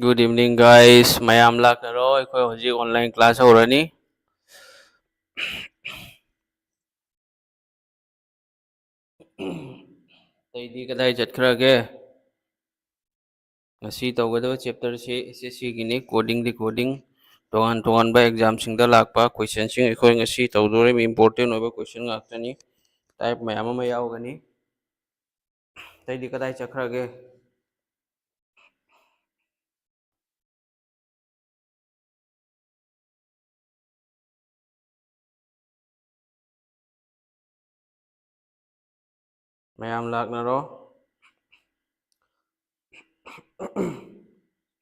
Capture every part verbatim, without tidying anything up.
Good evening, guys. ꯃꯌꯥꯝ ꯂꯥꯛꯅꯔꯣ, ꯑꯩꯈꯣꯏ ꯍꯧꯖꯤꯛ online class ꯍꯧꯔꯅꯤ꯫ ꯑꯇꯩꯗꯤ ꯀꯗꯥꯏ ꯆꯠꯈ꯭ꯔꯒꯦ? ꯉꯁꯤ ꯇꯧꯒꯗꯕ chapterꯁꯤ S S C Guinea, coding decoding꯫ ꯇꯣꯉꯥꯟ ꯇꯣꯉꯥꯟꯕ examꯁꯤꯡꯗ ꯂꯥꯛꯄ questionꯁꯤꯡ ꯑꯩꯈꯣꯏ ꯉꯁꯤ ꯇꯧꯗꯣꯔꯤꯕ important ꯑꯣꯏꯕ question ꯉꯥꯛꯇꯅꯤ꯫ Type ꯃꯌꯥꯝ ꯑꯃ ꯌꯥꯎꯒꯅꯤ꯫ ꯑꯇꯩꯗꯤ ꯀꯗꯥꯏ ꯆꯠꯈ꯭ꯔꯒꯦ? ꯃꯌꯥꯝ ꯂꯥꯛꯅꯔꯣ꯫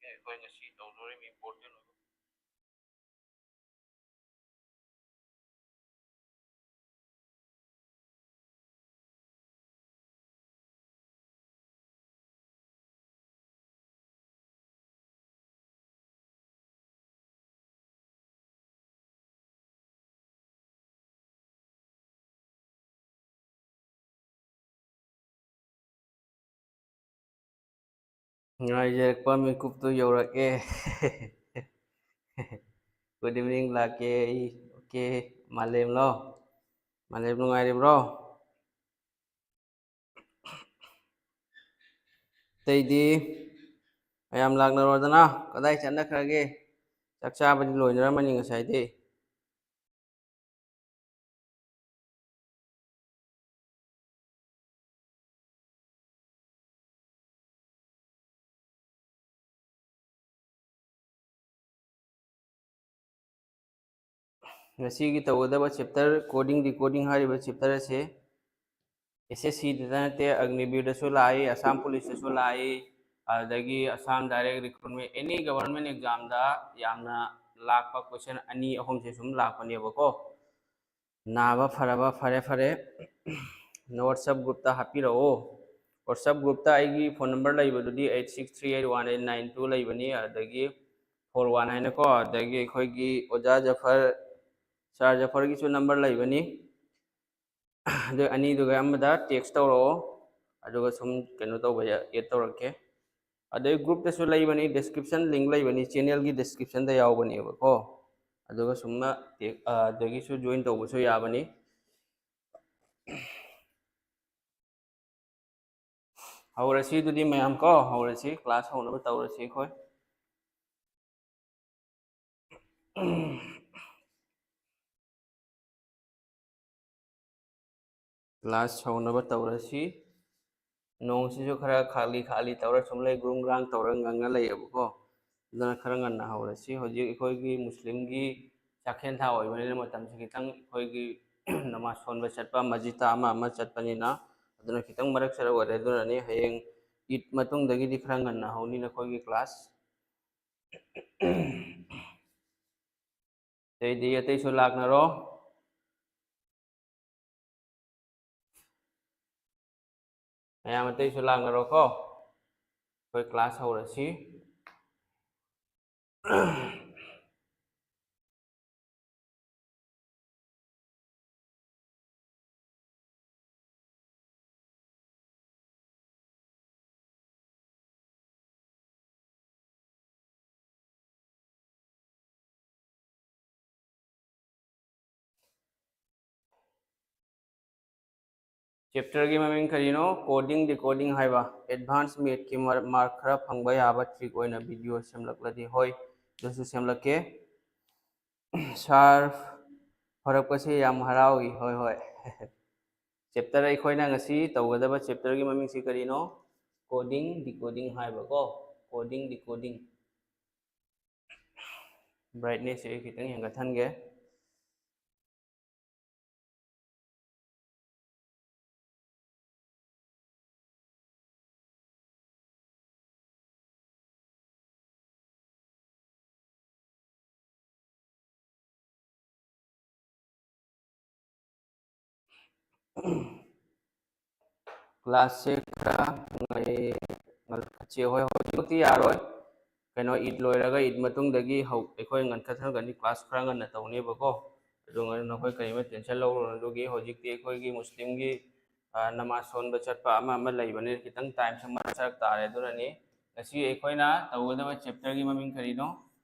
ꯑꯩꯈꯣꯏ ꯉꯁꯤ ꯇꯧꯗꯣꯔꯤꯕ important ꯑꯣꯏꯕ ꯉꯥꯏꯖꯔꯛꯄ ꯃꯤꯀꯨꯞꯇꯨ ꯌꯧꯔꯛꯑꯦ꯫ Good evening ꯂꯥꯛꯀꯦ ꯑꯩ꯫ Okay, ꯃꯥꯂꯦꯝꯂꯣ? ꯃꯥꯂꯦꯝ ꯅꯨꯡꯉꯥꯏꯔꯤꯕ꯭ꯔꯣ? ꯑꯇꯩꯗꯤ ꯃꯌꯥꯝ ꯂꯥꯛꯅꯔꯣꯗꯅ, ꯀꯗꯥꯏ ꯆꯠꯅꯈ꯭ꯔꯒꯦ? ꯆꯥꯛ ꯆꯥꯕꯗꯤ ꯂꯣꯏꯅꯔꯝꯃꯅꯤ ꯉꯁꯥꯏꯗꯤ꯫ ꯉꯁꯤꯒꯤ ꯇꯧꯒꯗꯕ chapter, coding decoding ꯍꯥꯏꯔꯤꯕ chapter ꯑꯁꯤ S S C ꯗꯇ ꯅꯠꯇꯦ, ꯑꯒꯅꯤꯕꯤꯔꯗꯁꯨ ꯂꯥꯛꯏ, ꯑꯁꯥꯝ ꯄꯨꯂꯤꯁꯇꯁꯨ ꯂꯥꯛꯏ, ꯑꯗꯨꯗꯒꯤ Assam direct recruitment, any government examꯗ ꯌꯥꯝꯅ ꯂꯥꯛꯄ question ꯑꯅꯤ ꯑꯍꯨꯝꯁꯦ ꯁꯨꯝ ꯂꯥꯛꯄꯅꯦꯕꯀꯣ꯫ ꯅꯥꯕ ꯐꯔꯕ ꯐꯔꯦ ꯐꯔꯦ, WhatsApp groupꯇ ꯍꯥꯞꯄꯤꯔꯛꯑꯣ꯫ WhatsApp groupꯇ ꯑꯩꯒꯤ phone number ꯂꯩꯕꯗꯨꯗꯤ eight six three eight one eight nine two ꯂꯩꯕꯅꯤ, ꯑꯗꯒꯤ four one ꯍꯥꯏꯅꯀꯣ, ꯑꯗꯒꯤ ꯑꯩꯈꯣꯏꯒꯤ ꯑꯣꯖꯥ ꯖꯐꯔ, sir ꯖꯐꯔꯒꯤꯁꯨ number ꯂꯩꯕꯅꯤ꯫ ꯑꯗꯨ ꯑꯅꯤꯗꯨꯒ ꯑꯃꯗ text ꯇꯧꯔꯛꯑꯣ, ꯑꯗꯨꯒ ꯁꯨꯝ ꯀꯩꯅꯣ ꯇꯧꯕ, add ꯇꯧꯔꯛꯀꯦ꯫ ꯑꯗꯩ group ꯇꯁꯨ ꯂꯩꯕꯅꯤ, description link ꯂꯩꯕꯅꯤ, channel ꯒꯤ description ꯗ ꯌꯥꯎꯕꯅꯦꯕꯀꯣ꯫ ꯑꯗꯨꯒ ꯁꯨꯝꯅ ꯇꯦꯛ-, ꯑ, ꯑꯗꯒꯤꯁꯨ join ꯇꯧꯕꯁꯨ ꯌꯥꯕꯅꯤ꯫ ꯍꯧꯔꯁꯤ ꯑꯗꯨꯗꯤ ꯃꯌꯥꯝ ꯀꯣ, ꯍꯧꯔꯁꯤ, class ꯍꯧꯅꯕ ꯇꯧꯔꯁꯤ ꯑꯩꯈꯣꯏ꯫ Class ꯍꯧꯅꯕ ꯇꯧꯔꯁꯤ꯫ ꯅꯣꯡꯁꯤꯁꯨ ꯈꯔ ꯈꯥꯛꯂꯤ ꯈꯥꯛꯂꯤ ꯇꯧꯔ ꯁꯨꯝ ꯂꯩ, ꯒ꯭ꯔꯨꯝ ꯒ꯭ꯔꯥꯡ ꯇꯧꯔ ꯉꯪꯉ ꯂꯩꯌꯦꯕꯀꯣ꯫ ꯑꯗꯨꯅ ꯈꯔ ꯉꯟꯅ ꯍꯧꯔꯁꯤ꯫ ꯍꯧꯖꯤꯛ ꯑꯩꯈꯣꯏꯒꯤ ꯃꯨꯁꯂꯤꯝꯒꯤ ꯆꯥꯛꯈꯦꯟ ꯊꯥ ꯑꯣꯏꯕꯅꯤꯅ ꯃꯇꯝꯁꯤ ꯈꯤꯇꯪ ꯑꯩꯈꯣꯏꯒꯤ ꯅꯃꯥꯖ ꯁꯣꯟꯕ ꯆꯠꯄ, ꯃꯁꯖꯤꯗꯇ ꯑꯃ ꯑꯃ ꯆꯠꯄꯅꯤꯅ, ꯑꯗꯨꯅ ꯈꯤꯇꯪ ꯃꯔꯛ ꯁꯔꯛ ꯑꯣꯏꯔꯦ꯫ ꯑꯗꯨꯅꯅꯤ ꯍꯌꯦꯡ ꯏꯗ ꯃꯇꯨꯡꯗꯒꯤꯗꯤ ꯈꯔ ꯉꯟꯅ ꯍꯧꯅꯤ ꯅꯈꯣꯏꯒꯤ class꯫ ꯑꯇꯩꯗꯤ ꯑꯇꯩꯁꯨ ꯂꯥꯛꯅꯔꯣ꯫ ꯃꯌꯥꯝ ꯑꯇꯩꯁꯨ ꯂꯥꯛꯅꯔꯣꯀꯣ꯫ ꯑꯩꯈꯣꯏ class ꯍꯧꯔꯁꯤ꯫ Chapter ꯒꯤ ꯃꯃꯤꯡ ꯀꯔꯤꯅꯣ? Coding Decoding ꯍꯥꯏꯕ꯫ Advance Math ꯀꯤ ꯃꯥꯔ-, mark ꯈꯔ ꯐꯪꯕ ꯌꯥꯕ trick ꯑꯣꯏꯅ video ꯁꯦꯝꯂꯛꯂꯗꯤ꯫ ꯍꯣꯏ, ꯑꯗꯨꯁꯨ ꯁꯦꯝꯂꯛꯀꯦ꯫ Sir, ꯐꯔꯛꯄꯁꯦ ꯌꯥꯝ ꯍꯔꯥꯎꯏ꯫ ꯍꯣꯏ, ꯍꯣꯏ꯫ Chapter, ꯑꯩꯈꯣꯏꯅ ꯉꯁꯤ ꯇꯧꯒꯗꯕ chapter ꯒꯤ ꯃꯃꯤꯡꯁꯤ ꯀꯔꯤꯅꯣ? Coding Decoding ꯍꯥꯏꯕꯀꯣ꯫ Coding Decoding꯫ Brightness ꯁꯦ ꯑꯩ ꯈꯤꯇꯪ ꯍꯦꯟꯒꯠꯍꯟꯒꯦ꯫ Class ꯁꯦ ꯈꯔ ꯉꯥꯏ-, ꯉꯜ-, ꯆꯦ ꯍꯣꯏ, ꯍꯧꯖꯤꯛꯃꯛꯇꯤ ꯌꯥꯔꯣꯏ꯫ ꯀꯩꯅꯣ, ꯏꯗ ꯂꯣꯏꯔꯒ, ꯏꯗ ꯃꯇꯨꯡꯗꯒꯤ ꯍꯧ-, ꯑꯩꯈꯣꯏ ꯉꯟꯈꯠꯍꯟꯒꯅꯤ, class ꯈꯔ ꯉꯟꯅ ꯇꯧꯅꯦꯕꯀꯣ꯫ ꯑꯗꯨ ꯅꯈꯣꯏ ꯀꯔꯤꯝꯇ tension ꯂꯧꯔꯨꯅꯨ꯫ ꯑꯗꯨꯒꯤ ꯍꯧꯖꯤꯛꯇꯤ ꯑꯩꯈꯣꯏꯒꯤ ꯃꯨꯁꯂꯤꯝꯒꯤ, ꯑ, ꯅꯃꯥꯖ ꯁꯣꯟꯕ ꯆꯠꯄ ꯑꯃ ꯑꯃ ꯂꯩꯕꯅꯤꯅ ꯈꯤꯇꯪ time ꯁꯦ ꯃꯔꯛ ꯁꯔꯛ ꯇꯥꯔꯦ꯫ ꯑꯗꯨꯅꯅꯤ ꯉꯁꯤ ꯑꯩꯈꯣꯏꯅ ꯇꯧꯒꯗꯕ ꯆꯦꯞꯇꯔꯒꯤ ꯃꯃꯤꯡ ꯀꯔꯤꯅꯣ?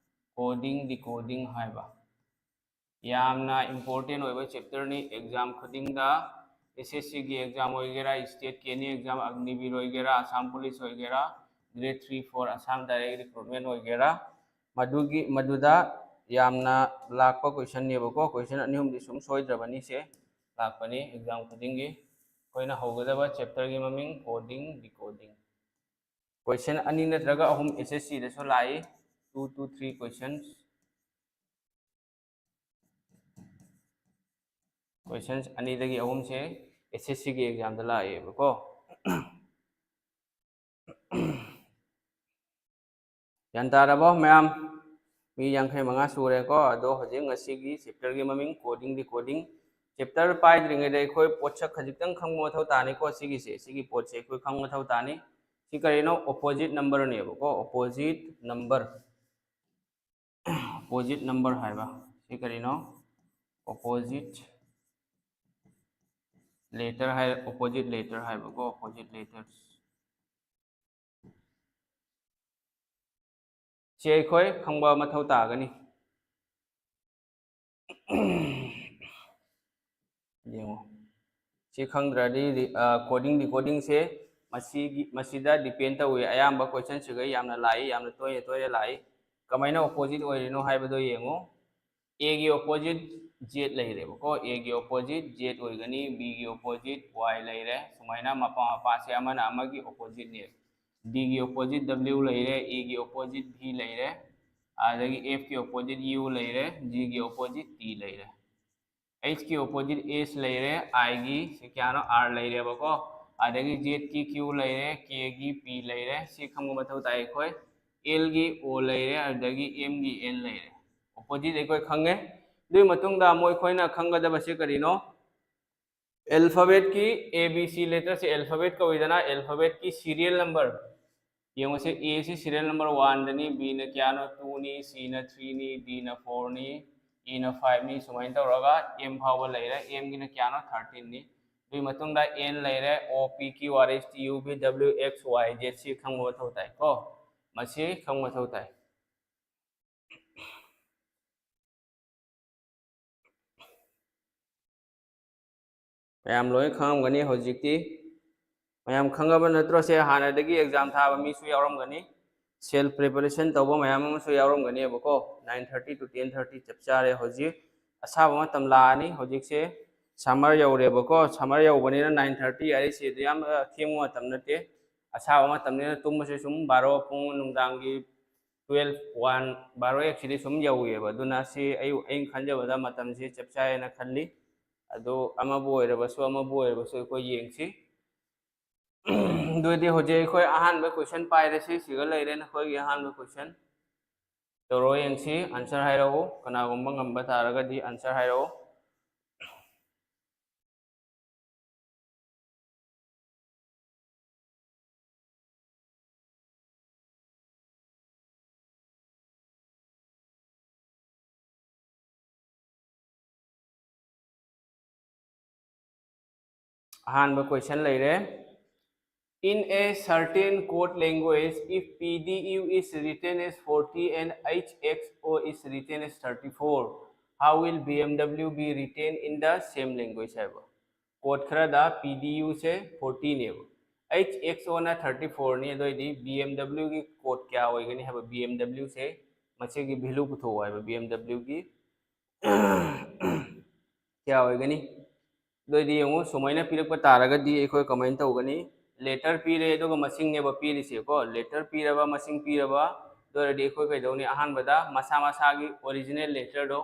ꯀꯣꯗꯤꯡ ꯗꯤꯀꯣꯗꯤꯡ ꯍꯥꯏꯕ꯫ ꯌꯥꯝꯅ ꯏꯝꯄꯣꯔꯇꯦꯟ ꯑꯣꯏꯕ ꯆꯦꯞꯇꯔꯅꯤ ꯑꯦꯛꯖꯥꯝ ꯈꯨꯗꯤꯡꯗ꯫ ꯑꯦꯁ ꯑꯦꯁ ꯁꯤꯒꯤ ꯑꯦꯛꯖꯥꯝ ꯑꯣꯏꯒꯦꯔꯥ, ꯁ꯭ꯇꯦꯠꯀꯤ ꯑꯦꯅꯤ ꯑꯦꯛꯖꯥꯝ, ꯑꯒꯅꯤꯕꯤꯔ ꯑꯣꯏꯒꯦꯔꯥ, ꯑꯁꯥꯝ ꯄꯨꯂꯤꯁ ꯑꯣꯏꯒꯦꯔꯥ, grade three four Assam direct recruitment ꯑꯣꯏꯒꯦꯔꯥ, ꯃꯗꯨꯒꯤ ꯃꯗꯨꯗ ꯌꯥꯝꯅ ꯂꯥꯛꯄ ꯀꯣꯏꯁꯟꯅꯦꯕꯀꯣ꯫ ꯀꯣꯏꯁꯟ ꯑꯅꯤ ꯑꯍꯨꯝꯗꯤ ꯁꯨꯝ ꯁꯣꯏꯗ꯭ꯔꯕꯅꯤ ꯁꯦ, ꯂꯥꯛꯄꯅꯤ ꯑꯦꯛꯖꯥꯝ ꯈꯨꯗꯤꯡꯒꯤ꯫ ꯑꯩꯈꯣꯏꯅ ꯍꯧꯒꯗꯕ ꯆꯦꯞꯇꯔꯒꯤ ꯃꯃꯤꯡ ꯀꯣꯗꯤꯡ ꯗꯤꯀꯣꯗꯤꯡ꯫ ꯀꯣꯏꯁꯟ ꯑꯅꯤ ꯅꯠꯇ꯭ꯔꯒ ꯑꯍꯨꯝ ꯑꯦꯁ ꯑꯦꯁ ꯁꯤꯗꯁꯨ ꯂꯥꯛꯏ, two to three questions꯫ ꯀꯣꯏꯁꯟꯁ ꯑꯅꯤꯗꯒꯤ ꯑꯍꯨꯝꯁꯦ ꯑꯦꯁ ꯑꯦꯁ ꯁꯤꯒꯤ ꯑꯦꯛꯖꯥꯝꯗ ꯂꯥꯛꯑꯦꯕꯀꯣ꯫ ꯒ꯭ꯌꯥꯟ ꯇꯥꯔꯕꯣ ꯃꯌꯥꯝ? ꯃꯤ ꯌꯥꯡꯈꯩ ꯃꯉꯥ ꯁꯨꯔꯦꯀꯣ꯫ ꯑꯗꯣ ꯍꯧꯖꯤꯛ ꯉꯁꯤꯒꯤ ꯆꯦꯞꯇꯔꯒꯤ ꯃꯃꯤꯡ ꯀꯣꯗꯤꯡ ꯗꯤꯀꯣꯗꯤꯡ꯫ ꯆꯦꯞꯇꯔ ꯄꯥꯏꯗ꯭ꯔꯤꯉꯩꯗ ꯑꯩꯈꯣꯏ ꯄꯣꯠꯁꯛ ꯈꯖꯤꯛꯇꯪ ꯈꯪꯕ ꯃꯊꯧ ꯇꯥꯅꯤꯀꯣ꯫ ꯁꯤꯒꯤꯁꯦ, ꯁꯤꯒꯤ ꯄꯣꯠꯁꯦ ꯑꯩꯈꯣꯏ ꯈꯪꯕ ꯃꯊꯧ ꯇꯥꯅꯤ꯫ ꯁꯤ ꯀꯔꯤꯅꯣ? ꯑꯣꯄꯣꯖꯤꯠ ꯅꯝꯕꯔꯅꯦꯕꯀꯣ꯫ ꯑꯣꯄꯣꯖꯤꯠ ꯅꯝꯕꯔ, ꯑꯣꯄꯣꯖꯤꯠ ꯅꯝꯕꯔ ꯍꯥꯏꯕ ꯁꯤ ꯀꯔꯤꯅꯣ? ꯑꯣꯄꯣꯖꯤꯠ ꯂꯦꯇꯔ ꯍꯥꯏ, ꯑꯣꯄꯣꯖꯤꯠ ꯂꯦꯇꯔ ꯍꯥꯏꯕꯀꯣ꯫ ꯑꯣꯄꯣꯖꯤꯠ ꯂꯦꯇꯔꯁ ꯁꯤ ꯑꯩꯈꯣꯏ ꯈꯪꯕ ꯃꯊꯧ ꯇꯥꯒꯅꯤ꯫ ꯌꯦꯡꯉꯣ, ꯁꯤ ꯈꯪꯗ꯭ꯔꯗꯤ ꯀꯣꯗꯤꯡ ꯗꯤꯀꯣꯗꯤꯡꯁꯦ ꯃꯁꯤꯒꯤ, ꯃꯁꯤꯗ ꯗꯤꯄꯦꯟ ꯇꯧꯏ꯫ ꯑꯌꯥꯝꯕ ꯀꯣꯏꯁꯟꯁꯤꯒ ꯌꯥꯝꯅ ꯂꯥꯛꯏ, ꯌꯥꯝꯅ ꯇꯣꯏꯅ ꯇꯣꯏꯅ ꯂꯥꯛꯏ꯫ ꯀꯃꯥꯏꯅ ꯑꯣꯄꯣꯖꯤꯠ ꯑꯣꯏꯔꯤꯅꯣ ꯍꯥꯏꯕꯗꯣ ꯌꯦꯡꯉꯣ꯫ ꯑꯦꯒꯤ ꯑꯣꯄꯣꯖꯤꯠ ꯖꯦꯠ ꯂꯩꯔꯦꯕꯀꯣ꯫ ꯑꯦꯒꯤ ꯑꯣꯄꯣꯖꯤꯠ ꯖꯦꯠ ꯑꯣꯏꯒꯅꯤ, ꯕꯤꯒꯤ ꯑꯣꯄꯣꯖꯤꯠ ꯋꯥꯏ ꯂꯩꯔꯦ꯫ ꯁꯨꯃꯥꯏꯅ ꯃꯄꯥ ꯃꯄꯥꯁꯦ ꯑꯃꯅ ꯑꯃꯒꯤ ꯑꯣꯄꯣꯖꯤꯠꯅꯦ꯫ ꯗꯤꯒꯤ ꯑꯣꯄꯣꯖꯤꯠ ꯗꯕ꯭ꯂꯤꯎ ꯂꯩꯔꯦ, ꯏꯒꯤ ꯑꯣꯄꯣꯖꯤꯠ ꯚꯤ ꯂꯩꯔꯦ, ꯑꯗꯒꯤ ꯑꯦꯐꯀꯤ ꯑꯣꯄꯣꯖꯤꯠ ꯌꯨ ꯂꯩꯔꯦ, ꯖꯤꯒꯤ ꯑꯣꯄꯣꯖꯤꯠ ꯇꯤ ꯂꯩꯔꯦ, ꯑꯩꯆꯀꯤ ꯑꯣꯄꯣꯖꯤꯠ ꯑꯦꯁ ꯂꯩꯔꯦ, ꯑꯥꯏꯒꯤ ꯁꯤ ꯀꯌꯥꯅꯣ? ꯑꯥꯔ ꯂꯩꯔꯦꯕꯀꯣ꯫ ꯑꯗꯒꯤ ꯖꯦꯠꯀꯤ ꯀ꯭ꯌꯨ ꯂꯩꯔꯦ, ꯀꯦꯒꯤ ꯄꯤ ꯂꯩꯔꯦ꯫ ꯁꯤ ꯈꯪꯕ ꯃꯊꯧ ꯇꯥꯏ ꯑꯩꯈꯣꯏ꯫ ꯑꯦꯜꯒꯤ ꯑꯣ ꯂꯩꯔꯦ, ꯑꯗꯒꯤ ꯑꯦꯝꯒꯤ ꯑꯦꯟ ꯂꯩꯔꯦ꯫ ꯑꯣꯄꯣꯖꯤꯠ ꯑꯩꯈꯣꯏ ꯈꯪꯉꯦ꯫ ꯑꯗꯨꯒꯤ ꯃꯇꯨꯡꯗ ꯑꯃꯨꯛ ꯑꯩꯈꯣꯏꯅ ꯈꯪꯒꯗꯕꯁꯦ ꯀꯔꯤꯅꯣ? ꯑꯦꯜꯐꯥꯕꯦꯠꯀꯤ, ꯑꯦ ꯕꯤ ꯁꯤ ꯂꯦꯇꯔꯁꯦ ꯑꯦꯜꯐꯥꯕꯦꯠ ꯀꯧꯏꯗꯅ, ꯑꯦꯜꯐꯥꯕꯦꯠꯀꯤ ꯁꯤꯔꯤꯌꯦꯜ ꯅꯝꯕꯔ ꯌꯦꯡꯉꯨꯁꯦ꯫ ꯑꯦꯁꯤ ꯁꯤꯔꯤꯌꯦꯜ ꯅꯝꯕꯔ ꯋꯥꯟꯗꯅꯤ, ꯕꯤꯅ ꯀꯌꯥꯅꯣ? ꯇꯨꯅꯤ, ꯁꯤꯅ ꯊ꯭ꯔꯤꯅꯤ, ꯗꯤꯅ ꯐꯣꯔꯅꯤ, ꯏꯅ ꯐꯥꯏꯚꯅꯤ, ꯁꯨꯃꯥꯏꯅ ꯇꯧꯔꯒ ꯑꯦꯝ ꯐꯥꯎꯕ ꯂꯩꯔꯦ꯫ ꯑꯦꯝꯒꯤꯅ ꯀꯌꯥꯅꯣ? ꯊꯥꯔꯇꯤꯟꯅꯤ꯫ ꯑꯗꯨꯒꯤ ꯃꯇꯨꯡꯗ N ꯂꯩꯔꯦ, O P Q R S T U V W X Y Z ꯁꯤ ꯈꯪꯕ ꯃꯊꯧ ꯇꯥꯏ ꯀꯣ꯫ ꯃꯁꯤ ꯈꯪꯕ ꯃꯊꯧ ꯇꯥꯏ꯫ ꯃꯌꯥꯝ ꯂꯣꯏ ꯈꯪꯉꯝꯒꯅꯤ ꯍꯧꯖꯤꯛꯇꯤ꯫ ꯃꯌꯥꯝ ꯈꯪꯉꯕ ꯅꯠꯇ꯭ꯔꯣ? ꯁꯦ ꯍꯥꯟꯅꯗꯒꯤ exam ꯊꯥꯕ ꯃꯤꯁꯨ ꯌꯥꯎꯔꯝꯒꯅꯤ, self preparation ꯇꯧꯕ ꯃꯌꯥꯝ ꯑꯃꯁꯨ ꯌꯥꯎꯔꯝꯒꯅꯦꯕꯀꯣ꯫ Nine thirty to ten thirty ꯆꯞ ꯆꯥꯔꯦ ꯍꯧꯖꯤꯛ꯫ ꯑꯁꯥꯕ ꯃꯇꯝ ꯂꯥꯛꯑꯅꯤ꯫ ꯍꯧꯖꯤꯛꯁꯦ summer ꯌꯧꯔꯦꯕꯀꯣ꯫ Summer ꯌꯧꯕꯅꯤꯅ nine thirty ꯍꯥꯏꯔꯤꯁꯦ ꯑꯗꯨ ꯌꯥꯝ, ꯑ, ꯊꯦꯡꯕ ꯃꯇꯝ ꯅꯠꯇꯦ꯫ ꯑꯁꯥꯕ ꯃꯇꯝꯅꯤꯅ ꯇꯨꯝꯕꯁꯦ ꯁꯨꯝ ꯕꯥꯔꯣ, ꯄꯨꯡ ꯅꯨꯡꯗꯥꯡꯒꯤ twelve, one, ꯕꯥꯔꯣ ꯑꯦꯛꯁꯤꯗꯤ ꯁꯨꯝ ꯌꯧꯋꯦꯕ꯫ ꯑꯗꯨꯅ ꯁꯤ ꯑꯩ, ꯑꯩꯅ ꯈꯟꯖꯕꯗ ꯃꯇꯝꯁꯤ ꯆꯞ ꯆꯥꯏꯅ ꯈꯜꯂꯤ꯫ ꯑꯗꯨ ꯑꯃꯕꯨ ꯑꯣꯏꯔꯕꯁꯨ, ꯑꯃꯕꯨ ꯑꯣꯏꯔꯕꯁꯨ ꯑꯩꯈꯣꯏ ꯌꯦꯡꯁꯤ꯫ ꯑꯗꯨꯗꯤ ꯍꯧꯖꯤꯛ ꯑꯩꯈꯣꯏ ꯑꯍꯥꯟꯕ question ꯄꯥꯏꯔꯁꯤ꯫ ꯁꯤꯒ ꯂꯩꯔꯦ ꯅꯈꯣꯏꯒꯤ ꯑꯍꯥꯟꯕ question꯫ ꯇꯧꯔꯣ ꯌꯦꯡꯁꯤ, answer ꯍꯥꯏꯔꯛꯎ꯫ ꯀꯅꯥꯒꯨꯝꯕ ꯉꯝꯕ ꯇꯥꯔꯒꯗꯤ answer ꯍꯥꯏꯔꯛꯎ꯫ ꯑꯍꯥꯟꯕ question ꯂꯩꯔꯦ꯫ In a certain code language, if P D U is written as forty and H X O is written as thirty-four, how will B M W be written in the same language ꯍꯥꯏꯕ꯫ Code ꯈꯔꯗ P D U ꯁꯦ forty ꯅꯦꯕ, H X O ꯅ thirty-four ꯅꯤ꯫ ꯑꯗꯨ ꯑꯣꯏꯗꯤ B M W ꯒꯤ code ꯀꯌꯥ ꯑꯣꯏꯒꯅꯤ ꯍꯥꯏꯕ? B M W ꯁꯦ ꯃꯁꯤꯒꯤ value ꯄꯨꯊꯣꯛꯑꯣ ꯍꯥꯏꯕ, B M W ꯒꯤ ꯀꯌꯥ ꯑꯣꯏꯒꯅꯤ? ꯑꯗꯨ ꯑꯣꯏꯗꯤ ꯌꯦꯡꯉꯨ, ꯁꯨꯃꯥꯏꯅ ꯄꯤꯔꯛꯄ ꯇꯥꯔꯒꯗꯤ ꯑꯩꯈꯣꯏ ꯀꯃꯥꯏꯅ ꯇꯧꯒꯅꯤ? Letter ꯄꯤꯔꯦ, ꯑꯗꯨꯒ ꯃꯁꯤꯡꯅꯦꯕ ꯄꯤꯔꯤꯁꯦꯀꯣ꯫ Letter ꯄꯤꯔꯕ, ꯃꯁꯤꯡ ꯄꯤꯔꯕ, ꯑꯗꯨ ꯑꯣꯏꯔꯗꯤ ꯑꯩꯈꯣꯏ ꯀꯩꯗꯧꯅꯤ? ꯑꯍꯥꯟꯕꯗ ꯃꯁꯥ ꯃꯁꯥꯒꯤ original letter ꯗꯣ,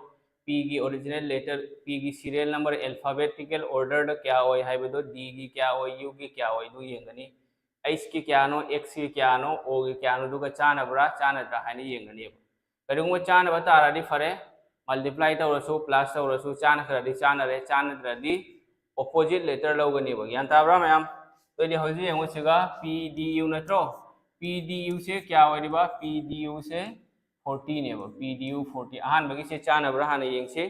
P ꯒꯤ original letter, P ꯒꯤ serial number alphabetical order ꯗ ꯀꯌꯥ ꯑꯣꯏ ꯍꯥꯏꯕꯗꯣ, D ꯒꯤ ꯀꯌꯥ ꯑꯣꯏ, U ꯒꯤ ꯀꯌꯥ ꯑꯣꯏ, ꯑꯗꯨ ꯌꯦꯡꯒꯅꯤ꯫ H ꯀꯤ ꯀꯌꯥꯅꯣ, X ꯀꯤ ꯀꯌꯥꯅꯣ, O ꯒꯤ ꯀꯌꯥꯅꯣ, ꯑꯗꯨꯒ ꯆꯥꯟꯅꯕ꯭ꯔꯥ ꯆꯥꯟꯅꯗ꯭ꯔꯥ ꯍꯥꯏꯅ ꯌꯦꯡꯒꯅꯦꯕ꯫ ꯀꯔꯤꯒꯨꯝꯕ ꯆꯥꯟꯅꯕ ꯇꯥꯔꯗꯤ ꯐꯔꯦ, multiply ꯇꯧꯔꯁꯨ, plus ꯇꯧꯔꯁꯨ, ꯆꯥꯟꯅꯈ꯭ꯔꯗꯤ ꯆꯥꯟꯅꯔꯦ, ꯆꯥꯟꯅꯗ꯭ꯔꯗꯤ opposite letter ꯂꯧꯒꯅꯦꯕ꯫ ꯒ꯭ꯌꯥꯟ ꯇꯥꯕ꯭ꯔꯥ ꯃꯌꯥꯝ? ꯑꯗꯨꯗꯤ ꯍꯧꯖꯤꯛ ꯌꯦꯡꯉꯨ, ꯁꯤꯒ P D U ꯅꯠꯇ꯭ꯔꯣ? P D U ꯁꯦ ꯀꯌꯥ ꯑꯣꯏꯔꯤꯕ? P D U ꯁꯦ forty ꯅꯦꯕ꯫ P D U forty꯫ ꯑꯍꯥꯟꯕꯒꯤꯁꯦ ꯆꯥꯟꯅꯕ꯭ꯔꯥ ꯍꯥꯟꯅ ꯌꯦꯡꯁꯤ꯫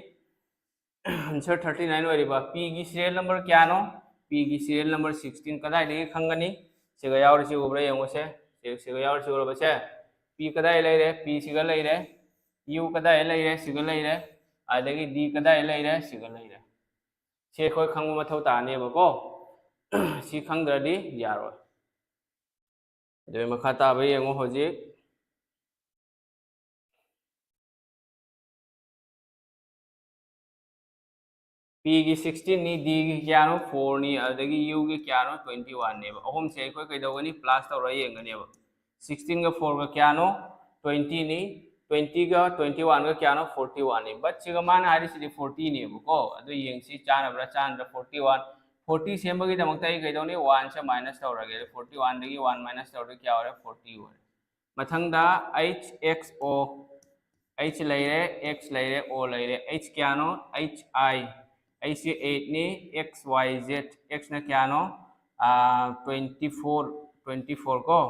Answer thirty nine ꯑꯣꯏꯔꯤꯕ꯫ P ꯒꯤ serial number ꯀꯌꯥꯅꯣ? P ꯒꯤ serial number sixteen ꯀꯗꯥꯏꯗꯒꯤ ꯈꯪꯒꯅꯤ? ꯁꯤꯒ ꯌꯥꯎꯔꯤꯁꯤ ꯎꯕ꯭ꯔꯥ ꯌꯦꯡꯉꯨꯁꯦ꯫ ꯁꯤ-, ꯁꯤꯒ ꯌꯥꯎꯔꯤꯁꯤ ꯎꯔꯕꯁꯦ? P ꯀꯗꯥꯏ ꯂꯩꯔꯦ? P ꯁꯤꯒ ꯂꯩꯔꯦ꯫ U ꯀꯗꯥꯏ ꯂꯩꯔꯦ? ꯁꯤꯒ ꯂꯩꯔꯦ꯫ ꯑꯗꯒꯤ D ꯀꯗꯥꯏ ꯂꯩꯔꯦ? ꯁꯤꯒ ꯂꯩꯔꯦ꯫ ꯁꯤ ꯑꯩꯈꯣꯏ ꯈꯪꯕ ꯃꯊꯧ ꯇꯥꯅꯦꯕꯀꯣ꯫ ꯁꯤ ꯈꯪꯗ꯭ꯔꯗꯤ ꯌꯥꯔꯣꯏ꯫ ꯑꯗꯨꯒꯤ ꯃꯈꯥ ꯇꯥꯕ ꯌꯦꯡꯉꯨ ꯍꯧꯖꯤꯛ꯫ P ꯒꯤ sixteen ꯅꯤ, D ꯒꯤ ꯀꯌꯥꯅꯣ? Four ꯅꯤ, ꯑꯗꯒꯤ U ꯒꯤ ꯀꯌꯥꯅꯣ? Twenty one ꯅꯦꯕ꯫ ꯑꯍꯨꯝꯁꯦ ꯑꯩꯈꯣꯏ ꯀꯩꯗꯧꯒꯅꯤ? Plus ꯇꯧꯔ ꯌꯦꯡꯒꯅꯦꯕ꯫ Sixteen ꯒ four ꯒ ꯀꯌꯥꯅꯣ? Twenty ꯅꯤ꯫ Twenty ꯒ twenty one ꯒ ꯀꯌꯥꯅꯣ? Forty one ꯅꯤ꯫ But ꯁꯤꯒ ꯃꯥꯅ ꯍꯥꯏꯔꯤꯁꯤꯗꯤ forty ꯅꯦꯕꯀꯣ꯫ ꯑꯗꯨ ꯌꯦꯡꯁꯤ ꯆꯥꯟꯅꯕ꯭ꯔꯥ ꯆꯥꯟꯅꯗ꯭ꯔꯥ꯫ Forty one, forty ꯁꯦꯝꯕꯒꯤꯗꯃꯛꯇ ꯑꯩ ꯀꯩꯗꯧꯅꯤ? One ꯁꯦ minus ꯇꯧꯔꯒꯦ꯫ ꯑꯗꯨ forty one ꯗꯒꯤ one minus ꯇꯧꯔꯗꯤ ꯀꯌꯥ ꯑꯣꯏꯔꯦ? Forty ꯑꯣꯏꯔꯦ꯫ ꯃꯊꯪꯗ H X O, H ꯂꯩꯔꯦ, X ꯂꯩꯔꯦ, O ꯂꯩꯔꯦ꯫ H ꯀꯌꯥꯅꯣ? H I꯫ H ꯁꯤ eight ꯅꯤ, X Y Z꯫ X ꯅ ꯀꯌꯥꯅꯣ? ꯑꯥ, twenty four, twenty four ꯀꯣ꯫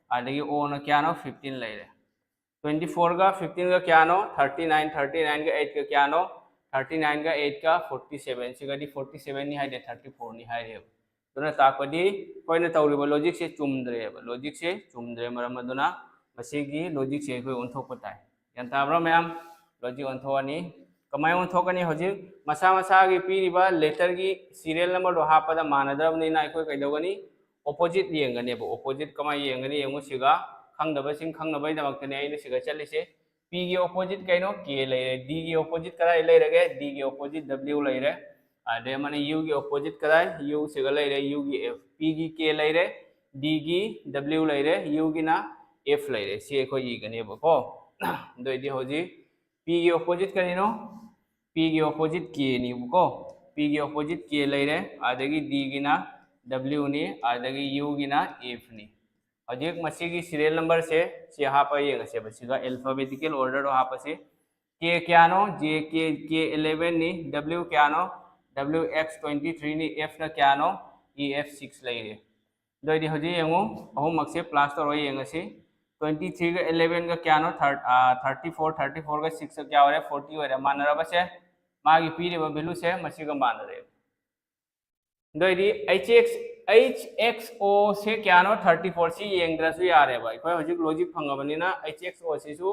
ꯑꯗꯒꯤ O ꯅ ꯀꯌꯥꯅꯣ? Fifteen ꯂꯩꯔꯦ꯫ Twenty four ꯒ fifteen ꯒ ꯀꯌꯥꯅꯣ? Thirty nine꯫ Thirty nine ꯒ eight ꯒ ꯀꯌꯥꯅꯣ? Thirty nine ꯒ eight ꯒ forty seven꯫ ꯁꯤꯒꯗꯤ forty seven ꯅꯤ ꯍꯥꯏꯗꯦ, thirty four ꯅꯤ ꯍꯥꯏꯔꯦꯕ꯫ ꯑꯗꯨꯅ ꯇꯥꯛꯄꯗꯤ ꯑꯩꯈꯣꯏꯅ ꯇꯧꯔꯤꯕ logic ꯁꯦ ꯆꯨꯝꯗ꯭ꯔꯦꯕ꯫ Logic ꯁꯦ ꯆꯨꯝꯗ꯭ꯔꯦ꯫ ꯃꯔꯝ ꯑꯗꯨꯅ ꯃꯁꯤꯒꯤ logic ꯁꯦ ꯑꯩꯈꯣꯏ ꯑꯣꯟꯊꯣꯛꯄ ꯇꯥꯏ꯫ ꯒ꯭ꯌꯥꯟ ꯇꯥꯕ꯭ꯔꯥ ꯃꯌꯥꯝ? Logic ꯑꯣꯟꯊꯣꯛꯑꯅꯤ꯫ ꯀꯃꯥꯏꯅ ꯑꯣꯟꯊꯣꯛꯀꯅꯤ? ꯍꯧꯖꯤꯛ ꯃꯁꯥ ꯃꯁꯥꯒꯤ ꯄꯤꯔꯤꯕ letter ꯒꯤ serial number ꯗꯣ ꯍꯥꯞꯄꯗ ꯃꯥꯟꯅꯗ꯭ꯔꯕꯅꯤꯅ ꯑꯩꯈꯣꯏ ꯀꯩꯗꯧꯒꯅꯤ? Opposite ꯌꯦꯡꯒꯅꯦꯕ꯫ Opposite ꯀꯃꯥꯏꯅ ꯌꯦꯡꯒꯅꯤ ꯌꯦꯡꯉꯨ꯫ ꯁꯤꯒ ꯈꯪꯗꯕꯁꯤꯡ ꯈꯪꯅꯕꯒꯤꯗꯃꯛꯇꯅꯦ ꯑꯩꯅ ꯁꯤꯒ ꯆꯠꯂꯤꯁꯦ꯫ P ꯒꯤ opposite ꯀꯩꯅꯣ? K ꯂꯩꯔꯦ꯫ D ꯒꯤ opposite ꯀꯗꯥꯏ ꯂꯩꯔꯒꯦ? D ꯒꯤ opposite W ꯂꯩꯔꯦ꯫ ꯑꯗꯩ ꯑꯃꯅ U ꯒꯤ opposite ꯀꯗꯥꯏ? U ꯁꯤꯒ ꯂꯩꯔꯦ, U ꯒꯤ F꯫ P ꯒꯤ K ꯂꯩꯔꯦ, D ꯒꯤ W ꯂꯩꯔꯦ, U ꯒꯤꯅ F ꯂꯩꯔꯦ꯫ ꯁꯤ ꯑꯩꯈꯣꯏ ꯏꯒꯅꯦꯕꯀꯣ꯫ ꯑꯗꯨ ꯑꯣꯏꯗꯤ ꯍꯧꯖꯤꯛ P ꯒꯤ opposite ꯀꯔꯤꯅꯣ? P ꯒꯤ opposite K ꯅꯤꯕꯀꯣ꯫ P ꯒꯤ opposite K ꯂꯩꯔꯦ, ꯑꯗꯒꯤ D ꯒꯤꯅ W ꯅꯤ, ꯑꯗꯒꯤ U ꯒꯤꯅ F ꯅꯤ꯫ ꯍꯧꯖꯤꯛ ꯃꯁꯤꯒꯤ serial number ꯁꯦ ꯁꯤ ꯍꯥꯞꯄ ꯌꯦꯡꯉꯁꯦꯕ꯫ ꯁꯤꯒ alphabetical order ꯗꯣ ꯍꯥꯞꯄꯁꯤ꯫ K ꯀꯌꯥꯅꯣ? J, K, K eleven ꯅꯤ꯫ W ꯀꯌꯥꯅꯣ? W X twenty three ꯅꯤ꯫ F ꯅ ꯀꯌꯥꯅꯣ? E F six ꯂꯩꯔꯦ꯫ ꯑꯗꯨ ꯑꯣꯏꯗꯤ ꯍꯧꯖꯤꯛ ꯌꯦꯡꯉꯨ, ꯑꯍꯨꯝꯃꯛꯁꯦ plus ꯇꯧꯔꯒ ꯌꯦꯡꯉꯁꯤ꯫ Twenty three ꯒ eleven ꯒ ꯀꯌꯥꯅꯣ? Thir-, ꯑꯥ, thirty four꯫ Thirty four ꯒ six ꯀꯌꯥ ꯑꯣꯏꯔꯦ? Forty ꯑꯣꯏꯔꯦ꯫ ꯃꯥꯟꯅꯔꯕꯁꯦ, ꯃꯥꯒꯤ ꯄꯤꯔꯤꯕ value ꯁꯦ ꯃꯁꯤꯒ ꯃꯥꯟꯅꯔꯦ꯫ ꯑꯗꯨꯑꯣꯏꯗꯤ H X, H X O ꯁꯦ ꯀꯌꯥꯅꯣ? Thirty four꯫ ꯁꯤ ꯌꯦꯡꯗ꯭ꯔꯁꯨ ꯌꯥꯔꯦꯕ, ꯑꯩꯈꯣꯏ ꯍꯧꯖꯤꯛ logic ꯐꯪꯉꯕꯅꯤꯅ꯫ H X O ꯁꯤꯁꯨ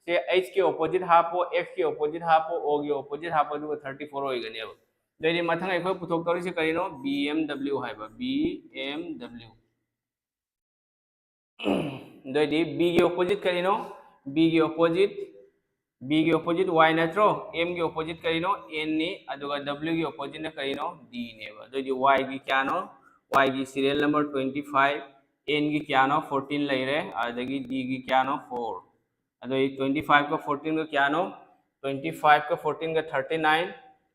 ꯁꯦ H ꯀꯤ opposite ꯍꯥꯞꯄꯣ, X ꯀꯤ opposite ꯍꯥꯞꯄꯣ, O ꯒꯤ opposite ꯍꯥꯞꯄꯣ, ꯑꯗꯨꯒ thirty four ꯑꯣꯏꯒꯅꯦꯕ꯫ ꯑꯗꯨꯑꯣꯏꯗꯤ ꯃꯊꯪ ꯑꯩꯈꯣꯏ ꯄꯨꯊꯣꯛꯇꯧꯔꯤꯁꯦ ꯀꯔꯤꯅꯣ? B M W ꯍꯥꯏꯕ, B M W꯫ ꯑꯗꯨꯑꯣꯏꯗꯤ B ꯒꯤ opposite ꯀꯔꯤꯅꯣ? B ꯒꯤ opposite, B ꯒꯤ opposite Y ꯅꯠꯇ꯭ꯔꯣ? M ꯒꯤ opposite ꯀꯔꯤꯅꯣ? N ꯅꯤ꯫ ꯑꯗꯨꯒ W ꯒꯤ opposite ꯅ ꯀꯔꯤꯅꯣ? D ꯅꯦꯕ꯫ ꯑꯗꯨꯑꯣꯏꯗꯤ Y ꯒꯤ ꯀꯌꯥꯅꯣ? Y ꯒꯤ serial number twenty five, N ꯒꯤ ꯀꯌꯥꯅꯣ? Fourteen ꯂꯩꯔꯦ꯫ ꯑꯗꯒꯤ D ꯒꯤ ꯀꯌꯥꯅꯣ? Four꯫ ꯑꯗꯨꯑꯣꯏꯗꯤ twenty five ꯀ fourteen ꯒ ꯀꯌꯥꯅꯣ? Twenty five ꯀ fourteen ꯒ thirty nine,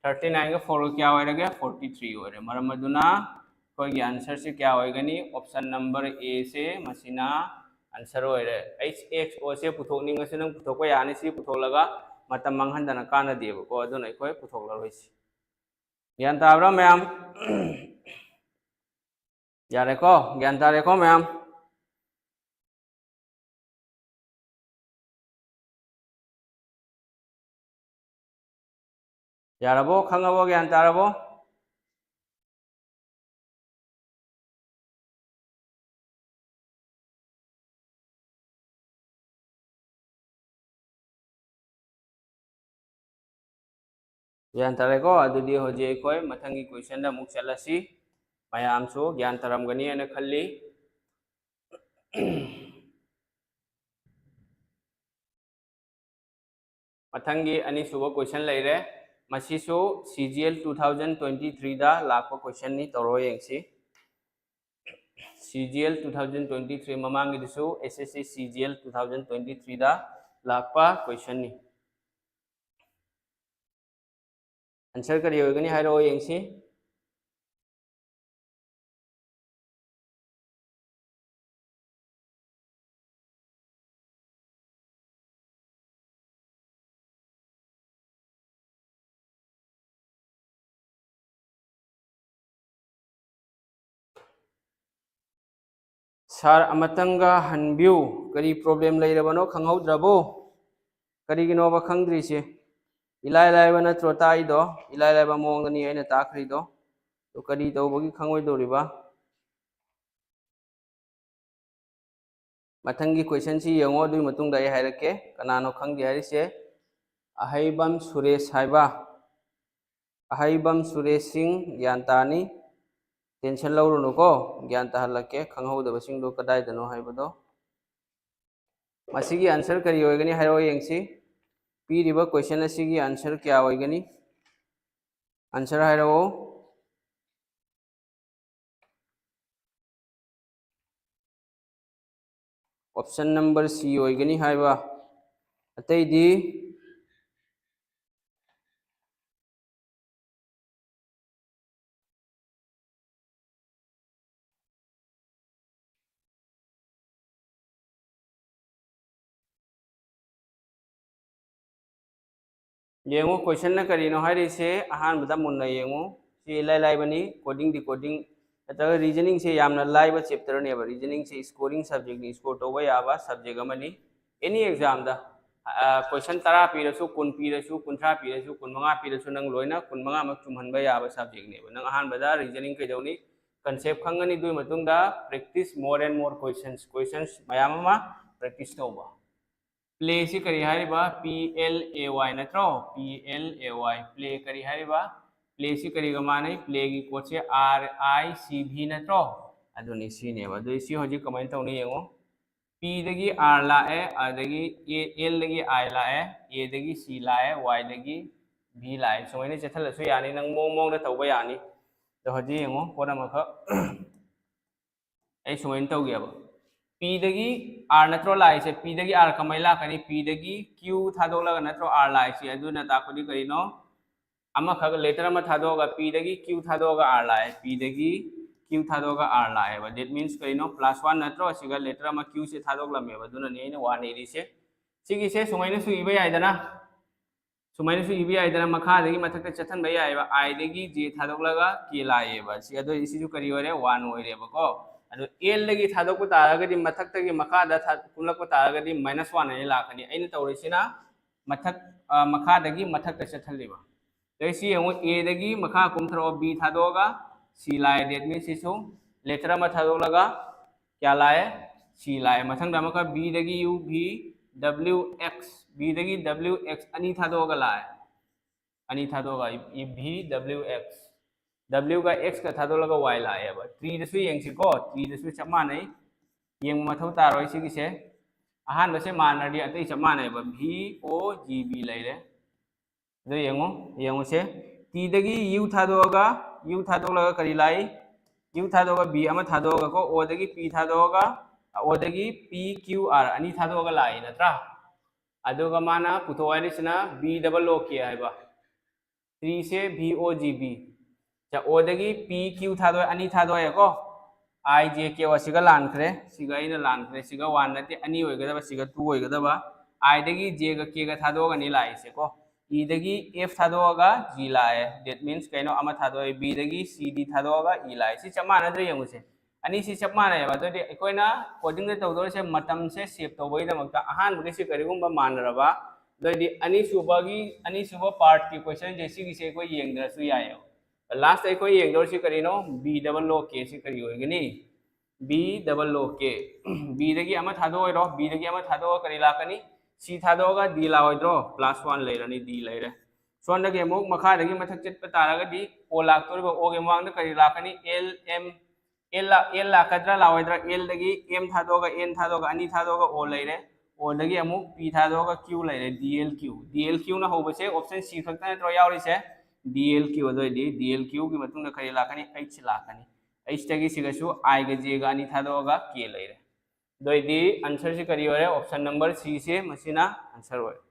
thirty nine ꯒ four ꯒ ꯀꯌꯥ ꯑꯣꯏꯔꯒꯦ? Forty three ꯑꯣꯏꯔꯦ꯫ ꯃꯔꯝ ꯑꯗꯨꯅ ꯑꯩꯈꯣꯏꯒꯤ answer ꯁꯤ ꯀꯌꯥ ꯑꯣꯏꯒꯅꯤ? Option number A ꯁꯦ ꯃꯁꯤꯅ answer ꯑꯣꯏꯔꯦ꯫ H X O ꯁꯦ ꯄꯨꯊꯣꯛꯅꯤꯡꯉꯁꯨ ꯅꯪ ꯄꯨꯊꯣꯛꯄ ꯌꯥꯅꯤ꯫ ꯁꯤ ꯄꯨꯊꯣꯛꯂꯒ ꯃꯇꯝ ꯃꯥꯡꯍꯟꯗꯅ ꯀꯥꯟꯅꯗꯦꯕꯀꯣ, ꯑꯗꯨꯅ ꯑꯩꯈꯣꯏ ꯄꯨꯊꯣꯛꯂꯔꯣꯏꯁꯤ꯫ ꯒ꯭ꯌꯥꯟ ꯇꯥꯕ꯭ꯔꯥ ꯃꯌꯥꯝ? ꯌꯥꯔꯦꯀꯣ? ꯒ꯭ꯌꯥꯟ ꯇꯥꯔꯦꯀꯣ ꯃꯌꯥꯝ? ꯌꯥꯔꯕꯣ? ꯈꯪꯉꯕꯣ? ꯒ꯭ꯌꯥꯟ ꯇꯥꯔꯕꯣ? ꯒ꯭ꯌꯥꯟ ꯇꯥꯔꯦꯀꯣ? ꯑꯗꯨꯗꯤ ꯍꯧꯖꯤꯛ ꯑꯩꯈꯣꯏ ꯃꯊꯪꯒꯤ question ꯗ ꯑꯃꯨꯛ ꯆꯠꯂꯁꯤ꯫ ꯃꯌꯥꯝꯁꯨ ꯒ꯭ꯌꯥꯟ ꯇꯥꯔꯝꯒꯅꯤ ꯍꯥꯏꯅ ꯈꯜꯂꯤ꯫ ꯃꯊꯪꯒꯤ ꯑꯅꯤꯁꯨꯕ question ꯂꯩꯔꯦ꯫ ꯃꯁꯤꯁꯨ C G L two thousand twenty three ꯗ ꯂꯥꯛꯄ question ꯅꯤ꯫ ꯇꯧꯔꯣ ꯌꯦꯡꯁꯤ꯫ C G L two thousand twenty three ꯃꯃꯥꯡꯒꯤꯗꯨꯁꯨ S S C C G L two thousand twenty three ꯗ ꯂꯥꯛꯄ question ꯅꯤ꯫ Answer ꯀꯔꯤ ꯑꯣꯏꯒꯅꯤ ꯍꯥꯏꯔꯛꯑꯣ ꯌꯦꯡꯁꯤ꯫ Sir, ꯑꯃꯇꯪꯒ ꯍꯟꯕꯤꯌꯨ꯫ ꯀꯔꯤ problem ꯂꯩꯔꯕꯅꯣ ꯈꯪꯍꯧꯗ꯭ꯔꯕꯣ? ꯀꯔꯤꯒꯤꯅꯣꯕ ꯈꯪꯗ꯭ꯔꯤꯁꯦ? ꯏꯂꯥꯏ ꯂꯥꯏꯕ ꯅꯠꯇ꯭ꯔꯣ ꯇꯥꯛꯏꯗꯣ? ꯏꯂꯥꯏ ꯂꯥꯏꯕ ꯃꯑꯣꯡꯗꯅꯤ ꯑꯩꯅ ꯇꯥꯛꯈ꯭ꯔꯤꯗꯣ꯫ ꯑꯗꯨ ꯀꯔꯤ ꯇꯧꯕꯒꯤ ꯈꯪꯉꯣꯏꯗꯧꯔꯤꯕ? ꯃꯊꯪꯒꯤ question ꯁꯤ ꯌꯦꯡꯉꯣ, ꯑꯗꯨꯒꯤ ꯃꯇꯨꯡꯗ ꯑꯩ ꯍꯥꯏꯔꯛꯀꯦ꯫ ꯀꯅꯥꯅꯣ ꯈꯪꯗꯦ ꯍꯥꯏꯔꯤꯁꯦ? ꯑꯍꯩꯕꯝ ꯁꯨꯔꯦꯁ ꯍꯥꯏꯕ꯫ ꯑꯍꯩꯕꯝ ꯁꯨꯔꯦꯁ ꯁꯤꯡ ꯒ꯭ꯌꯥꯟ ꯇꯥꯅꯤ꯫ Tension ꯂꯧꯔꯨꯅꯨꯀꯣ, ꯒ꯭ꯌꯥꯟ ꯇꯥꯍꯜꯂꯛꯀꯦ ꯈꯪꯍꯧꯗꯕꯁꯤꯡꯗꯣ ꯀꯗꯥꯏꯗꯅꯣ ꯍꯥꯏꯕꯗꯣ꯫ ꯃꯁꯤꯒꯤ answer ꯀꯔꯤ ꯑꯣꯏꯒꯅꯤ ꯍꯥꯏꯔꯛꯑꯣ ꯌꯦꯡꯁꯤ꯫ ꯄꯤꯔꯤꯕ question ꯑꯁꯤꯒꯤ answer ꯀꯌꯥ ꯑꯣꯏꯒꯅꯤ? Answer ꯍꯥꯏꯔꯛꯑꯣ꯫ Option number C ꯑꯣꯏꯒꯅꯤ ꯍꯥꯏꯕ꯫ ꯑꯇꯩꯗꯤ? ꯌꯦꯡꯉꯨ, question ꯅ ꯀꯔꯤꯅꯣ ꯍꯥꯏꯔꯤꯁꯦ ꯑꯍꯥꯟꯕꯗ ꯃꯨꯟꯅ ꯌꯦꯡꯉꯨ꯫ ꯁꯤ ꯏꯂꯥꯏ ꯂꯥꯏꯕꯅꯤ, coding decoding ꯅꯠꯇ꯭ꯔꯒ reasoning ꯁꯦ ꯌꯥꯝꯅ ꯂꯥꯏꯕ chapter ꯅꯦꯕ꯫ Reasoning ꯁꯦ scoring subject ꯅꯤ, score ꯇꯧꯕ ꯌꯥꯕ subject ꯑꯃꯅꯤ꯫ Any exam ꯗ, ꯑ, question ꯇꯔꯥ ꯄꯤꯔꯁꯨ, ꯀꯨꯟ ꯄꯤꯔꯁꯨ, ꯀꯨꯟꯊ꯭ꯔꯥ ꯄꯤꯔꯁꯨ, ꯀꯨꯟꯃꯉꯥ ꯄꯤꯔꯁꯨ, ꯅꯪ ꯂꯣꯏꯅ ꯀꯨꯟꯃꯉꯥꯃꯛ ꯆꯨꯝꯍꯟꯕ ꯌꯥꯕ subject ꯅꯦꯕ꯫ ꯅꯪ ꯑꯍꯥꯟꯕꯗ reasoning ꯀꯩꯗꯧꯅꯤ? Concept ꯈꯪꯒꯅꯤ, ꯑꯗꯨꯒꯤ ꯃꯇꯨꯡꯗ practice more and more questions, questions ꯃꯌꯥꯝ ꯑꯃ practice ꯇꯧꯕ꯫ Play ꯁꯤ ꯀꯔꯤ ꯍꯥꯏꯔꯤꯕ? P L A Y ꯅꯠꯇ꯭ꯔꯣ? P L A Y, play ꯀꯔꯤ ꯍꯥꯏꯔꯤꯕ? Play ꯁꯤ ꯀꯔꯤꯒ ꯃꯥꯟꯅꯩ? Play ꯒꯤ code say R I C V ꯅꯠꯇ꯭ꯔꯣ? ꯑꯗꯨꯅꯤ, ꯁꯤꯅꯦꯕ꯫ ꯑꯗꯨ ꯁꯤ ꯍꯧꯖꯤꯛ ꯀꯃꯥꯏꯅ ꯇꯧꯅꯤ ꯌꯦꯡꯉꯣ꯫ P ꯗꯒꯤ R ꯂꯥꯛꯑꯦ, ꯑꯗꯒꯤ A, L ꯗꯒꯤ I ꯂꯥꯛꯑꯦ, A ꯗꯒꯤ C ꯂꯥꯛꯑꯦ, Y ꯗꯒꯤ V ꯂꯥꯛꯑꯦ꯫ ꯁꯨꯃꯥꯏꯅ ꯆꯠꯊꯜꯂꯁꯨ ꯌꯥꯅꯤ, ꯅꯪ ꯃꯑꯣꯡ ꯃꯑꯣꯡꯗ ꯇꯧꯕ ꯌꯥꯅꯤ꯫ ꯑꯗꯣ ꯍꯧꯖꯤꯛ ꯌꯦꯡꯉꯣ, ꯄꯣꯠ ꯑꯃꯈꯛ ꯑꯩ ꯁꯨꯃꯥꯏꯅ ꯇꯧꯒꯦꯕ꯫ P ꯗꯒꯤ R ꯅꯠꯇ꯭ꯔꯣ ꯂꯥꯛꯏꯁꯦ? P ꯗꯒꯤ R ꯀꯃꯥꯏꯅ ꯂꯥꯛꯀꯅꯤ? P ꯗꯒꯤ Q ꯊꯥꯗꯣꯛꯂꯒ ꯅꯠꯇ꯭ꯔꯣ R ꯂꯥꯛꯏꯁꯦ? ꯑꯗꯨꯅ ꯇꯥꯛꯄꯗꯤ ꯀꯔꯤꯅꯣ? ꯑꯃꯈꯛ letter ꯑꯃ ꯊꯥꯗꯣꯛꯑꯒ, P ꯗꯒꯤ Q ꯊꯥꯗꯣꯛꯑꯒ R ꯂꯥꯛꯑꯦ, P ꯗꯒꯤ Q ꯊꯥꯗꯣꯛꯑꯒ R ꯂꯥꯛꯑꯦꯕ꯫ That means ꯀꯔꯤꯅꯣ? Plus one ꯅꯠꯇ꯭ꯔꯣ? ꯑꯁꯤꯒ letter ꯑꯃ Q ꯁꯦ ꯊꯥꯗꯣꯛꯂꯝꯃꯦꯕ, ꯑꯗꯨꯅꯅꯦ ꯑꯩꯅ one ꯏꯔꯤꯁꯦ꯫ ꯁꯤꯒꯤꯁꯦ ꯁꯨꯃꯥꯏꯅꯁꯨ ꯏꯕ ꯌꯥꯏꯗꯅ, ꯁꯨꯃꯥꯏꯅꯁꯨ ꯏꯕ ꯌꯥꯏꯗꯅ, ꯃꯈꯥꯗꯒꯤ ꯃꯊꯛꯇ ꯆꯠꯍꯟꯕ ꯌꯥꯏꯑꯕ꯫ I ꯗꯒꯤ J ꯊꯥꯗꯣꯛꯂꯒ K ꯂꯥꯛꯑꯦꯕ꯫ ꯁꯤ, ꯑꯗꯨ ꯁꯤꯁꯨ ꯀꯔꯤ ꯑꯣꯏꯔꯦ? One ꯑꯣꯏꯔꯦꯕꯀꯣ꯫ ꯑꯗꯣ L ꯗꯒꯤ ꯊꯥꯗꯣꯛꯄ ꯇꯥꯔꯒꯗꯤ, ꯃꯊꯛꯇꯒꯤ ꯃꯈꯥꯗ ꯊꯥ-, ꯀꯨꯝꯂꯛꯄ ꯇꯥꯔꯒꯗꯤ minus one ꯍꯥꯏꯅ ꯂꯥꯛꯀꯅꯤ꯫ ꯑꯩꯅ ꯇꯧꯔꯤꯁꯤꯅ ꯃꯊꯛ, ꯑ, ꯃꯈꯥꯗꯒꯤ ꯃꯊꯛꯇ ꯆꯠꯍꯜꯂꯤꯕ꯫ ꯑꯗꯩ ꯁꯤ ꯌꯦꯡꯉꯨ, A ꯗꯒꯤ ꯃꯈꯥ ꯀꯨꯝꯊꯔꯛꯑꯣ, B ꯊꯥꯗꯣꯛꯑꯒ C ꯂꯥꯛꯑꯦ꯫ That means ꯁꯤꯁꯨ letter ꯑꯃ ꯊꯥꯗꯣꯛꯂꯒ ꯀꯌꯥ ꯂꯥꯛꯑꯦ? C ꯂꯥꯛꯑꯦ꯫ ꯃꯊꯪꯗ ꯑꯃꯨꯛꯀ B ꯗꯒꯤ U, V, W, X, B ꯗꯒꯤ W, X ꯑꯅꯤ ꯊꯥꯗꯣꯛꯑꯒ ꯂꯥꯛꯑꯦ꯫ ꯑꯅꯤ ꯊꯥꯗꯣꯛꯑꯒ V, W, X, W ꯒ X ꯀ ꯊꯥꯗꯣꯛꯂꯒ Y ꯂꯥꯛꯑꯦꯕ꯫ Tree ꯗꯁꯨ ꯌꯦꯡꯁꯤꯀꯣ, tree ꯗꯁꯨ ꯆꯞ ꯃꯥꯟꯅꯩ, ꯌꯦꯡꯕ ꯃꯊꯧ ꯇꯥꯔꯣꯏ ꯁꯤꯒꯤꯁꯦ꯫ ꯑꯍꯥꯟꯕꯁꯦ ꯃꯥꯟꯅꯔꯗꯤ ꯑꯇꯩ ꯆꯞ ꯃꯥꯟꯅꯩꯕ, V O G B ꯂꯩꯔꯦ꯫ ꯑꯗꯨ ꯌꯦꯡꯉꯨ, ꯌꯦꯡꯉꯨꯁꯦ꯫ T ꯗꯒꯤ U ꯊꯥꯗꯣꯛꯑꯒ, U ꯊꯥꯗꯣꯛꯂꯒ ꯀꯔꯤ ꯂꯥꯛꯏ? U ꯊꯥꯗꯣꯛꯑꯒ B ꯑꯃ ꯊꯥꯗꯣꯛꯑꯒ ꯀꯣ, O ꯗꯒꯤ P ꯊꯥꯗꯣꯛꯑꯒ, O ꯗꯒꯤ P Q R ꯑꯅꯤ ꯊꯥꯗꯣꯛꯑꯒ ꯂꯥꯛꯏ ꯅꯠꯇ꯭ꯔꯥ? ꯑꯗꯨꯒ ꯃꯥꯅ ꯄꯨꯊꯣꯛ ꯍꯥꯏꯔꯤꯁꯤꯅ V double O K ꯍꯥꯏꯕ꯫ Tree ꯁꯦ V O G B꯫ ꯆꯥ, O ꯗꯒꯤ P Q ꯊꯥꯗꯣꯛꯑꯦ, ꯑꯅꯤ ꯊꯥꯗꯣꯛꯑꯦꯀꯣ꯫ I J K O ꯑꯁꯤꯒ ꯂꯥꯟꯈ꯭ꯔꯦ, ꯁꯤꯒ ꯑꯩꯅ ꯂꯥꯟꯈ꯭ꯔꯦ, ꯁꯤꯒ one ꯅꯠꯇꯦ, ꯑꯅꯤ ꯑꯣꯏꯒꯗꯕ, ꯁꯤꯒ two ꯑꯣꯏꯒꯗꯕ꯫ I ꯗꯒꯤ J ꯒ K ꯒ ꯊꯥꯗꯣꯛꯑꯒꯅꯤ ꯂꯥꯛꯏꯁꯦꯀꯣ꯫ E ꯗꯒꯤ F ꯊꯥꯗꯣꯛꯑꯒ G ꯂꯥꯛꯑꯦ꯫ That means ꯀꯩꯅꯣ, ꯑꯃ ꯊꯥꯗꯣꯛꯑꯦ, B ꯗꯒꯤ C D ꯊꯥꯗꯣꯛꯑꯒ E ꯂꯥꯛꯑꯦ꯫ ꯁꯤ ꯆꯞ ꯃꯥꯟꯅꯗ꯭ꯔꯥ ꯌꯦꯡꯉꯨꯁꯦ꯫ ꯑꯅꯤꯁꯤ ꯆꯞ ꯃꯥꯟꯅꯩꯑꯕ꯫ ꯑꯗꯨꯗꯤ ꯑꯩꯈꯣꯏꯅ coding ꯗ ꯇꯧꯗꯣꯏꯁꯦ ꯃꯇꯝꯁꯦ save ꯇꯧꯕꯒꯤꯗꯃꯛꯇ ꯑꯍꯥꯟꯕꯒꯤꯁꯤ ꯀꯔꯤꯒꯨꯝꯕ ꯃꯥꯟꯅꯔꯕ, ꯑꯗꯨꯑꯣꯏꯗꯤ ꯑꯅꯤꯁꯨꯕꯒꯤ, ꯑꯅꯤꯁꯨꯕ part ꯀꯤ question ꯁꯦ ꯁꯤꯒꯤꯁꯦ ꯑꯩꯈꯣꯏ ꯌꯦꯡꯗ꯭ꯔꯁꯨ ꯌꯥꯏꯑꯕ꯫ Last ꯑꯩꯈꯣꯏ ꯌꯦꯡꯗꯧꯔꯤꯁꯤ ꯀꯔꯤꯅꯣ? V double O K ꯁꯤ ꯀꯔꯤ ꯑꯣꯏꯒꯅꯤ? V double O K꯫ B ꯗꯒꯤ ꯑꯃ ꯊꯥꯗꯣꯛꯑꯣꯏꯔꯣ? B ꯗꯒꯤ ꯑꯃ ꯊꯥꯗꯣꯛꯑꯒ ꯀꯔꯤ ꯂꯥꯛꯀꯅꯤ? C ꯊꯥꯗꯣꯛꯑꯒ D ꯂꯥꯛꯑꯣꯏꯗ꯭ꯔꯣ? Plus one ꯂꯩꯔꯅꯤ, D ꯂꯩꯔꯦ꯫ ꯁꯣꯝꯗꯒꯤ ꯑꯃꯨꯛ ꯃꯈꯥꯗꯒꯤ ꯃꯊꯛ ꯆꯠꯄ ꯇꯥꯔꯒꯗꯤ O ꯂꯥꯛꯇꯣꯔꯤꯕ, O ꯒꯤ ꯃꯃꯥꯡꯗ ꯀꯔꯤ ꯂꯥꯛꯀꯅꯤ? L, M, L ꯂꯥꯛ-, L ꯂꯥꯛꯀꯗ꯭ꯔꯥ ꯂꯥꯛꯑꯣꯏꯗ꯭ꯔꯥ? L ꯗꯒꯤ M ꯊꯥꯗꯣꯛꯑꯒ, N ꯊꯥꯗꯣꯛꯑꯒ, ꯑꯅꯤ ꯊꯥꯗꯣꯛꯑꯒ O ꯂꯩꯔꯦ꯫ O ꯗꯒꯤ ꯑꯃꯨꯛ P ꯊꯥꯗꯣꯛꯑꯒ Q ꯂꯩꯔꯦ, D L Q꯫ D L Q ꯅ ꯍꯧꯕꯁꯦ option C ꯈꯛꯇ ꯅꯠꯇ꯭ꯔꯣ ꯌꯥꯎꯔꯤꯁꯦ? D L Q꯫ ꯑꯗꯨ ꯑꯣꯏꯗꯤ D L Q ꯒꯤ ꯃꯇꯨꯡꯗ ꯀꯔꯤ ꯂꯥꯛꯀꯅꯤ? H ꯂꯥꯛꯀꯅꯤ꯫ H ꯇꯒꯤ ꯁꯤꯒꯁꯨ I ꯒ J ꯒ ꯑꯅꯤ ꯊꯥꯗꯣꯛꯑꯒ K ꯂꯩꯔꯦ꯫ ꯑꯗꯨ ꯑꯣꯏꯗꯤ answer ꯁꯤ ꯀꯔꯤ ꯑꯣꯏꯔꯦ? Option number C ꯁꯦ ꯃꯁꯤꯅ answer ꯑꯣꯏꯔꯦ꯫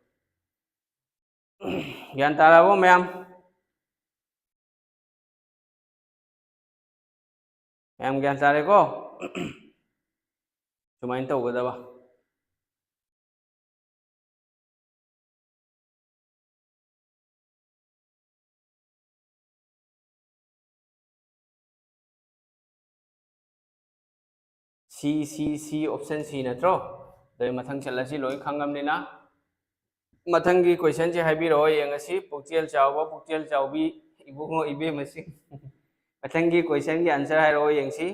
ꯒ꯭ꯌꯥꯟ ꯇꯥꯔꯕꯣ ꯃꯌꯥꯝ? ꯃꯌꯥꯝ ꯒ꯭ꯌꯥꯟ ꯇꯥꯔꯦꯀꯣ? ꯁꯨꯃꯥꯏꯅ ꯇꯧꯒꯗꯕ꯫ C, C, C, option C ꯅꯠꯇ꯭ꯔꯣ? ꯑꯗꯩ ꯃꯊꯪ ꯆꯠꯂꯁꯤ, ꯂꯣꯏ ꯈꯪꯉꯕꯅꯤꯅ꯫ ꯃꯊꯪꯒꯤ question ꯁꯦ ꯍꯥꯏꯕꯤꯔꯛꯑꯣ ꯌꯦꯡꯉꯁꯤ꯫ ꯄꯨꯛꯆꯦꯜ ꯆꯥꯎꯕ, ꯄꯨꯛꯆꯦꯜ ꯆꯥꯎꯕꯤ, ꯏꯕꯨꯡꯉꯣ ꯏꯕꯦꯝꯃꯁꯤꯡ꯫ ꯃꯊꯪꯒꯤ question ꯒꯤ answer ꯍꯥꯏꯔꯛꯑꯣ ꯌꯦꯡꯁꯤ꯫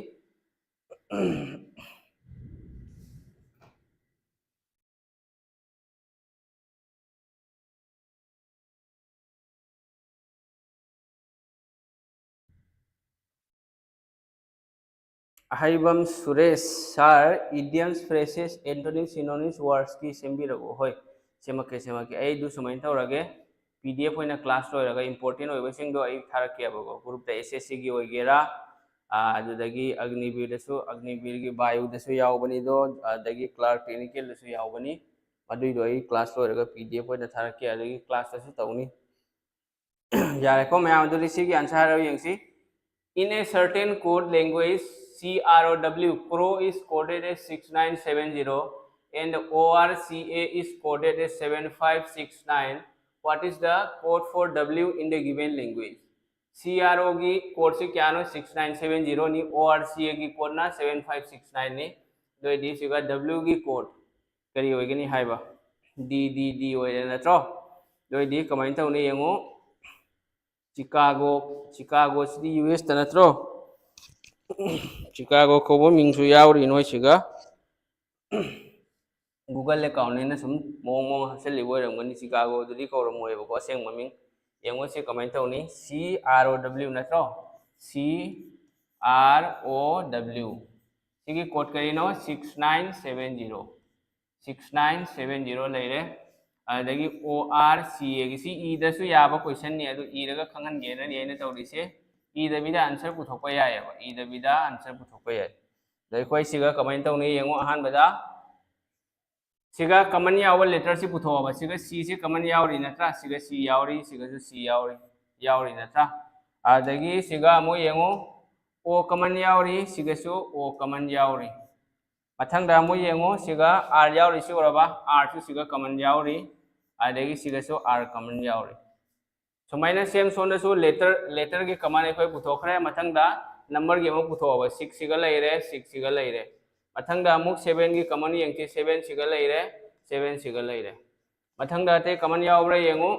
ꯑꯍꯩꯕꯝ Suresh, sir, idioms, phrases, antonyms, synonyms, words ꯀꯤ ꯁꯦꯝꯕꯤꯔꯛꯎ꯫ ꯍꯣꯏ, ꯁꯦꯝꯃꯛꯀꯦ, ꯁꯦꯝꯃꯛꯀꯦ꯫ ꯑꯩ ꯑꯗꯨ ꯁꯨꯃꯥꯏꯅ ꯇꯧꯔꯒꯦ, P D F ꯑꯣꯏꯅ class ꯂꯣꯏꯔꯒ important ꯑꯣꯏꯕꯁꯤꯡꯗꯣ ꯑꯩ ꯊꯥꯔꯛꯀꯦꯕꯀꯣ꯫ Group ꯇ S S C ꯒꯤ ꯑꯣꯏꯒꯦꯔꯥ, ꯑꯥ, ꯑꯗꯨꯗꯒꯤ ꯑꯒꯅꯤꯕꯤꯔꯗꯁꯨ, ꯑꯒꯅꯤꯕꯤꯔꯒꯤ ꯕꯥꯌꯨꯗꯁꯨ ꯌꯥꯎꯕꯅꯤꯗꯣ, ꯑꯗꯒꯤ clerk technical ꯗꯁꯨ ꯌꯥꯎꯕꯅꯤ꯫ ꯑꯗꯨꯏꯗꯣ ꯑꯩ class ꯂꯣꯏꯔꯒ P D F ꯑꯣꯏꯅ ꯊꯥꯔꯛꯀꯦ, ꯑꯗꯒꯤ class ꯇꯁꯨ ꯇꯧꯅꯤ꯫ ꯌꯥꯔꯦꯀꯣ ꯃꯌꯥꯝ, ꯑꯗꯨꯗꯤ ꯁꯤꯒꯤ answer ꯍꯥꯏꯔꯣ ꯌꯦꯡꯁꯤ꯫ In a certain code language, C R O W, crow is coded as six nine seven zero and O R C A is coded as seven five six nine. What is the code for W in the given language? C R O ꯒꯤ code ꯁꯤ ꯀꯌꯥꯅꯣ? Six nine seven zero ꯅꯤ꯫ O R C A ꯒꯤ code ꯅ seven five six nine ꯅꯤ꯫ ꯑꯗꯨ ꯑꯣꯏꯗꯤ ꯁꯤꯒ W ꯒꯤ code ꯀꯔꯤ ꯑꯣꯏꯒꯅꯤ ꯍꯥꯏꯕ? D, D, D ꯑꯣꯏꯔꯦ ꯅꯠꯇ꯭ꯔꯣ? ꯑꯗꯨ ꯑꯣꯏꯗꯤ ꯀꯃꯥꯏꯅ ꯇꯧꯅꯤ ꯌꯦꯡꯉꯨ꯫ ꯆꯤꯀꯥꯒꯣ, ꯆꯤꯀꯥꯒꯣ ꯁꯤꯗꯤ U S ꯇ ꯅꯠꯇ꯭ꯔꯣ? ꯆꯤꯀꯥꯒꯣ ꯀꯧꯕ ꯃꯤꯡꯁꯨ ꯌꯥꯎꯔꯤ ꯅꯣꯏꯁꯤꯒ꯫ Google account ꯅꯤꯅ ꯁꯨꯝ ꯃꯑꯣꯡ ꯃꯑꯣꯡ ꯍꯥꯞꯆꯜꯂꯤꯕ ꯑꯣꯏꯔꯝꯒꯅꯤ꯫ ꯆꯤꯀꯥꯒꯣꯗꯨꯗꯤ ꯀꯧꯔꯝꯃꯣꯏꯕꯀꯣ ꯑꯁꯦꯡꯕ ꯃꯤꯡ꯫ ꯌꯦꯡꯉꯣ ꯁꯤ ꯀꯃꯥꯏꯅ ꯇꯧꯅꯤ? C R O W ꯅꯠꯇ꯭ꯔꯣ? C R O W꯫ ꯁꯤꯒꯤ code ꯀꯔꯤꯅꯣ? Six nine seven zero꯫ Six nine seven zero ꯂꯩꯔꯦ꯫ ꯑꯗꯒꯤ O R C A ꯒꯤ ꯁꯤ ꯏꯗꯁꯨ ꯌꯥꯕ question ꯅꯤ, ꯑꯗꯨ ꯏꯔꯒ ꯈꯪꯍꯟꯒꯦꯅꯅꯤ ꯑꯩꯅ ꯇꯧꯔꯤꯁꯦ꯫ ꯏꯗꯕꯤꯗ answer ꯄꯨꯊꯣꯛꯄ ꯌꯥꯏꯑꯕ, ꯏꯗꯕꯤꯗ answer ꯄꯨꯊꯣꯛꯄ ꯌꯥꯏ꯫ ꯑꯗꯣ ꯑꯩꯈꯣꯏ ꯁꯤꯒ ꯀꯃꯥꯏꯅ ꯇꯧꯅꯤ ꯌꯦꯡꯉꯣ꯫ ꯑꯍꯥꯟꯕꯗ ꯁꯤꯒ common ꯌꯥꯎꯕ letter ꯁꯤ ꯄꯨꯊꯣꯛꯑꯕ꯫ ꯁꯤꯒ C ꯁꯤ common ꯌꯥꯎꯔꯤ ꯅꯠꯇ꯭ꯔꯥ? ꯁꯤꯒ C ꯌꯥꯎꯔꯤ, ꯁꯤꯒꯁꯨ C ꯌꯥꯎꯔꯤ, ꯌꯥꯎꯔꯤ ꯅꯠꯇ꯭ꯔꯥ? ꯑꯗꯒꯤ ꯁꯤꯒ ꯑꯃꯨꯛ ꯌꯦꯡꯉꯨ, O common ꯌꯥꯎꯔꯤ, ꯁꯤꯒꯁꯨ O common ꯌꯥꯎꯔꯤ꯫ ꯃꯊꯪꯗ ꯑꯃꯨꯛ ꯌꯦꯡꯉꯨ, ꯁꯤꯒ R ꯌꯥꯎꯔꯤ, ꯁꯤ ꯎꯔꯕ? R ꯁꯨ ꯁꯤꯒ common ꯌꯥꯎꯔꯤ, ꯑꯗꯒꯤ ꯁꯤꯒꯁꯨ R common ꯌꯥꯎꯔꯤ꯫ ꯁꯨꯃꯥꯏꯅ same ꯁꯣꯝꯗꯁꯨ letter, letter ꯒꯤ common ꯑꯩꯈꯣꯏ ꯄꯨꯊꯣꯛꯈ꯭ꯔꯦ꯫ ꯃꯊꯪꯗ number ꯒꯤ ꯑꯃꯨꯛ ꯄꯨꯊꯣꯛꯑꯕ, six ꯁꯤꯒ ꯂꯩꯔꯦ, six ꯁꯤꯒ ꯂꯩꯔꯦ꯫ ꯃꯊꯪꯗ ꯑꯃꯨꯛ seven ꯒꯤ common ꯌꯦꯡꯁꯤ, seven ꯁꯤꯒ ꯂꯩꯔꯦ, seven ꯁꯤꯒ ꯂꯩꯔꯦ꯫ ꯃꯊꯪꯗ ꯑꯇꯩ common ꯌꯥꯎꯕ꯭ꯔꯥ ꯌꯦꯡꯉꯨ,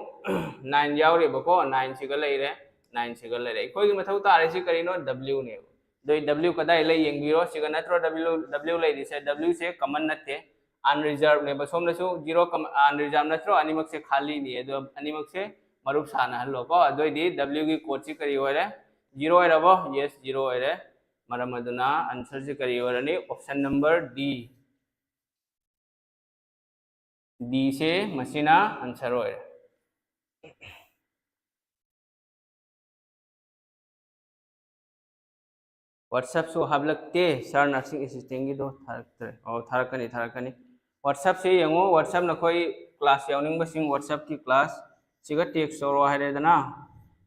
nine ꯌꯥꯎꯔꯤꯕꯀꯣ, nine ꯁꯤꯒ ꯂꯩꯔꯦ꯫ ꯅꯥꯏꯟ ꯁꯤꯒ ꯂꯩꯔꯦ꯫ ꯑꯩꯈꯣꯏꯒꯤ ꯃꯊꯧ ꯇꯥꯔꯤꯁꯤ ꯀꯔꯤꯅꯣ? W ꯅꯦꯕ꯫ ꯑꯗꯣ W ꯀꯗꯥꯏ ꯂꯩ ꯌꯦꯡꯕꯤꯔꯣ꯫ ꯁꯤꯒ ꯅꯠꯇ꯭ꯔꯣ W, W ꯂꯩꯔꯤꯁꯦ? W ꯁꯦ common ꯅꯠꯇꯦ, unreserved ꯅꯦꯕ꯫ ꯁꯣꯝꯗꯁꯨ zero unreserved ꯅꯠꯇ꯭ꯔꯣ? ꯑꯅꯤꯃꯛꯁꯦ ꯈꯥꯂꯤꯅꯤ꯫ ꯑꯗꯣ ꯑꯅꯤꯃꯛꯁꯦ ꯃꯔꯨꯞ ꯁꯥꯟꯅꯍꯜꯂꯣꯀꯣ꯫ ꯑꯗꯨꯑꯣꯏꯗꯤ W ꯒꯤ code ꯁꯤ ꯀꯔꯤ ꯑꯣꯏꯔꯦ? Zero ꯑꯣꯏꯔꯕꯣ? Yes, zero ꯑꯣꯏꯔꯦ꯫ ꯃꯔꯝ ꯑꯗꯨꯅ answer ꯁꯤ ꯀꯔꯤ ꯑꯣꯏꯔꯅꯤ? Option number D꯫ D ꯁꯦ ꯃꯁꯤꯅ answer ꯑꯣꯏꯔꯦ꯫ WhatsApp ꯁꯨ ꯍꯥꯞꯂꯛꯇꯦ, sir, nursing assistant ꯒꯤꯗꯣ ꯊꯥꯔꯛꯇ꯭ꯔꯦ꯫ ꯑꯣ, ꯊꯥꯔꯛꯀꯅꯤ, ꯊꯥꯔꯛꯀꯅꯤ꯫ WhatsApp ꯁꯦ ꯌꯦꯡꯉꯣ, WhatsApp ꯅꯈꯣꯏ class ꯌꯥꯎꯅꯤꯡꯕꯁꯤꯡ WhatsApp ꯀꯤ class ꯁꯤꯒ text ꯇꯧꯔꯣ ꯍꯥꯏꯔꯦꯗꯅ꯫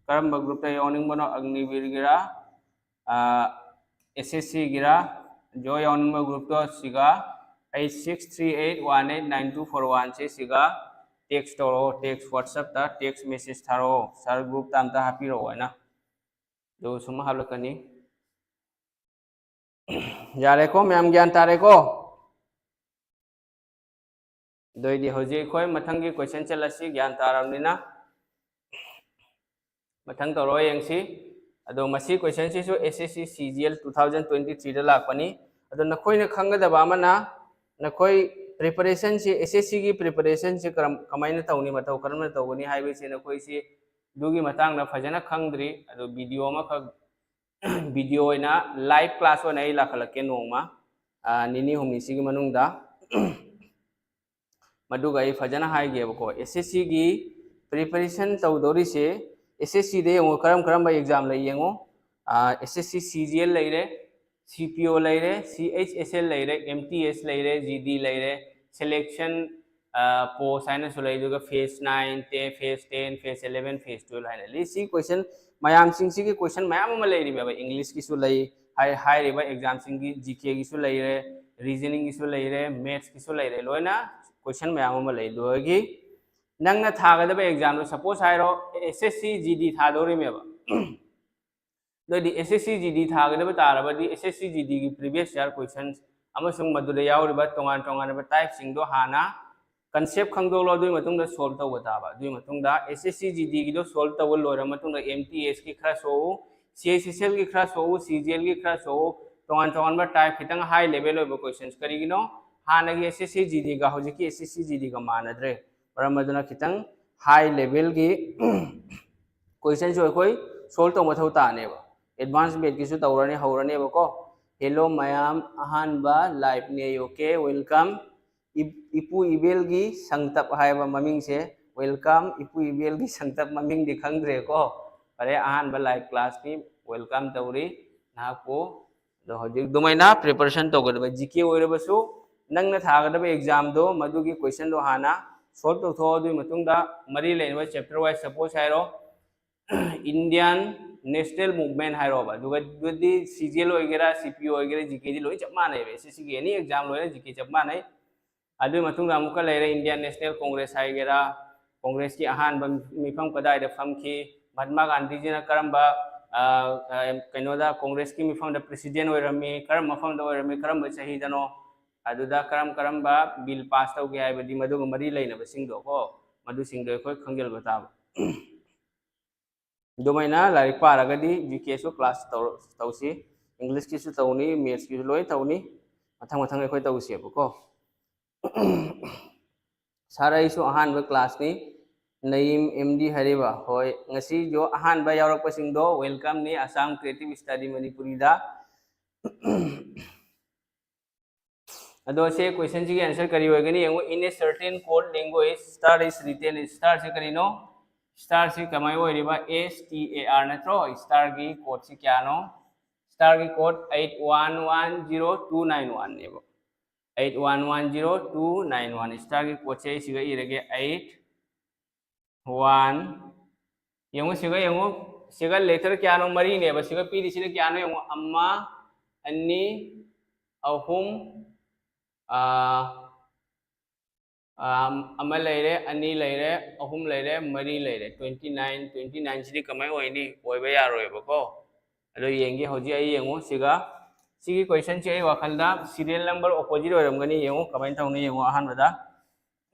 ꯀꯔꯝꯕ group ꯇ ꯌꯥꯎꯅꯤꯡꯕꯅꯣ? ꯑꯒꯅꯤꯕꯤꯔꯒꯤꯔꯥ, ꯑꯥ, S S C ꯒꯤꯔꯥ, ꯖꯣ ꯌꯥꯎꯅꯤꯡꯕ group ꯇꯣ ꯁꯤꯒ eight six three eight one eight nine two four one ꯁꯦ ꯁꯤꯒ text ꯇꯧꯔꯛꯑꯣ, text WhatsApp ꯇ text message ꯊꯥꯔꯛꯑꯣ, "Sir, group ꯇ ꯑꯝꯇ ꯍꯥꯞꯄꯤꯔꯛꯑꯣ" ꯍꯥꯏꯅ꯫ ꯑꯗꯨ ꯁꯨꯝ ꯍꯥꯞꯂꯛꯀꯅꯤ꯫ ꯌꯥꯔꯦꯀꯣ, ꯃꯌꯥꯝ ꯒ꯭ꯌꯥꯟ ꯇꯥꯔꯦꯀꯣ? ꯑꯗꯨꯑꯣꯏꯗꯤ ꯍꯧꯖꯤꯛ ꯑꯩꯈꯣꯏ ꯃꯊꯪꯒꯤ question ꯆꯠꯂꯁꯤ, ꯒ꯭ꯌꯥꯟ ꯇꯥꯔꯕꯅꯤꯅ꯫ ꯃꯊꯪ ꯇꯧꯔꯛꯑꯣ ꯌꯦꯡꯁꯤ꯫ ꯑꯗꯣ ꯃꯁꯤ question ꯁꯤꯁꯨ S S C C G L two thousand twenty three ꯗ ꯂꯥꯛꯄꯅꯤ꯫ ꯑꯗꯣ ꯅꯈꯣꯏꯅ ꯈꯪꯒꯗꯕ ꯑꯃꯅ, ꯅꯈꯣꯏ preparation ꯁꯤ, S S C ꯒꯤ preparation ꯁꯤ ꯀꯔꯝ, ꯀꯃꯥꯏꯅ ꯇꯧꯅꯤ, ꯃꯇꯧ ꯀꯔꯝꯅ ꯇꯧꯒꯅꯤ ꯍꯥꯏꯕꯁꯤ ꯅꯈꯣꯏꯁꯤ ꯑꯗꯨꯒꯤ ꯃꯇꯥꯡꯗ ꯐꯖꯅ ꯈꯪꯗ꯭ꯔꯤ꯫ ꯑꯗꯣ video ꯑꯃꯈꯛ, video ꯑꯣꯏꯅ live class ꯑꯣꯏꯅ ꯑꯩ ꯂꯥꯛꯈꯠꯂꯛꯀꯦ ꯅꯣꯡꯃ, ꯑ, ꯅꯤꯅꯤ ꯍꯨꯝꯅꯤꯁꯤꯒꯤ ꯃꯅꯨꯡꯗ꯫ ꯃꯗꯨꯒ ꯑꯩ ꯐꯖꯅ ꯍꯥꯏꯒꯦꯕꯀꯣ, S S C ꯒꯤ preparation ꯇꯧꯗꯧꯔꯤꯁꯦ, S S C ꯗ ꯌꯦꯡꯉꯣ, ꯀꯔꯝ ꯀꯔꯝꯕ exam ꯂꯩ ꯌꯦꯡꯉꯣ꯫ ꯑ, S S C C G L ꯂꯩꯔꯦ, C P O ꯂꯩꯔꯦ, C H S L ꯂꯩꯔꯦ, M T S ꯂꯩꯔꯦ, G D ꯂꯩꯔꯦ, selection, ꯑ, post ꯍꯥꯏꯅꯁꯨ ꯂꯩ, ꯑꯗꯨꯒ phase nine, ten, phase ten, phase eleven, phase twelve ꯍꯥꯏꯅ ꯂꯩ꯫ ꯁꯤ question, ꯃꯌꯥꯝꯁꯤꯡꯁꯤꯒꯤ question ꯃꯌꯥꯝ ꯑꯃ ꯂꯩꯔꯤꯕ, English ꯀꯤꯁꯨ ꯂꯩ, ꯍꯥꯏ-, ꯍꯥꯏꯔꯤꯕ exam ꯁꯤꯡꯒꯤ G K ꯒꯤꯁꯨ ꯂꯩꯔꯦ, reasoning ꯒꯤꯁꯨ ꯂꯩꯔꯦ, maths ꯀꯤꯁꯨ ꯂꯩꯔꯦ, ꯂꯣꯏꯅ question ꯃꯌꯥꯝ ꯑꯃ ꯂꯩ꯫ ꯑꯗꯨꯗꯒꯤ ꯅꯪꯅ ꯊꯥꯒꯗꯕ exam ꯗꯣ, suppose ꯍꯥꯏꯔꯣ, S S C G D ꯊꯥꯗꯧꯔꯤꯃꯦꯕ꯫ ꯑꯗꯨꯑꯣꯏꯗꯤ S S C G D ꯊꯥꯒꯗꯕ ꯇꯥꯔꯕꯗꯤ S S C G D ꯒꯤ previous year questions ꯑꯃꯁꯨꯡ ꯃꯗꯨꯗ ꯌꯥꯎꯔꯤꯕ ꯇꯣꯉꯥꯟ ꯇꯣꯉꯥꯟꯕ type ꯁꯤꯡꯗꯣ ꯍꯥꯟꯅ ꯀꯟꯁꯦꯞ ꯈꯪꯗꯣꯛꯂꯣ, ꯑꯗꯨꯒꯤ ꯃꯇꯨꯡꯗ ꯁꯣꯜꯕ ꯇꯧꯕ ꯇꯥꯕ꯫ ꯑꯗꯨꯒꯤ ꯃꯇꯨꯡꯗ ꯑꯦꯁ ꯑꯦꯁ ꯁꯤ ꯖꯤ ꯗꯤꯒꯤꯗꯣ ꯁꯣꯜꯕ ꯇꯧꯕ ꯂꯣꯏꯔ ꯃꯇꯨꯡꯗ ꯑꯦꯝ ꯇꯤ ꯑꯦꯁꯀꯤ ꯈꯔ ꯁꯣꯛꯎ, ꯁꯤ ꯑꯩꯆ ꯑꯦꯁ ꯑꯦꯜꯒꯤ ꯈꯔ ꯁꯣꯛꯎ, ꯁꯤ ꯖꯤ ꯑꯦꯜꯒꯤ ꯈꯔ ꯁꯣꯛꯎ, ꯇꯣꯉꯥꯟ ꯇꯣꯉꯥꯟꯕ ꯇꯥꯏꯞ ꯈꯤꯇꯪ ꯍꯥꯏ ꯂꯦꯚꯦꯜ ꯑꯣꯏꯕ ꯀꯣꯏꯁꯟꯁ꯫ ꯀꯔꯤꯒꯤꯅꯣ? ꯍꯥꯟꯅꯒꯤ ꯑꯦꯁ ꯑꯦꯁ ꯁꯤ ꯖꯤ ꯗꯤꯒ ꯍꯧꯖꯤꯛꯀꯤ ꯑꯦꯁ ꯑꯦꯁ ꯁꯤ ꯖꯤ ꯗꯤꯒ ꯃꯥꯟꯅꯗ꯭ꯔꯦ꯫ ꯃꯔꯝ ꯑꯗꯨꯅ ꯈꯤꯇꯪ ꯍꯥꯏ ꯂꯦꯚꯦꯜꯒꯤ ꯀꯣꯏꯁꯟꯁꯨ ꯑꯩꯈꯣꯏ ꯁꯣꯜꯕ ꯇꯧꯕ ꯃꯊꯧ ꯇꯥꯅꯦꯕ꯫ ꯑꯦꯗꯚꯥꯟꯁ ꯕꯦꯠꯀꯤꯁꯨ ꯇꯧꯔꯅꯤ, ꯍꯧꯔꯅꯦꯕꯀꯣ꯫ ꯍꯦꯂꯣ ꯃꯌꯥꯝ, ꯑꯍꯥꯟꯕ ꯂꯥꯏꯚꯅꯦ, ꯑꯣꯀꯦ, ꯋꯦꯜꯀꯝ꯫ ꯏꯞ-, ꯏꯄꯨ ꯏꯕꯦꯜꯒꯤ ꯁꯪꯇꯞ ꯍꯥꯏꯕ ꯃꯃꯤꯡꯁꯦ, ꯋꯦꯜꯀꯝ꯫ ꯏꯄꯨ ꯏꯕꯦꯜꯒꯤ ꯁꯪꯇꯞ ꯃꯃꯤꯡꯗꯤ ꯈꯪꯗ꯭ꯔꯦꯀꯣ꯫ ꯐꯔꯦ, ꯑꯍꯥꯟꯕ ꯂꯥꯏꯚ ꯀ꯭ꯂꯥꯁꯅꯤ, ꯋꯦꯜꯀꯝ ꯇꯧꯔꯤ ꯅꯍꯥꯛꯄꯨ꯫ ꯑꯗꯣ ꯍꯧꯖꯤꯛ ꯑꯗꯨꯃꯥꯏꯅ ꯄ꯭ꯔꯤꯄꯦꯔꯦꯁꯟ ꯇꯧꯒꯗꯕ, ꯖꯤ ꯀꯦ ꯑꯣꯏꯔꯕꯁꯨ ꯅꯪꯅ ꯊꯥꯒꯗꯕ ꯑꯦꯛꯖꯥꯝꯗꯣ ꯃꯗꯨꯒꯤ ꯀꯣꯏꯁꯟꯗꯣ ꯍꯥꯟꯅ ꯁꯣꯜꯕ ꯇꯧꯊꯣꯛꯑꯣ꯫ ꯑꯗꯨꯒꯤ ꯃꯇꯨꯡꯗ ꯃꯔꯤ ꯂꯩꯅꯕ ꯆꯦꯞꯇꯔ ꯋꯥꯏꯁ, ꯁꯄꯣꯁ ꯍꯥꯏꯔꯣ, ꯏꯟꯗꯤꯌꯥꯟ ꯅꯦꯁꯅꯦꯜ ꯃꯨꯚꯃꯦꯟ ꯍꯥꯏꯔꯣꯕ, ꯑꯗꯨꯒ ꯑꯗꯨꯗꯤ ꯁꯤ ꯖꯤ ꯑꯦꯜ ꯑꯣꯏꯒꯦꯔꯥ, ꯁꯤ ꯄꯤ ꯑꯣ ꯑꯣꯏꯒꯦꯔꯥ, ꯖꯤ ꯀꯦꯗꯤ ꯂꯣꯏ ꯆꯞ ꯃꯥꯟꯅꯩꯕ꯫ ꯑꯦꯁ ꯑꯦꯁ ꯁꯤꯒꯤ ꯑꯦꯅꯤ ꯑꯦꯛꯖꯥꯝ ꯂꯣꯏꯅ ꯖꯤ ꯀꯦ ꯆꯞ ꯃꯥꯟꯅꯩ꯫ ꯑꯗꯨꯒꯤ ꯃꯇꯨꯡꯗ ꯑꯃꯨꯛꯀ ꯂꯩꯔꯦ ꯏꯟꯗꯤꯌꯥꯟ ꯅꯦꯁꯅꯦꯜ ꯀꯣꯡꯒ꯭ꯔꯦꯁ ꯍꯥꯏꯒꯦꯔꯥ, ꯀꯣꯡꯒ꯭ꯔꯦꯁꯀꯤ ꯑꯍꯥꯟꯕ ꯃꯤꯐꯝ ꯀꯗꯥꯏꯗ ꯐꯝꯈꯤ, ꯃꯍꯥꯇꯃꯥ ꯒꯥꯟꯙꯤꯖꯤꯅ ꯀꯔꯝꯕ, ꯑ, ꯑ, ꯀꯩꯅꯣꯗ, ꯀꯣꯡꯒ꯭ꯔꯦꯁꯀꯤ ꯃꯤꯐꯝꯗ ꯄ꯭ꯔꯦꯁꯤꯗꯦꯟ ꯑꯣꯏꯔꯝꯃꯤ, ꯀꯔꯝꯕ ꯃꯐꯝꯗ ꯑꯣꯏꯔꯝꯃꯤ, ꯀꯔꯝꯕ ꯆꯍꯤꯗꯅꯣ, ꯑꯗꯨꯗ ꯀꯔꯝ ꯀꯔꯝꯕ ꯕꯤꯜ ꯄꯥꯁ ꯇꯧꯒꯦ ꯍꯥꯏꯕꯗꯤ ꯃꯗꯨꯒ ꯃꯔꯤ ꯂꯩꯅꯕꯁꯤꯡꯗꯣ ꯀꯣ, ꯃꯗꯨꯁꯤꯡꯗꯣ ꯑꯩꯈꯣꯏ ꯈꯪꯖꯤꯟꯕ ꯇꯥꯕ꯫ ꯑꯗꯨꯃꯥꯏꯅ ꯂꯥꯏꯔꯤꯛ ꯄꯥꯔꯒꯗꯤ ꯖꯤ ꯀꯦꯁꯨ ꯀ꯭ꯂꯥꯁ ꯇꯧꯔ-, ꯇꯧꯁꯤ, ꯏꯪꯂꯤꯁꯀꯤꯁꯨ ꯇꯧꯅꯤ, ꯃꯦꯠꯁꯀꯤꯁꯨ ꯂꯣꯏ ꯇꯧꯅꯤ, ꯃꯊꯪ ꯃꯊꯪ ꯑꯩꯈꯣꯏ ꯇꯧꯁꯦꯕꯀꯣ꯫ ꯁꯥꯔ, ꯑꯩꯁꯨ ꯑꯍꯥꯟꯕ ꯀ꯭ꯂꯥꯁꯅꯤ, ꯅꯌꯤꯝ ꯑꯦꯝ ꯗꯤ ꯍꯥꯏꯔꯤꯕ꯫ ꯍꯣꯏ, ꯉꯁꯤꯁꯨ ꯑꯍꯥꯟꯕ ꯌꯥꯎꯔꯛꯄꯁꯤꯡꯗꯣ ꯋꯦꯜꯀꯝꯅꯤ ꯑꯁꯥꯝ ꯀ꯭ꯔꯤꯌꯦꯇꯤꯞ ꯁ꯭ꯇꯗꯤ ꯃꯅꯤꯄꯨꯔꯤꯗ꯫ ꯑꯗꯣ ꯁꯦ ꯀꯣꯏꯁꯟꯁꯤꯒꯤ ꯑꯟꯁꯔ ꯀꯔꯤ ꯑꯣꯏꯒꯅꯤ ꯌꯦꯡꯉꯨ꯫ In a certain code language, star is written, ꯁ꯭ꯇꯥꯔꯁꯤ ꯀꯔꯤꯅꯣ? ꯁ꯭ꯇꯥꯔꯁꯤ ꯀꯃꯥꯏꯅ ꯑꯣꯏꯔꯤꯕ? ꯑꯦꯁ ꯇꯤ ꯑꯦ ꯑꯥꯔ ꯅꯠꯇ꯭ꯔꯣ? ꯁ꯭ꯇꯥꯔꯒꯤ ꯀꯣꯗꯁꯤ ꯀꯌꯥꯅꯣ? ꯁ꯭ꯇꯥꯔꯒꯤ code eight one one zero two nine one ꯅꯦꯕ꯫ Eight one one zero two nine one, ꯁ꯭ꯇꯥꯔꯒꯤ ꯀꯣꯗꯁꯦ ꯑꯩ ꯁꯤꯒ ꯏꯔꯒꯦ, eight one꯫ ꯌꯦꯡꯉꯨ, ꯁꯤꯒ ꯌꯦꯡꯉꯨ, ꯁꯤꯒ ꯂꯦꯇꯔ ꯀꯌꯥꯅꯣ? ꯃꯔꯤꯅꯦꯕ꯫ ꯁꯤꯒ ꯄꯤꯔꯤꯁꯤꯅ ꯀꯌꯥꯅꯣ ꯌꯦꯡꯉꯨ, ꯑꯃ, ꯑꯅꯤ, ꯑꯍꯨꯝ, ꯑꯥ, ꯑꯥ, ꯑꯃ ꯂꯩꯔꯦ, ꯑꯅꯤ ꯂꯩꯔꯦ, ꯑꯍꯨꯝ ꯂꯩꯔꯦ, ꯃꯔꯤ ꯂꯩꯔꯦ꯫ Twenty nine, twenty nine ꯁꯤꯗꯤ ꯀꯃꯥꯏꯅ ꯑꯣꯏꯅꯤ? ꯑꯣꯏꯕ ꯌꯥꯔꯣꯏꯕꯀꯣ꯫ ꯑꯗꯣ ꯌꯦꯡꯒꯦ ꯍꯧꯖꯤꯛ ꯑꯩ, ꯌꯦꯡꯉꯨ, ꯁꯤꯒ, ꯁꯤꯒꯤ ꯀꯣꯏꯁꯟꯁꯦ ꯑꯩ ꯋꯥꯈꯜꯗ serial number opposite ꯑꯣꯏꯔꯝꯒꯅꯤ꯫ ꯌꯦꯡꯉꯨ ꯀꯃꯥꯏꯅ ꯇꯧꯅꯤ ꯌꯦꯡꯉꯨ꯫ ꯑꯍꯥꯟꯕꯗ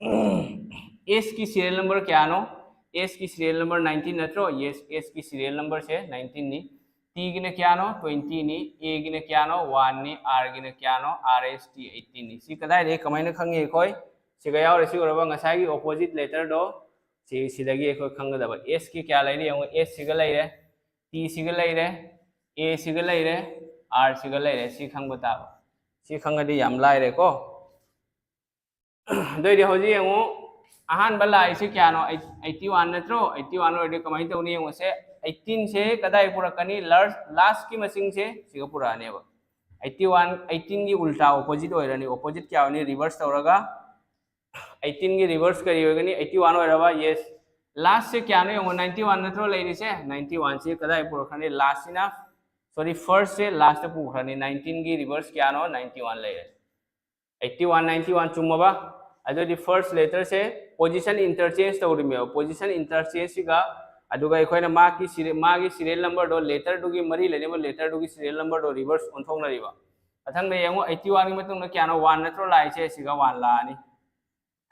S ꯀꯤ serial number ꯀꯌꯥꯅꯣ? S ꯀꯤ serial number nineteen ꯅꯠꯇ꯭ꯔꯣ? Yes, S ꯀꯤ serial number ꯁꯦ nineteen ꯅꯤ꯫ T ꯒꯤꯅ ꯀꯌꯥꯅꯣ? Twenty ꯅꯤ꯫ A ꯒꯤꯅ ꯀꯌꯥꯅꯣ? One ꯅꯤ꯫ R ꯒꯤꯅ ꯀꯌꯥꯅꯣ? R S T eighteen ꯅꯤ꯫ ꯁꯤ ꯀꯗꯥꯏꯗꯒꯤ ꯀꯃꯥꯏꯅ ꯈꯪꯉꯤ ꯑꯩꯈꯣꯏ? ꯁꯤꯒ ꯌꯥꯎꯔꯦ, ꯁꯤ ꯑꯣꯏꯔꯕ ꯉꯁꯥꯏꯒꯤ opposite letter ꯗꯣ꯫ ꯁꯤ, ꯁꯤꯗꯒꯤ ꯑꯩꯈꯣꯏ ꯈꯪꯒꯗꯕ꯫ S ꯀꯤ ꯀꯌꯥ ꯂꯩꯔꯤ ꯌꯦꯡꯉꯣ꯫ S ꯁꯤꯒ ꯂꯩꯔꯦ, T ꯁꯤꯒ ꯂꯩꯔꯦ, A ꯁꯤꯒ ꯂꯩꯔꯦ, R ꯁꯤꯒ ꯂꯩꯔꯦ꯫ ꯁꯤ ꯈꯪꯕ ꯇꯥꯕ꯫ ꯁꯤ ꯈꯪꯉꯗꯤ ꯌꯥꯝ ꯂꯥꯏꯔꯦꯀꯣ꯫ ꯑꯗꯨꯑꯣꯏꯗꯤ ꯍꯧꯖꯤꯛ ꯌꯦꯡꯉꯨ, ꯑꯍꯥꯟꯕ ꯂꯥꯛꯏꯁꯦ ꯀꯌꯥꯅꯣ? Eight-, eighty one ꯅꯠꯇ꯭ꯔꯣ? Eighty one ꯑꯣꯏꯔꯗꯤ ꯀꯃꯥꯏꯅ ꯇꯧꯅꯤ ꯌꯦꯡꯉꯨꯁꯦ꯫ Eighteen ꯁꯦ ꯀꯗꯥꯏ ꯄꯨꯔꯛꯀꯅꯤ? Last, last ꯀꯤ ꯃꯁꯤꯡꯁꯦ ꯁꯤꯒ ꯄꯨꯔꯛꯑꯅꯦꯕ꯫ Eighty one, eighteen ꯒꯤ ꯎꯜꯇꯥ, opposite ꯑꯣꯏꯔꯅꯤ꯫ Opposite ꯀꯌꯥ ꯑꯣꯏꯅꯤ? Reverse ꯇꯧꯔꯒ eighteen ꯒꯤ reverse ꯀꯔꯤ ꯑꯣꯏꯒꯅꯤ? Eighty one ꯑꯣꯏꯔꯕ? Yes꯫ Last ꯁꯦ ꯀꯌꯥꯅꯣ ꯌꯦꯡꯉꯣ, ninety one ꯅꯠꯇ꯭ꯔꯣ ꯂꯩꯔꯤꯁꯦ? Ninety one ꯁꯦ ꯀꯗꯥꯏ ꯄꯨꯔꯛꯈ꯭ꯔꯅꯤ? Last ꯁꯤꯅ, sorry, first ꯁꯦ last ꯇ ꯄꯨꯈ꯭ꯔꯅꯤ꯫ Nineteen ꯒꯤ reverse ꯀꯌꯥꯅꯣ? Ninety one ꯂꯩꯔꯦ꯫ Eighty one, ninety one ꯆꯨꯝꯃꯕ? ꯑꯗꯨꯗꯤ first letter ꯁꯦ position interchange ꯇꯧꯔꯤꯃꯦꯕ꯫ Position interchange ꯁꯤꯒ, ꯑꯗꯨꯒ ꯑꯩꯈꯣꯏꯅ ꯃꯥꯒꯤ serial, ꯃꯥꯒꯤ serial number ꯗꯣ, letter ꯗꯨꯒꯤ ꯃꯔꯤ ꯂꯩꯅꯕ letter ꯗꯨꯒꯤ serial number ꯗꯣ reverse ꯑꯣꯟꯊꯣꯛꯅꯔꯤꯕ꯫ ꯃꯊꯪꯗ ꯌꯦꯡꯉꯨ, eighty one ꯒꯤ ꯃꯇꯨꯡꯗ ꯀꯌꯥꯅꯣ? One ꯅꯠꯇ꯭ꯔꯣ ꯂꯥꯛꯏꯁꯦ? ꯁꯤꯒ one ꯂꯥꯛꯑꯅꯤ꯫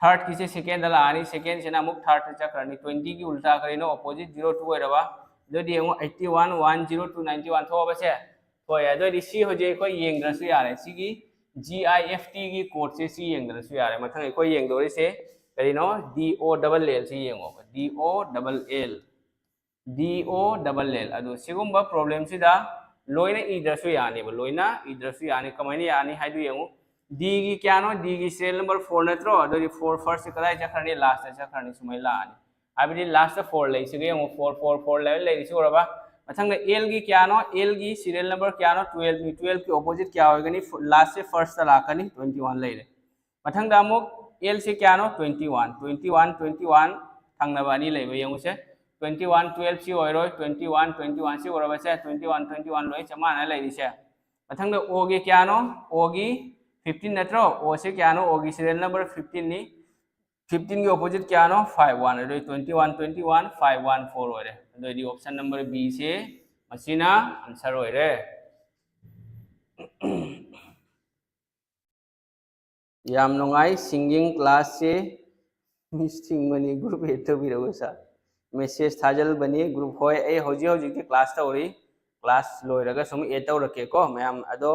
Third ꯀꯤꯁꯦ second ꯗ ꯂꯥꯛꯑꯅꯤ, second ꯁꯤꯅ ꯑꯃꯨꯛ third ꯇ ꯆꯠꯈ꯭ꯔꯅꯤ꯫ Twenty ꯒꯤ ꯎꯜꯇꯥ ꯀꯔꯤꯅꯣ? Opposite, zero two ꯑꯣꯏꯔꯕ? ꯑꯗꯨꯗꯤ ꯌꯦꯡꯉꯨ, eighty one, one zero two, ninety one ꯊꯣꯛꯑꯕꯁꯦ? ꯊꯣꯛꯑꯦ꯫ ꯑꯗꯨꯑꯣꯏꯗꯤ ꯁꯤ ꯍꯧꯖꯤꯛ ꯑꯩꯈꯣꯏ ꯌꯦꯡꯗ꯭ꯔꯁꯨ ꯌꯥꯔꯦ꯫ ꯁꯤꯒꯤ G I F T ꯒꯤ code ꯁꯦ ꯁꯤ ꯌꯦꯡꯗ꯭ꯔꯁꯨ ꯌꯥꯔꯦ꯫ ꯃꯊꯪ ꯑꯩꯈꯣꯏ ꯌꯦꯡꯗꯧꯔꯤꯁꯦ ꯀꯔꯤꯅꯣ? D O double L ꯁꯤ ꯌꯦꯡꯉꯣꯕ꯫ D O double L꯫ D O double L꯫ ꯑꯗꯨ ꯁꯤꯒꯨꯝꯕ problem ꯁꯤꯗ ꯂꯣꯏꯅ ꯏꯗ꯭ꯔꯁꯨ ꯌꯥꯅꯦꯕ, ꯂꯣꯏꯅ ꯏꯗ꯭ꯔꯁꯨ ꯌꯥꯅꯤ꯫ ꯀꯃꯥꯏꯅ ꯌꯥꯅꯤ ꯍꯥꯏꯗꯨ ꯌꯦꯡꯉꯨ꯫ D ꯒꯤ ꯀꯌꯥꯅꯣ? D ꯒꯤ serial number four ꯅꯠꯇ꯭ꯔꯣ? ꯑꯗꯨꯗꯤ four first ꯁꯦ ꯀꯗꯥꯏ ꯆꯠꯈ꯭ꯔꯅꯤ? Last ꯇ ꯆꯠꯈ꯭ꯔꯅꯤ꯫ ꯁꯨꯃꯥꯏꯅ ꯂꯥꯛꯑꯅꯤ꯫ ꯍꯥꯏꯕꯗꯤ last ꯇ four ꯂꯩꯁꯤꯒ ꯌꯦꯡꯉꯨ, four, four, four eleven ꯂꯩꯔꯤꯁꯤ ꯎꯔꯕ? ꯃꯊꯪꯗ L ꯒꯤ ꯀꯌꯥꯅꯣ? L ꯒꯤ serial number ꯀꯌꯥꯅꯣ? Twelve ꯅꯤ꯫ Twelve ꯀꯤ opposite ꯀꯌꯥ ꯑꯣꯏꯒꯅꯤ? Last ꯁꯦ first ꯇ ꯂꯥꯛꯀꯅꯤ, twenty one ꯂꯩꯔꯦ꯫ ꯃꯊꯪꯗ ꯑꯃꯨꯛ L ꯁꯦ ꯀꯌꯥꯅꯣ? Twenty one꯫ Twenty one, twenty one ꯊꯪꯅꯕ ꯑꯅꯤ ꯂꯩꯕ ꯌꯦꯡꯉꯨꯁꯦ꯫ Twenty one twelve ꯁꯤ ꯑꯣꯏꯔꯣꯏ, twenty one, twenty one ꯁꯤ ꯑꯣꯏꯔꯕꯁꯦ, twenty one, twenty one ꯂꯣꯏ ꯆꯞ ꯃꯥꯟꯅ ꯂꯩꯔꯤꯁꯦ꯫ ꯃꯊꯪꯗ O ꯒꯤ ꯀꯌꯥꯅꯣ? O ꯒꯤ fifteen ꯅꯠꯇ꯭ꯔꯣ? O ꯁꯤ ꯀꯌꯥꯅꯣ? O ꯒꯤ serial number fifteen ꯅꯤ꯫ Fifteen ꯒꯤ opposite ꯀꯌꯥꯅꯣ? Five one꯫ ꯑꯗꯨꯗꯤ twenty one, twenty one, five one four ꯑꯣꯏꯔꯦ꯫ ꯑꯗꯨꯑꯣꯏꯗꯤ option number B ꯁꯦ ꯃꯁꯤꯅ answer ꯑꯣꯏꯔꯦ꯫ ꯌꯥꯝ ꯅꯨꯡꯉꯥꯏ꯫ Singing class ꯁꯦ ꯃꯤꯁ ꯊꯤꯡꯕꯅꯤ꯫ Group add ꯇꯧꯕꯤꯔꯛꯎ ꯁꯥꯔ꯫ Message ꯊꯥꯖꯤꯜꯕꯅꯤ꯫ Group, ꯍꯣꯏ, ꯑꯩ ꯍꯧꯖꯤꯛ ꯍꯧꯖꯤꯛꯇꯤ class ꯇꯧꯔꯤ꯫ Class ꯂꯣꯏꯔꯒ ꯁꯨꯝ add ꯇꯧꯔꯛꯀꯦꯀꯣ ꯃꯌꯥꯝ꯫ ꯑꯗꯣ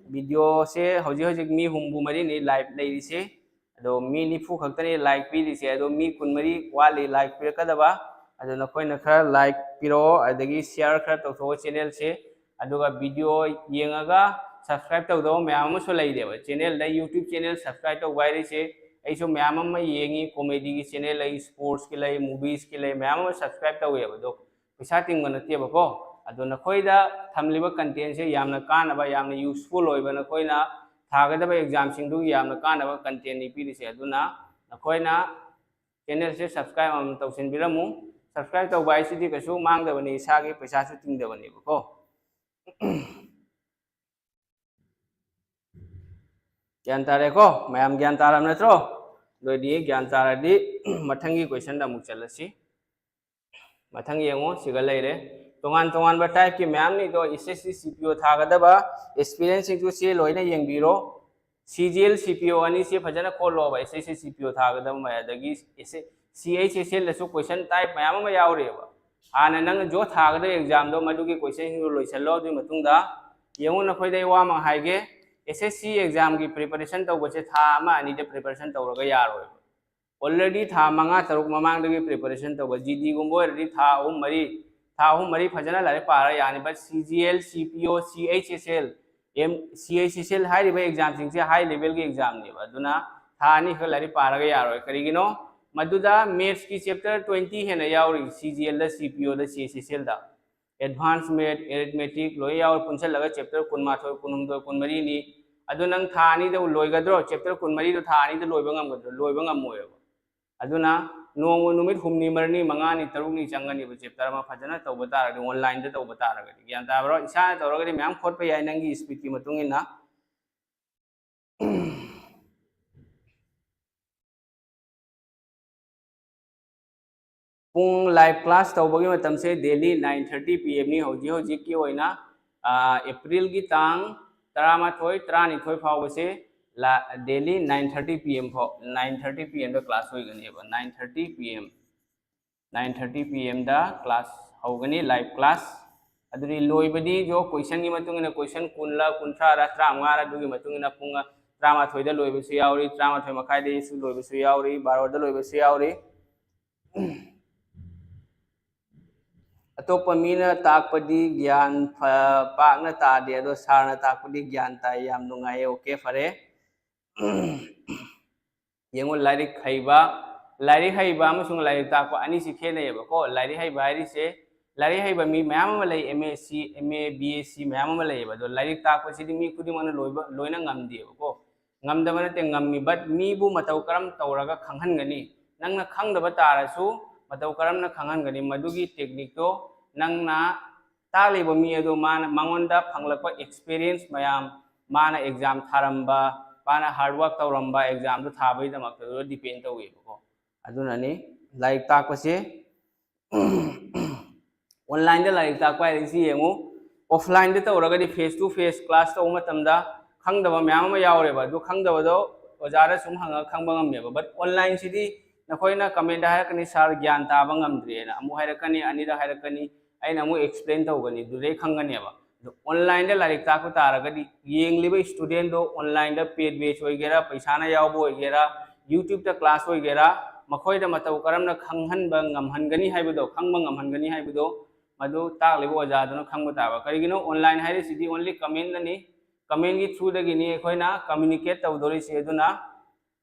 video ꯁꯦ ꯍꯧꯖꯤꯛ ꯍꯧꯖꯤꯛ ꯃꯤ ꯍꯨꯝꯐꯨ ꯃꯔꯤꯅꯤ live ꯂꯩꯔꯤꯁꯦ꯫ ꯑꯗꯣ ꯃꯤ ꯅꯤꯐꯨ ꯈꯛꯇꯅꯤ like ꯄꯤꯔꯤꯁꯦ꯫ ꯑꯗꯣ ꯃꯤ ꯀꯨꯟꯃꯔꯤ ꯋꯥꯠꯂꯤ like ꯄꯤꯔꯛꯀꯗꯕ꯫ ꯑꯗꯣ ꯅꯈꯣꯏꯅ ꯈꯔ like ꯄꯤꯔꯛꯑꯣ, ꯑꯗꯒꯤ share ꯈꯔ ꯇꯧꯊꯣꯛꯑꯣ channel ꯁꯦ꯫ ꯑꯗꯨꯒ video ꯌꯦꯡꯉꯒ subscribe ꯇꯧꯗꯕ ꯃꯌꯥꯝ ꯑꯃꯁꯨ ꯂꯩꯔꯦꯕ꯫ Channel ꯗ, YouTube channel subscribe ꯇꯧꯕ ꯍꯥꯏꯔꯤꯁꯦ, ꯑꯩꯁꯨ ꯃꯌꯥꯝ ꯑꯃ ꯌꯦꯡꯉꯤ, comedy ꯒꯤ channel ꯂꯩ, sports ꯀꯤ ꯂꯩ, movies ꯀꯤ ꯂꯩ, ꯃꯌꯥꯝ ꯑꯃ subscribe ꯇꯧꯋꯦꯕ꯫ ꯑꯗꯣ ꯄꯩꯁꯥ ꯇꯤꯡꯕ ꯅꯠꯇꯦꯕꯀꯣ꯫ ꯑꯗꯣ ꯅꯈꯣꯏꯗ ꯊꯝꯂꯤꯕ content ꯁꯦ ꯌꯥꯝꯅ ꯀꯥꯟꯅꯕ, ꯌꯥꯝꯅ useful ꯑꯣꯏꯕ, ꯅꯈꯣꯏꯅ ꯊꯥꯒꯗꯕ exam ꯁꯤꯡꯗꯨꯒꯤ ꯌꯥꯝꯅ ꯀꯥꯟꯅꯕ content ꯅꯤ ꯄꯤꯔꯤꯁꯦ꯫ ꯑꯗꯨꯅ ꯅꯈꯣꯏꯅ channel ꯁꯦ subscribe ꯑꯃꯃꯝ ꯇꯧꯁꯤꯟꯕꯤꯔꯝꯃꯨ꯫ Subscribe ꯇꯧꯕ ꯍꯥꯏꯁꯤꯗꯤ ꯀꯩꯁꯨ ꯃꯥꯡꯗꯕꯅꯤ, ꯏꯁꯥꯒꯤ ꯄꯩꯁꯥꯁꯨ ꯇꯤꯡꯗꯕꯅꯦꯕꯀꯣ꯫ ꯒ꯭ꯌꯥꯟ ꯇꯥꯔꯦꯀꯣ? ꯃꯌꯥꯝ ꯒ꯭ꯌꯥꯟ ꯇꯥꯔꯕ ꯅꯠꯇ꯭ꯔꯣ? ꯑꯗꯨ ꯑꯣꯏꯗꯤ ꯒ꯭ꯌꯥꯟ ꯇꯥꯔꯗꯤ ꯃꯊꯪꯒꯤ question ꯗ ꯑꯃꯨꯛ ꯆꯠꯂꯁꯤ꯫ ꯃꯊꯪ ꯌꯦꯡꯉꯣ, ꯁꯤꯒ ꯂꯩꯔꯦ꯫ ꯇꯣꯉꯥꯟ ꯇꯣꯉꯥꯟꯕ type ꯀꯤ ꯃꯌꯥꯝꯅꯤꯗꯣ, S S C C P O ꯊꯥꯒꯗꯕ aspirant ꯁꯤꯡꯁꯨ ꯁꯤ ꯂꯣꯏꯅ ꯌꯦꯡꯕꯤꯔꯣ꯫ C G L C P O ꯑꯅꯤꯁꯤ ꯐꯖꯅ ꯈꯣꯠꯂꯣꯕ, S S C C P O ꯊꯥꯒꯗꯕ ꯃꯌꯥꯝ꯫ ꯑꯗꯒꯤ C H S L ꯗꯁꯨ question type ꯃꯌꯥꯝ ꯑꯃ ꯌꯥꯎꯔꯤꯑꯕ꯫ ꯍꯥꯟꯅ ꯅꯪꯅ ꯖꯣ ꯊꯥꯒꯗꯕ exam ꯗꯣ ꯃꯗꯨꯒꯤ question ꯁꯤꯡꯗꯨ ꯂꯣꯏꯁꯤꯜꯂꯣ꯫ ꯑꯗꯨꯒꯤ ꯃꯇꯨꯡꯗ ꯌꯦꯡꯉꯨ, ꯅꯈꯣꯏꯗ ꯑꯩ ꯋꯥ ꯑꯃ ꯍꯥꯏꯒꯦ, S S C exam ꯒꯤ preparation ꯇꯧꯕꯁꯦ ꯊꯥ ꯑꯃ ꯑꯅꯤꯗ preparation ꯇꯧꯔꯒ ꯌꯥꯔꯣꯏꯕ꯫ Already ꯊꯥ ꯃꯉꯥ ꯇꯔꯨꯛ ꯃꯃꯥꯡꯗꯒꯤ preparation ꯇꯧꯕ, G D ꯒꯨꯝꯕ ꯑꯣꯏꯔꯗꯤ ꯊꯥ ꯑꯍꯨꯝ ꯃꯔꯤ, ꯊꯥ ꯑꯍꯨꯝ ꯃꯔꯤ ꯐꯖꯅ ꯂꯥꯏꯔꯤꯛ ꯄꯥꯔ ꯌꯥꯅꯤ꯫ But C G L, C P O, C H S L, M, C H S L ꯍꯥꯏꯔꯤꯕ exam ꯁꯤꯡꯁꯦ high level ꯒꯤ exam ꯅꯦꯕ꯫ ꯑꯗꯨꯅ ꯊꯥ ꯑꯅꯤꯈꯛ ꯂꯥꯏꯔꯤꯛ ꯄꯥꯔꯒ ꯌꯥꯔꯣꯏ꯫ ꯀꯔꯤꯒꯤꯅꯣ? ꯃꯗꯨꯗ maths ꯀꯤ chapter twenty ꯍꯦꯟꯅ ꯌꯥꯎꯔꯤ, C G L ꯗ, C P O ꯗ, C H S L ꯗ꯫ Advance math, arithmetic ꯂꯣꯏ ꯌꯥꯎꯔ ꯄꯨꯟꯁꯤꯜꯂꯒ chapter ꯀꯨꯟꯃꯥꯊꯣꯏ, ꯀꯨꯟꯍꯨꯝꯗꯣꯏ, ꯀꯨꯟꯃꯔꯤꯅꯤ꯫ ꯑꯗꯨ ꯅꯪ ꯊꯥ ꯑꯅꯤꯗ ꯂꯣꯏꯒꯗ꯭ꯔꯣ? Chapter ꯀꯨꯟꯃꯔꯤꯗꯣ ꯊꯥ ꯑꯅꯤꯗ ꯂꯣꯏꯕ ꯉꯝꯒꯗ꯭ꯔꯣ? ꯂꯣꯏꯕ ꯉꯝꯃꯣꯏꯕ꯫ ꯑꯗꯨꯅ ꯅꯣꯡꯃ ꯅꯨꯃꯤꯠ ꯍꯨꯝꯅꯤ, ꯃꯔꯤꯅꯤ, ꯃꯉꯥꯅꯤ, ꯇꯔꯨꯛꯅꯤ ꯆꯪꯒꯅꯦꯕ chapter ꯑꯃ ꯐꯖꯅ ꯇꯧꯕ ꯇꯥꯔꯒꯗꯤ, online ꯗ ꯇꯧꯕ ꯇꯥꯔꯒꯗꯤ꯫ ꯒ꯭ꯌꯥꯟ ꯇꯥꯕ꯭ꯔꯣ? ꯏꯁꯥꯅ ꯇꯧꯔꯒꯗꯤ ꯃꯌꯥꯝ ꯈꯣꯠꯄ ꯌꯥꯏ, ꯅꯪꯒꯤ speed ꯀꯤ ꯃꯇꯨꯡ ꯏꯟꯅ꯫ ꯄꯨꯡ live class ꯇꯧꯕꯒꯤ ꯃꯇꯝꯁꯦ daily nine thirty P M ꯅꯤ꯫ ꯍꯧꯖꯤꯛ ꯍꯧꯖꯤꯛꯀꯤ ꯑꯣꯏꯅ, ꯑꯥ, April ꯒꯤ ꯇꯥꯡ ꯇꯔꯥꯃꯥꯊꯣꯏ, ꯇꯔꯥꯅꯤꯊꯣꯏ ꯐꯥꯎꯕꯁꯦ daily nine thirty P M ꯐꯥꯎ, nine thirty P M ꯗ class ꯑꯣꯏꯒꯅꯦꯕ, nine thirty P M, nine thirty P M ꯗ class ꯍꯧꯒꯅꯤ, live class꯫ ꯑꯗꯨꯗꯤ ꯂꯣꯏꯕꯗꯤ ꯖꯣ questionꯒꯤ ꯃꯇꯨꯡ ꯏꯟꯅ question ꯀꯨꯟꯂ, ꯀꯨꯟꯊ꯭ꯔꯥꯔ, ꯇꯔꯥꯃꯉꯥꯔ, ꯑꯗꯨꯒꯤ ꯃꯇꯨꯡ ꯏꯟꯅ ꯄꯨꯡ ꯇꯔꯥꯃꯥꯊꯣꯏꯗ ꯂꯣꯏꯕꯁꯨ ꯌꯥꯎꯔꯤ, ꯇꯔꯥꯃꯥꯊꯣꯏ ꯃꯈꯥꯏꯗꯒꯤꯁꯨ ꯂꯣꯏꯕꯁꯨ ꯌꯥꯎꯔꯤ, ꯕꯥꯔꯣꯗ ꯂꯣꯏꯕꯁꯨ ꯌꯥꯎꯔꯤ꯫ ꯑꯇꯣꯞꯄ ꯃꯤꯅ ꯇꯥꯛꯄꯗꯤ ꯒ꯭ꯌꯥꯟ ꯐ-, ꯄꯥꯛꯅ ꯇꯥꯗꯦ, ꯑꯗꯣ ꯁꯥꯔꯅ ꯇꯥꯛꯄꯗꯤ ꯒ꯭ꯌꯥꯟ ꯇꯥꯏ, ꯌꯥꯝ ꯅꯨꯡꯉꯥꯏꯌꯦ꯫ ꯑꯣꯀꯦ, ꯐꯔꯦ꯫ ꯌꯦꯡꯉꯨ, ꯂꯥꯏꯔꯤꯛ ꯍꯩꯕ, ꯂꯥꯏꯔꯤꯛ ꯍꯩꯕ ꯑꯃꯁꯨꯡ ꯂꯥꯏꯔꯤꯛ ꯇꯥꯛꯄ ꯑꯅꯤꯁꯤ ꯈꯦꯠꯅꯩꯌꯦꯕꯀꯣ꯫ ꯂꯥꯏꯔꯤꯛ ꯍꯩꯕ ꯍꯥꯏꯔꯤꯁꯦ, ꯂꯥꯏꯔꯤꯛ ꯍꯩꯕ ꯃꯤ ꯃꯌꯥꯝ ꯑꯃ ꯂꯩ, M A C, M A, B S C ꯃꯌꯥꯝ ꯑꯃ ꯂꯩꯌꯦꯕ꯫ ꯑꯗꯣ ꯂꯥꯏꯔꯤꯛ ꯇꯥꯛꯄꯁꯤꯗꯤ ꯃꯤ ꯈꯨꯗꯤꯡꯃꯛꯅ ꯂꯣꯏꯕ, ꯂꯣꯏꯅ ꯉꯝꯗꯦꯕꯀꯣ꯫ ꯉꯝꯗꯕ ꯅꯠꯇꯦ, ꯉꯝꯃꯤ, but ꯃꯤꯕꯨ ꯃꯇꯧ ꯀꯔꯝ ꯇꯧꯔꯒ ꯈꯪꯍꯟꯒꯅꯤ? ꯅꯪꯅ ꯈꯪꯗꯕ ꯇꯥꯔꯁꯨ ꯃꯇꯧ ꯀꯔꯝꯅ ꯈꯪꯍꯟꯒꯅꯤ? ꯃꯗꯨꯒꯤ techniqueꯇꯣ ꯅꯪꯅ ꯇꯥꯛꯂꯤꯕ ꯃꯤ ꯑꯗꯨ ꯃꯥꯅ, ꯃꯉꯣꯟꯗ ꯐꯪꯂꯛꯄ experience ꯃꯌꯥꯝ, ꯃꯥꯅ exam ꯊꯥꯔꯝꯕ, ꯃꯥꯅ hard work ꯇꯧꯔꯝꯕ examꯗꯣ ꯊꯥꯕꯒꯤꯗꯃꯛꯇ ꯑꯗꯨꯗ depend ꯇꯧꯋꯦꯕꯀꯣ꯫ ꯑꯗꯨꯅꯅꯤ ꯂꯥꯏꯔꯤꯛ ꯇꯥꯛꯄꯁꯦ, onlineꯗ ꯂꯥꯏꯔꯤꯛ ꯇꯥꯛꯄ ꯍꯥꯏꯔꯤꯁꯤ ꯌꯦꯡꯉꯨ, offlineꯗ ꯇꯧꯔꯒꯗꯤ face to face class ꯇꯧꯕ ꯃꯇꯝꯗ ꯈꯪꯗꯕ ꯃꯌꯥꯝ ꯑꯃ ꯌꯥꯎꯔꯦꯕ꯫ ꯑꯗꯨ ꯈꯪꯗꯕꯗꯣ ꯑꯣꯖꯥꯗ ꯁꯨꯝ ꯍꯪꯉꯒ ꯈꯪꯕ ꯉꯝꯃꯦꯕ꯫ But onlineꯁꯤꯗꯤ ꯅꯈꯣꯏꯅ commentꯗ ꯍꯥꯏꯔꯛꯀꯅꯤ, "Sir, ꯒ꯭ꯌꯥꯟ ꯇꯥꯕ ꯉꯝꯗ꯭ꯔꯦꯅ", ꯑꯃꯨꯛ ꯍꯥꯏꯔꯛꯀꯅꯤ, ꯑꯅꯤꯔꯛ ꯍꯥꯏꯔꯛꯀꯅꯤ, ꯑꯩꯅ ꯑꯃꯨꯛ explain ꯇꯧꯒꯅꯤ, ꯑꯗꯨꯗꯩ ꯈꯪꯒꯅꯦꯕ꯫ ꯑꯗꯣ onlineꯗ ꯂꯥꯏꯔꯤꯛ ꯇꯥꯛꯄ ꯇꯥꯔꯒꯗꯤ ꯌꯦꯡꯂꯤꯕ studentꯗꯣ onlineꯗ paid batch ꯑꯣꯏꯒꯦꯔꯥ, ꯄꯩꯁꯥꯅ ꯌꯥꯎꯕ ꯑꯣꯏꯒꯦꯔꯥ, YouTubeꯇ class ꯑꯣꯏꯒꯦꯔꯥ, ꯃꯈꯣꯏꯗ ꯃꯇꯧ ꯀꯔꯝꯅ ꯈꯪꯍꯟꯕ ꯉꯝꯍꯟꯒꯅꯤ ꯍꯥꯏꯕꯗꯣ, ꯈꯪꯕ ꯉꯝꯍꯟꯒꯅꯤ ꯍꯥꯏꯕꯗꯣ, ꯃꯗꯨ ꯇꯥꯛꯂꯤꯕ ꯑꯣꯖꯥꯗꯨꯅ ꯈꯪꯕ ꯇꯥꯕ꯫ ꯀꯔꯤꯒꯤꯅꯣ? Online ꯍꯥꯏꯔꯤꯁꯤꯗꯤ only commentꯅꯅꯤ, commentꯀꯤ throughꯗꯒꯤꯅꯤ ꯑꯩꯈꯣꯏꯅ communicate ꯇꯧꯗꯣꯔꯤꯁꯤ꯫ ꯑꯗꯨꯅ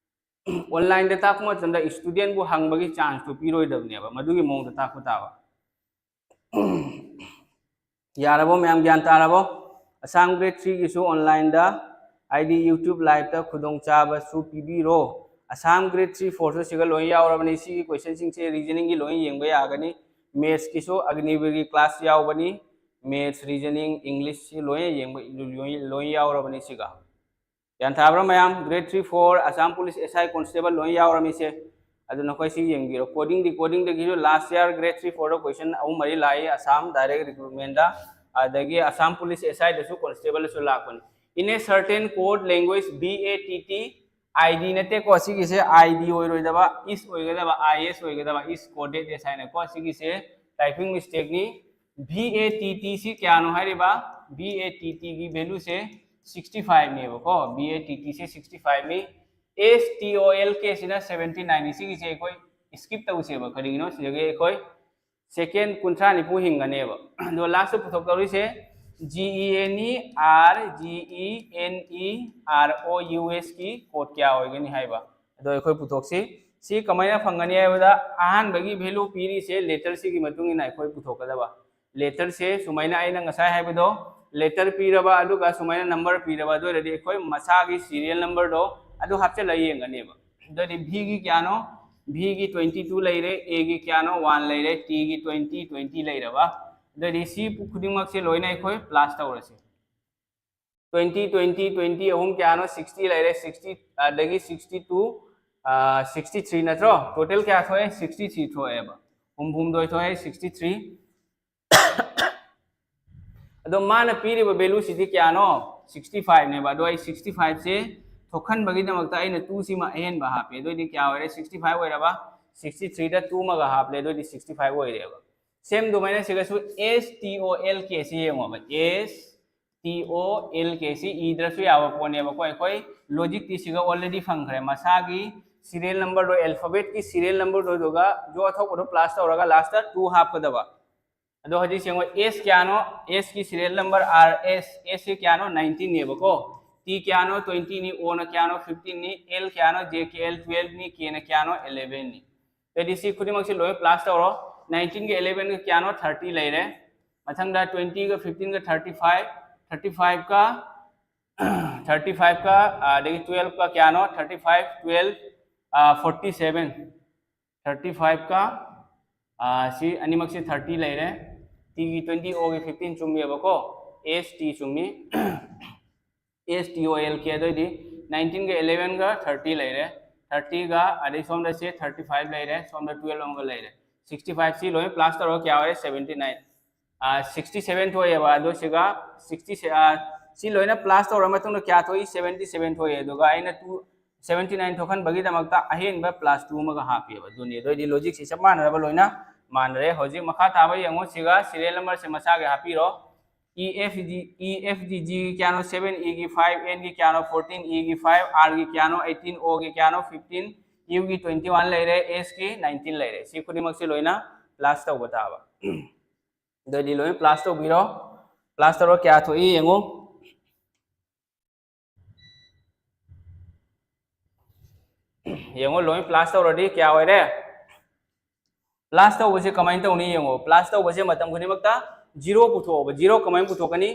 onlineꯗ ꯇꯥꯛꯄ ꯃꯇꯝꯗ studentꯕꯨ ꯍꯪꯕꯒꯤ chanceꯇꯨ ꯄꯤꯔꯣꯏꯗꯕꯅꯦꯕ, ꯃꯗꯨꯒꯤ ꯃꯑꯣꯡꯗ ꯇꯥꯛꯄ ꯇꯥꯕ꯫ ꯌꯥꯔꯕꯣ ꯃꯌꯥꯝ, ꯒ꯭ꯌꯥꯟ ꯇꯥꯔꯕꯣ? Assam grade threeꯒꯤꯁꯨ onlineꯗ, ꯍꯥꯏꯗꯤ YouTube liveꯇ ꯈꯨꯗꯣꯡꯆꯥꯕꯁꯨ ꯄꯤꯕꯤꯔꯣ꯫ Assam grade three, fourꯁꯨ ꯁꯤꯒ ꯂꯣꯏ ꯌꯥꯎꯔꯕꯅꯤ꯫ ꯁꯤꯒꯤ questionꯁꯤꯡꯁꯦ reasoningꯒꯤ ꯂꯣꯏ ꯌꯦꯡꯕ ꯌꯥꯒꯅꯤ꯫ Mathsꯀꯤꯁꯨ Agnivirꯒꯤ class ꯌꯥꯎꯕꯅꯤ, Maths, Reasoning, Englishꯁꯤ ꯂꯣꯏꯅ ꯌꯦꯡꯕ, ꯂꯣꯏ, ꯂꯣꯏ ꯌꯥꯎꯔꯕꯅꯤ ꯁꯤꯒ꯫ ꯒ꯭ꯌꯥꯟ ꯇꯥꯕ꯭ꯔꯥ ꯃꯌꯥꯝ? Grade three, four, Assam Police, S I Constable ꯂꯣꯏ ꯌꯥꯎꯔꯝꯃꯤꯁꯦ꯫ ꯑꯗꯨ ꯅꯈꯣꯏ ꯁꯤ ꯌꯦꯡꯕꯤꯔꯣ꯫ Coding, decodingꯗꯒꯤꯁꯨ last year grade three, fourꯗ question ꯑꯍꯨꯝ ꯃꯔꯤ ꯂꯥꯛꯏ Assam direct recruitmentꯗ꯫ ꯑꯗꯒꯤ Assam Police, S Iꯗꯁꯨ, Constableꯗꯁꯨ ꯂꯥꯛꯄꯅꯤ꯫ In a certain code language, B A T T, I D ꯅꯠꯇꯦꯀꯣ, ꯁꯤꯒꯤꯁꯦ I D ꯑꯣꯏꯔꯣꯏꯗꯕ, is ꯑꯣꯏꯒꯗꯕ, I S ꯑꯣꯏꯒꯗꯕ, is coded as ꯍꯥꯏꯅꯀꯣ, ꯁꯤꯒꯤꯁꯦ typing mistake ꯅꯤ꯫ B A T T ꯁꯤ ꯀꯌꯥꯅꯣ ꯍꯥꯏꯔꯤꯕ? B A T T ꯒꯤ value say sixty five ꯅꯦꯕꯀꯣ, B A T T say sixty five ꯅꯤ꯫ S T O L K ꯁꯤꯅ seventy nine ꯅꯤ꯫ ꯁꯤꯒꯤꯁꯦ ꯑꯩꯈꯣꯏ skip ꯇꯧꯁꯦꯕ꯫ ꯀꯔꯤꯒꯤꯅꯣ? ꯁꯤꯗꯒꯤ ꯑꯩꯈꯣꯏ second ꯀꯨꯟꯊ꯭ꯔꯥ ꯅꯤꯐꯨ ꯍꯤꯡꯒꯅꯦꯕ꯫ ꯑꯗꯣ last ꯄꯨꯊꯣꯛꯇꯧꯔꯤꯁꯦ G E N E R G E N E R O U S ꯀꯤ code ꯀꯌꯥ ꯑꯣꯏꯒꯅꯤ ꯍꯥꯏꯕ꯫ ꯑꯗꯣ ꯑꯩꯈꯣꯏ ꯄꯨꯊꯣꯛꯁꯤ꯫ ꯁꯤ ꯀꯃꯥꯏꯅ ꯐꯪꯒꯅꯤ ꯍꯥꯏꯕꯗ, ꯑꯍꯥꯟꯕꯒꯤ value ꯄꯤꯔꯤꯁꯦ letter ꯁꯤꯒꯤ ꯃꯇꯨꯡ ꯏꯟꯅ ꯑꯩꯈꯣꯏ ꯄꯨꯊꯣꯛꯀꯗꯕ꯫ Letter ꯁꯦ ꯁꯨꯃꯥꯏꯅ ꯑꯩꯅ ꯉꯁꯥꯏ ꯍꯥꯏꯕꯗꯣ, letter ꯄꯤꯔꯕ ꯑꯗꯨꯒ ꯁꯨꯃꯥꯏꯅ number ꯄꯤꯔꯕ, ꯑꯗꯨ ꯑꯣꯏꯔꯗꯤ ꯑꯩꯈꯣꯏ ꯃꯁꯥꯒꯤ serial number ꯗꯣ ꯑꯗꯨ ꯍꯥꯞꯆꯤꯜꯂꯒ ꯌꯦꯡꯒꯅꯦꯕ꯫ ꯑꯗꯨꯗꯤ B ꯒꯤ ꯀꯌꯥꯅꯣ? B ꯒꯤ twenty two ꯂꯩꯔꯦ, A ꯒꯤ ꯀꯌꯥꯅꯣ? One ꯂꯩꯔꯦ, T ꯒꯤ twenty, twenty ꯂꯩꯔꯕ꯫ ꯑꯗꯨꯗꯤ ꯁꯤ ꯈꯨꯗꯤꯡꯃꯛꯁꯦ ꯂꯣꯏꯅ ꯑꯩꯈꯣꯏ plus ꯇꯧꯔꯁꯦ꯫ Twenty, twenty, twenty ꯑꯍꯨꯝ ꯀꯌꯥꯅꯣ? Sixty ꯂꯩꯔꯦ, sixty ꯑꯗꯒꯤ sixty two, sixty three ꯅꯠꯇ꯭ꯔꯣ? Total ꯀꯌꯥ ꯊꯣꯛꯑꯦ? Sixty three ꯊꯣꯛꯑꯦꯕ꯫ ꯍꯨꯝꯐꯨꯍꯨꯝꯗꯣꯏ ꯊꯣꯛꯑꯦ, sixty three꯫ ꯑꯗꯣ ꯃꯥꯅ ꯄꯤꯔꯤꯕ value ꯁꯤꯗꯤ ꯀꯌꯥꯅꯣ? Sixty five ꯅꯦꯕ꯫ ꯑꯗꯣ ꯑꯩ sixty five ꯁꯦ ꯊꯣꯛꯍꯟꯕꯒꯤꯗꯃꯛꯇ ꯑꯩꯅ two ꯁꯤꯃ ꯑꯍꯦꯟꯕ ꯍꯥꯞꯄꯦ꯫ ꯑꯗꯨꯑꯣꯏꯗꯤ ꯀꯌꯥ ꯑꯣꯏꯔꯦ? Sixty five ꯑꯣꯏꯔꯕ? Sixty three ꯗ two ꯑꯃꯒ ꯍꯥꯞꯂꯦ, ꯑꯗꯨꯑꯣꯏꯗꯤ sixty five ꯑꯣꯏꯔꯦꯕ꯫ Same ꯑꯗꯨꯃꯥꯏꯅ ꯁꯤꯒꯁꯨ S T O L K ꯁꯤ ꯌꯦꯡꯉꯣꯕ꯫ S T O L K ꯁꯤ ꯏꯗ꯭ꯔꯁꯨ ꯌꯥꯕ ꯄꯣꯠꯅꯦꯕꯀꯣ꯫ ꯑꯩꯈꯣꯏ logic ꯇꯤ ꯁꯤꯒ already ꯐꯪꯈ꯭ꯔꯦ꯫ ꯃꯁꯥꯒꯤ serial number ꯗꯣ, alphabet ꯀꯤ serial number ꯗꯣ, ꯑꯗꯨꯒ ꯖꯣ ꯑꯊꯣꯛꯄꯗꯣ plus ꯇꯧꯔꯒ last ꯇ two ꯍꯥꯞꯀꯗꯕ꯫ ꯑꯗꯣ ꯍꯧꯖꯤꯛ ꯌꯦꯡꯉꯣ, S ꯀꯌꯥꯅꯣ? S ꯀꯤ serial number R S, S ꯁꯤ ꯀꯌꯥꯅꯣ? Nineteen ꯅꯦꯕꯀꯣ꯫ T ꯀꯌꯥꯅꯣ? Twenty ꯅꯤ꯫ O ꯅ ꯀꯌꯥꯅꯣ? Fifteen ꯅꯤ꯫ L ꯀꯌꯥꯅꯣ? J K L twelve ꯅꯤ꯫ K ꯅ ꯀꯌꯥꯅꯣ? Eleven ꯅꯤ꯫ ꯑꯗꯨꯗꯤ ꯁꯤ ꯈꯨꯗꯤꯡꯃꯛꯁꯤ ꯂꯣꯏ plus ꯇꯧꯔꯣ꯫ Nineteen ꯒ eleven ꯒ ꯀꯌꯥꯅꯣ? Thirty ꯂꯩꯔꯦ꯫ ꯃꯊꯪꯗ twenty ꯒ fifteen ꯒ thirty five, thirty five ꯀ, thirty five ꯀ, ꯑꯗꯒꯤ twelve ꯀ ꯀꯌꯥꯅꯣ? Thirty five, twelve, forty seven꯫ Thirty five ꯀ, ꯁꯤ ꯑꯅꯤꯃꯛꯁꯤ thirty ꯂꯩꯔꯦ꯫ T ꯒꯤ twenty, O ꯒꯤ fifteen ꯆꯨꯝꯃꯦꯕꯀꯣ꯫ S T ꯆꯨꯝꯃꯤ꯫ S T O L K꯫ ꯑꯗꯨꯑꯣꯏꯗꯤ nineteen ꯒ eleven ꯒ thirty ꯂꯩꯔꯦ꯫ Thirty ꯒ, ꯑꯗꯩ ꯁꯣꯝꯗ ꯁꯦ thirty five ꯂꯩꯔꯦ, ꯁꯣꯝꯗ twelve ꯑꯃꯒ ꯂꯩꯔꯦ꯫ Sixty five ꯁꯤ ꯂꯣꯏ plus ꯇꯧꯔꯒ ꯀꯌꯥ ꯑꯣꯏꯔꯦ? Seventy nine꯫ Sixty seven ꯊꯣꯛꯑꯦꯕ꯫ ꯑꯗꯣ ꯁꯤꯒ sixty, ꯁꯤ ꯂꯣꯏꯅ plus ꯇꯧꯔ ꯃꯇꯨꯡꯗ ꯀꯌꯥ ꯊꯣꯛꯏ? Seventy seven ꯊꯣꯛꯏ꯫ ꯑꯗꯨꯒ ꯑꯩꯅ two seventy nine ꯊꯣꯛꯍꯟꯕꯒꯤꯗꯃꯛꯇ ꯑꯍꯦꯟꯕ plus two ꯑꯃꯒ ꯍꯥꯞꯄꯤꯕ꯫ ꯑꯗꯨꯅꯤ꯫ ꯑꯗꯨ ꯑꯣꯏꯗꯤ logic ꯁꯤ ꯆꯞ ꯃꯥꯟꯅꯔꯕ, ꯂꯣꯏꯅ ꯃꯥꯟꯅꯔꯦ꯫ ꯍꯧꯖꯤꯛ ꯃꯈꯥ ꯇꯥꯕ ꯌꯦꯡꯉꯣ꯫ ꯁꯤꯒ serial number ꯁꯦ ꯃꯁꯥꯒꯤ ꯍꯥꯞꯄꯤꯔꯣ꯫ E F G, E F G, G ꯒꯤ ꯀꯌꯥꯅꯣ? Seven, E ꯒꯤ five, N ꯒꯤ ꯀꯌꯥꯅꯣ? Fourteen, E ꯒꯤ five, R ꯒꯤ ꯀꯌꯥꯅꯣ? Eighteen, O ꯒꯤ ꯀꯌꯥꯅꯣ? Fifteen, U ꯒꯤ twenty one ꯂꯩꯔꯦ, S ꯀꯤ nineteen ꯂꯩꯔꯦ꯫ ꯁꯤ ꯈꯨꯗꯤꯡꯃꯛꯁꯦ ꯂꯣꯏꯅ plus ꯇꯧꯕ ꯇꯥꯕ꯫ ꯑꯗꯨꯗꯤ ꯂꯣꯏꯅ plus ꯇꯧꯕꯤꯔꯣ꯫ Plus ꯇꯧꯔ ꯀꯌꯥ ꯊꯣꯛꯏ ꯌꯦꯡꯉꯨ꯫ ꯌꯦꯡꯉꯣ, ꯂꯣꯏ plus ꯇꯧꯔꯗꯤ ꯀꯌꯥ ꯑꯣꯏꯔꯦ? Plus ꯇꯧꯕꯁꯦ ꯀꯃꯥꯏꯅ ꯇꯧꯅꯤ ꯌꯦꯡꯉꯣ꯫ Plus ꯇꯧꯕꯁꯦ ꯃꯇꯝ ꯈꯨꯗꯤꯡꯃꯛꯇ zero ꯄꯨꯊꯣꯛꯑꯣꯕ꯫ Zero ꯀꯃꯥꯏꯅ ꯄꯨꯊꯣꯛꯀꯅꯤ?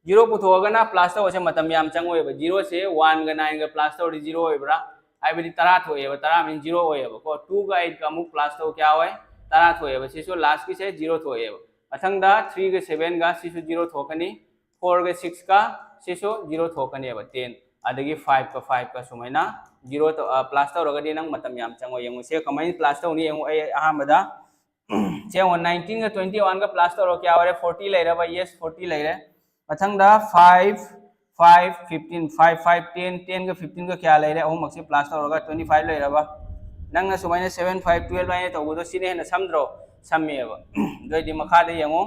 Zero ꯄꯨꯊꯣꯛꯑꯒꯅ plus ꯇꯧꯕꯁꯦ ꯃꯇꯝ ꯌꯥꯝ ꯆꯪꯉꯣꯏꯕ꯫ Zero ꯁꯦ one ꯒ nine ꯒ plus ꯇꯧꯔꯗꯤ zero ꯑꯣꯏꯕ꯭ꯔꯥ? ꯍꯥꯏꯕꯗꯤ ꯇꯔꯥ ꯊꯣꯛꯑꯦꯕ, ꯇꯔꯥ mean zero ꯑꯣꯏꯌꯦꯕꯀꯣ꯫ Two ꯒ eight ꯒ ꯑꯃꯨꯛ plus ꯇꯧ ꯀꯌꯥ ꯑꯣꯏ? ꯇꯔꯥ ꯊꯣꯛꯑꯦꯕ꯫ ꯁꯤꯁꯨ last ꯀꯤꯁꯦ zero ꯊꯣꯛꯑꯦꯕ꯫ ꯃꯊꯪꯗ three ꯒ seven ꯒ ꯁꯤꯁꯨ zero ꯊꯣꯛꯀꯅꯤ꯫ Four ꯒ six ꯀ ꯁꯤꯁꯨ zero ꯊꯣꯛꯀꯅꯦꯕ, ten꯫ ꯑꯗꯒꯤ five ꯀ five ꯀ ꯁꯨꯃꯥꯏꯅ zero ꯇꯧ-, ꯑ, plus ꯇꯧꯔꯒꯗꯤ ꯅꯪ ꯃꯇꯝ ꯌꯥꯝ ꯆꯪꯉꯣꯏ꯫ ꯌꯦꯡꯉꯨ, ꯁꯦ ꯀꯃꯥꯏꯅ plus ꯇꯧꯅꯤ ꯌꯦꯡꯉꯨ꯫ ꯑꯩ ꯑꯍꯥꯟꯕꯗ ꯁꯦ ꯌꯦꯡꯉꯣ, nineteen ꯒ twenty one ꯒ plus ꯇꯧꯔꯣ, ꯀꯌꯥ ꯑꯣꯏꯔꯦ? Forty ꯂꯩꯔꯕ? Yes, forty ꯂꯩꯔꯦ꯫ ꯃꯊꯪꯗ five, five, fifteen, five, five, ten, ten ꯒ fifteen ꯒ ꯀꯌꯥ ꯂꯩꯔꯦ? ꯑꯍꯨꯝꯃꯛꯁꯦ plus ꯇꯧꯔꯒ twenty five ꯂꯩꯔꯕ? ꯅꯪꯅ ꯁꯨꯃꯥꯏꯅ seven, five, twelve ꯍꯥꯏꯅ ꯇꯧꯕꯗꯣ ꯁꯤꯅ ꯍꯦꯟꯅ ꯁꯝꯗ꯭ꯔꯣ? ꯁꯝꯃꯦꯕ꯫ ꯑꯗꯨ ꯑꯣꯏꯗꯤ ꯃꯈꯥꯗ ꯌꯦꯡꯉꯣ,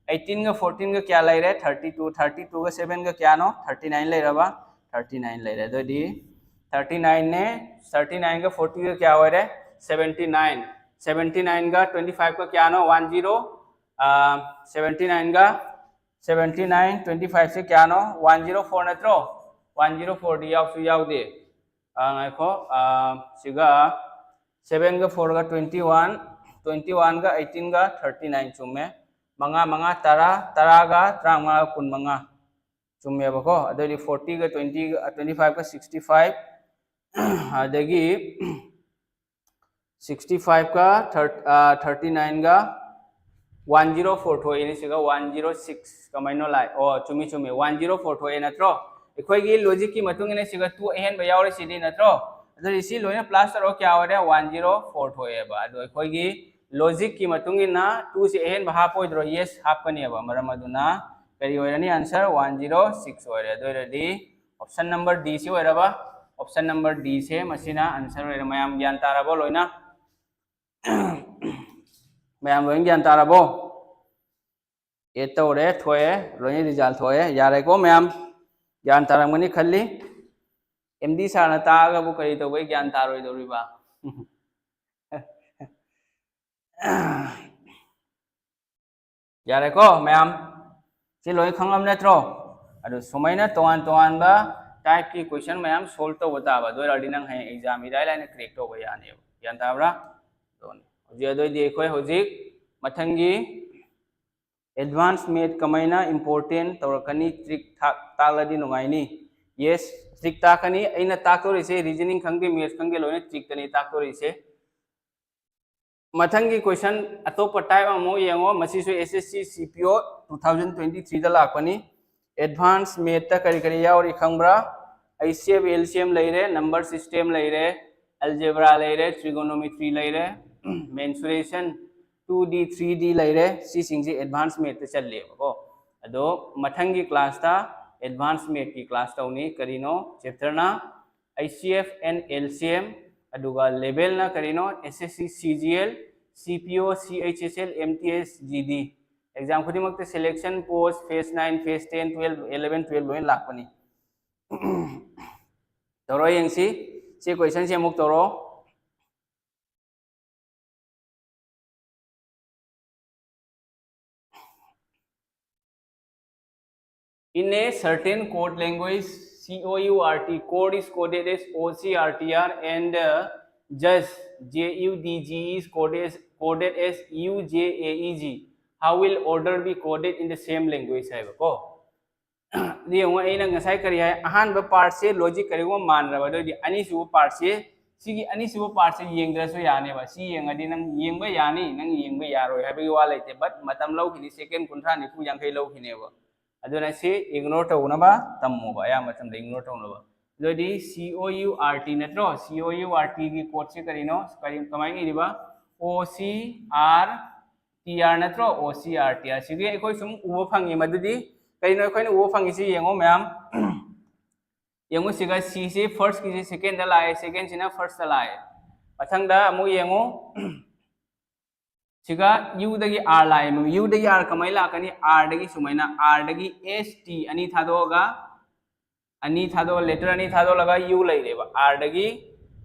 eighteen ꯒ fourteen ꯒ ꯀꯌꯥ ꯂꯩꯔꯦ? Thirty two, thirty two ꯒ seven ꯒ ꯀꯌꯥꯅꯣ? Thirty nine ꯂꯩꯔꯕ? Thirty nine ꯂꯩꯔꯦ꯫ ꯑꯗꯨ ꯑꯣꯏꯗꯤ thirty nine ꯅꯦ, thirty nine ꯒ forty ꯒ ꯀꯌꯥ ꯑꯣꯏꯔꯦ? Seventy nine꯫ Seventy nine ꯒ twenty five ꯒ ꯀꯌꯥꯅꯣ? One zero꯫ ꯑꯥ, seventy nine ꯒ seventy nine, twenty five ꯁꯦ ꯀꯌꯥꯅꯣ? One zero four ꯅꯠꯇ꯭ꯔꯣ? One zero four ꯗꯤ ꯌꯥꯎꯁꯨ ꯌꯥꯎꯗꯦ꯫ ꯑꯥ, ꯉꯥꯏꯈꯣ, ꯑꯥ, ꯁꯤꯒ seven ꯒ four ꯒ twenty one, twenty one ꯒ eighteen ꯒ thirty nine ꯆꯨꯝꯃꯦ꯫ ꯃꯉꯥ, ꯃꯉꯥ, ꯇꯔꯥ, ꯇꯔꯥꯒ ꯇꯔꯥꯃꯉꯥꯒ ꯀꯨꯟꯃꯉꯥ꯫ ꯆꯨꯝꯃꯦꯕꯀꯣ꯫ ꯑꯗꯩꯗꯤ forty ꯒ twenty ꯒ, twenty five ꯒ sixty five, ꯑꯗꯒꯤ sixty five ꯀ thirty, ꯑ, thirty nine ꯒ one zero four ꯊꯣꯛꯏꯅꯦ꯫ ꯁꯤꯒ one zero six ꯀꯃꯥꯏꯅꯣ ꯂꯥꯛꯑꯦ? ꯑꯣ, ꯆꯨꯝꯃꯤ, ꯆꯨꯝꯃꯤ, one zero four ꯊꯣꯛꯑꯦ ꯅꯠꯇ꯭ꯔꯣ? ꯑꯩꯈꯣꯏꯒꯤ logic ꯀꯤ ꯃꯇꯨꯡ ꯏꯟꯅ ꯁꯤꯒ two ꯑꯍꯦꯟꯕ ꯌꯥꯎꯔꯤꯁꯤꯗꯤ ꯅꯠꯇ꯭ꯔꯣ? ꯑꯗꯨꯗꯤ ꯁꯤ ꯂꯣꯏꯅ plus ꯇꯧꯔꯒ ꯀꯌꯥ ꯑꯣꯏꯔꯦ? One zero four ꯊꯣꯛꯑꯦꯕ꯫ ꯑꯗꯣ ꯑꯩꯈꯣꯏꯒꯤ logic ꯀꯤ ꯃꯇꯨꯡ ꯏꯟꯅ two ꯁꯤ ꯑꯍꯦꯟꯕ ꯍꯥꯞꯄꯣꯏꯗ꯭ꯔꯣ? Yes, ꯍꯥꯞꯀꯅꯦꯕ꯫ ꯃꯔꯝ ꯑꯗꯨꯅ ꯀꯔꯤ ꯑꯣꯏꯔꯅꯤ? Answer one zero six ꯑꯣꯏꯔꯦ꯫ ꯑꯗꯨ ꯑꯣꯏꯔꯗꯤ option number D ꯁꯤ ꯑꯣꯏꯔꯕ? Option number D ꯁꯦ ꯃꯁꯤꯅ answer ꯑꯣꯏꯔꯦ꯫ ꯃꯌꯥꯝ ꯒ꯭ꯌꯥꯟ ꯇꯥꯔꯕꯣ ꯂꯣꯏꯅ? ꯃꯌꯥꯝ ꯂꯣꯏ ꯒ꯭ꯌꯥꯟ ꯇꯥꯔꯕꯣ? ꯑꯦꯠ ꯇꯧꯔꯦ, ꯊꯣꯛꯑꯦ, ꯂꯣꯏꯅ result ꯊꯣꯛꯑꯦ꯫ ꯌꯥꯔꯦꯀꯣ ꯃꯌꯥꯝ? ꯒ꯭ꯌꯥꯟ ꯇꯥꯔꯝꯒꯅꯤ ꯈꯜꯂꯤ꯫ ꯑꯦꯝ ꯗꯤ ꯁꯥꯔꯅ ꯇꯥꯛꯑꯒꯕꯨ ꯀꯔꯤ ꯇꯧꯕꯩ ꯒ꯭ꯌꯥꯟ ꯇꯥꯔꯣꯏꯗꯧꯔꯤꯕ? ꯌꯥꯔꯦꯀꯣ ꯃꯌꯥꯝ? ꯁꯤ ꯂꯣꯏ ꯈꯪꯉꯝ ꯅꯠꯇ꯭ꯔꯣ? ꯑꯗꯨ ꯁꯨꯃꯥꯏꯅ ꯇꯣꯉꯥꯟ ꯇꯣꯉꯥꯟꯕ type ꯀꯤ question ꯃꯌꯥꯝ solve ꯇꯧꯕ ꯇꯥꯕ꯫ ꯑꯗꯨ ꯑꯣꯏꯔꯗꯤ ꯅꯪ ꯍꯌꯦꯡ exam ꯏꯔꯥꯏ ꯂꯥꯏꯅ crack ꯇꯧꯕ ꯌꯥꯅꯦꯕ꯫ ꯒ꯭ꯌꯥꯟ ꯇꯥꯕ꯭ꯔꯥ? ꯑꯗꯨꯅꯤ꯫ ꯍꯧꯖꯤꯛ ꯑꯗꯨꯑꯣꯏꯗꯤ ꯑꯩꯈꯣꯏ ꯍꯧꯖꯤꯛ ꯃꯊꯪꯒꯤ advance math ꯀꯃꯥꯏꯅ important ꯇꯧꯔꯛꯀꯅꯤ? Trick ꯇꯥꯛ-, ꯇꯥꯛꯂꯗꯤ ꯅꯨꯡꯉꯥꯏꯅꯤ꯫ Yes, trick ꯇꯥꯛꯀꯅꯤ꯫ ꯑꯩꯅ ꯇꯥꯛꯇꯣꯔꯤꯁꯦ reasoning ꯈꯪꯗꯦ, math ꯈꯪꯗꯦ, ꯂꯣꯏꯅ trick ꯇꯅꯤ ꯇꯥꯛꯇꯣꯔꯤꯁꯦ꯫ ꯃꯊꯪꯒꯤ question ꯑꯇꯣꯞꯄ type ꯑꯃꯨꯛ ꯌꯦꯡꯉꯣ꯫ ꯃꯁꯤꯁꯨ S S C C P O two thousand twenty three ꯗ ꯂꯥꯛꯄꯅꯤ꯫ Advance math ꯇ ꯀꯔꯤ ꯀꯔꯤ ꯌꯥꯎꯔꯤ ꯈꯪꯕ꯭ꯔꯥ? H C F L C M ꯂꯩꯔꯦ, number system ꯂꯩꯔꯦ, algebra ꯂꯩꯔꯦ, trigonometry ꯂꯩꯔꯦ, mensuration two D three D ꯂꯩꯔꯦ꯫ ꯁꯤꯁꯤꯡꯁꯦ advance math ꯇ ꯆꯜꯂꯦꯕꯀꯣ꯫ ꯑꯗꯣ ꯃꯊꯪꯒꯤ class ꯇ advance math ꯀꯤ class ꯇꯧꯅꯤ꯫ ꯀꯔꯤꯅꯣ? Chapter ꯅ H C F and L C M, ꯑꯗꯨꯒ level ꯅ ꯀꯔꯤꯅꯣ? S S C C G L, C P O, C H S L, M T S, G D꯫ Exam ꯈꯨꯗꯤꯡꯃꯛꯇ selection, post, phase nine, phase ten, twelve, eleven, twelve ꯂꯣꯏꯅ ꯂꯥꯛꯄꯅꯤ꯫ ꯇꯧꯔꯣ ꯌꯦꯡꯁꯤ꯫ ꯁꯤ question ꯁꯦ ꯑꯃꯨꯛ ꯇꯧꯔꯣ꯫ In a certain code language, C O U R T, code is coded as O C R T R and uh, judge, J U D G E, is coded as, coded as U J A E G. How will order be coded in the same language? ꯍꯥꯏꯕꯀꯣ꯫ ꯑꯗꯨ ꯌꯦꯡꯉꯣ, ꯑꯩꯅ ꯉꯁꯥꯏ ꯀꯔꯤ ꯍꯥꯏ? ꯑꯍꯥꯟꯕ part ꯁꯦ logic ꯀꯔꯤꯒꯨꯝꯕ ꯃꯥꯟꯅꯔꯕ, ꯑꯗꯨ ꯑꯣꯏꯗꯤ ꯑꯅꯤꯁꯨꯕ part ꯁꯦ, ꯁꯤꯒꯤ ꯑꯅꯤꯁꯨꯕ part ꯁꯦ ꯌꯦꯡꯗ꯭ꯔꯁꯨ ꯌꯥꯅꯦꯕ꯫ ꯁꯤ ꯌꯦꯡꯉꯗꯤ ꯅꯪ ꯌꯦꯡꯕ ꯌꯥꯅꯤ, ꯅꯪ ꯌꯦꯡꯕ ꯌꯥꯔꯣꯏ ꯍꯥꯏꯕꯒꯤ ꯋꯥ ꯂꯩꯇꯦ, but ꯃꯇꯝ ꯂꯧꯈꯤꯅꯤ, second ꯀꯨꯟꯊ꯭ꯔꯥ ꯅꯤꯐꯨ ꯌꯥꯡꯈꯩ ꯂꯧꯈꯤꯅꯦꯕ꯫ ꯑꯗꯨꯅ ꯁꯤ ignore ꯇꯧꯅꯕ ꯇꯝꯃꯣꯕ, ꯑꯌꯥꯝꯕ ꯃꯇꯝꯗ ignore ꯇꯧꯅꯕ꯫ ꯑꯗꯨ ꯑꯣꯏꯗꯤ C O U R T ꯅꯠꯇ꯭ꯔꯣ? C O U R T ꯒꯤ code ꯁꯦ ꯀꯔꯤꯅꯣ? ꯀꯔꯤ, ꯀꯃꯥꯏꯅ ꯏꯔꯤꯕ? O C R T R ꯅꯠꯇ꯭ꯔꯣ? O C R T R꯫ ꯁꯤꯒꯤ ꯑꯩꯈꯣꯏ ꯁꯨꯝ ꯎꯕ ꯐꯪꯉꯤ꯫ ꯃꯗꯨꯗꯤ ꯀꯩꯅꯣ ꯑꯩꯈꯣꯏꯅ ꯎꯕ ꯐꯪꯉꯤꯁꯤ? ꯌꯦꯡꯉꯣ ꯃꯌꯥꯝ, ꯌꯦꯡꯉꯣ, ꯁꯤꯒ C ꯁꯤ first ꯀꯤꯁꯤ second ꯗ ꯂꯥꯛꯑꯦ, second ꯁꯤꯅ first ꯇ ꯂꯥꯛꯑꯦ꯫ ꯃꯊꯪꯗ ꯑꯃꯨꯛ ꯌꯦꯡꯉꯣ, ꯁꯤꯒ U ꯗꯒꯤ R ꯂꯥꯛꯑꯦ꯫ U ꯗꯒꯤ R ꯀꯃꯥꯏꯅ ꯂꯥꯛꯀꯅꯤ? R ꯗꯒꯤ ꯁꯨꯃꯥꯏꯅ, R ꯗꯒꯤ S T ꯑꯅꯤ ꯊꯥꯗꯣꯛꯑꯒ, ꯑꯅꯤ ꯊꯥꯗꯣꯛꯑ, letter ꯑꯅꯤ ꯊꯥꯗꯣꯛꯂꯒ U ꯂꯩꯔꯦꯕ꯫ R ꯗꯒꯤ,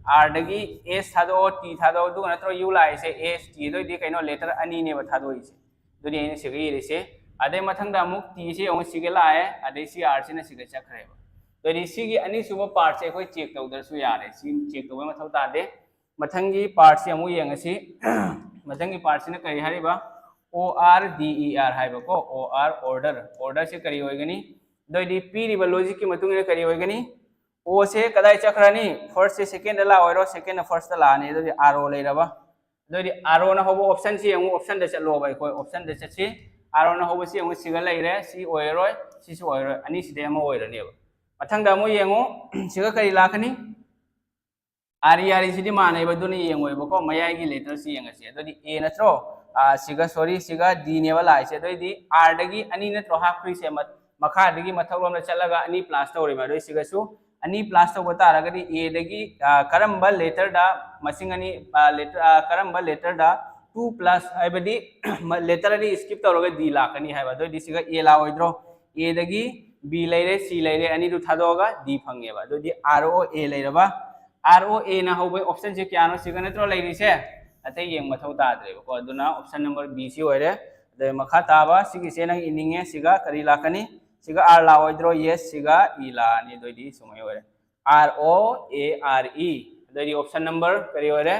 R ꯗꯒꯤ S ꯊꯥꯗꯣꯛꯑꯣ, T ꯊꯥꯗꯣꯛꯑꯣ, ꯑꯗꯨꯒ ꯅꯠꯇ꯭ꯔꯣ U ꯂꯥꯛꯏꯁꯦ? S T꯫ ꯑꯗꯨ ꯑꯣꯏꯗꯤ ꯀꯩꯅꯣ? Letter ꯑꯅꯤꯅꯦꯕ ꯊꯥꯗꯣꯛꯏꯁꯦ꯫ ꯑꯗꯨꯅꯤ ꯑꯩꯅ ꯁꯤꯒ ꯏꯔꯤꯁꯦ꯫ ꯑꯗꯩ ꯃꯊꯪꯗ ꯑꯃꯨꯛ T ꯁꯤ ꯑꯃꯨꯛ ꯁꯤꯒ ꯂꯥꯛꯑꯦ, ꯑꯗꯩ ꯁꯤ R ꯁꯤꯅ ꯁꯤꯒ ꯆꯠꯈ꯭ꯔꯦꯕ꯫ ꯑꯗꯨꯗꯤ ꯁꯤꯒꯤ ꯑꯅꯤꯁꯨꯕ part ꯁꯦ ꯑꯩꯈꯣꯏ check ꯇꯧꯗ꯭ꯔꯁꯨ ꯌꯥꯔꯦ꯫ ꯁꯤ check ꯇꯧꯕꯩ ꯃꯊꯧ ꯇꯥꯗꯦ꯫ ꯃꯊꯪꯒꯤ part ꯁꯤ ꯑꯃꯨꯛ ꯌꯦꯡꯉꯁꯤ꯫ ꯃꯊꯪꯒꯤ part ꯁꯤꯅ ꯀꯔꯤ ꯍꯥꯏꯔꯤꯕ? O R D E R ꯍꯥꯏꯕꯀꯣ, O R, order꯫ Order ꯁꯦ ꯀꯔꯤ ꯑꯣꯏꯒꯅꯤ? ꯑꯗꯨ ꯑꯣꯏꯗꯤ ꯄꯤꯔꯤꯕ logic ꯀꯤ ꯃꯇꯨꯡ ꯏꯟꯅ ꯀꯔꯤ ꯑꯣꯏꯒꯅꯤ? O ꯁꯦ ꯀꯗꯥꯏ ꯆꯠꯈ꯭ꯔꯅꯤ? First ꯁꯦ second ꯗ ꯂꯥꯛꯑꯣꯏꯔꯣ? Second ꯅ first ꯇ ꯂꯥꯛꯑꯅꯤ꯫ ꯑꯗꯨꯗꯤ R O ꯂꯩꯔꯕ? ꯑꯗꯨ ꯑꯣꯏꯗꯤ R O ꯅ ꯍꯧꯕ option ꯁꯤ ꯌꯦꯡꯉꯨ, option ꯗ ꯆꯠꯂꯣꯕ꯫ ꯑꯩꯈꯣꯏ option ꯗ ꯆꯠꯁꯤ꯫ R O ꯅ ꯍꯧꯕꯁꯤ ꯌꯦꯡꯉꯨ, ꯁꯤꯒ ꯂꯩꯔꯦ, ꯁꯤ ꯑꯣꯏꯔꯔꯣꯏ, ꯁꯤꯁꯨ ꯑꯣꯏꯔꯔꯣꯏ, ꯑꯅꯤꯁꯤꯗꯩ ꯑꯃ ꯑꯣꯏꯔꯅꯦꯕ꯫ ꯃꯊꯪꯗ ꯑꯃꯨꯛ ꯌꯦꯡꯉꯨ, ꯁꯤꯒ ꯀꯔꯤ ꯂꯥꯛꯀꯅꯤ? R E R E ꯁꯤꯗꯤ ꯃꯥꯟꯅꯩꯕ, ꯑꯗꯨꯅ ꯌꯦꯡꯉꯣꯏꯕꯀꯣ꯫ ꯃꯌꯥꯏꯒꯤ letter ꯁꯤ ꯌꯦꯡꯉꯁꯤ꯫ ꯑꯗꯨꯗꯤ A ꯅꯠꯇ꯭ꯔꯣ? ꯑꯥ, ꯁꯤꯒ, sorry, ꯁꯤꯒ D ꯅꯦꯕ ꯂꯥꯛꯏꯁꯦ꯫ ꯑꯗꯨꯑꯣꯏꯗꯤ R ꯗꯒꯤ ꯑꯅꯤ ꯅꯠꯇ꯭ꯔꯣ ꯍꯥꯞꯈ꯭ꯔꯤꯁꯦ? ꯃ-, ꯃꯈꯥꯗꯒꯤ ꯃꯊꯛꯂꯣꯝꯗ ꯆꯠꯂꯒ ꯑꯅꯤ plus ꯇꯧꯔꯦꯕ꯫ ꯑꯗꯨꯏ ꯁꯤꯒꯁꯨ ꯑꯅꯤ plus ꯇꯧꯕ ꯇꯥꯔꯒꯗꯤ A ꯗꯒꯤ, ꯑꯥ, ꯀꯔꯝꯕ letter ꯗ ꯃꯁꯤꯡ ꯑꯅꯤ, ꯑꯥ, letter, ꯑꯥ, ꯀꯔꯝꯕ letter ꯗ two plus ꯍꯥꯏꯕꯗꯤ ꯃ-, letter ꯑꯅꯤ skip ꯇꯧꯔꯒ D ꯂꯥꯛꯀꯅꯤ ꯍꯥꯏꯕ꯫ ꯑꯗꯨꯑꯣꯏꯗꯤ ꯁꯤꯒ A ꯂꯥꯛꯑꯣꯏꯗ꯭ꯔꯣ? A ꯗꯒꯤ B ꯂꯩꯔꯦ, C ꯂꯩꯔꯦ, ꯑꯅꯤꯗꯨ ꯊꯥꯗꯣꯛꯑꯒ D ꯐꯪꯉꯦꯕ꯫ ꯑꯗꯨꯗꯤ R O A ꯂꯩꯔꯕ? R O A ꯅ ꯍꯧꯕ option ꯁꯦ ꯀꯌꯥꯅꯣ? ꯁꯤꯒ ꯅꯠꯇ꯭ꯔꯣ ꯂꯩꯔꯤꯁꯦ? ꯑꯇꯩ ꯌꯦꯡꯕ ꯃꯊꯧ ꯇꯥꯗ꯭ꯔꯦꯕꯀꯣ꯫ ꯑꯗꯨꯅ option number B ꯁꯤ ꯑꯣꯏꯔꯦ꯫ ꯑꯗꯩ ꯃꯈꯥ ꯇꯥꯕ ꯁꯤꯒꯤꯁꯦ ꯅꯪ ꯏꯅꯤꯡꯉꯦ, ꯁꯤꯒ ꯀꯔꯤ ꯂꯥꯛꯀꯅꯤ? ꯁꯤꯒ R ꯂꯥꯛꯑꯣꯏꯗ꯭ꯔꯣ? Yes, ꯁꯤꯒ E ꯂꯥꯛꯑꯅꯤ꯫ ꯑꯗꯨꯑꯣꯏꯗꯤ ꯁꯨꯃꯥꯏ ꯑꯣꯏꯔꯦ, R O A R E꯫ ꯑꯗꯨꯑꯣꯏꯗꯤ option number ꯀꯔꯤ ꯑꯣꯏꯔꯦ?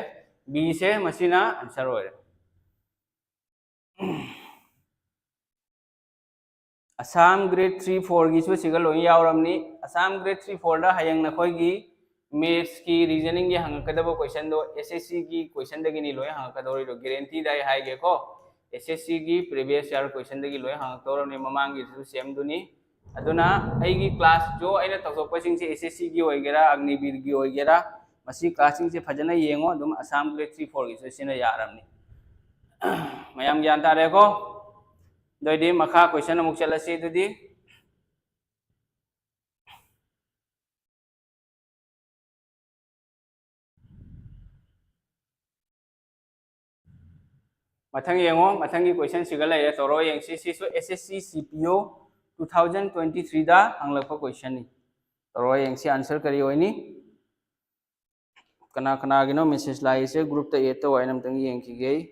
B ꯁꯦ ꯃꯁꯤꯅ answer ꯑꯣꯏꯔꯦ꯫ Assam grade three four ꯒꯤꯁꯨ ꯁꯤꯒ ꯂꯣꯏ ꯌꯥꯎꯔꯝꯅꯤ꯫ Assam grade three four ꯗ ꯍꯌꯦꯡ ꯅꯈꯣꯏꯒꯤ maths ꯀꯤ, reasoning ꯒꯤ ꯍꯪꯉꯛꯀꯗꯕ question ꯗꯣ S S C ꯒꯤ question ꯗꯒꯤꯅꯤ ꯂꯣꯏ ꯍꯪꯉꯛꯀꯗꯧꯔꯤꯗꯣ, guarantee ꯗ ꯑꯩ ꯍꯥꯏꯒꯦꯀꯣ꯫ S S C ꯒꯤ previous year question ꯗꯒꯤ ꯂꯣꯏ ꯍꯪꯉꯛꯇꯧꯔꯕꯅꯤ, ꯃꯃꯥꯡꯒꯤꯁꯨ same ꯗꯨꯅꯤ꯫ ꯑꯗꯨꯅ ꯑꯩꯒꯤ class ꯖꯣ ꯑꯩꯅ ꯇꯧꯊꯣꯛꯄꯁꯤꯡꯁꯦ S S C ꯒꯤ ꯑꯣꯏꯒꯦꯔꯥ, ꯑꯒꯅꯤꯕꯤꯔꯒꯤ ꯑꯣꯏꯒꯦꯔꯥ, ꯃꯁꯤ class ꯁꯤꯡꯁꯦ ꯐꯖꯅ ꯌꯦꯡꯉꯣ, ꯑꯗꯨꯝ Assam grade three four ꯒꯤꯁꯨ ꯁꯤꯅ ꯌꯥꯔꯕꯅꯤ꯫ ꯃꯌꯥꯝ ꯒ꯭ꯌꯥꯟ ꯇꯥꯔꯦꯀꯣ? ꯑꯗꯨꯑꯣꯏꯗꯤ ꯃꯈꯥ question ꯑꯃꯨꯛ ꯆꯠꯂꯁꯤ꯫ ꯑꯗꯨꯗꯤ ꯃꯊꯪ ꯌꯦꯡꯉꯣ, ꯃꯊꯪꯒꯤ question ꯁꯤꯒ ꯂꯩꯔꯦ, ꯇꯧꯔꯣ ꯌꯦꯡꯁꯤ꯫ ꯁꯤꯁꯨ S S C C P O two thousand twenty three ꯗ ꯍꯪꯂꯛꯄ question ꯅꯤ꯫ ꯇꯧꯔꯣ ꯌꯦꯡꯁꯤ, answer ꯀꯔꯤ ꯑꯣꯏꯅꯤ? ꯀꯅꯥ ꯀꯅꯥꯒꯤꯅꯣ message ꯂꯥꯛꯏꯁꯦ? Group ꯇ add ꯇꯧ ꯍꯥꯏꯅ ꯑꯝꯇꯪ ꯌꯦꯡꯈꯤꯒꯦ ꯑꯩ꯫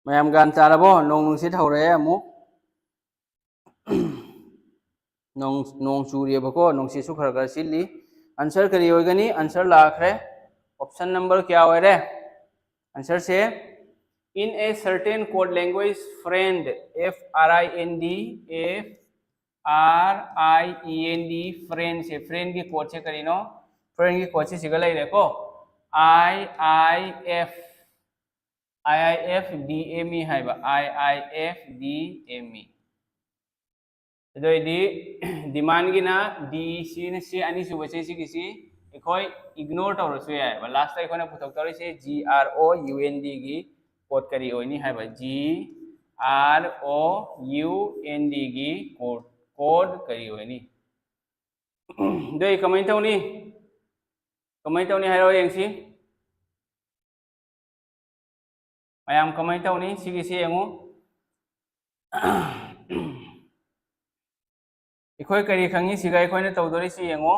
ꯃꯌꯥꯝ ꯒ꯭ꯌꯥꯟ ꯇꯥꯔꯕꯣ? ꯅꯣꯡ ꯅꯨꯡꯁꯤꯠ ꯍꯧꯔꯛꯑꯦ ꯑꯃꯨꯛ꯫ ꯅꯣꯡ, ꯅꯣꯡ ꯆꯨꯔꯤꯑꯕꯀꯣ, ꯅꯨꯡꯁꯤꯠꯁꯨ ꯈꯔ ꯈꯔ ꯁꯤꯠꯂꯤ꯫ Answer ꯀꯔꯤ ꯑꯣꯏꯒꯅꯤ? Answer ꯂꯥꯛꯈ꯭ꯔꯦ꯫ Option number ꯀꯌꯥ ꯑꯣꯏꯔꯦ? Answer say, "In a certain code language, friend, F R I N D, F R I E N D, friend say, friend ꯒꯤ code ꯁꯦ ꯀꯔꯤꯅꯣ? Friend ꯒꯤ code ꯁꯦ ꯁꯤꯒ ꯂꯩꯔꯦꯀꯣ꯫ I I F, I I F D M E ꯍꯥꯏꯕ, I I F D M E꯫ ꯑꯗꯨ ꯑꯣꯏꯗꯤ demand ꯒꯤꯅ D, ꯁꯤꯅ ꯁꯤ ꯑꯅꯤꯁꯨꯕꯁꯦ, ꯁꯤꯒꯤꯁꯤ ꯑꯩꯈꯣꯏ ignore ꯇꯧꯔꯁꯨ ꯌꯥꯏꯑꯕ꯫ Last ꯇ ꯑꯩꯈꯣꯏꯅ ꯄꯨꯊꯣꯛꯇꯧꯔꯤꯁꯦ G R O U N D ꯒꯤ code ꯀꯔꯤ ꯑꯣꯏꯅꯤ ꯍꯥꯏꯕ? G R O U N D ꯒꯤ code, code ꯀꯔꯤ ꯑꯣꯏꯅꯤ? ꯑꯗꯨ ꯑꯩ ꯀꯃꯥꯏꯅ ꯇꯧꯅꯤ? ꯀꯃꯥꯏꯅ ꯇꯧꯅꯤ ꯍꯥꯏꯔꯣ ꯌꯦꯡꯁꯤ꯫ ꯃꯌꯥꯝ ꯀꯃꯥꯏꯅ ꯇꯧꯅꯤ? ꯁꯤꯒꯤꯁꯤ ꯌꯦꯡꯉꯨ꯫ ꯑꯩꯈꯣꯏ ꯀꯔꯤ ꯈꯪꯉꯤ? ꯁꯤꯒ ꯑꯩꯈꯣꯏꯅ ꯇꯧꯗꯣꯔꯤꯁꯤ ꯌꯦꯡꯉꯨ꯫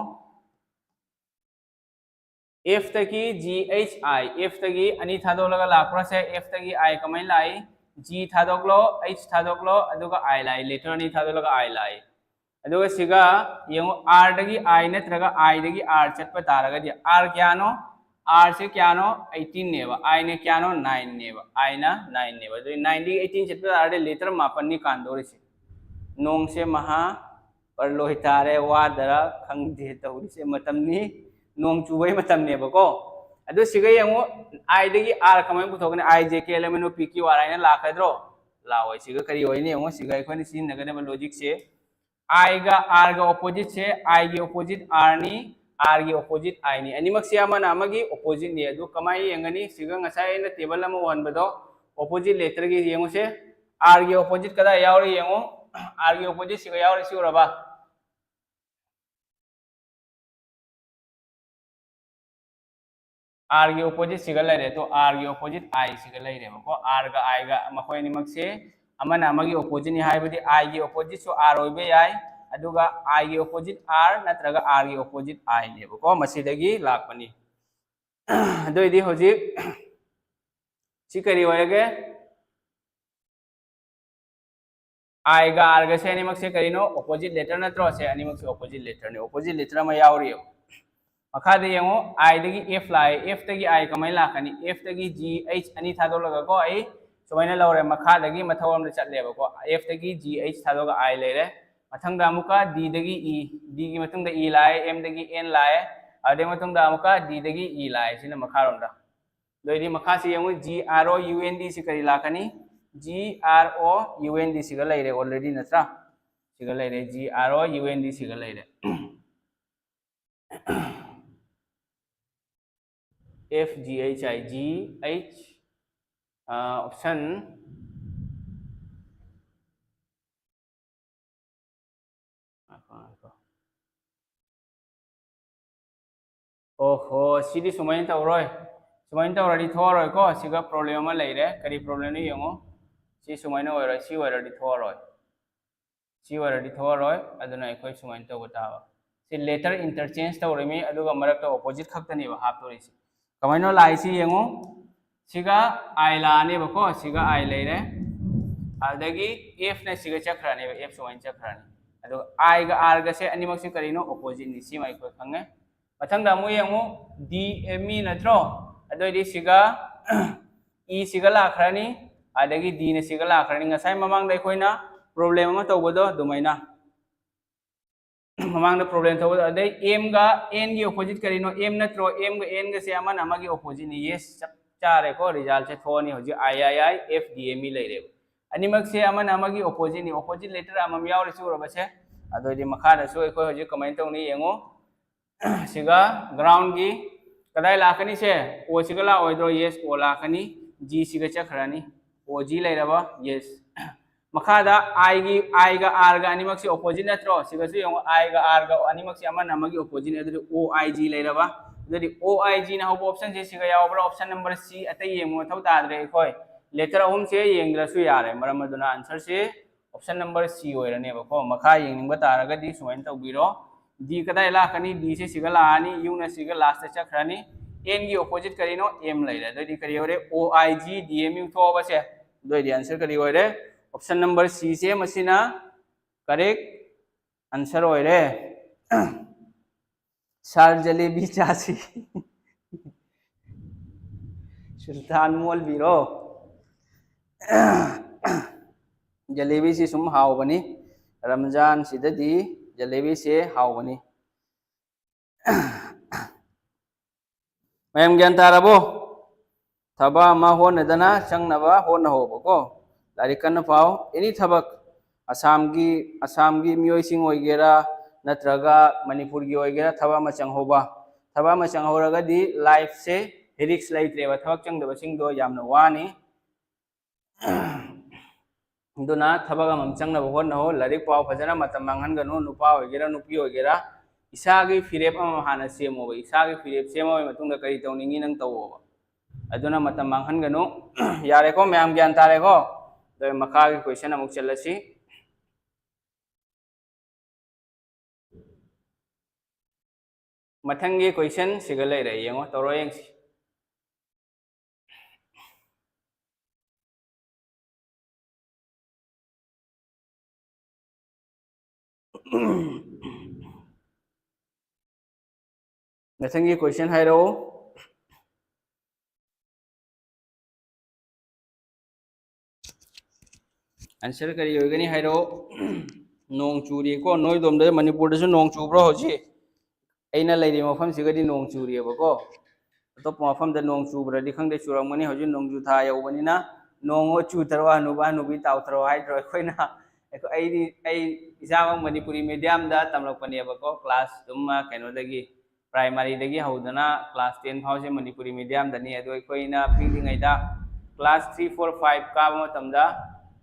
F ꯇꯒꯤ G H I, F ꯇꯒꯤ ꯑꯅꯤ ꯊꯥꯗꯣꯛꯂꯒ ꯂꯥꯛꯄ꯭ꯔꯥ ꯁꯦ? F ꯇꯒꯤ I ꯀꯃꯥꯏꯅ ꯂꯥꯛꯏ? G ꯊꯥꯗꯣꯛꯂꯣ, H ꯊꯥꯗꯣꯛꯂꯣ, ꯑꯗꯨꯒ I ꯂꯥꯛꯏ꯫ Letter ꯑꯅꯤ ꯊꯥꯗꯣꯛꯂꯒ I ꯂꯥꯛꯏ꯫ ꯑꯗꯨꯒ ꯁꯤꯒ ꯌꯦꯡꯉꯨ, R ꯗꯒꯤ I ꯅꯠꯇ꯭ꯔꯒ I ꯗꯒꯤ R ꯆꯠꯄ ꯇꯥꯔꯒꯗꯤ, R ꯀꯌꯥꯅꯣ? R ꯁꯦ ꯀꯌꯥꯅꯣ? Eighteen ꯅꯦꯕ꯫ I ꯅ ꯀꯌꯥꯅꯣ? Nine ꯅꯦꯕ꯫ I ꯅ nine ꯅꯦꯕ꯫ ꯑꯗꯨꯗꯤ nine ꯗꯒꯤ eighteen ꯆꯠꯄ ꯇꯥꯔꯗꯤ letter ꯃꯥꯄꯟꯅꯤ ꯀꯥꯟꯗꯧꯔꯤꯁꯦ꯫ ꯅꯣꯡꯁꯦ ꯃꯍꯥ ꯄꯔꯂꯣꯏ ꯇꯥꯔꯦ, ꯋꯥꯗꯔ ꯈꯪꯗꯦ ꯇꯧꯔꯤꯁꯦ꯫ ꯃꯇꯝꯅꯤ, ꯅꯣꯡ ꯆꯨꯕꯒꯤ ꯃꯇꯝꯅꯦꯕꯀꯣ꯫ ꯑꯗꯨ ꯁꯤꯒ ꯌꯦꯡꯉꯨ, I ꯗꯒꯤ R ꯀꯃꯥꯏꯅ ꯄꯨꯊꯣꯛꯀꯅꯤ? I, J, K, L, M, N, O, P, Q, R ꯍꯥꯏꯅ ꯂꯥꯛꯀꯗ꯭ꯔꯣ? ꯂꯥꯛꯑꯣꯏ꯫ ꯁꯤꯒ ꯀꯔꯤ ꯑꯣꯏꯅꯤ ꯌꯦꯡꯉꯨ, ꯁꯤꯒ ꯑꯩꯈꯣꯏꯅ ꯁꯤꯖꯤꯟꯅꯒꯗꯕ logic ꯁꯦ, I ꯒ R ꯒ opposite ꯁꯦ, I ꯒꯤ opposite R ꯅꯤ, R ꯒꯤ opposite I ꯅꯤ꯫ ꯑꯅꯤꯃꯛꯁꯦ ꯑꯃꯅ ꯑꯃꯒꯤ opposite ꯅꯤ꯫ ꯑꯗꯨ ꯀꯃꯥꯏꯅ ꯌꯦꯡꯒꯅꯤ? ꯁꯤꯒ ꯉꯁꯥꯏ ꯑꯩꯅ table ꯑꯃ ꯎꯍꯟꯕꯗꯣ, opposite letter ꯒꯤ ꯌꯦꯡꯉꯨꯁꯦ꯫ R ꯒꯤ opposite ꯀꯗꯥꯏ ꯌꯥꯎꯔꯤ ꯌꯦꯡꯉꯨ꯫ R ꯒꯤ opposite ꯁꯤꯒ ꯌꯥꯎꯔꯤ, ꯁꯤ ꯎꯔꯕ? R ꯒꯤ opposite ꯁꯤꯒ ꯂꯩꯔꯦ, ꯑꯗꯣ R ꯒꯤ opposite I ꯁꯤꯒ ꯂꯩꯔꯦꯕꯀꯣ꯫ R ꯒ I ꯒ ꯃꯈꯣꯏ ꯑꯅꯤꯃꯛꯁꯦ ꯑꯃꯅ ꯑꯃꯒꯤ opposite ꯅꯤ ꯍꯥꯏꯕꯗꯤ I ꯒꯤ opposite ꯁꯨ R ꯑꯣꯏꯕ ꯌꯥꯏ, ꯑꯗꯨꯒ I ꯒꯤ opposite R ꯅꯠꯇ꯭ꯔꯒ R ꯒꯤ opposite I ꯅꯦꯕꯀꯣ꯫ ꯃꯁꯤꯗꯒꯤ ꯂꯥꯛꯄꯅꯤ꯫ ꯑꯗꯨ ꯑꯣꯏꯗꯤ ꯍꯧꯖꯤꯛ ꯁꯤ ꯀꯔꯤ ꯑꯣꯏꯔꯒꯦ? I ꯒ R ꯒꯁꯦ ꯑꯅꯤꯃꯛꯁꯦ ꯀꯔꯤꯅꯣ? Opposite letter ꯅꯠꯇ꯭ꯔꯣ? ꯁꯦ ꯑꯅꯤꯃꯛꯁꯦ opposite letter ꯅꯤ꯫ Opposite letter ꯑꯃ ꯌꯥꯎꯔꯤꯑꯕ꯫ ꯃꯈꯥꯗ ꯌꯦꯡꯉꯣ, I ꯗꯒꯤ F ꯂꯥꯛꯑꯦ꯫ F ꯇꯒꯤ I ꯀꯃꯥꯏꯅ ꯂꯥꯛꯀꯅꯤ? F ꯇꯒꯤ G H ꯑꯅꯤ ꯊꯥꯗꯣꯛꯂꯒꯀꯣ, ꯑꯩ ꯁꯨꯃꯥꯏꯅ ꯂꯧꯔꯦ꯫ ꯃꯈꯥꯗꯒꯤ ꯃꯊꯧ ꯑꯃꯗ ꯆꯠꯂꯦꯕꯀꯣ꯫ F ꯇꯒꯤ G H ꯊꯥꯗꯣꯛꯑꯒ I ꯂꯩꯔꯦ꯫ ꯃꯊꯪꯗ ꯑꯃꯨꯛꯀ D ꯗꯒꯤ E, D ꯒꯤ ꯃꯇꯨꯡꯗ E ꯂꯥꯛꯑꯦ, M ꯗꯒꯤ N ꯂꯥꯛꯑꯦ, ꯑꯗꯨꯗꯩ ꯃꯇꯨꯡꯗ ꯑꯃꯨꯛꯀ D ꯗꯒꯤ E ꯂꯥꯛꯑꯦ꯫ ꯁꯤꯅ ꯃꯈꯥꯔꯣꯝꯗ꯫ ꯑꯗꯨ ꯑꯣꯏꯗꯤ ꯃꯈꯥꯁꯤ ꯌꯦꯡꯉꯨ, G R O U N D ꯁꯤ ꯀꯔꯤ ꯂꯥꯛꯀꯅꯤ? G R O U N D ꯁꯤꯒ ꯂꯩꯔꯦ already, ꯅꯠꯇ꯭ꯔꯥ? ꯁꯤꯒ ꯂꯩꯔꯦ, G R O U N D ꯁꯤꯒ ꯂꯩꯔꯦ꯫ F G H I, G H, ꯑ, option, ꯉꯥꯏꯈꯣ, ꯉꯥꯏꯈꯣ꯫ ꯑꯣꯍꯣ, ꯁꯤꯗꯤ ꯁꯨꯃꯥꯏꯅ ꯇꯧꯔꯣꯏ꯫ ꯁꯨꯃꯥꯏꯅ ꯇꯧꯔꯗꯤ ꯊꯣꯛꯑꯔꯣꯏꯀꯣ꯫ ꯁꯤꯒ problem ꯑꯃ ꯂꯩꯔꯦ꯫ ꯀꯔꯤ problemꯅꯣ ꯌꯦꯡꯉꯣ꯫ ꯁꯤ ꯁꯨꯃꯥꯏꯅ ꯑꯣꯏꯔꯣꯏ, ꯁꯤ ꯑꯣꯏꯔꯗꯤ ꯊꯣꯛꯑꯔꯣꯏ꯫ ꯁꯤ ꯑꯣꯏꯔꯗꯤ ꯊꯣꯛꯑꯔꯣꯏ꯫ ꯑꯗꯨꯅ ꯑꯩꯈꯣꯏ ꯁꯨꯃꯥꯏꯅ ꯇꯧꯕ ꯇꯥꯕ꯫ ꯁꯤ letter interchange ꯇꯧꯔꯤꯃꯤ, ꯑꯗꯨꯒ ꯃꯔꯛꯇ opposite ꯈꯛꯇꯅꯦꯕ ꯍꯥꯞꯇꯣꯔꯤꯁꯤ꯫ ꯀꯃꯥꯏꯅ ꯂꯥꯛꯏꯁꯤ ꯌꯦꯡꯉꯨ꯫ ꯁꯤꯒ I ꯂꯥꯛꯑꯅꯦꯕꯀꯣ, ꯁꯤꯒ I ꯂꯩꯔꯦ꯫ ꯑꯗꯨꯗꯒꯤ Fꯅ ꯁꯤꯒ ꯆꯠꯈ꯭ꯔꯅꯦꯕ, F ꯁꯨꯃꯥꯏꯅ ꯆꯠꯈ꯭ꯔꯅꯤ꯫ ꯑꯗꯨꯒ I ꯒ R ꯒꯁꯦ ꯑꯅꯤꯃꯛꯁꯦ ꯀꯔꯤꯅꯣ? Oppositeꯅꯤ꯫ ꯁꯤꯃ ꯑꯩꯈꯣꯏ ꯈꯪꯉꯦ꯫ ꯃꯊꯪꯗ ꯑꯃꯨꯛ ꯌꯦꯡꯉꯨ, D, M, E ꯅꯠꯇ꯭ꯔꯣ? ꯑꯗꯨ ꯑꯣꯏꯗꯤ ꯁꯤꯒ E ꯁꯤꯒ ꯂꯥꯛꯈ꯭ꯔꯅꯤ, ꯑꯗꯒꯤ Dꯅ ꯁꯤꯒ ꯂꯥꯛꯈ꯭ꯔꯅꯤ꯫ ꯉꯁꯥꯏ ꯃꯃꯥꯡꯗ ꯑꯩꯈꯣꯏꯅ problem ꯑꯃ ꯇꯧꯕꯗꯣ ꯑꯗꯨꯃꯥꯏꯅ꯫ ꯃꯃꯥꯡꯗ problem ꯊꯣꯛꯄꯗꯣ꯫ ꯑꯗꯩ M ꯒ N ꯒꯤ opposite ꯀꯔꯤꯅꯣ? M ꯅꯠꯇ꯭ꯔꯣ? M ꯒ N ꯒꯁꯦ ꯑꯃꯅ ꯑꯃꯒꯤ oppositeꯅꯤ꯫ Yes, ꯆꯞ ꯆꯥꯔꯦꯀꯣ, resultꯁꯦ ꯊꯣꯛꯑꯅꯤ꯫ ꯍꯧꯖꯤꯛ I I I, F D M E ꯂꯩꯔꯦꯕ꯫ ꯑꯅꯤꯃꯛꯁꯦ ꯑꯃꯅ ꯑꯃꯒꯤ oppositeꯅꯤ꯫ Opposite letter ꯑꯃꯃꯝ ꯌꯥꯎꯔꯤꯁꯤ ꯎꯔꯕꯁꯦ? ꯑꯗꯨ ꯑꯣꯏꯗꯤ ꯃꯈꯥꯗꯁꯨ ꯑꯩꯈꯣꯏ ꯍꯧꯖꯤꯛ ꯀꯃꯥꯏꯅ ꯇꯧꯅꯤ ꯌꯦꯡꯉꯣ꯫ ꯁꯤꯒ groundꯒꯤ ꯀꯗꯥꯏ ꯂꯥꯛꯀꯅꯤ ꯁꯦ? O ꯁꯤꯒ ꯂꯥꯛꯑꯣꯏꯗ꯭ꯔꯣ? Yes, O ꯂꯥꯛꯀꯅꯤ꯫ G ꯁꯤꯒ ꯆꯠꯈ꯭ꯔꯅꯤ꯫ O G ꯂꯩꯔꯕ? Yes꯫ ꯃꯈꯥꯗ I ꯒꯤ, I ꯒ R ꯒ ꯑꯅꯤꯃꯛꯁꯤ opposite ꯅꯠꯇ꯭ꯔꯣ? ꯁꯤꯒꯁꯨ ꯌꯦꯡꯉꯣ, I ꯒ R ꯒ ꯑꯅꯤꯃꯛꯁꯤ ꯑꯃꯅ ꯑꯃꯒꯤ oppositeꯅꯤ꯫ ꯑꯗꯨꯗꯤ O I G ꯂꯩꯔꯕ? ꯑꯗꯨꯗꯤ O I G ꯅ ꯍꯧꯕ optionꯁꯦ ꯁꯤꯒ ꯌꯥꯎꯕ꯭ꯔꯥ? Option number C, ꯑꯇꯩ ꯌꯦꯡꯕ ꯃꯊꯧ ꯇꯥꯗ꯭ꯔꯦ ꯑꯩꯈꯣꯏ꯫ Letter ꯑꯍꯨꯝꯁꯦ ꯌꯦꯡꯗ꯭ꯔꯁꯨ ꯌꯥꯔꯦ꯫ ꯃꯔꯝ ꯑꯗꯨꯅ answerꯁꯦ option number C ꯑꯣꯏꯔꯅꯦꯕꯀꯣ꯫ ꯃꯈꯥ ꯌꯦꯡꯅꯤꯡꯕ ꯇꯥꯔꯒꯗꯤ ꯁꯨꯃꯥꯏꯅ ꯇꯧꯕꯤꯔꯣ꯫ D ꯀꯗꯥꯏ ꯂꯥꯛꯀꯅꯤ? D ꯁꯦ ꯁꯤꯒ ꯂꯥꯛꯑꯅꯤ, U ꯅ ꯁꯤꯒ lastꯇ ꯆꯠꯈ꯭ꯔꯅꯤ꯫ N ꯒꯤ opposite ꯀꯔꯤꯅꯣ? M ꯂꯩꯔꯦ꯫ ꯑꯗꯨꯑꯣꯏꯗꯤ ꯀꯔꯤ ꯑꯣꯏꯔꯦ? O I G D M U ꯊꯣꯛꯑꯕꯁꯦ꯫ ꯑꯗꯨꯑꯣꯏꯗꯤ answer ꯀꯔꯤ ꯑꯣꯏꯔꯦ? Option number C ꯁꯦ ꯃꯁꯤꯅ correct answer ꯑꯣꯏꯔꯦ꯫ Sir, ꯖꯂꯦꯕꯤ ꯆꯥꯁꯤ꯫ ꯁꯨꯜꯇꯥꯟ ꯃꯣꯜꯕꯤꯔꯣ꯫ ꯖꯂꯦꯕꯤꯁꯤ ꯁꯨꯝ ꯍꯥꯎꯕꯅꯤ꯫ ꯔꯝꯖꯥꯟꯁꯤꯗꯗꯤ ꯖꯂꯦꯕꯤꯁꯦ ꯍꯥꯎꯕꯅꯤ꯫ ꯃꯌꯥꯝ ꯒ꯭ꯌꯥꯟ ꯇꯥꯔꯕꯣ? ꯊꯕꯛ ꯑꯃ ꯍꯣꯠꯅꯗꯅ ꯆꯪꯅꯕ ꯍꯣꯠꯅꯍꯧꯕꯀꯣ꯫ ꯂꯥꯏꯔꯤꯛ ꯀꯟꯅ ꯄꯥꯎ꯫ Any ꯊꯕꯛ, ꯑꯁꯥꯝꯒꯤ, ꯑꯁꯥꯝꯒꯤ ꯃꯤꯑꯣꯏꯁꯤꯡ ꯑꯣꯏꯒꯦꯔꯥ, ꯅꯠꯇ꯭ꯔꯒ ꯃꯅꯤꯄꯨꯔꯒꯤ ꯑꯣꯏꯒꯦꯔꯥ, ꯊꯕꯛ ꯑꯃ ꯆꯪꯍꯧꯕ꯫ ꯊꯕꯛ ꯑꯃ ꯆꯪꯍꯧꯔꯒꯗꯤ lifeꯁꯦ risk ꯂꯩꯇ꯭ꯔꯦꯕ꯫ ꯊꯕꯛ ꯆꯪꯗꯕꯁꯤꯡꯗꯣ ꯌꯥꯝꯅ ꯋꯥꯅꯤ꯫ ꯑꯗꯨꯅ ꯊꯕꯛ ꯑꯃꯃꯝ ꯆꯪꯅꯕ ꯍꯣꯠꯅꯧ꯫ ꯂꯥꯏꯔꯤꯛ ꯄꯥꯎ ꯐꯖꯅ, ꯃꯇꯝ ꯃꯥꯡꯍꯟꯒꯅꯨ꯫ ꯅꯨꯄꯥ ꯑꯣꯏꯒꯦꯔꯥ, ꯅꯨꯄꯤ ꯑꯣꯏꯒꯦꯔꯥ, ꯏꯁꯥꯒꯤ ꯐꯤꯔꯦꯞ ꯑꯃꯃꯝ ꯍꯥꯟꯅ ꯁꯦꯝꯃꯣꯕ꯫ ꯏꯁꯥꯒꯤ ꯐꯤꯔꯦꯞ ꯁꯦꯝꯃꯕ ꯃꯇꯨꯡꯗ ꯀꯔꯤ ꯇꯧꯅꯤꯡꯉꯤ ꯅꯪ ꯇꯧꯋꯣꯕ꯫ ꯑꯗꯨꯅ ꯃꯇꯝ ꯃꯥꯡꯍꯟꯒꯅꯨ꯫ ꯌꯥꯔꯦꯀꯣ, ꯃꯌꯥꯝ ꯒ꯭ꯌꯥꯟ ꯇꯥꯔꯦꯀꯣ? ꯑꯗꯣ ꯃꯈꯥꯒꯤ question ꯑꯃꯨꯛ ꯆꯠꯂꯁꯤ꯫ ꯃꯊꯪꯒꯤ question ꯁꯤꯒ ꯂꯩꯔꯦ, ꯌꯦꯡꯉꯣ, ꯇꯧꯔꯣ ꯌꯦꯡꯁꯤ꯫ ꯃꯊꯪꯒꯤ question ꯍꯥꯏꯔꯛꯑꯣ꯫ Answer ꯀꯔꯤ ꯑꯣꯏꯒꯅꯤ ꯍꯥꯏꯔꯛꯑꯣ꯫ ꯅꯣꯡ ꯆꯨꯔꯤꯀꯣ ꯅꯣꯏꯗꯣꯝꯗ? ꯃꯅꯤꯄꯨꯔꯗꯁꯨ ꯅꯣꯡ ꯆꯨꯕ꯭ꯔꯣ ꯍꯧꯖꯤꯛ? ꯑꯩꯅ ꯂꯩꯔꯤꯕ ꯃꯐꯝꯁꯤꯒꯗꯤ ꯅꯣꯡ ꯆꯨꯔꯤꯑꯕꯀꯣ꯫ ꯑꯇꯣꯞꯄ ꯃꯐꯝꯗ ꯅꯣꯡ ꯆꯨꯕ꯭ꯔꯗꯤ ꯈꯪꯗꯦ, ꯆꯨꯔꯝꯒꯅꯤ꯫ ꯍꯧꯖꯤꯛ ꯅꯣꯡꯖꯨ ꯊꯥ ꯌꯧꯕꯅꯤꯅ ꯅꯣꯡ ꯆꯨꯊꯔꯣ, ꯍꯅꯨꯕ ꯍꯅꯨꯕꯤ ꯇꯥꯎꯊꯔꯣ ꯍꯥꯏꯗ꯭ꯔꯣ ꯑꯩꯈꯣꯏꯅ? ꯑꯩꯈꯣꯏ, ꯑꯩꯗꯤ, ꯑꯩ ꯏꯁꯥꯃꯛ ꯃꯅꯤꯄꯨꯔꯤ mediumꯗ ꯇꯝꯂꯛꯄꯅꯦꯕꯀꯣ, class ꯑꯗꯨꯝ, ꯑ, ꯀꯩꯅꯣꯗꯒꯤ, primaryꯗꯒꯤ ꯍꯧꯗꯅ class ten ꯐꯥꯎꯁꯦ ꯃꯅꯤꯄꯨꯔꯤ mediumꯗꯅꯤ꯫ ꯑꯗꯣ ꯑꯩꯈꯣꯏꯅ ꯄꯤꯛꯂꯤꯉꯩꯗ class three, four, five ꯀꯥꯕ ꯃꯇꯝꯗ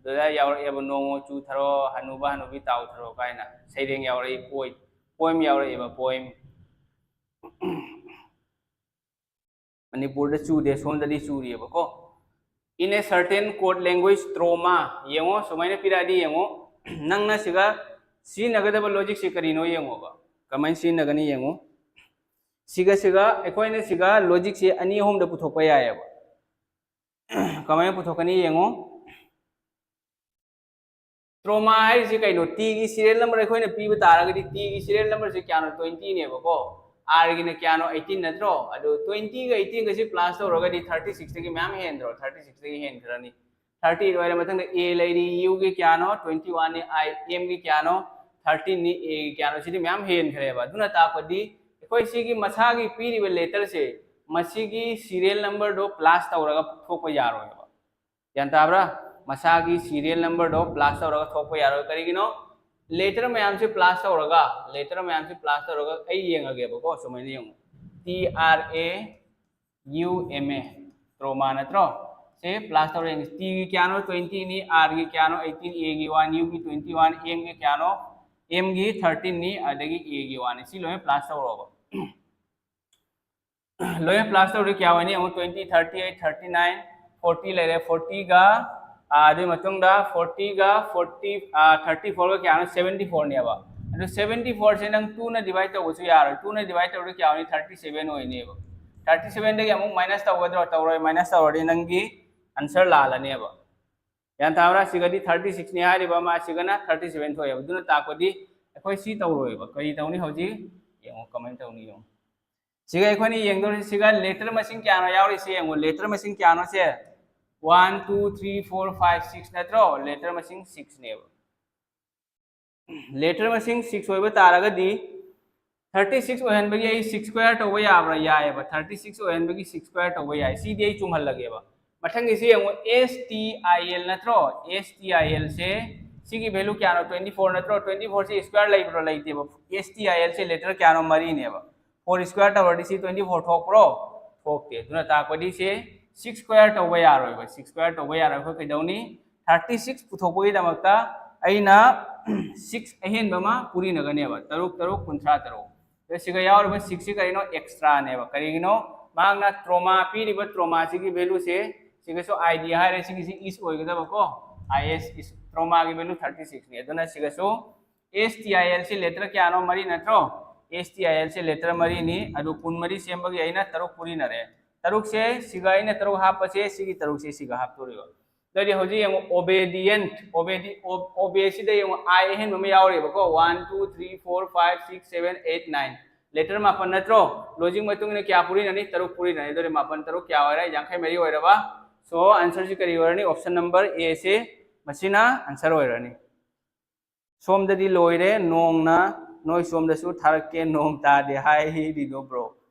ꯑꯗꯨꯗ ꯌꯥꯎꯔꯛꯑꯦꯕ, "ꯅꯣꯡ ꯆꯨꯊꯔꯣ, ꯍꯅꯨꯕ ꯍꯅꯨꯕꯤ ꯇꯥꯎꯊꯔꯣ" ꯀꯥꯏꯅ ꯁꯩꯔꯦꯡ ꯌꯥꯎꯔꯛꯏ, ꯄꯣꯏ-, poem ꯌꯥꯎꯔꯛꯑꯦꯕ, poem꯫ ꯃꯅꯤꯄꯨꯔꯗ ꯆꯨꯗꯦ, ꯁꯣꯝꯗꯗꯤ ꯆꯨꯔꯤꯑꯕꯀꯣ꯫ "In a certain code language, trauma", ꯌꯦꯡꯉꯣ, ꯁꯨꯃꯥꯏꯅ ꯄꯤꯔꯛꯑꯗꯤ ꯌꯦꯡꯉꯣ, ꯅꯪꯅ ꯁꯤꯒ ꯁꯤꯖꯤꯟꯅꯒꯗꯕ logicꯁꯦ ꯀꯔꯤꯅꯣ ꯌꯦꯡꯉꯣꯕ꯫ ꯀꯃꯥꯏꯅ ꯁꯤꯖꯤꯟꯅꯒꯅꯤ ꯌꯦꯡꯉꯣ꯫ ꯁꯤꯒ, ꯁꯤꯒ, ꯑꯩꯈꯣꯏꯅ ꯁꯤꯒ logicꯁꯦ ꯑꯅꯤ ꯑꯍꯨꯝꯗ ꯄꯨꯊꯣꯛꯄ ꯌꯥꯏꯑꯕ꯫ ꯀꯃꯥꯏꯅ ꯄꯨꯊꯣꯛꯀꯅꯤ ꯌꯦꯡꯉꯣ꯫ Trauma ꯍꯥꯏꯔꯤꯁꯤ ꯀꯩꯅꯣ? Tꯒꯤ serial number ꯑꯩꯈꯣꯏꯅ ꯄꯤꯕ ꯇꯥꯔꯒꯗꯤ, Tꯒꯤ serial numberꯁꯤ ꯀꯌꯥꯅꯣ? Twentyꯅꯦꯕꯀꯣ꯫ Rꯒꯤꯅ ꯀꯌꯥꯅꯣ? Eighteen ꯅꯠꯇ꯭ꯔꯣ? ꯑꯗꯨ twentyꯒ eighteenꯒꯁꯤ plus ꯇꯧꯔꯒꯗꯤ thirty sixꯇꯒꯤ ꯃꯌꯥꯝ ꯍꯦꯟꯗ꯭ꯔꯣ? Thirty sixꯇꯒꯤ ꯍꯦꯟꯈ꯭ꯔꯅꯤ꯫ Thirty ꯑꯣꯏꯔ ꯃꯊꯪꯗ A ꯂꯩꯔꯤ, Uꯒꯤ ꯀꯌꯥꯅꯣ? Twenty oneꯅꯤ꯫ I, Mꯒꯤ ꯀꯌꯥꯅꯣ? Thirteenꯅꯤ꯫ Aꯒꯤ ꯀꯌꯥꯅꯣ? ꯁꯤꯗꯤ ꯃꯌꯥꯝ ꯍꯦꯟꯈ꯭ꯔꯦꯕ꯫ ꯑꯗꯨꯅ ꯇꯥꯛꯄꯗꯤ ꯑꯩꯈꯣꯏ ꯁꯤꯒꯤ ꯃꯁꯥꯒꯤ ꯄꯤꯔꯤꯕ letterꯁꯦ, ꯃꯁꯤꯒꯤ serial numberꯗꯣ plus ꯇꯧꯔꯒ ꯊꯣꯛꯄ ꯌꯥꯔꯣꯏꯕ꯫ ꯒ꯭ꯌꯥꯟ ꯇꯥꯕ꯭ꯔꯥ? ꯃꯁꯥꯒꯤ serial numberꯗꯣ plus ꯇꯧꯔꯒ ꯊꯣꯛꯄ ꯌꯥꯔꯣꯏ꯫ ꯀꯔꯤꯒꯤꯅꯣ? Letter ꯃꯌꯥꯝꯁꯦ plus ꯇꯧꯔꯒ, letter ꯃꯌꯥꯝꯁꯦ plus ꯇꯧꯔꯒ ꯑꯩ ꯌꯦꯡꯉꯒꯦꯕꯀꯣ, ꯁꯨꯃꯥꯏꯅ ꯌꯦꯡꯉꯨ꯫ T R A U M A, trauma ꯅꯠꯇ꯭ꯔꯣ? ꯁꯦ plus ꯇꯧꯔꯦ ꯌꯦꯡꯉꯨ꯫ Tꯒꯤ ꯀꯌꯥꯅꯣ? Twentyꯅꯤ꯫ Rꯒꯤ ꯀꯌꯥꯅꯣ? Eighteen꯫ Aꯒꯤ one, Uꯒꯤ twenty one, Mꯒꯤ ꯀꯌꯥꯅꯣ? Mꯒꯤ thirteenꯅꯤ꯫ ꯑꯗꯒꯤ Aꯒꯤ oneꯅꯤ꯫ ꯁꯤ ꯂꯣꯏꯅ plus ꯇꯧꯔꯣꯕ꯫ ꯂꯣꯏꯅ plus ꯇꯧꯔꯗꯤ ꯀꯌꯥ ꯑꯣꯏꯅꯤ? ꯑꯃꯨꯛ twenty, thirty eight, thirty nine, forty ꯂꯩꯔꯦ꯫ Fortyꯒ, ꯑꯥ, ꯑꯗꯨꯒꯤ ꯃꯇꯨꯡꯗ fortyꯒ forty, ꯑꯥ, thirty fourꯒ ꯀꯌꯥꯅꯣ? Seventy fourꯅꯦꯕ꯫ ꯑꯗꯨ seventy fourꯁꯦ ꯅꯪ twoꯅ divide ꯇꯧꯕꯁꯨ ꯌꯥꯔꯣꯏ꯫ Twoꯅ divide ꯇꯧꯔꯗꯤ ꯀꯌꯥ ꯑꯣꯏꯅꯤ? Thirty seven ꯑꯣꯏꯅꯦꯕ꯫ Thirty sevenꯗꯒꯤ ꯑꯃꯨꯛ minus ꯇꯧꯒꯗ꯭ꯔꯣ? ꯇꯧꯔꯣꯏ꯫ Minus ꯇꯧꯔꯗꯤ ꯅꯪꯒꯤ answer ꯂꯥꯜꯂꯅꯦꯕ꯫ ꯒ꯭ꯌꯥꯟ ꯇꯥꯕ꯭ꯔꯥ? ꯁꯤꯒꯗꯤ thirty sixꯅꯤ ꯍꯥꯏꯔꯤꯕ ꯑꯃ, ꯁꯤꯒꯅ thirty seven ꯊꯣꯛꯑꯦꯕ꯫ ꯑꯗꯨꯅ ꯇꯥꯛꯄꯗꯤ ꯑꯩꯈꯣꯏ ꯁꯤ ꯇꯧꯔꯣꯏꯕ꯫ ꯀꯔꯤ ꯇꯧꯅꯤ ꯍꯧꯖꯤꯛ? ꯌꯦꯡꯉꯣ, ꯀꯃꯥꯏꯅ ꯇꯧꯅꯤ ꯌꯦꯡꯉꯣ꯫ ꯁꯤꯒ ꯑꯩꯈꯣꯏꯅ ꯌꯦꯡꯗꯧꯔꯤꯁꯤ, ꯁꯤꯒ letter ꯃꯁꯤꯡ ꯀꯌꯥꯅꯣ ꯌꯥꯎꯔꯤꯁꯦ ꯌꯦꯡꯉꯣ꯫ Letter ꯃꯁꯤꯡ ꯀꯌꯥꯅꯣ ꯁꯦ? One, two, three, four, five, six ꯅꯠꯇ꯭ꯔꯣ? Letter ꯃꯁꯤꯡ sixꯅꯦꯕ꯫ ꯂꯦꯇꯔ ꯃꯁꯤꯡ ꯁꯤꯛꯁ ꯑꯣꯏꯕ ꯇꯥꯔꯒꯗꯤ, ꯊꯥꯔꯇꯤ ꯁꯤꯛꯁ ꯑꯣꯏꯍꯟꯕꯒꯤ ꯑꯩ ꯁꯤꯛꯁ ꯁ꯭ꯀ꯭ꯋꯦꯔ ꯇꯧꯕ ꯌꯥꯕ꯭ꯔꯥ? ꯌꯥꯏꯑꯕ꯫ ꯊꯥꯔꯇꯤ ꯁꯤꯛꯁ ꯑꯣꯏꯍꯟꯕꯒꯤ ꯁꯤꯛꯁ ꯁ꯭ꯀ꯭ꯋꯦꯔ ꯇꯧꯕ ꯌꯥꯏ꯫ ꯁꯤꯗꯤ ꯑꯩ ꯆꯨꯝꯍꯜꯂꯒꯦꯕ꯫ ꯃꯊꯪꯒꯤꯁꯤ ꯌꯦꯡꯉꯨ, ꯑꯦꯁ ꯇꯤ ꯑꯥꯏ ꯑꯦꯜ ꯅꯠꯇ꯭ꯔꯣ? ꯑꯦꯁ ꯇꯤ ꯑꯥꯏ ꯑꯦꯜꯁꯦ ꯁꯤꯒꯤ ꯚꯦꯂꯨ ꯀꯌꯥꯅꯣ? ꯇ꯭ꯋꯦꯟꯇꯤ ꯐꯣꯔ ꯅꯠꯇ꯭ꯔꯣ? ꯇ꯭ꯋꯦꯟꯇꯤ ꯐꯣꯔꯁꯦ ꯁ꯭ꯀ꯭ꯋꯦꯔ ꯂꯩꯕ꯭ꯔꯣ? ꯂꯩꯇꯦꯕ꯫ ꯑꯦꯁ ꯇꯤ ꯑꯥꯏ ꯑꯦꯜꯁꯦ ꯂꯦꯇꯔ ꯀꯌꯥꯅꯣ? ꯃꯔꯤꯅꯦꯕ꯫ ꯐꯣꯔ ꯁ꯭ꯀ꯭ꯋꯦꯔ ꯇꯧꯔꯗꯤ ꯁꯤ ꯇ꯭ꯋꯦꯟꯇꯤ ꯐꯣꯔ ꯊꯣꯛꯄ꯭ꯔꯣ? ꯊꯣꯛꯇꯦ꯫ ꯑꯗꯨꯅ ꯇꯥꯛꯄꯗꯤ ꯁꯤ ꯁꯤꯛꯁ ꯁ꯭ꯀ꯭ꯋꯦꯔ ꯇꯧꯕ ꯌꯥꯔꯣꯏꯕ꯫ ꯁꯤꯛꯁ ꯁ꯭ꯀ꯭ꯋꯦꯔ ꯇꯧꯕ ꯌꯥꯔꯣꯏ꯫ ꯑꯩꯈꯣꯏ ꯀꯩꯗꯧꯅꯤ? ꯊꯥꯔꯇꯤ ꯁꯤꯛꯁ ꯄꯨꯊꯣꯛꯄꯒꯤꯗꯃꯛꯇ ꯑꯩꯅ ꯁꯤꯛꯁ ꯑꯍꯦꯟꯕ ꯑꯃ ꯄꯨꯔꯤꯅꯒꯅꯦꯕ꯫ ꯇꯔꯨꯛ ꯇꯔꯨꯛ ꯀꯨꯟꯊ꯭ꯔꯥ ꯇꯔꯨꯛ꯫ ꯑꯗꯣ ꯁꯤꯒ ꯌꯥꯎꯔꯤꯕ ꯁꯤꯛꯁꯁꯤ ꯀꯔꯤꯅꯣ? ꯑꯦꯛꯁꯇ꯭ꯔꯥꯅꯦꯕ꯫ ꯀꯔꯤꯒꯤꯅꯣ? ꯃꯍꯥꯛꯅ ꯇ꯭ꯔꯣꯃꯥ ꯄꯤꯔꯤꯕ ꯇ꯭ꯔꯣꯃꯥꯁꯤꯒꯤ ꯚꯦꯂꯨꯁꯦ ꯁꯤꯒꯁꯨ ꯑꯥꯏ ꯗꯤ ꯍꯥꯏꯔꯦ꯫ ꯁꯤꯒꯤꯁꯤ ꯏꯁ ꯑꯣꯏꯒꯗꯕꯀꯣ꯫ ꯑꯥꯏ ꯑꯦꯁ ꯏꯁ꯫ ꯇ꯭ꯔꯣꯃꯥꯒꯤ ꯚꯦꯂꯨ ꯊꯥꯔꯇꯤ ꯁꯤꯛꯁꯅꯤ꯫ ꯑꯗꯨꯅ ꯁꯤꯒꯁꯨ ꯑꯦꯁ ꯇꯤ ꯑꯥꯏ ꯑꯦꯜꯁꯤ ꯂꯦꯇꯔ ꯀꯌꯥꯅꯣ? ꯃꯔꯤ ꯅꯠꯇ꯭ꯔꯣ? ꯑꯦꯁ ꯇꯤ ꯑꯥꯏ ꯑꯦꯜꯁꯤ ꯂꯦꯇꯔ ꯃꯔꯤꯅꯤ꯫ ꯑꯗꯨ ꯀꯨꯟꯃꯔꯤ ꯁꯦꯝꯕꯒꯤ ꯑꯩꯅ ꯇꯔꯨꯛ ꯄꯨꯔꯤꯅꯔꯦ꯫ ꯇꯔꯨꯛꯁꯦ ꯁꯤꯒ ꯑꯩꯅ ꯇꯔꯨꯛ ꯍꯥꯞꯄꯁꯦ, ꯁꯤꯒꯤ ꯇꯔꯨꯛꯁꯦ ꯁꯤꯒ ꯍꯥꯞꯇꯣꯔꯤꯕ꯫ ꯑꯗꯨꯗꯤ ꯍꯧꯖꯤꯛ ꯌꯦꯡꯉꯨ, ꯑꯣꯕꯦꯗꯤꯌꯦꯟꯠ, ꯑꯣꯕꯦꯗꯤ-, ꯑꯣ-, ꯑꯣꯕꯦꯁꯤꯗ ꯌꯦꯡꯉꯨ, ꯑꯥꯏ ꯑꯍꯦꯟꯕ ꯑꯃ ꯌꯥꯎꯔꯤꯕꯀꯣ꯫ One, two, three, four, five, six, seven, eight, nine. Letter ꯃꯥꯄꯟ ꯅꯠꯇ꯭ꯔꯣ? ꯂꯣꯖꯤꯛ ꯃꯇꯨꯡ ꯏꯟꯅ ꯀꯌꯥ ꯄꯨꯔꯤꯅꯅꯤ? ꯇꯔꯨꯛ ꯄꯨꯔꯤꯅꯅꯤ꯫ ꯑꯗꯨꯗꯤ ꯃꯥꯄꯟ ꯇꯔꯨꯛ ꯀꯌꯥ ꯑꯣꯏꯔꯦ? ꯌꯥꯡꯈꯩ ꯃꯔꯤ ꯑꯣꯏꯔꯕ꯫ ꯁꯣ, ꯑꯟꯁꯔꯁꯤ ꯀꯔꯤ ꯑꯣꯏꯔꯅꯤ? ꯑꯣꯞꯁꯟ ꯅꯝꯕꯔ ꯑꯦꯁꯤ ꯃꯁꯤꯅ ꯑꯟꯁꯔ ꯑꯣꯏꯔꯅꯤ꯫ ꯁꯣꯝꯗꯗꯤ ꯂꯣꯏꯔꯦ, ꯅꯣꯡꯅ ꯅꯣꯏ ꯁꯣꯝꯗꯁꯨ ꯊꯥꯔꯛꯀꯦ, ꯅꯣꯡ ꯇꯥꯗꯦ ꯍꯥꯏꯔꯤꯗꯣ ꯕ꯭ꯔꯣ꯫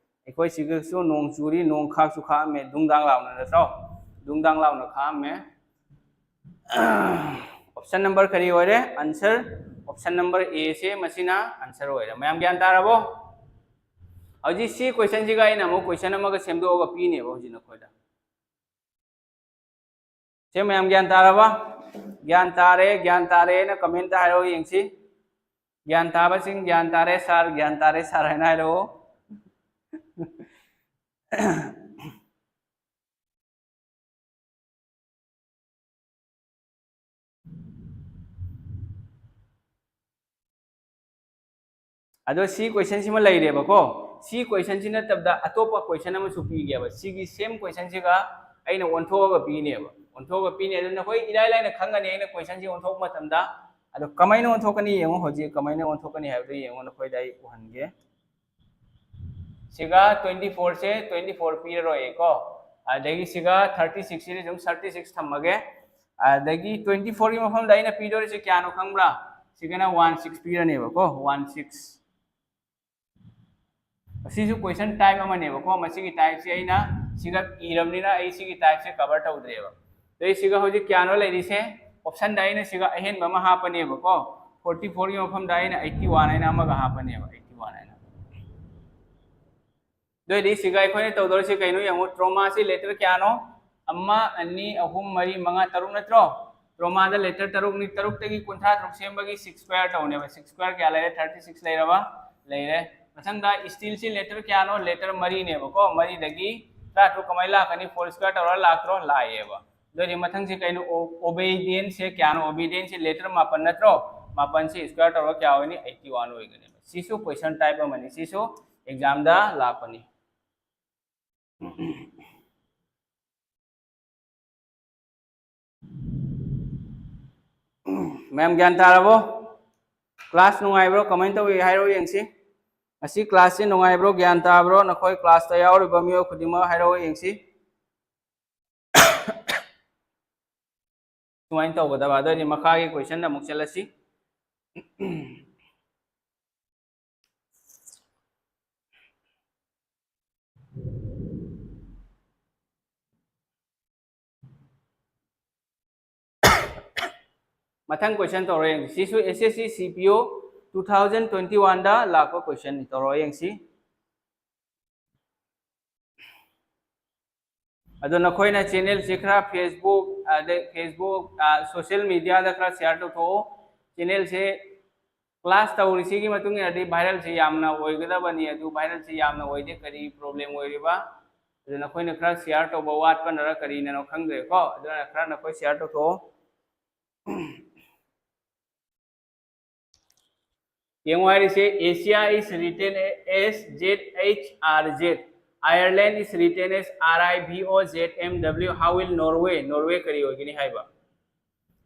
ꯑꯩꯈꯣꯏ ꯁꯤꯒꯁꯨ ꯅꯣꯡ ꯆꯨꯔꯤ, ꯅꯣꯡ ꯈꯥꯛꯁꯨ ꯈꯥꯛꯑꯝꯃꯦ, ꯗꯨꯡꯗꯥꯡ ꯂꯥꯎꯅ ꯅꯠꯇ꯭ꯔꯣ? ꯗꯨꯡꯗꯥꯡ ꯂꯥꯎꯅ ꯈꯥꯛꯑꯝꯃꯦ꯫ ꯑꯣꯞꯁꯟ ꯅꯝꯕꯔ ꯀꯔꯤ ꯑꯣꯏꯔꯦ? ꯑꯟꯁꯔ ꯑꯣꯞꯁꯟ ꯅꯝꯕꯔ ꯑꯦꯁꯦ ꯃꯁꯤꯅ ꯑꯟꯁꯔ ꯑꯣꯏꯔꯦ꯫ ꯃꯌꯥꯝ ꯒ꯭ꯌꯥꯟ ꯇꯥꯔꯕꯣ? ꯍꯧꯖꯤꯛ ꯁꯤ ꯀꯣꯏꯁꯟꯁꯤꯒ ꯑꯩꯅ ꯑꯃꯨꯛ ꯀꯣꯏꯁꯟ ꯑꯃꯒ ꯁꯦꯝꯗꯣꯛꯑꯒ ꯄꯤꯅꯦꯕ ꯍꯧꯖꯤꯛ ꯅꯈꯣꯏꯗ꯫ ꯁꯦ ꯃꯌꯥꯝ ꯒ꯭ꯌꯥꯟ ꯇꯥꯔꯕ? ꯒ꯭ꯌꯥꯟ ꯇꯥꯔꯦ, ꯒ꯭ꯌꯥꯟ ꯇꯥꯔꯦꯅ ꯀꯃꯦꯟꯇ ꯍꯥꯏꯔꯛꯑꯣ ꯌꯦꯡꯁꯤ꯫ ꯒ꯭ꯌꯥꯟ ꯇꯥꯕꯁꯤꯡ, "ꯒ꯭ꯌꯥꯟ ꯇꯥꯔꯦ ꯁꯥꯔ, ꯒ꯭ꯌꯥꯟ ꯇꯥꯔꯦ ꯁꯥꯔ" ꯍꯥꯏꯅ ꯍꯥꯏꯔꯛꯑꯣ꯫ ꯑꯗꯣ ꯁꯤ ꯀꯣꯏꯁꯟꯁꯤꯃ ꯂꯩꯔꯦꯕꯀꯣ꯫ ꯁꯤ ꯀꯣꯏꯁꯟꯁꯤ ꯅꯠꯇꯕꯗ ꯑꯇꯣꯞꯄ ꯀꯣꯏꯁꯟ ꯑꯃꯁꯨ ꯄꯤꯒꯦꯕ꯫ ꯁꯤꯒꯤ ꯁꯦꯝ ꯀꯣꯏꯁꯟꯁꯤꯒ ꯑꯩꯅ ꯑꯣꯟꯊꯣꯛꯑꯒ ꯄꯤꯅꯦꯕ꯫ ꯑꯣꯟꯊꯣꯛꯑꯒ ꯄꯤꯅꯦ꯫ ꯑꯗꯨ ꯅꯈꯣꯏ ꯏꯔꯥꯏ ꯂꯥꯏꯅ ꯈꯪꯒꯅꯤ ꯑꯩꯅ ꯀꯣꯏꯁꯟꯁꯤ ꯑꯣꯟꯊꯣꯛꯄ ꯃꯇꯝꯗ꯫ ꯑꯗꯣ ꯀꯃꯥꯏꯅ ꯑꯣꯟꯊꯣꯛꯀꯅꯤ ꯌꯦꯡꯉꯣ꯫ ꯍꯧꯖꯤꯛ ꯀꯃꯥꯏꯅ ꯑꯣꯟꯊꯣꯛꯀꯅꯤ ꯍꯥꯏꯕꯗꯨ ꯌꯦꯡꯉꯣ, ꯅꯈꯣꯏꯗ ꯑꯩ ꯎꯍꯟꯒꯦ꯫ ꯁꯤꯒ ꯇ꯭ꯋꯦꯟꯇꯤ ꯐꯣꯔꯁꯦ ꯇ꯭ꯋꯦꯟꯇꯤ ꯐꯣꯔ ꯄꯤꯔꯔꯣꯏꯀꯣ꯫ ꯑꯗꯒꯤ ꯁꯤꯒ ꯊꯥꯔꯇꯤ ꯁꯤꯛꯁꯁꯤꯗꯤ ꯑꯗꯨꯝ ꯊꯥꯔꯇꯤ ꯁꯤꯛꯁ ꯊꯝꯃꯒꯦ꯫ ꯑꯗꯒꯤ ꯇ꯭ꯋꯦꯟꯇꯤ ꯐꯣꯔꯒꯤ ꯃꯐꯝꯗ ꯑꯩꯅ ꯄꯤꯗꯣꯔꯤꯁꯦ ꯀꯌꯥꯅꯣ ꯈꯪꯕ꯭ꯔꯥ? ꯁꯤꯒꯅ ꯋꯥꯟ ꯁꯤꯛꯁ ꯄꯤꯔꯅꯦꯕꯀꯣ, ꯋꯥꯟ ꯁꯤꯛꯁ꯫ ꯑꯁꯤꯁꯨ question type ꯑꯃꯅꯦꯕꯀꯣ꯫ ꯃꯁꯤꯒꯤ typeꯁꯦ ꯑꯩꯅ ꯁꯤꯒ ꯏꯔꯕꯅꯤꯅ ꯑꯩ ꯁꯤꯒꯤ typeꯁꯦ cover ꯇꯧꯗ꯭ꯔꯦꯕ꯫ ꯑꯗꯩ ꯁꯤꯒ ꯍꯧꯖꯤꯛ ꯀꯌꯥꯅꯣ ꯂꯩꯔꯤꯁꯦ? Optionꯗ ꯑꯩꯅ ꯁꯤꯒ ꯑꯍꯦꯟꯕ ꯑꯃ ꯍꯥꯞꯄꯅꯦꯕꯀꯣ꯫ Forty fourꯒꯤ ꯃꯐꯝꯗ ꯑꯩꯅ eighty one ꯍꯥꯏꯅ ꯑꯃꯒ ꯍꯥꯞꯄꯅꯦꯕ, eighty one ꯍꯥꯏꯅ꯫ ꯑꯗꯨꯑꯣꯏꯗꯤ ꯁꯤꯒ ꯑꯩꯈꯣꯏꯅ ꯇꯧꯗꯧꯔꯤꯁꯤ ꯀꯩꯅꯣ ꯌꯦꯡꯉꯨ꯫ Traumaꯁꯤ letter ꯀꯌꯥꯅꯣ? ꯑꯃ, ꯑꯅꯤ, ꯑꯍꯨꯝ, ꯃꯔꯤ, ꯃꯉꯥ, ꯇꯔꯨꯛ ꯅꯠꯇ꯭ꯔꯣ? Traumaꯗ letter ꯇꯔꯨꯛꯅꯤ꯫ ꯇꯔꯨꯛꯇꯒꯤ ꯀꯨꯟꯊ꯭ꯔꯥ ꯇꯔꯨꯛ ꯁꯦꯝꯕꯒꯤ six square ꯇꯧꯅꯦꯕ꯫ Six square ꯀꯌꯥ ꯂꯩꯔꯦ? Thirty six ꯂꯩꯔꯕ? ꯂꯩꯔꯦ꯫ ꯃꯊꯪꯗ steelꯁꯤ letter ꯀꯌꯥꯅꯣ? Letter ꯃꯔꯤꯅꯦꯕꯀꯣ꯫ ꯃꯔꯤꯗꯒꯤ ꯇꯔꯥ ꯇꯔꯨꯛ ꯀꯃꯥꯏꯅ ꯂꯥꯛꯀꯅꯤ? Four square ꯇꯧꯔ ꯂꯥꯛꯇ꯭ꯔꯣ? ꯂꯥꯛꯑꯦꯕ꯫ ꯑꯗꯨꯑꯣꯏꯗꯤ ꯃꯊꯪꯁꯤ ꯀꯩꯅꯣ? Obedienceꯁꯦ ꯀꯌꯥꯅꯣ? Obedienceꯁꯦ letter ꯃꯥꯄꯟ ꯅꯠꯇ꯭ꯔꯣ? ꯃꯥꯄꯟꯁꯤ square ꯇꯧꯔꯒ ꯀꯌꯥ ꯑꯣꯏꯅꯤ? Eighty one ꯑꯣꯏꯒꯅꯦꯕ꯫ ꯁꯤꯁꯨ question type ꯑꯃꯅꯤ꯫ ꯁꯤꯁꯨ examꯗ ꯂꯥꯛꯄꯅꯤ꯫ ꯃꯌꯥꯝ ꯒ꯭ꯌꯥꯟ ꯇꯥꯔꯕꯣ? Class ꯅꯨꯡꯉꯥꯏꯕ꯭ꯔꯣ? ꯀꯃꯥꯏꯅ ꯇꯧꯏ ꯍꯥꯏꯔꯣ ꯌꯦꯡꯁꯤ꯫ ꯉꯁꯤ classꯁꯤ ꯅꯨꯡꯉꯥꯏꯕ꯭ꯔꯣ? ꯒ꯭ꯌꯥꯟ ꯇꯥꯕ꯭ꯔꯣ? ꯅꯈꯣꯏ classꯇ ꯌꯥꯎꯔꯤꯕ ꯃꯤꯑꯣꯏ ꯈꯨꯗꯤꯡꯃꯛ ꯍꯥꯏꯔꯛꯑꯣ ꯌꯦꯡꯁꯤ꯫ ꯁꯨꯃꯥꯏꯅ ꯇꯧꯒꯗꯕ꯫ ꯑꯗꯨꯑꯣꯏꯗꯤ ꯃꯈꯥꯒꯤ questionꯗ ꯑꯃꯨꯛ ꯆꯠꯂꯁꯤ꯫ ꯃꯊꯪ question ꯇꯧꯔ ꯌꯦꯡꯁꯤ꯫ ꯁꯤꯁꯨ S S C C P O two thousand twenty oneꯗ ꯂꯥꯛꯄ questionꯅꯤ꯫ ꯇꯧꯔ ꯌꯦꯡꯁꯤ꯫ ꯑꯗꯣ ꯅꯈꯣꯏꯅ channelꯁꯤ ꯈꯔ Facebook, ꯑꯗꯩ Facebook, social mediaꯗ ꯈꯔ share ꯇꯧꯊꯣꯛꯑꯣ꯫ Channelꯁꯦ class ꯇꯧꯔꯤꯁꯤꯒꯤ ꯃꯇꯨꯡ ꯏꯟꯅꯗꯤ viralꯁꯤ ꯌꯥꯝꯅ ꯑꯣꯏꯒꯗꯕꯅꯤ꯫ ꯑꯗꯨ viralꯁꯤ ꯌꯥꯝꯅ ꯑꯣꯏꯗꯦ꯫ ꯀꯔꯤ problem ꯑꯣꯏꯔꯤꯕ? ꯑꯗꯨ ꯅꯈꯣꯏꯅ ꯈꯔ share ꯇꯧꯕ ꯋꯥꯠꯄꯅꯔ ꯀꯔꯤꯅꯅꯣ ꯈꯪꯗ꯭ꯔꯦꯀꯣ꯫ ꯑꯗꯨꯅ ꯈꯔ ꯅꯈꯣꯏ share ꯇꯧꯊꯣꯛꯑꯣ꯫ ꯌꯦꯡꯉꯨ ꯍꯥꯏꯔꯤꯁꯦ, Asia is written as Z H R Z, Ireland is written as R I V O Z M W, how will Norway, Norway ꯀꯔꯤ ꯑꯣꯏꯒꯅꯤ ꯍꯥꯏꯕ꯫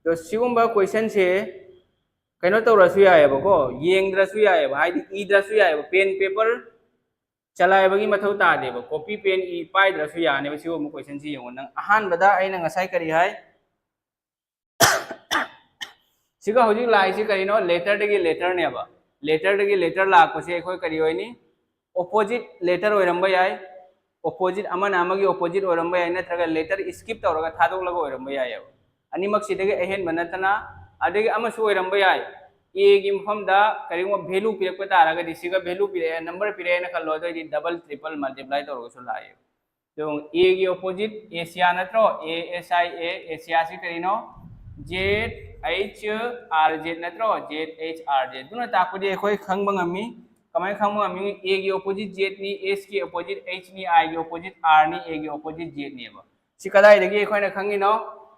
ꯑꯗꯣ ꯁꯤꯒꯨꯝꯕ questionꯁꯦ ꯀꯩꯅꯣ ꯇꯧꯔꯁꯨ ꯌꯥꯏꯑꯕꯀꯣ, ꯌꯦꯡꯗ꯭ꯔꯁꯨ ꯌꯥꯏꯑꯕ, ꯍꯥꯏꯗꯤ ꯏꯗ꯭ꯔꯁꯨ ꯌꯥꯏꯑꯕ, pen paper ꯆꯂꯥꯏꯕꯒꯤ ꯃꯊꯧ ꯇꯥꯗꯦꯕ, copy pen ꯏ ꯄꯥꯏꯗ꯭ꯔꯁꯨ ꯌꯥꯅꯦꯕ꯫ ꯁꯤꯒꯨꯝꯕ questionꯁꯤ ꯌꯦꯡꯉꯣ꯫ ꯅꯪ ꯑꯍꯥꯟꯕꯗ ꯑꯩꯅ ꯉꯁꯥꯏ ꯀꯔꯤ ꯍꯥꯏ? ꯁꯤꯒ ꯍꯧꯖꯤꯛ ꯂꯥꯛꯏꯁꯤ ꯀꯔꯤꯅꯣ? Letter ꯗꯒꯤ letter ꯅꯦꯕ꯫ Letter ꯗꯒꯤ letter ꯂꯥꯛꯄꯁꯦ ꯑꯩꯈꯣꯏ ꯀꯔꯤ ꯑꯣꯏꯅꯤ? Opposite letter ꯑꯣꯏꯔꯝꯕ ꯌꯥꯏ, opposite, ꯑꯃꯅ ꯑꯃꯒꯤ opposite ꯑꯣꯏꯔꯝꯕ ꯌꯥꯏ, ꯅꯠꯇ꯭ꯔꯒ letter skip ꯇꯧꯔꯒ ꯊꯥꯗꯣꯛꯂꯒ ꯑꯣꯏꯔꯝꯕ ꯌꯥꯏꯑꯕ꯫ ꯑꯅꯤꯃꯛꯁꯤꯗꯒꯤ ꯑꯍꯦꯟꯕ ꯅꯠꯇꯅ꯫ ꯑꯗꯒꯤ ꯑꯃꯁꯨ ꯑꯣꯏꯔꯝꯕ ꯌꯥꯏ, A ꯒꯤ ꯃꯐꯝꯗ ꯀꯔꯤꯒꯨꯝꯕ value ꯄꯤꯔꯛꯄ ꯇꯥꯔꯒꯗꯤ, ꯁꯤꯒ value ꯄꯤꯔꯛꯑꯦ, number ꯄꯤꯔꯛꯑꯦꯅ ꯈꯜꯂꯣ, ꯑꯗꯨꯑꯣꯏꯗꯤ double triple multiply ꯇꯧꯔꯒꯁꯨ ꯂꯥꯛꯑꯦ꯫ ꯑꯗꯨ A ꯒꯤ opposite Asia ꯅꯠꯇ꯭ꯔꯣ? A S I A, Asia ꯁꯤ ꯀꯔꯤꯅꯣ? Z H R Z ꯅꯠꯇ꯭ꯔꯣ? Z H R Z꯫ ꯑꯗꯨꯅ ꯇꯥꯛꯄꯗꯤ ꯑꯩꯈꯣꯏ ꯈꯪꯕ ꯉꯝꯃꯤ꯫ ꯀꯃꯥꯏꯅ ꯈꯪꯕ ꯉꯝꯃꯤ? A ꯒꯤ opposite Z ꯅꯤ, S ꯀꯤ opposite H ꯅꯤ, I ꯒꯤ opposite R ꯅꯤ, A ꯒꯤ opposite Z ꯅꯦꯕ꯫ ꯁꯤ ꯀꯗꯥꯏꯗꯒꯤ ꯑꯩꯈꯣꯏꯅ ꯈꯪꯉꯤꯅꯣ?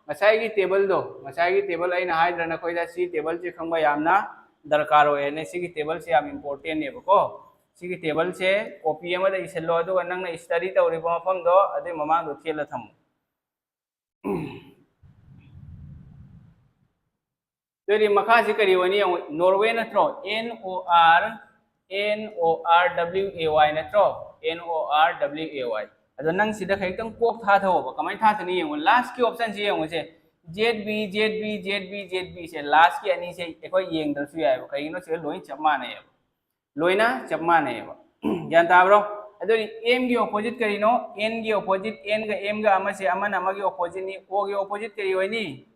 ꯉꯁꯥꯏꯒꯤ table ꯗꯣ, ꯉꯁꯥꯏꯒꯤ table ꯑꯩꯅ ꯍꯥꯏꯗ꯭ꯔꯥ ꯅꯈꯣꯏꯗ, ꯁꯤ table ꯁꯦ ꯈꯪꯕ ꯌꯥꯝꯅ ꯗꯔꯀꯥꯔ ꯑꯣꯏ ꯍꯥꯏꯅ꯫ ꯁꯤꯒꯤ table ꯁꯦ ꯌꯥꯝ important ꯅꯦꯕꯀꯣ꯫ ꯁꯤꯒꯤ table ꯁꯦ copy ꯑꯃꯗ ꯏꯁꯤꯜꯂꯣ, ꯑꯗꯨꯒ ꯅꯪꯅ study ꯇꯧꯔꯤꯕ ꯃꯐꯝꯗꯣ ꯑꯗꯨꯒꯤ ꯃꯃꯥꯡꯗꯣ ꯊꯦꯠꯂ ꯊꯝꯃꯨ꯫ ꯑꯗꯨꯗꯤ ꯃꯈꯥꯁꯤ ꯀꯔꯤ ꯑꯣꯏꯅꯤ ꯌꯦꯡꯉꯨ, Norway ꯅꯠꯇ꯭ꯔꯣ? N O R, N O R W A Y ꯅꯠꯇ꯭ꯔꯣ? N O R W A Y꯫ ꯑꯗꯣ ꯅꯪ ꯁꯤꯗ ꯈꯤꯇꯪ ꯀꯣꯛ ꯊꯥꯊꯧꯕ꯫ ꯀꯃꯥꯏꯅ ꯊꯥꯊꯅꯤ ꯌꯦꯡꯉꯨ, last ꯀꯤ option ꯁꯤ ꯌꯦꯡꯉꯨꯁꯦ, Z B, Z B, Z B, Z B ꯁꯦ, last ꯀꯤ ꯑꯅꯤꯁꯦ ꯑꯩꯈꯣꯏ ꯌꯦꯡꯗ꯭ꯔꯁꯨ ꯌꯥꯏꯑꯕ꯫ ꯀꯩꯒꯤꯅꯣ? ꯁꯤꯗ ꯂꯣꯏ ꯆꯞ ꯃꯥꯟꯅꯩꯑꯕ꯫ ꯂꯣꯏꯅ ꯆꯞ ꯃꯥꯟꯅꯩꯑꯕ꯫ ꯒ꯭ꯌꯥꯟ ꯇꯥꯕ꯭ꯔꯣ? ꯑꯗꯨꯗꯤ M ꯒꯤ opposite ꯀꯔꯤꯅꯣ? N ꯒꯤ opposite, N ꯒ M ꯒ ꯑꯃꯁꯦ, ꯑꯃꯅ ꯑꯃꯒꯤ opposite ꯅꯤ꯫ O ꯒꯤ opposite ꯀꯔꯤ ꯑꯣꯏꯅꯤ?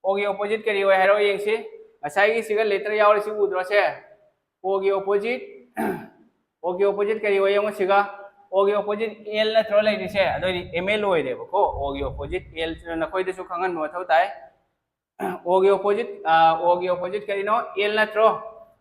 O ꯒꯤ opposite ꯀꯔꯤ ꯑꯣꯏ ꯍꯥꯏꯔꯣ ꯌꯦꯡꯁꯤ꯫ ꯉꯁꯥꯏꯒꯤ ꯁꯤꯒ letter ꯌꯥꯎꯔꯤꯁꯤ ꯎꯗ꯭ꯔꯣ ꯁꯦ? O ꯒꯤ opposite, O ꯒꯤ opposite ꯀꯔꯤ ꯑꯣꯏ ꯌꯦꯡꯉꯣ ꯁꯤꯒ? O ꯒꯤ opposite L ꯅꯠꯇ꯭ꯔꯣ ꯂꯩꯔꯤꯁꯦ? ꯑꯗꯨꯑꯣꯏꯗꯤ M L ꯑꯣꯏꯔꯦꯕꯀꯣ꯫ O ꯒꯤ opposite L ꯁꯤꯅ ꯅꯈꯣꯏꯗꯁꯨ ꯈꯪꯍꯟꯕ ꯃꯊꯧ ꯇꯥꯏ꯫ O ꯒꯤ opposite, ꯑ, O ꯒꯤ opposite ꯀꯔꯤꯅꯣ? L ꯅꯠꯇ꯭ꯔꯣ?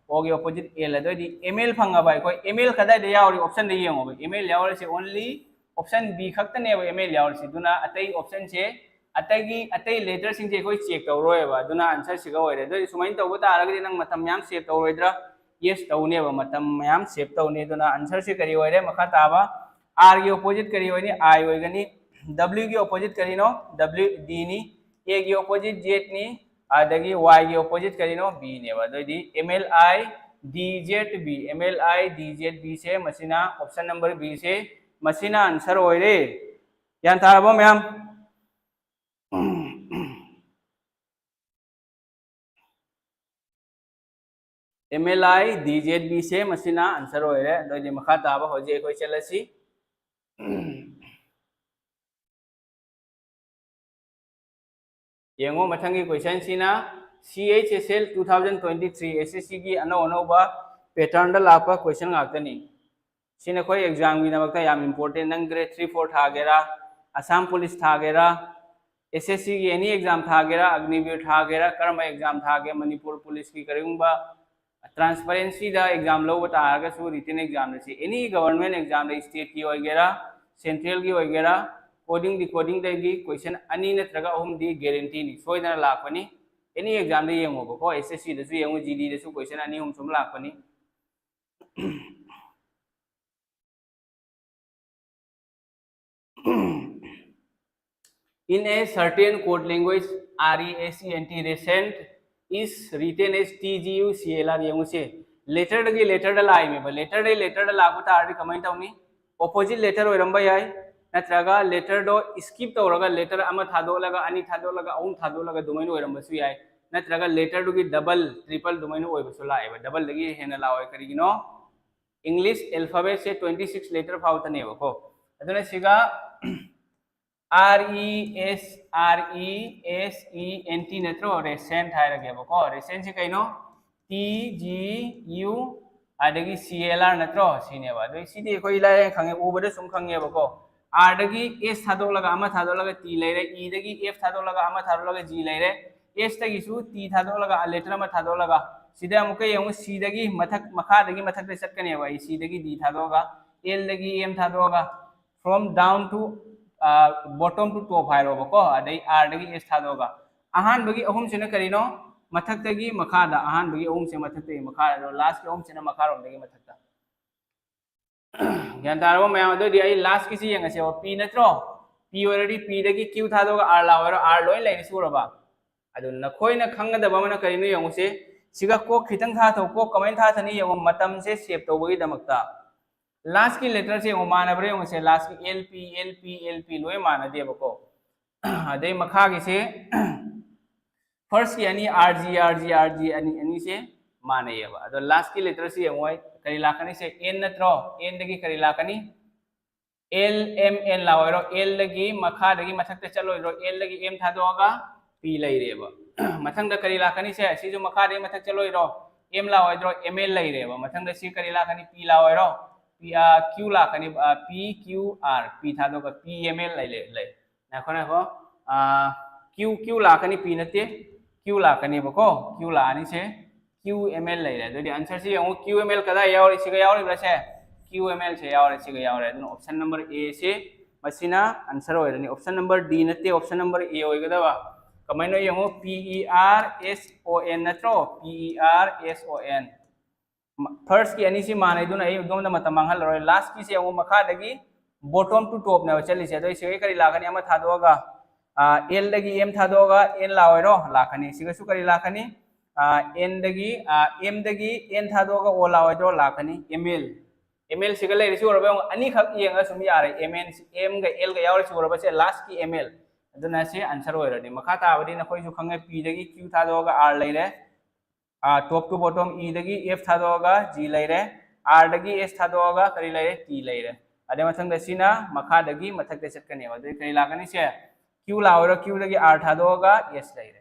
O ꯒꯤ opposite L꯫ ꯑꯗꯨꯑꯣꯏꯗꯤ M L ꯐꯪꯉꯕ ꯑꯩꯈꯣꯏ꯫ M L ꯀꯗꯥꯏꯗ ꯌꯥꯎꯔꯤ? Option ꯗ ꯌꯦꯡꯉꯣꯕ꯫ M L ꯌꯥꯎꯔꯤꯁꯦ only option B ꯈꯛꯇꯅꯦꯕ M L ꯌꯥꯎꯔꯤꯁꯦ꯫ ꯑꯗꯨꯅ ꯑꯇꯩ option ꯁꯦ, ꯑꯇꯩꯒꯤ, ꯑꯇꯩ letter ꯁꯤꯡꯁꯦ ꯑꯩꯈꯣꯏ check ꯇꯧꯔꯣꯏꯕ꯫ ꯑꯗꯨꯅ answer ꯁꯤꯒ ꯑꯣꯏꯔꯦ꯫ ꯑꯗꯨꯑꯣꯏꯗꯤ ꯁꯨꯃꯥꯏꯅ ꯇꯧꯕ ꯇꯥꯔꯒꯗꯤ ꯅꯪ ꯃꯇꯝ ꯃꯌꯥꯝ save ꯇꯧꯔꯣꯏꯗ꯭ꯔꯥ? Yes ꯇꯧꯅꯦꯕ, ꯃꯇꯝ ꯃꯌꯥꯝ save ꯇꯧꯅꯤ꯫ ꯑꯗꯨꯅ answer ꯁꯦ ꯀꯔꯤ ꯑꯣꯏꯔꯦ? ꯃꯈꯥ ꯇꯥꯕ, R ꯒꯤ opposite ꯀꯔꯤ ꯑꯣꯏꯅꯤ? I ꯑꯣꯏꯒꯅꯤ꯫ W ꯒꯤ opposite ꯀꯔꯤꯅꯣ? W, D ꯅꯤ꯫ A ꯒꯤ opposite Z ꯅꯤ, ꯑꯗꯒꯤ Y ꯒꯤ opposite ꯀꯔꯤꯅꯣ? B ꯅꯦꯕ꯫ ꯑꯗꯨꯑꯣꯏꯗꯤ M L I D Z B, M L I D Z B ꯁꯦ, ꯃꯁꯤꯅ option number B ꯁꯦ, ꯃꯁꯤꯅ answer ꯑꯣꯏꯔꯦ꯫ ꯒ꯭ꯌꯥꯟ ꯇꯥꯔꯕꯣ ꯃꯌꯥꯝ? M L I D Z B ꯁꯦ ꯃꯁꯤꯅ ꯑꯟꯁꯔ ꯑꯣꯏꯔꯦ꯫ ꯑꯗꯨ ꯑꯣꯏꯗꯤ ꯃꯈꯥ ꯇꯥꯕ ꯍꯧꯖꯤꯛ ꯑꯩꯈꯣꯏ ꯆꯠꯂꯁꯤ꯫ ꯌꯦꯡꯉꯣ, ꯃꯊꯪꯒꯤ ꯀꯣꯏꯁꯟꯁꯤꯅ C H S L two thousand twenty three S S ꯁꯤꯒꯤ ꯑꯅꯧ ꯑꯅꯧꯕ ꯄꯦꯇꯔꯟꯗ ꯂꯥꯛꯄ ꯀꯣꯏꯁꯟ ꯉꯥꯛꯇꯅꯤ꯫ ꯁꯤ ꯅꯈꯣꯏ ꯑꯦꯛꯖꯥꯝꯒꯤꯗꯃꯛꯇ ꯌꯥꯝ ꯏꯝꯄꯣꯔꯇꯦꯟ꯫ ꯅꯪ ꯒ꯭ꯔꯦꯗ ꯊ꯭ꯔꯤ ꯐꯣꯔ ꯊꯥꯒꯦꯔꯥ, ꯑꯁꯥꯝ ꯄꯨꯂꯤꯁ ꯊꯥꯒꯦꯔꯥ, ꯑꯦꯁ ꯑꯦꯁ ꯁꯤꯒꯤ ꯑꯦꯅꯤ ꯑꯦꯛꯖꯥꯝ ꯊꯥꯒꯦꯔꯥ, ꯑꯒꯅꯤꯕꯤꯔ ꯊꯥꯒꯦꯔꯥ, ꯀꯔꯝꯕ ꯑꯦꯛꯖꯥꯝ ꯊꯥꯒꯦ, ꯃꯅꯤꯄꯨꯔ ꯄꯨꯂꯤꯁꯀꯤ ꯀꯔꯤꯒꯨꯝꯕ ꯇ꯭ꯔꯥꯟꯁꯄꯔꯦꯟꯁꯤꯗ ꯑꯦꯛꯖꯥꯝ ꯂꯧꯕ ꯇꯥꯔꯒꯁꯨ, ꯔꯤꯇꯟ ꯑꯦꯛꯖꯥꯝꯗ ꯁꯤ ꯑꯦꯅꯤ ꯒꯕꯔꯟꯃꯦꯟ ꯑꯦꯛꯖꯥꯝꯗ, ꯁ꯭ꯇꯦꯠꯀꯤ ꯑꯣꯏꯒꯦꯔꯥ, ꯁꯦꯟꯇ꯭ꯔꯦꯜꯒꯤ ꯑꯣꯏꯒꯦꯔꯥ, ꯀꯣꯗꯤꯡ ꯗꯤꯀꯣꯗꯤꯡꯗꯒꯤ ꯀꯣꯏꯁꯟ ꯑꯅꯤ ꯅꯠꯇ꯭ꯔꯒ ꯑꯍꯨꯝꯗꯤ ꯒꯦꯔꯦꯟꯇꯤꯅꯤ, ꯁꯣꯏꯗꯅ ꯂꯥꯛꯄꯅꯤ꯫ ꯑꯦꯅꯤ ꯑꯦꯛꯖꯥꯝꯗ ꯌꯦꯡꯉꯣꯕꯀꯣ, ꯑꯦꯁ ꯑꯦꯁ ꯁꯤꯗꯁꯨ ꯌꯦꯡꯉꯨ, ꯖꯤ ꯗꯤꯗꯁꯨ ꯀꯣꯏꯁꯟ ꯑꯅꯤ ꯑꯍꯨꯝ ꯁꯨꯝ ꯂꯥꯛꯄꯅꯤ꯫ In a certain code language, R E S E N T, recent is written as T G U C L R. ꯌꯦꯡꯉꯨꯁꯦ, ꯂꯦꯇꯔꯗꯒꯤ ꯂꯦꯇꯔꯗ ꯂꯥꯛꯏꯅꯦꯕ꯫ ꯂꯦꯇꯔꯗꯒꯤ ꯂꯦꯇꯔꯗ ꯂꯥꯛꯄ ꯇꯥꯔꯗꯤ ꯀꯃꯥꯏꯅ ꯇꯧꯅꯤ? ꯑꯣꯄꯣꯖꯤꯠ ꯂꯦꯇꯔ ꯑꯣꯏꯔꯝꯕ ꯌꯥꯏ, ꯅꯠꯇ꯭ꯔꯒ ꯂꯦꯇꯔꯗꯣ ꯁ꯭ꯀꯤꯞ ꯇꯧꯔꯒ ꯂꯦꯇꯔ ꯑꯃ ꯊꯥꯗꯣꯛꯂꯒ, ꯑꯅꯤ ꯊꯥꯗꯣꯛꯂꯒ, ꯑꯍꯨꯝ ꯊꯥꯗꯣꯛꯂꯒ ꯑꯗꯨꯃꯥꯏꯅ ꯑꯣꯏꯔꯝꯕꯁꯨ ꯌꯥꯏ, ꯅꯠꯇ꯭ꯔꯒ ꯂꯦꯇꯔꯗꯨꯒꯤ ꯗꯕꯜ, ꯇ꯭ꯔꯤꯄꯜ ꯑꯗꯨꯃꯥꯏꯅ ꯑꯣꯏꯕꯁꯨ ꯂꯥꯛꯑꯦꯕ꯫ ꯗꯕꯜꯗꯒꯤ ꯍꯦꯟꯅ ꯂꯥꯛꯑꯣꯏ꯫ ꯀꯔꯤꯒꯤꯅꯣ? ꯏꯪꯂꯤꯁ ꯑꯦꯜꯐꯥꯕꯦꯠꯁꯦ ꯇ꯭ꯋꯦꯟꯇꯤ ꯁꯤꯛꯁ ꯂꯦꯇꯔ ꯐꯥꯎꯗꯅꯦꯕꯀꯣ꯫ ꯑꯗꯨꯅ ꯁꯤꯒ R E S, R E S E N T ꯅꯠꯇ꯭ꯔꯣ? ꯔꯦꯁꯦꯟꯠ ꯍꯥꯏꯔꯒꯦꯕꯀꯣ꯫ ꯔꯦꯁꯦꯟꯠꯁꯤ ꯀꯩꯅꯣ? T G U ꯑꯗꯒꯤ C L R ꯅꯠꯇ꯭ꯔꯣ? ꯁꯤꯅꯦꯕ꯫ ꯑꯗꯨ ꯁꯤꯗꯤ ꯑꯩꯈꯣꯏ ꯏꯂꯥꯏ ꯂꯥꯏꯅ ꯈꯪꯉꯦ, ꯎꯕꯗ ꯁꯨꯝ ꯈꯪꯉꯦꯕꯀꯣ꯫ R ꯗꯒꯤ S ꯊꯥꯗꯣꯛꯂꯒ ꯑꯃ ꯊꯥꯗꯣꯛꯂꯒ T ꯂꯩꯔꯦ, E ꯗꯒꯤ F ꯊꯥꯗꯣꯛꯂꯒ ꯑꯃ ꯊꯥꯗꯣꯛꯂꯒ G ꯂꯩꯔꯦ, S ꯇꯒꯤꯁꯨ T ꯊꯥꯗꯣꯛꯂꯒ, ꯂꯦꯇꯔ ꯑꯃ ꯊꯥꯗꯣꯛꯂꯒ, ꯁꯤꯗ ꯑꯃꯨꯛꯀ ꯌꯦꯡꯉꯨ, C ꯗꯒꯤ ꯃꯊꯛ, ꯃꯈꯥꯗꯒꯤ ꯃꯊꯛꯇ ꯆꯠꯀꯅꯦꯕ꯫ ꯑꯩ C ꯗꯒꯤ D ꯊꯥꯗꯣꯛꯑꯒ, L ꯗꯒꯤ M ꯊꯥꯗꯣꯛꯑꯒ, from down to, ꯑ, bottom to top ꯍꯥꯏꯔꯣꯕꯀꯣ, ꯑꯗꯩ R ꯗꯒꯤ S ꯊꯥꯗꯣꯛꯑꯒ꯫ ꯑꯍꯥꯟꯕꯒꯤ ꯑꯍꯨꯝꯁꯤꯅ ꯀꯔꯤꯅꯣ? ꯃꯊꯛꯇꯒꯤ ꯃꯈꯥꯗ꯫ ꯑꯍꯥꯟꯕꯒꯤ ꯑꯍꯨꯝꯁꯦ ꯃꯊꯛꯇꯒꯤ ꯃꯈꯥꯗ, ꯂꯥꯁꯀꯤ ꯑꯍꯨꯝꯁꯤꯅ ꯃꯈꯥꯔꯣꯝꯗꯒꯤ ꯃꯊꯛꯇ꯫ ꯒ꯭ꯌꯥꯟ ꯇꯥꯔꯕꯣ ꯃꯌꯥꯝ? ꯑꯗꯨꯑꯣꯏꯗꯤ ꯑꯩ ꯂꯥꯁꯀꯤꯁꯤ ꯌꯦꯡꯉꯁꯦꯕ꯫ P ꯅꯠꯇ꯭ꯔꯣ? P ꯑꯣꯏꯔꯗꯤ P ꯗꯒꯤ Q ꯊꯥꯗꯣꯛꯑꯒ R ꯂꯥꯛꯑꯣ ꯍꯥꯏꯔꯣ? R ꯂꯣꯏ ꯂꯩꯔꯦ, ꯁꯨꯔꯕ? ꯑꯗꯨ ꯅꯈꯣꯏꯅ ꯈꯪꯒꯗꯕ ꯑꯃꯅ ꯀꯔꯤꯅꯣ ꯌꯦꯡꯉꯨꯁꯦ꯫ ꯁꯤꯒ ꯀꯣꯛ ꯈꯤꯇꯪ ꯊꯥꯊꯧ꯫ ꯀꯣꯛ ꯀꯃꯥꯏꯅ ꯊꯥꯊꯅꯤ ꯌꯦꯡꯉꯣ, ꯃꯇꯝꯁꯦ ꯁꯦꯞ ꯇꯧꯕꯒꯤꯗꯃꯛꯇ꯫ ꯂꯥꯁꯀꯤ ꯂꯦꯇꯔꯁꯦ ꯌꯦꯡꯉꯣ, ꯃꯥꯟꯅꯕ꯭ꯔꯥ ꯌꯦꯡꯉꯨꯁꯦ꯫ ꯂꯥꯁꯀꯤ L P, L P, L P ꯂꯣꯏ ꯃꯥꯟꯅꯗꯦꯕꯀꯣ꯫ ꯑꯗꯩ ꯃꯈꯥꯒꯤꯁꯦ ꯐꯥꯔꯁꯀꯤ ꯑꯅꯤ R G, R G, R G ꯑꯅꯤ, ꯑꯅꯤꯁꯦ ꯃꯥꯟꯅꯩꯌꯦꯕ꯫ ꯑꯗꯣ ꯂꯥꯁꯀꯤ ꯂꯦꯇꯔꯁꯤ ꯌꯦꯡꯉꯣ, ꯀꯔꯤ ꯂꯥꯛꯀꯅꯤ? ꯁꯦ ꯑꯦꯟ ꯅꯠꯇ꯭ꯔꯣ? ꯑꯦꯟꯗꯒꯤ ꯀꯔꯤ ꯂꯥꯛꯀꯅꯤ? ꯑꯦꯜ ꯑꯦꯝ ꯑꯦꯟ ꯂꯥꯛꯑꯣꯏꯔꯣ? ꯑꯦꯜꯗꯒꯤ ꯃꯈꯥꯗꯒꯤ ꯃꯊꯛꯇ ꯆꯠꯂꯣꯏꯗ꯭ꯔꯣ? ꯑꯦꯜꯗꯒꯤ ꯑꯦꯝ ꯊꯥꯗꯣꯛꯑꯒ ꯄꯤ ꯂꯩꯔꯦꯕ꯫ ꯃꯊꯪꯗ ꯀꯔꯤ ꯂꯥꯛꯀꯅꯤ? ꯁꯦ ꯁꯤꯁꯨ ꯃꯈꯥꯗꯒꯤ ꯃꯊꯛ ꯆꯠꯂꯣꯏꯗ꯭ꯔꯣ? ꯑꯦꯝ ꯂꯥꯛꯑꯣꯏꯗ꯭ꯔꯣ? ꯑꯦꯝ ꯑꯦꯜ ꯂꯩꯔꯦꯕ꯫ ꯃꯊꯪꯗ ꯁꯤ ꯀꯔꯤ ꯂꯥꯛꯀꯅꯤ? ꯄꯤ ꯂꯥꯛꯑꯣꯏꯔꯣ? ꯄꯤ, ꯑ, ꯀ꯭ꯌꯨ ꯂꯥꯛꯀꯅꯤ, ꯑ, ꯄꯤ ꯀ꯭ꯌꯨ ꯑꯥꯔ, ꯄꯤ ꯊꯥꯗꯣꯛꯑꯒ ꯄꯤ ꯑꯦꯝ ꯑꯦꯜ ꯂꯩ, ꯂꯩ, ꯂꯩ꯫ ꯉꯥꯏꯈꯣ, ꯉꯥꯏꯈꯣ꯫ ꯑ, ꯀ꯭ꯌꯨ, ꯀ꯭ꯌꯨ ꯂꯥꯛꯀꯅꯤ, ꯄꯤ ꯅꯠꯇꯦ, ꯀ꯭ꯌꯨ ꯂꯥꯛꯀꯅꯦꯕꯀꯣ꯫ ꯀ꯭ꯌꯨ ꯂꯥꯛꯑꯅꯤ ꯁꯦ, ꯀ꯭ꯌꯨ ꯑꯦꯝ ꯑꯦꯜ ꯂꯩꯔꯦ꯫ ꯑꯗꯨꯗꯤ ꯑꯟꯁꯔꯁꯤ ꯌꯦꯡꯉꯨ, ꯀ꯭ꯌꯨ ꯑꯦꯝ ꯑꯦꯜ ꯀꯗꯥꯏ ꯌꯥꯎꯔꯤ? ꯁꯤꯒ ꯌꯥꯎꯔꯤꯕ꯭ꯔꯥ ꯁꯦ? ꯀ꯭ꯌꯨ ꯑꯦꯝ ꯑꯦꯜ ꯁꯦ ꯌꯥꯎꯔꯦ, ꯁꯤꯒ ꯌꯥꯎꯔꯦ꯫ ꯑꯗꯨꯅ option number A ꯁꯦ ꯃꯁꯤꯅ ꯑꯟꯁꯔ ꯑꯣꯏꯔꯅꯤ꯫ Option number D ꯅꯠꯇꯦ, option number A ꯑꯣꯏꯒꯗꯕ꯫ ꯀꯃꯥꯏꯅ ꯌꯦꯡꯉꯨ? P E R S O N ꯅꯠꯇ꯭ꯔꯣ? P E R S O N꯫ ꯐꯥꯔꯁꯀꯤ ꯑꯅꯤꯁꯤ ꯃꯥꯟꯅꯩꯗꯨꯅ ꯑꯩ ꯑꯗꯣꯝꯗ ꯃꯇꯝ ꯃꯥꯡꯍꯜꯂꯔꯣꯏ꯫ ꯂꯥꯁꯀꯤꯁꯦ ꯑꯃꯨꯛ ꯃꯈꯥꯗꯒꯤ bottom to topꯅꯦꯕ ꯆꯠꯂꯤꯁꯦ꯫ ꯑꯗꯣ ꯁꯤꯒꯩ ꯀꯔꯤ ꯂꯥꯛꯀꯅꯤ? ꯑꯃ ꯊꯥꯗꯣꯛꯑꯒ, ꯑ, ꯑꯦꯜꯗꯒꯤ ꯑꯦꯝ ꯊꯥꯗꯣꯛꯑꯒ ꯑꯦꯟ ꯂꯥꯛꯑꯣꯏꯔꯣ? ꯂꯥꯛꯀꯅꯤ꯫ ꯁꯤꯒꯁꯨ ꯀꯔꯤ ꯂꯥꯛꯀꯅꯤ? ꯑ, ꯑꯦꯟꯗꯒꯤ, ꯑ, ꯑꯦꯝꯗꯒꯤ ꯑꯦꯟ ꯊꯥꯗꯣꯛꯑꯒ ꯑꯣ ꯂꯥꯛꯑꯣꯏꯗ꯭ꯔꯣ? ꯂꯥꯛꯀꯅꯤ꯫ ꯑꯦꯝ ꯑꯦꯜ, ꯑꯦꯝ ꯑꯦꯜ ꯁꯤꯒ ꯂꯩꯔꯤꯁꯤ ꯎꯔꯕ? ꯌꯦꯡꯉꯨ, ꯑꯅꯤꯈꯛ ꯌꯦꯡꯉꯒ ꯁꯨꯝ ꯌꯥꯔꯦ꯫ ꯑꯦꯝ ꯑꯦꯟ, ꯑꯦꯝꯒ ꯑꯦꯜꯒ ꯌꯥꯎꯔꯤꯁꯤ ꯎꯔꯕ? ꯁꯦ ꯂꯥꯁꯀꯤ ꯑꯦꯝ ꯑꯦꯜ꯫ ꯑꯗꯨꯅ ꯁꯤ ꯑꯟꯁꯔ ꯑꯣꯏꯔꯅꯤ꯫ ꯃꯈꯥ ꯇꯥꯕꯗꯤ ꯅꯈꯣꯏꯁꯨ ꯈꯪꯉꯦ, ꯄꯤꯗꯒꯤ ꯀ꯭ꯌꯨ ꯊꯥꯗꯣꯛꯑꯒ ꯑꯥꯔ ꯂꯩꯔꯦ꯫ ꯑꯥ, top to bottom, ꯏꯗꯒꯤ ꯑꯦꯐ ꯊꯥꯗꯣꯛꯑꯒ ꯖꯤ ꯂꯩꯔꯦ, ꯑꯥꯔꯗꯒꯤ ꯑꯦꯁ ꯊꯥꯗꯣꯛꯑꯒ ꯀꯔꯤ ꯂꯩꯔꯦ? ꯇꯤ ꯂꯩꯔꯦ꯫ ꯑꯗꯩ ꯃꯊꯪꯗ ꯁꯤꯅ ꯃꯈꯥꯗꯒꯤ ꯃꯊꯛꯇ ꯆꯠꯀꯅꯦꯕ꯫ ꯑꯗꯨꯗꯤ ꯀꯔꯤ ꯂꯥꯛꯀꯅꯤ? ꯁꯦ ꯀ꯭ꯌꯨ ꯂꯥꯛꯑꯣꯏꯔꯣ? ꯀ꯭ꯌꯨꯗꯒꯤ ꯑꯥꯔ ꯊꯥꯗꯣꯛꯑꯒ ꯑꯦꯁ ꯂꯩꯔꯦ꯫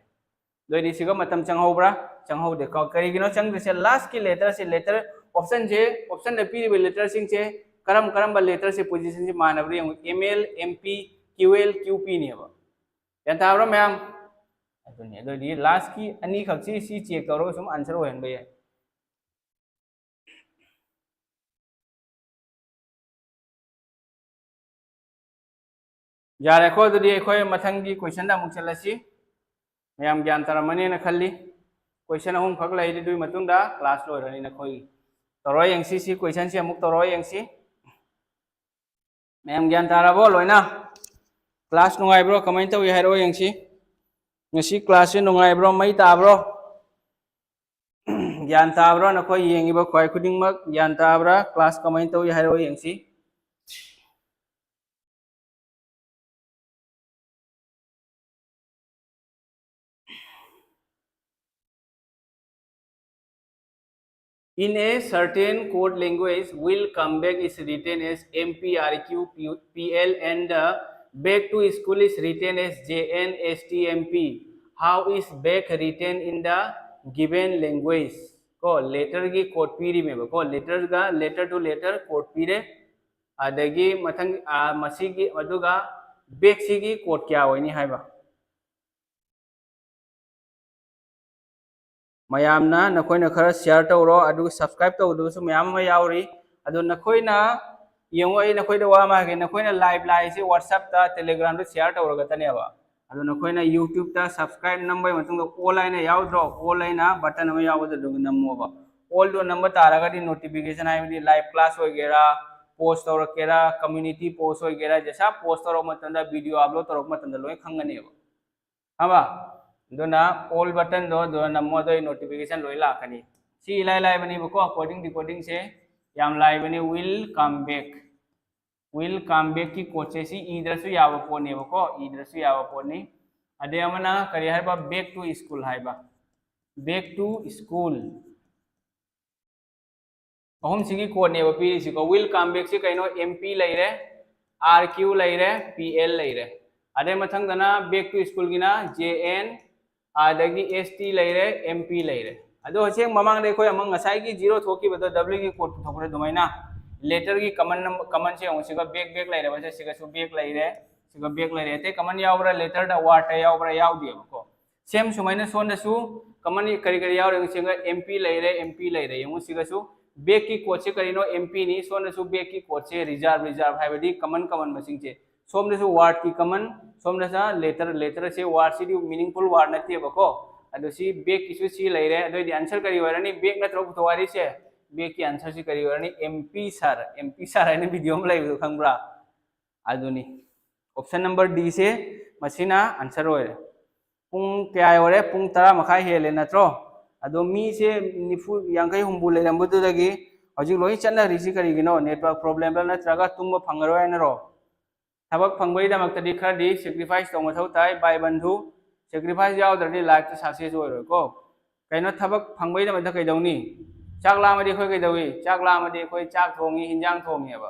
ꯑꯗꯨ ꯑꯣꯏꯗꯤ ꯁꯤꯒ ꯃꯇꯝ ꯆꯪꯍꯧꯕ꯭ꯔꯥ? ꯆꯪꯍꯧꯗꯦ꯫ ꯀ-, ꯀꯔꯤꯒꯤꯅꯣ ꯆꯪꯗ꯭ꯔꯤꯁꯦ? ꯂꯥꯁꯀꯤ ꯂꯦꯇꯔꯁꯦ, ꯂꯦꯇꯔ ꯑꯣꯞꯁꯟꯁꯦ, ꯑꯣꯞꯁꯟꯗ ꯄꯤꯔꯤꯕ ꯂꯦꯇꯔꯁꯤꯡꯁꯦ ꯀꯔꯝ ꯀꯔꯝꯕ ꯂꯦꯇꯔꯁꯦ ꯄꯣꯖꯤꯁꯟꯁꯦ ꯃꯥꯟꯅꯕ꯭ꯔꯥ ꯌꯦꯡꯉꯨ꯫ M L, M P, Q L, Q ꯄꯤꯅꯦꯕ꯫ ꯒ꯭ꯌꯥꯟ ꯇꯥꯕ꯭ꯔꯥ ꯃꯌꯥꯝ? ꯑꯗꯨꯅꯤ꯫ ꯑꯗꯨ ꯑꯣꯏꯗꯤ ꯂꯥꯁꯀꯤ ꯑꯅꯤꯈꯛꯁꯤ ꯁꯤ ꯆꯦꯛ ꯇꯧꯔꯒ ꯁꯨꯝ ꯑꯟꯁꯔ ꯑꯣꯏꯍꯟꯕ ꯌꯥꯏ꯫ ꯌꯥꯔꯦꯀꯣ? ꯑꯗꯨꯗꯤ ꯑꯩꯈꯣꯏ ꯃꯊꯪꯒꯤ ꯀꯣꯏꯁꯟꯗ ꯑꯃꯨꯛ ꯆꯠꯂꯁꯤ꯫ ꯃꯌꯥꯝ ꯒ꯭ꯌꯥꯟ ꯇꯥꯔꯝꯃꯅꯦꯅ ꯈꯜꯂꯤ꯫ ꯀꯣꯏꯁꯟ ꯑꯍꯨꯝꯈꯛ ꯂꯩꯔꯤ, ꯑꯗꯨꯒꯤ ꯃꯇꯨꯡꯗ ꯀ꯭ꯂꯥꯁ ꯂꯣꯏꯔꯅꯤ ꯅꯈꯣꯏꯒꯤ꯫ ꯇꯧꯔ ꯌꯦꯡꯁꯤ, ꯁꯤ ꯀꯣꯏꯁꯟꯁꯤ ꯑꯃꯨꯛ ꯇꯧꯔ ꯌꯦꯡꯁꯤ꯫ ꯃꯌꯥꯝ ꯒ꯭ꯌꯥꯟ ꯇꯥꯔꯕꯣ ꯂꯣꯏꯅ? ꯀ꯭ꯂꯥꯁ ꯅꯨꯡꯉꯥꯏꯕ꯭ꯔꯣ? ꯀꯃꯥꯏꯅ ꯇꯧꯏ ꯍꯥꯏꯔꯛꯑꯣ ꯌꯦꯡꯁꯤ꯫ ꯉꯁꯤ ꯀ꯭ꯂꯥꯁꯁꯤ ꯅꯨꯡꯉꯥꯏꯕ꯭ꯔꯣ? ꯃꯩ ꯇꯥꯕ꯭ꯔꯣ? ꯒ꯭ꯌꯥꯟ ꯇꯥꯕ꯭ꯔꯣ? ꯅꯈꯣꯏ ꯌꯦꯡꯉꯤꯕ ꯈ꯭ꯋꯥꯏ ꯈꯨꯗꯤꯡꯃꯛ ꯒ꯭ꯌꯥꯟ ꯇꯥꯕ꯭ꯔꯥ? ꯀ꯭ꯂꯥꯁ ꯀꯃꯥꯏꯅ ꯇꯧꯏ ꯍꯥꯏꯔꯛꯑꯣ ꯌꯦꯡꯁꯤ꯫ In a certain code language, will come back is written as M P R Q P L and the back to school is written as J N S T M P. How is back written in the given language? ꯀꯣ, letter ꯒꯤ code ꯄꯤꯔꯤꯃꯦꯕꯀꯣ, letter ꯒ letter to letter code ꯄꯤꯔꯦ꯫ ꯑꯗꯒꯤ ꯃꯊꯪ, ꯑ, ꯃꯁꯤꯒꯤ, ꯑꯗꯨꯒ back ꯁꯤꯒꯤ code ꯀꯌꯥ ꯑꯣꯏꯅꯤ ꯍꯥꯏꯕ? ꯃꯌꯥꯝꯅ ꯅꯈꯣꯏꯅ ꯈꯔ share ꯇꯧꯔꯣ, ꯑꯗꯨꯒ subscribe ꯇꯧꯗꯕꯁꯨ ꯃꯌꯥꯝ ꯑꯃ ꯌꯥꯎꯔꯤ꯫ ꯑꯗꯣ ꯅꯈꯣꯏꯅ ꯌꯦꯡꯉꯣ, ꯑꯩ ꯅꯈꯣꯏꯗ ꯋꯥ ꯑꯃ ꯍꯥꯏꯒꯦ, ꯅꯈꯣꯏꯅ live ꯂꯥꯛꯏꯁꯦ WhatsApp ꯇ, Telegram ꯗ share ꯇꯧꯔꯒꯇꯅꯦꯕ꯫ ꯑꯗꯣ ꯅꯈꯣꯏꯅ YouTube ꯇ subscribe ꯅꯝꯕꯒꯤ ꯃꯇꯨꯡꯗ all ꯍꯥꯏꯅ ꯌꯥꯎꯗ꯭ꯔꯣ? All ꯍꯥꯏꯅ button ꯑꯃ ꯌꯥꯎꯕꯗꯣ ꯑꯗꯨꯒ ꯅꯝꯃꯣꯕ꯫ All ꯗꯣ ꯅꯝꯕ ꯇꯥꯔꯒꯗꯤ notification, ꯍꯥꯏꯕꯗꯤ live class ꯑꯣꯏꯒꯦꯔꯥ, post ꯇꯧꯔꯛꯀꯦꯔꯥ, community post ꯑꯣꯏꯒꯦꯔꯥ, ꯖꯁꯥ post ꯇꯧꯔꯛꯄ ꯃꯇꯝꯗ, video upload ꯇꯧꯔꯛꯄ ꯃꯇꯝꯗ ꯂꯣꯏ ꯈꯪꯒꯅꯦꯕ꯫ ꯈꯪꯉꯕ? ꯑꯗꯨꯅ all button ꯗꯣ ꯑꯗꯨꯗ ꯅꯝꯃꯣ, ꯑꯗꯨ ꯑꯩ notification ꯂꯣꯏ ꯂꯥꯛꯀꯅꯤ꯫ ꯁꯤ ꯏꯂꯥꯏ ꯂꯥꯏꯕꯅꯦꯕꯀꯣ, coding decoding ꯁꯦ ꯌꯥꯝ ꯂꯥꯏꯕꯅꯦ꯫ Will come back, will come back ꯀꯤ code ꯁꯦ ꯁꯤ ꯏꯗ꯭ꯔꯁꯨ ꯌꯥꯕ ꯄꯣꯠꯅꯦꯕꯀꯣ, ꯏꯗ꯭ꯔꯁꯨ ꯌꯥꯕ ꯄꯣꯠꯅꯤ꯫ ꯑꯗꯩ ꯑꯃꯅ ꯀꯔꯤ ꯍꯥꯏꯕ? Back to school ꯍꯥꯏꯕ, back to school꯫ ꯑꯍꯨꯝꯁꯤꯒꯤ code ꯅꯦꯕ ꯄꯤꯔꯤꯁꯤꯀꯣ꯫ Will come back ꯁꯤ ꯀꯩꯅꯣ? M P ꯂꯩꯔꯦ, R Q ꯂꯩꯔꯦ, P L ꯂꯩꯔꯦ꯫ ꯑꯗꯩ ꯃꯊꯪꯗꯅ back to school ꯒꯤꯅ J N, ꯑꯗꯒꯤ S T ꯂꯩꯔꯦ, M P ꯂꯩꯔꯦ꯫ ꯑꯗꯣ ꯍꯧꯖꯤꯛ ꯃꯃꯥꯡꯗ ꯑꯩꯈꯣꯏ ꯑꯃ ꯉꯁꯥꯏꯒꯤ zero ꯊꯣꯛꯈꯤꯕꯗꯣ, W ꯒꯤ code ꯄꯨꯊꯣꯛꯄꯗ ꯑꯗꯨꯃꯥꯏꯅ letter ꯒꯤ common number, common ꯁꯦ ꯌꯦꯡꯉꯨ, ꯁꯤꯒ back, back ꯂꯩꯔꯦꯕ, ꯁꯤꯒꯁꯨ back ꯂꯩꯔꯦ, ꯁꯤꯒ back ꯂꯩꯔꯦ꯫ ꯑꯇꯩ common ꯌꯥꯎꯕ꯭ꯔꯥ? Letter ꯗ, word ꯇ ꯌꯥꯎꯕ꯭ꯔꯥ? ꯌꯥꯎꯗꯦꯕꯀꯣ꯫ Same ꯁꯨꯃꯥꯏꯅ ꯁꯣꯝꯗꯁꯨ common ꯀꯔꯤ ꯀꯔꯤ ꯌꯥꯎꯔꯦ? ꯁꯤꯒ M P ꯂꯩꯔꯦ, M P ꯂꯩꯔꯦ꯫ ꯌꯦꯡꯉꯨ, ꯁꯤꯒꯁꯨ back ꯀꯤ code ꯁꯦ ꯀꯔꯤꯅꯣ? M P ꯅꯤ꯫ ꯁꯣꯝꯗꯁꯨ back ꯀꯤ code ꯁꯦ reserve, reserve ꯍꯥꯏꯕꯗꯤ common, common ꯃꯁꯤꯡꯁꯦ꯫ ꯁꯣꯝꯗꯁꯨ word ꯀꯤ common, ꯁꯣꯝꯗꯁꯨ letter, letter ꯁꯦ word ꯁꯤꯗꯤ meaningful word ꯅꯠꯇꯦꯕꯀꯣ꯫ ꯑꯗꯨ ꯁꯤ back ꯀꯤꯁꯨ ꯁꯤ ꯂꯩꯔꯦ꯫ ꯑꯗꯨꯑꯣꯏꯗꯤ answer ꯀꯔꯤ ꯑꯣꯏꯔꯅꯤ? Back ꯅꯠꯇ꯭ꯔꯣ ꯄꯨꯊꯣꯛ ꯍꯥꯏꯔꯤꯁꯦ? Back ꯀꯤ answer ꯁꯤ ꯀꯔꯤ ꯑꯣꯏꯔꯅꯤ? M P sir, M P sir ꯍꯥꯏꯅ video ꯑꯃ ꯂꯩꯕꯗꯣ ꯈꯪꯕ꯭ꯔꯥ? ꯑꯗꯨꯅꯤ꯫ Option number D ꯁꯦ ꯃꯁꯤꯅ answer ꯑꯣꯏꯔꯦ꯫ ꯄꯨꯡ ꯀꯌꯥ ꯌꯧꯔꯦ? ꯄꯨꯡ ꯇꯔꯥ ꯃꯈꯥꯏ ꯍꯦꯜꯂꯦ ꯅꯠꯇ꯭ꯔꯣ? ꯑꯗꯣ ꯃꯤꯁꯦ ꯅꯤꯐꯨ, ꯌꯥꯡꯈꯩ, ꯍꯨꯝꯐꯨ ꯂꯩꯔꯝꯕꯗꯨꯗꯒꯤ ꯍꯧꯖꯤꯛ ꯂꯣꯏ ꯆꯠꯅꯔꯤꯁꯤ ꯀꯔꯤꯒꯤꯅꯣ? Network problem ꯔ ꯅꯠꯇ꯭ꯔꯒ ꯇꯨꯝꯕ ꯐꯪꯉꯔꯣꯏ ꯍꯥꯏꯅꯔꯣ? ꯊꯕꯛ ꯐꯪꯕꯒꯤꯗꯃꯛꯇꯗꯤ ꯈꯔꯗꯤ sacrifice ꯇꯧꯕ ꯃꯊꯧ ꯇꯥꯏ, ꯚꯥꯏ ꯕꯟꯙꯨ꯫ Sacrifice ꯌꯥꯎꯗ꯭ꯔꯗꯤ life ꯇ success ꯑꯣꯏꯔꯣꯏꯀꯣ꯫ ꯀꯩꯅꯣ, ꯊꯕꯛ ꯐꯪꯕꯒꯤꯗꯃꯛꯇ ꯀꯩꯗꯧꯅꯤ? ꯆꯥꯛ ꯂꯥꯝꯃꯗꯤ ꯑꯩꯈꯣꯏ ꯀꯩꯗꯧꯏ? ꯆꯥꯛ ꯂꯥꯝꯃꯗꯤ ꯑꯩꯈꯣꯏ ꯆꯥꯛ ꯊꯣꯡꯉꯤ, ꯍꯤꯟꯖꯥꯡ ꯊꯣꯡꯉꯦꯕ꯫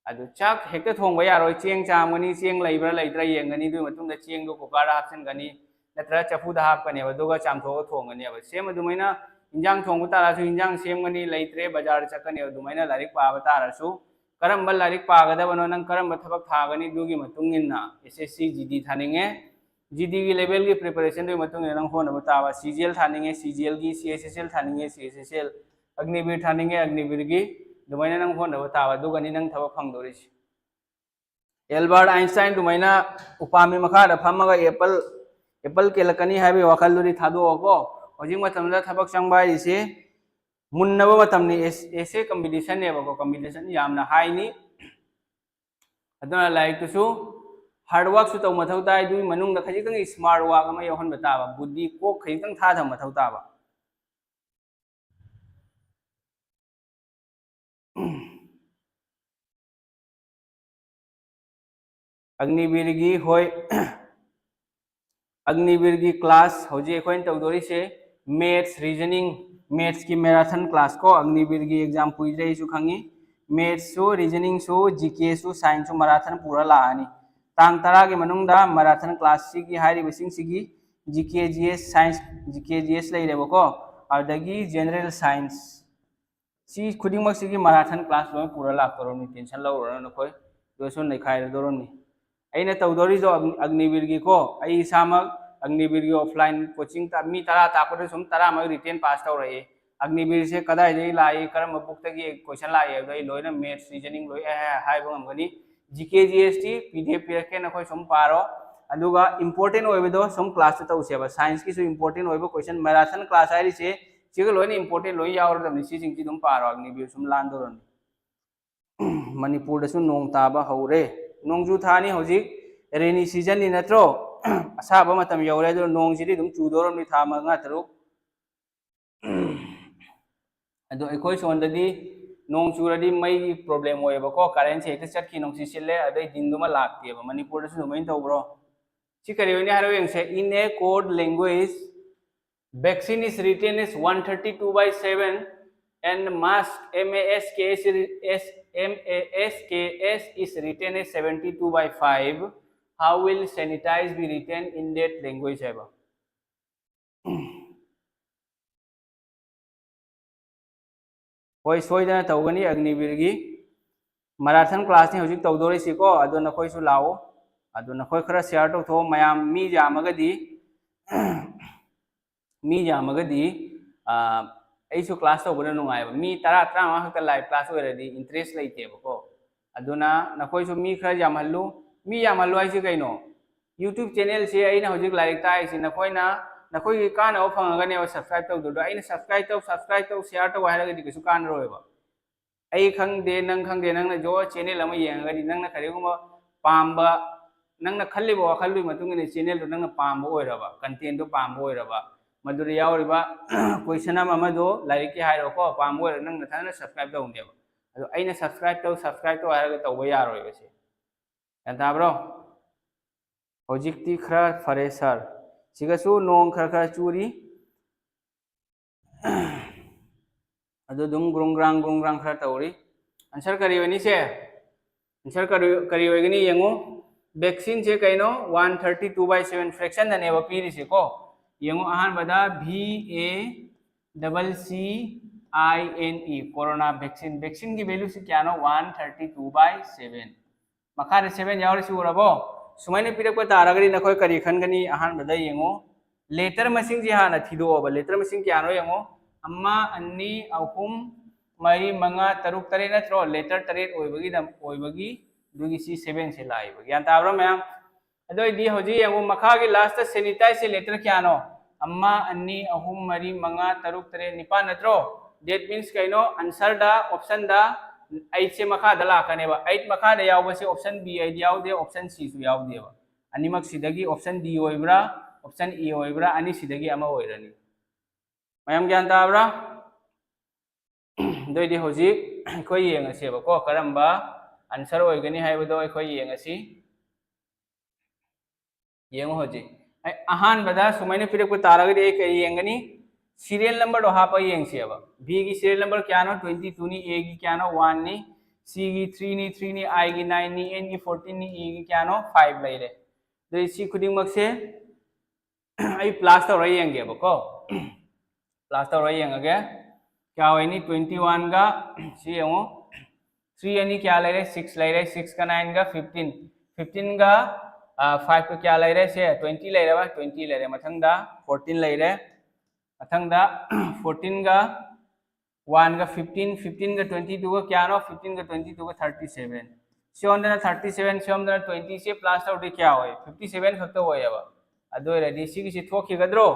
ꯑꯗꯨ ꯆꯥꯛ ꯍꯦꯛꯇ ꯊꯣꯡꯕ ꯌꯥꯔꯣꯏ꯫ ꯆꯦꯡ ꯆꯥꯝꯒꯅꯤ, ꯆꯦꯡ ꯂꯩꯕ꯭ꯔꯥ ꯂꯩꯇ꯭ꯔꯥ ꯌꯦꯡꯒꯅꯤ, ꯑꯗꯨꯒꯤ ꯃꯇꯨꯡꯗ ꯆꯦꯡꯗꯣ ꯀꯨꯀꯔꯗ ꯍꯥꯞꯆꯤꯟꯒꯅꯤ, ꯅꯠꯇ꯭ꯔꯒ ꯆꯐꯨꯗ ꯍꯥꯞꯀꯅꯦꯕ, ꯑꯗꯨꯒ ꯆꯥꯝꯊꯣꯛꯑꯒ ꯊꯣꯡꯒꯅꯦꯕ꯫ ꯁꯦꯝ ꯑꯗꯨꯃꯥꯏꯅ ꯍꯤꯟꯖꯥꯡ ꯊꯣꯡꯕ ꯇꯥꯔꯁꯨ ꯍꯤꯟꯖꯥꯡ ꯁꯦꯝꯒꯅꯤ, ꯂꯩꯇ꯭ꯔꯦ ꯕꯖꯥꯔꯗ ꯆꯠꯀꯅꯦꯕ꯫ ꯑꯗꯨꯃꯥꯏꯅ ꯂꯥꯏꯔꯤꯛ ꯄꯥꯕ ꯇꯥꯔꯁꯨ ꯀꯔꯝꯕ ꯂꯥꯏꯔꯤꯛ ꯄꯥꯒꯗꯕꯅꯣ, ꯅꯪ ꯀꯔꯝꯕ ꯊꯕꯛ ꯊꯥꯒꯅꯤ, ꯑꯗꯨꯒꯤ ꯃꯇꯨꯡ ꯏꯟꯅ ꯑꯦꯁ ꯑꯦꯁ ꯁꯤ, ꯖꯤ ꯗꯤ ꯊꯥꯅꯤꯡꯉꯦ, ꯖꯤ ꯗꯤꯒꯤ ꯂꯦꯚꯦꯜꯒꯤ ꯄ꯭ꯔꯤꯄꯦꯔꯦꯁꯟꯗꯨꯒꯤ ꯃꯇꯨꯡ ꯏꯟꯅ ꯅꯪ ꯍꯣꯠꯅꯕ ꯇꯥꯕ꯫ C G L ꯊꯥꯅꯤꯡꯉꯦ, C G ꯑꯦꯜꯒꯤ, ꯁꯤ ꯑꯦꯁ ꯑꯦꯁ ꯑꯦꯜ ꯊꯥꯅꯤꯡꯉꯦ, ꯁꯤ ꯑꯦꯁ ꯑꯦꯁ ꯑꯦꯜ, ꯑꯒꯅꯤꯕꯤꯔ ꯊꯥꯅꯤꯡꯉꯦ, ꯑꯒꯅꯤꯕꯤꯔꯒꯤ, ꯑꯗꯨꯃꯥꯏꯅ ꯅꯪ ꯍꯣꯠꯅꯕ ꯇꯥꯕ, ꯑꯗꯨꯒꯅꯤ ꯅꯪ ꯊꯕꯛ ꯐꯪꯗꯣꯔꯤꯁꯦ꯫ ꯑꯦꯜꯕꯥꯔꯠ ꯑꯥꯏꯟꯁꯇꯥꯏꯟ ꯑꯗꯨꯃꯥꯏꯅ ꯎꯄꯥꯝꯕꯤ ꯃꯈꯥꯗ ꯐꯝꯃꯒ ꯑꯦꯄꯜ, ꯑꯦꯄꯜ ꯀꯦꯜꯂꯛꯀꯅꯤ ꯍꯥꯏꯕꯒꯤ ꯋꯥꯈꯜꯗꯨꯗꯤ ꯊꯥꯗꯣꯛꯑꯣꯀꯣ꯫ ꯍꯧꯖꯤꯛ ꯃꯇꯝꯗ ꯊꯕꯛ ꯆꯪꯕ ꯍꯥꯏꯔꯤꯁꯦ ꯃꯨꯟꯅꯕ ꯃꯇꯝꯅꯤ꯫ ꯑꯦꯁ-, essay competition ꯅꯦꯕꯀꯣ, competition ꯌꯥꯝꯅ high ꯅꯤ꯫ ꯑꯗꯨꯅ ꯂꯥꯏꯔꯤꯛꯇꯨꯁꯨ hard work ꯁꯨ ꯇꯧꯕ ꯃꯊꯧ ꯇꯥꯏ, ꯑꯗꯨꯒꯤ ꯃꯅꯨꯡꯗ ꯈꯖꯤꯛꯇꯪ smart work ꯑꯃ ꯌꯥꯎꯍꯟꯕ ꯇꯥꯕ, ꯕꯨꯙꯤ ꯀꯣꯛ ꯈꯖꯤꯛꯇꯪ ꯊꯥꯗꯕ ꯃꯊꯧ ꯇꯥꯕ꯫ ꯑꯒꯅꯤꯕꯤꯔꯒꯤ, ꯍꯣꯏ, ꯑꯒꯅꯤꯕꯤꯔꯒꯤ class ꯍꯧꯖꯤꯛ ꯑꯩꯈꯣꯏꯅ ꯇꯧꯗꯣꯔꯤꯁꯦ maths, reasoning, maths ꯀꯤ marathon class ꯀꯣ꯫ ꯑꯒꯅꯤꯕꯤꯔꯒꯤ exam ꯀꯨꯏꯗ꯭ꯔꯦ ꯑꯩꯁꯨ ꯈꯪꯉꯤ꯫ Maths ꯁꯨ, reasoning ꯁꯨ, ꯖꯤ ꯀꯦ ꯁꯨ, science ꯁꯨ marathon ꯄꯨꯔ ꯂꯥꯛꯑꯅꯤ꯫ ꯇꯥꯡ ꯇꯔꯥꯒꯤ ꯃꯅꯨꯡꯗ marathon class ꯁꯤꯒꯤ ꯍꯥꯏꯔꯤꯕꯁꯤꯡꯁꯤꯒꯤ ꯖꯤ ꯀꯦ, ꯖꯤ ꯑꯦꯁ, science, ꯖꯤ ꯀꯦ, ꯖꯤ ꯑꯦꯁ ꯂꯩꯔꯦꯕꯀꯣ, ꯑꯗꯨꯗꯒꯤ general science, ꯁꯤ ꯈꯨꯗꯤꯡꯃꯛꯁꯤꯒꯤ marathon class ꯂꯣꯏ ꯄꯨꯔ ꯂꯥꯛꯇꯧꯔꯕꯅꯤ, tension ꯂꯧꯔꯨꯔꯅꯨ ꯅꯈꯣꯏ, ꯂꯣꯏꯁꯨ ꯅꯩꯈꯥꯏꯔꯗꯧꯔꯕꯅꯤ꯫ ꯑꯩꯅ ꯇꯧꯗꯧꯔꯤꯗꯣ ꯑꯒ-, ꯑꯒꯅꯤꯕꯤꯔꯒꯤꯀꯣ, ꯑꯩ ꯏꯁꯥꯃꯛ ꯑꯒꯅꯤꯕꯤꯔꯒꯤ offline coaching ꯇ-, ꯃꯤ ꯇꯔꯥ ꯇꯥꯛꯄꯗ ꯁꯨꯝ ꯇꯔꯥꯃꯛ written pass ꯇꯧꯔꯛꯏ꯫ ꯑꯒꯅꯤꯕꯤꯔꯁꯦ ꯀꯗꯥꯏꯗꯒꯤ ꯂꯥꯛꯏ, ꯀꯔꯝꯕ book ꯇꯒꯤ question ꯂꯥꯛꯏ ꯍꯥꯏꯕꯗꯣ ꯑꯩ ꯂꯣꯏꯅ maths, reasoning ꯂꯣꯏ ꯑꯦ, ꯑꯦ, ꯍꯥꯏꯕ ꯉꯝꯒꯅꯤ꯫ ꯖꯤ ꯀꯦ, ꯖꯤ ꯑꯦꯁ ꯇꯤ ꯄꯤ ꯗꯤ ꯑꯦꯐ ꯄꯤꯔꯛꯀꯦ, ꯅꯈꯣꯏ ꯁꯨꯝ ꯄꯥꯔꯣ꯫ ꯑꯗꯨꯒ important ꯑꯣꯏꯕꯗꯣ ꯁꯨꯝ class ꯇ ꯇꯧꯁꯦꯕ꯫ Science ꯀꯤꯁꯨ important ꯑꯣꯏꯕ question, marathon class ꯍꯥꯏꯔꯤꯁꯦ ꯁꯤꯒ ꯂꯣꯏꯅ important ꯂꯣꯏ ꯌꯥꯎꯔꯗꯕꯅꯤ꯫ ꯁꯤꯁꯤꯡꯁꯤ ꯑꯗꯨꯝ ꯄꯥꯔꯣ, ꯑꯒꯅꯤꯕꯤꯔ ꯁꯨꯝ ꯂꯥꯟꯗꯧꯔꯅꯤ꯫ ꯃꯅꯤꯄꯨꯔꯗꯁꯨ ꯅꯣꯡ ꯇꯥꯕ ꯍꯧꯔꯦ꯫ ꯅꯣꯡꯖꯨ ꯊꯥꯅꯤ ꯍꯧꯖꯤꯛ, rainy season ꯅꯤ ꯅꯠꯇ꯭ꯔꯣ? ꯑꯁꯥꯕ ꯃꯇꯝ ꯌꯧꯔꯦ, ꯑꯗꯨꯅ ꯅꯣꯡꯁꯤꯗꯤ ꯑꯗꯨꯝ ꯆꯨꯗꯧꯔꯕꯅꯤ ꯊꯥ ꯃꯉꯥ ꯇꯔꯨꯛ꯫ ꯑꯗꯣ ꯑꯩꯈꯣꯏ ꯁꯣꯝꯗꯗꯤ ꯅꯣꯡ ꯆꯨꯔꯗꯤ ꯃꯩꯒꯤ problem ꯑꯣꯏꯌꯦꯕꯀꯣ, current ꯁꯦ ꯍꯦꯛꯇ ꯆꯠꯈꯤ, ꯅꯨꯡꯁꯤꯠ ꯁꯤꯠꯂꯦ, ꯑꯗꯩ ꯗꯤꯟꯗꯨꯃ ꯂꯥꯛꯇꯦꯕ꯫ ꯃꯅꯤꯄꯨꯔꯗꯁꯨ ꯑꯗꯨꯃꯥꯏꯅ ꯇꯧꯕ꯭ꯔꯣ? ꯁꯤ ꯀꯔꯤ ꯑꯣꯏꯅꯤ ꯍꯥꯏꯔꯣ ꯌꯦꯡꯁꯦ, in a code language Vaccine is written as one thirty-two by seven and mask, M A S K S, is, M A S K S is written as seventy-two by five. How will sanitize be written in that language ꯍꯥꯏꯕ? ꯍꯣꯏ, ꯁꯣꯏꯗꯅ ꯇꯧꯒꯅꯤ ꯑꯒꯅꯤꯕꯤꯔꯒꯤ꯫ Marathon class ꯅꯤ ꯍꯧꯖꯤꯛ ꯇꯧꯗꯣꯔꯤꯁꯤꯀꯣ, ꯑꯗꯣ ꯅꯈꯣꯏꯁꯨ ꯂꯥꯛꯑꯣ꯫ ꯑꯗꯣ ꯅꯈꯣꯏ ꯈꯔ share ꯇꯧꯊꯣꯛꯑꯣ, ꯃꯌꯥꯝ ꯃꯤ ꯌꯥꯝꯃꯒꯗꯤ, ꯃꯤ ꯌꯥꯝꯃꯒꯗꯤ, ꯑꯥ, ꯑꯩꯁꯨ class ꯇꯧꯕꯗ ꯅꯨꯡꯉꯥꯏꯕ꯫ ꯃꯤ ꯇꯔꯥ, ꯇꯔꯥꯃꯉꯥ ꯈꯛꯇ live class ꯑꯣꯏꯔꯗꯤ interest ꯂꯩꯇꯦꯕꯀꯣ꯫ ꯑꯗꯨꯅ ꯅꯈꯣꯏꯁꯨ ꯃꯤ ꯈꯔ ꯌꯥꯝꯍꯜꯂꯨ꯫ ꯃꯤ ꯌꯥꯝꯍꯜꯂꯨ ꯍꯥꯏꯁꯤ ꯀꯩꯅꯣ? YouTube channel ꯁꯦ ꯑꯩꯅ ꯍꯧꯖꯤꯛ ꯂꯥꯏꯔꯤꯛ ꯇꯥꯛꯏꯁꯤ ꯅꯈꯣꯏꯅ, ꯅꯈꯣꯏꯒꯤ ꯀꯥꯟꯅꯕ ꯐꯪꯉꯒꯅꯦꯕ subscribe ꯇꯧꯗꯣꯏꯗꯣ꯫ ꯑꯩꯅ subscribe ꯇꯧ, subscribe ꯇꯧ, share ꯇꯧ ꯍꯥꯏꯔꯒꯗꯤ ꯀꯩꯁꯨ ꯀꯥꯟꯅꯔꯣꯏꯕ꯫ ꯑꯩ ꯈꯪꯗꯦ, ꯅꯪ ꯈꯪꯗꯦ, ꯅꯪꯅ ꯖꯣ channel ꯑꯃ ꯌꯦꯡꯉꯒꯗꯤ ꯅꯪꯅ ꯀꯔꯤꯒꯨꯝꯕ ꯄꯥꯝꯕ, ꯅꯪꯅ ꯈꯜꯂꯤꯕ ꯋꯥꯈꯜꯗꯨꯒꯤ ꯃꯇꯨꯡ ꯏꯟꯅ channel ꯗꯣ ꯅꯪꯅ ꯄꯥꯝꯕ ꯑꯣꯏꯔꯕ, content ꯗꯣ ꯄꯥꯝꯕ ꯑꯣꯏꯔꯕ, ꯃꯗꯨꯗ ꯌꯥꯎꯔꯤꯕ question ꯑꯃ ꯑꯃꯗꯣ ꯂꯥꯏꯔꯤꯛꯀꯤ ꯍꯥꯏꯔꯣꯀꯣ, ꯄꯥꯝꯕ ꯑꯣꯏꯔ ꯅꯪ ꯅꯊꯟꯗ subscribe ꯇꯧꯅꯦꯕ꯫ ꯑꯗꯣ ꯑꯩꯅ subscribe ꯇꯧ, subscribe ꯇꯧ ꯍꯥꯏꯔꯒ ꯇꯧꯕ ꯌꯥꯔꯣꯏꯕ ꯁꯦ꯫ ꯒ꯭ꯌꯥꯟ ꯇꯥꯕ꯭ꯔꯣ? ꯍꯧꯖꯤꯛꯇꯤ ꯈꯔ ꯐꯔꯦ sir꯫ ꯁꯤꯒꯁꯨ ꯅꯣꯡ ꯈꯔ ꯈꯔ ꯆꯨꯔꯤ꯫ ꯑꯗꯨ ꯑꯗꯨꯝ ꯒ꯭ꯔꯨꯡ ꯒ꯭ꯔꯥꯡ ꯒ꯭ꯔꯨꯡ ꯒ꯭ꯔꯥꯡ ꯈꯔ ꯇꯧꯔꯤ꯫ Answer ꯀꯔꯤ ꯑꯣꯏꯅꯤ ꯁꯦ? Answer ꯀꯔꯤ, ꯀꯔꯤ ꯑꯣꯏꯒꯅꯤ ꯌꯦꯡꯉꯨ꯫ Vaccine ꯁꯦ ꯀꯩꯅꯣ? One thirty two by seven fraction ꯗꯅꯦꯕ ꯄꯤꯔꯤꯁꯦꯀꯣ꯫ ꯌꯦꯡꯉꯨ, ꯑꯍꯥꯟꯕꯗ V A double C I N E, corona vaccine꯫ Vaccine ꯒꯤ value ꯁꯤ ꯀꯌꯥꯅꯣ? One thirty two by seven꯫ ꯃꯈꯥꯗ seven ꯌꯥꯎꯔꯤꯁꯤ ꯎꯔꯕꯣ? ꯁꯨꯃꯥꯏꯅ ꯄꯤꯔꯛꯄ ꯇꯥꯔꯒꯗꯤ ꯅꯈꯣꯏ ꯀꯔꯤ ꯈꯟꯒꯅꯤ? ꯑꯍꯥꯟꯕꯗ ꯌꯦꯡꯉꯨ, letter ꯃꯁꯤꯡꯁꯤ ꯍꯥꯟꯅ ꯊꯤꯗꯣꯛꯑꯣꯕ꯫ Letter ꯃꯁꯤꯡ ꯀꯌꯥꯅꯣ ꯌꯦꯡꯉꯨ꯫ ꯑꯃ, ꯑꯅꯤ, ꯑꯍꯨꯝ, ꯃꯔꯤ, ꯃꯉꯥ, ꯇꯔꯨꯛ, ꯇꯔꯦꯠ ꯅꯠꯇ꯭ꯔꯣ? Letter ꯇꯔꯦꯠ ꯑꯣꯏꯕꯒꯤꯗ, ꯑꯣꯏꯕꯒꯤ ꯑꯗꯨꯒꯤ ꯁꯤ seven ꯁꯦ ꯂꯥꯛꯏꯕ꯫ ꯒ꯭ꯌꯥꯟ ꯇꯥꯕ꯭ꯔꯣ ꯃꯌꯥꯝ? ꯑꯗꯨ ꯑꯣꯏꯗꯤ ꯍꯧꯖꯤꯛ ꯌꯦꯡꯉꯨ, ꯃꯈꯥꯒꯤ last ꯁꯦ sanitize ꯁꯦ letter ꯀꯌꯥꯅꯣ? ꯑꯃ, ꯑꯅꯤ, ꯑꯍꯨꯝ, ꯃꯔꯤ, ꯃꯉꯥ, ꯇꯔꯨꯛ, ꯇꯔꯦꯠ, ꯅꯤꯄꯥꯟ ꯅꯠꯇ꯭ꯔꯣ? That means ꯀꯩꯅꯣ? Answer ꯗ, option ꯗ eight ꯁꯦ ꯃꯈꯥꯗ ꯂꯥꯛꯀꯅꯦꯕ꯫ Eight ꯃꯈꯥꯗ ꯌꯥꯎꯕꯁꯦ option B ꯍꯥꯏꯗꯤ ꯌꯥꯎꯗꯦ, option C ꯁꯨ ꯌꯥꯎꯗꯦꯕ꯫ ꯑꯅꯤꯃꯛ ꯁꯤꯗꯒꯤ option D ꯑꯣꯏꯕ꯭ꯔꯥ, option E ꯑꯣꯏꯕ꯭ꯔꯥ, ꯑꯅꯤꯁꯤꯗꯒꯤ ꯑꯃ ꯑꯣꯏꯔꯅꯤ꯫ ꯃꯌꯥꯝ ꯒ꯭ꯌꯥꯟ ꯇꯥꯕ꯭ꯔꯥ? ꯑꯗꯨ ꯑꯣꯏꯗꯤ ꯍꯧꯖꯤꯛ ꯑꯩꯈꯣꯏ ꯌꯦꯡꯉꯁꯦꯕꯀꯣ, ꯀꯔꯝꯕ answer ꯑꯣꯏꯒꯅꯤ ꯍꯥꯏꯕꯗꯣ ꯑꯩꯈꯣꯏ ꯌꯦꯡꯉꯁꯤ꯫ ꯌꯦꯡꯉꯨ ꯍꯧꯖꯤꯛ, ꯑꯍꯥꯟꯕꯗ ꯁꯨꯃꯥꯏꯅ ꯄꯤꯔꯛꯄ ꯇꯥꯔꯒꯗꯤ ꯑꯩ ꯀꯔꯤ ꯌꯦꯡꯒꯅꯤ? ꯁꯤꯔꯤꯌꯦꯜ ꯅꯝꯕꯔꯗꯣ ꯍꯥꯞꯄ ꯌꯦꯡꯁꯦꯕ꯫ ꯕꯤꯒꯤ ꯁꯤꯔꯤꯌꯦꯜ ꯅꯝꯕꯔ ꯀꯌꯥꯅꯣ? ꯇ꯭ꯋꯦꯟꯇꯤ ꯇꯨꯅꯤ꯫ ꯑꯦꯒꯤ ꯀꯌꯥꯅꯣ? ꯋꯥꯟꯅꯤ꯫ ꯁꯤꯒꯤ ꯊ꯭ꯔꯤꯅꯤ, ꯊ꯭ꯔꯤꯅꯤ꯫ ꯑꯥꯏꯒꯤ ꯅꯥꯏꯟꯅꯤ꯫ ꯑꯦꯟꯒꯤ ꯐꯣꯔꯇꯤꯟꯅꯤ꯫ ꯏꯒꯤ ꯀꯌꯥꯅꯣ? ꯐꯥꯏꯚ ꯂꯩꯔꯦ꯫ ꯑꯗꯨꯗꯤ ꯁꯤ ꯈꯨꯗꯤꯡꯃꯛꯁꯦ ꯑꯩ ꯄ꯭ꯂꯥꯁ ꯇꯧꯔ ꯌꯦꯡꯒꯦꯕꯀꯣ꯫ ꯄ꯭ꯂꯥꯁ ꯇꯧꯔ ꯌꯦꯡꯉꯒꯦ꯫ ꯀꯌꯥ ꯑꯣꯏꯅꯤ? ꯇ꯭ꯋꯦꯟꯇꯤ ꯋꯥꯟꯒ ꯁꯤ ꯌꯦꯡꯉꯣ, ꯊ꯭ꯔꯤ ꯑꯅꯤ ꯀꯌꯥ ꯂꯩꯔꯦ? ꯁꯤꯛꯁ ꯂꯩꯔꯦ꯫ ꯁꯤꯛꯁꯀ ꯅꯥꯏꯟꯒ ꯐꯤꯐꯇꯤꯟ, ꯐꯤꯐꯇꯤꯟꯒ ꯐꯥꯏꯚꯀ ꯀꯌꯥ ꯂꯩꯔꯦ? ꯁꯦ ꯇ꯭ꯋꯦꯟꯇꯤ ꯂꯩꯔꯦꯕ, ꯇ꯭ꯋꯦꯟꯇꯤ ꯂꯩꯔꯦ꯫ ꯃꯊꯪꯗ ꯐꯣꯔꯇꯤꯟ ꯂꯩꯔꯦ꯫ ꯃꯊꯪꯗ ꯐꯣꯔꯇꯤꯟꯒ ꯋꯥꯟꯒ ꯐꯤꯐꯇꯤꯟ, ꯐꯤꯐꯇꯤꯟꯒ ꯇ꯭ꯋꯦꯟꯇꯤ ꯇꯨꯒ ꯀꯌꯥꯅꯣ? ꯐꯤꯐꯇꯤꯟꯒ ꯇ꯭ꯋꯦꯟꯇꯤ ꯇꯨꯒ ꯊꯥꯔꯇꯤ ꯁꯦꯚꯦꯟ꯫ ꯁꯣꯝꯗꯅ ꯊꯥꯔꯇꯤ ꯁꯦꯚꯦꯟ, ꯁꯣꯝꯗꯅ ꯇ꯭ꯋꯦꯟꯇꯤꯁꯦ ꯄ꯭ꯂꯥꯁ ꯇꯧꯔꯗꯤ ꯀꯌꯥ ꯑꯣꯏ? ꯐꯤꯐꯇꯤ ꯁꯦꯚꯦꯟ ꯈꯛꯇ ꯑꯣꯏꯌꯦꯕ꯫ ꯑꯗꯨ ꯑꯣꯏꯔꯗꯤ ꯁꯤꯒꯤꯁꯤ ꯊꯣꯛꯈꯤꯒꯗ꯭ꯔꯣ?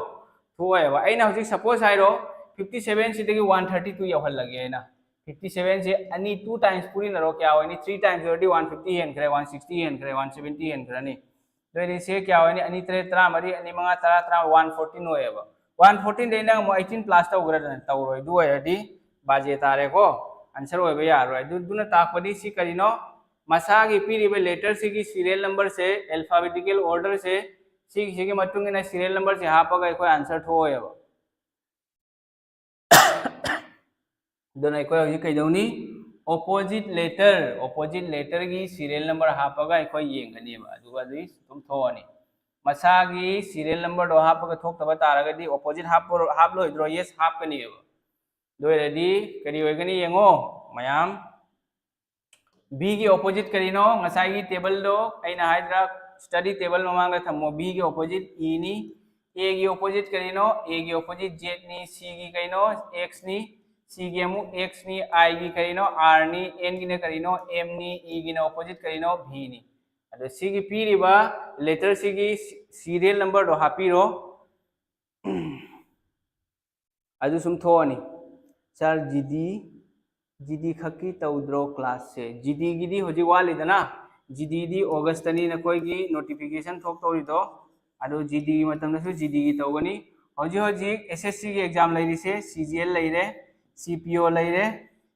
ꯊꯣꯛꯑꯣꯏꯕ꯫ ꯑꯩꯅ ꯍꯧꯖꯤꯛ ꯁꯄꯣꯁ ꯍꯥꯏꯔꯣ, ꯐꯤꯐꯇꯤ ꯁꯦꯚꯦꯟꯁꯤꯗꯒꯤ ꯋꯥꯟ ꯊꯥꯔꯇꯤ ꯇꯨ ꯌꯧꯍꯜꯂꯒꯦ ꯑꯩꯅ꯫ ꯐꯤꯐꯇꯤ ꯁꯦꯚꯦꯟꯁꯦ ꯑꯅꯤ, ꯇꯨ ꯇꯥꯏꯝꯁ ꯄꯨꯔꯤꯅꯔꯣ, ꯀꯌꯥ ꯑꯣꯏꯅꯤ? ꯊ꯭ꯔꯤ ꯇꯥꯏꯝꯁ ꯑꯣꯏꯔꯗꯤ ꯋꯥꯟ ꯐꯤꯐꯇꯤ ꯍꯦꯟꯈ꯭ꯔꯦ, ꯋꯥꯟ ꯁꯤꯛꯁꯇꯤ ꯍꯦꯟꯈ꯭ꯔꯦ, ꯋꯥꯟ ꯁꯕꯦꯟꯇꯤ ꯍꯦꯟꯈ꯭ꯔꯅꯤ꯫ ꯑꯗꯨ ꯑꯣꯏꯔꯗꯤ ꯁꯤ ꯀꯌꯥ ꯑꯣꯏꯅꯤ? ꯑꯅꯤ ꯇꯔꯦꯠ ꯇꯔꯥꯃꯔꯤ, ꯑꯅꯤ ꯃꯉꯥ ꯇꯔꯥ, ꯇꯔꯥ, ꯋꯥꯟ ꯐꯣꯔꯇꯤꯟ ꯑꯣꯏꯌꯦꯕ꯫ ꯋꯥꯟ ꯐꯣꯔꯇꯤꯟꯗꯩ ꯅꯪ ꯑꯃꯨꯛ ꯑꯩꯠꯇꯤꯟ ꯄ꯭ꯂꯥꯁ ꯇꯧꯈ꯭ꯔꯗꯅ? ꯇꯧꯔꯣꯏ꯫ ꯑꯗꯨ ꯑꯣꯏꯔꯗꯤ ꯕꯥꯖꯦ ꯇꯥꯔꯦꯀꯣ, ꯑꯟꯁꯔ ꯑꯣꯏꯕ ꯌꯥꯔꯔꯣꯏ꯫ ꯑꯗꯨ, ꯑꯗꯨꯅ ꯇꯥꯛꯄꯗꯤ ꯁꯤ ꯀꯔꯤꯅꯣ? ꯃꯁꯥꯒꯤ ꯄꯤꯔꯤꯕ ꯂꯦꯇꯔꯁꯤꯒꯤ ꯁꯤꯔꯤꯌꯦꯜ ꯅꯝꯕꯔꯁꯦ, ꯑꯦꯜꯐꯥꯕꯦꯇꯤꯀꯦꯜ ꯑꯣꯔꯗꯔꯁꯦ, ꯁꯤꯒꯤꯁꯤꯒꯤ ꯃꯇꯨꯡ ꯏꯟꯅ ꯁꯤꯔꯤꯌꯦꯜ ꯅꯝꯕꯔꯁꯦ ꯍꯥꯞꯄꯒ ꯑꯩꯈꯣꯏ ꯑꯟꯁꯔ ꯊꯣꯛꯑꯣꯏꯕ꯫ ꯑꯗꯨꯅ ꯑꯩꯈꯣꯏ ꯍꯧꯖꯤꯛ ꯀꯩꯗꯧꯅꯤ? ꯑꯣꯄꯣꯖꯤꯠ ꯂꯦꯇꯔ, ꯑꯣꯄꯣꯖꯤꯠ ꯂꯦꯇꯔꯒꯤ ꯁꯤꯔꯤꯌꯦꯜ ꯅꯝꯕꯔ ꯍꯥꯞꯄꯒ ꯑꯩꯈꯣꯏ ꯌꯦꯡꯒꯅꯦꯕ꯫ ꯑꯗꯨꯒ ꯑꯗꯨꯒꯤ ꯑꯗꯨꯝ ꯊꯣꯛꯑꯅꯤ꯫ ꯃꯁꯥꯒꯤ ꯁꯤꯔꯤꯌꯦꯜ ꯅꯝꯕꯔꯗꯣ ꯍꯥꯞꯄꯒ ꯊꯣꯛꯇꯕ ꯇꯥꯔꯒꯗꯤ ꯑꯣꯄꯣꯖꯤꯠ ꯍꯥꯞꯄ-, ꯍꯥꯞꯂꯣꯏꯗ꯭ꯔꯣ? ꯌꯦꯁ, ꯍꯥꯞꯀꯅꯦꯕ꯫ ꯑꯗꯨ ꯑꯣꯏꯔꯗꯤ ꯀꯔꯤ ꯑꯣꯏꯒꯅꯤ ꯌꯦꯡꯉꯣ ꯃꯌꯥꯝ꯫ ꯕꯤꯒꯤ ꯑꯣꯄꯣꯖꯤꯠ ꯀꯔꯤꯅꯣ? ꯉꯁꯥꯏꯒꯤ ꯇꯦꯕꯜꯗꯣ ꯑꯩꯅ ꯍꯥꯏꯗ꯭ꯔꯥ, ꯁ꯭ꯇꯗꯤ ꯇꯦꯕꯜ ꯃꯃꯥꯡꯗ ꯊꯝꯃꯣ꯫ ꯕꯤꯒꯤ ꯑꯣꯄꯣꯖꯤꯠ ꯏꯅꯤ꯫ ꯑꯦꯒꯤ ꯑꯣꯄꯣꯖꯤꯠ ꯀꯔꯤꯅꯣ? ꯑꯦꯒꯤ ꯑꯣꯄꯣꯖꯤꯠ ꯖꯦꯠꯅꯤ꯫ ꯁꯤꯒꯤ ꯀꯩꯅꯣ? ꯑꯦꯛꯁꯅꯤ꯫ ꯁꯤꯒꯤ ꯑꯃꯨꯛ ꯑꯦꯛꯁꯅꯤ꯫ ꯑꯥꯏꯒꯤ ꯀꯔꯤꯅꯣ? ꯑꯥꯔꯅꯤ꯫ ꯑꯦꯟꯒꯤꯅ ꯀꯔꯤꯅꯣ? ꯑꯦꯝꯅꯤ꯫ ꯏꯒꯤꯅ ꯑꯣꯄꯣꯖꯤꯠ ꯀꯔꯤꯅꯣ? ꯚꯤꯅꯤ꯫ ꯑꯗꯣ ꯁꯤꯒꯤ ꯄꯤꯔꯤꯕ ꯂꯦꯇꯔꯁꯤꯒꯤ ꯁꯤꯔꯤꯌꯦꯜ ꯅꯝꯕꯔꯗꯣ ꯍꯥꯞꯄꯤꯔꯣ꯫ ꯑꯗꯨ ꯁꯨꯝ ꯊꯣꯛꯑꯅꯤ꯫ ꯁꯥꯔ, ꯖꯤ ꯗꯤ, ꯖꯤ ꯗꯤ ꯈꯛꯀꯤ ꯇꯧꯗ꯭ꯔꯣ ꯀ꯭ꯂꯥꯁꯁꯦ? ꯖꯤ ꯗꯤꯒꯤꯗꯤ ꯍꯧꯖꯤꯛ ꯋꯥꯠꯂꯤꯗꯅ, ꯖꯤ ꯗꯤꯗꯤ ꯑꯣꯒꯁꯇꯅꯤ ꯅꯈꯣꯏꯒꯤ ꯅꯣꯇꯤꯐꯤꯀꯦꯁꯟ ꯊꯣꯛꯇꯧꯔꯤꯗꯣ꯫ ꯑꯗꯨ ꯖꯤ ꯗꯤꯒꯤ ꯃꯇꯝꯗꯁꯨ ꯖꯤ ꯗꯤꯒꯤ ꯇꯧꯒꯅꯤ꯫ ꯍꯧꯖꯤꯛ ꯍꯧꯖꯤꯛ ꯑꯦꯁ ꯑꯦꯁ ꯁꯤꯒꯤ ꯑꯦꯛꯖꯥꯝ ꯂꯩꯔꯤꯁꯦ, ꯁꯤ ꯖꯤ ꯑꯦꯜ ꯂꯩꯔꯦ, ꯁꯤ ꯄꯤ ꯑꯣ ꯂꯩꯔꯦ,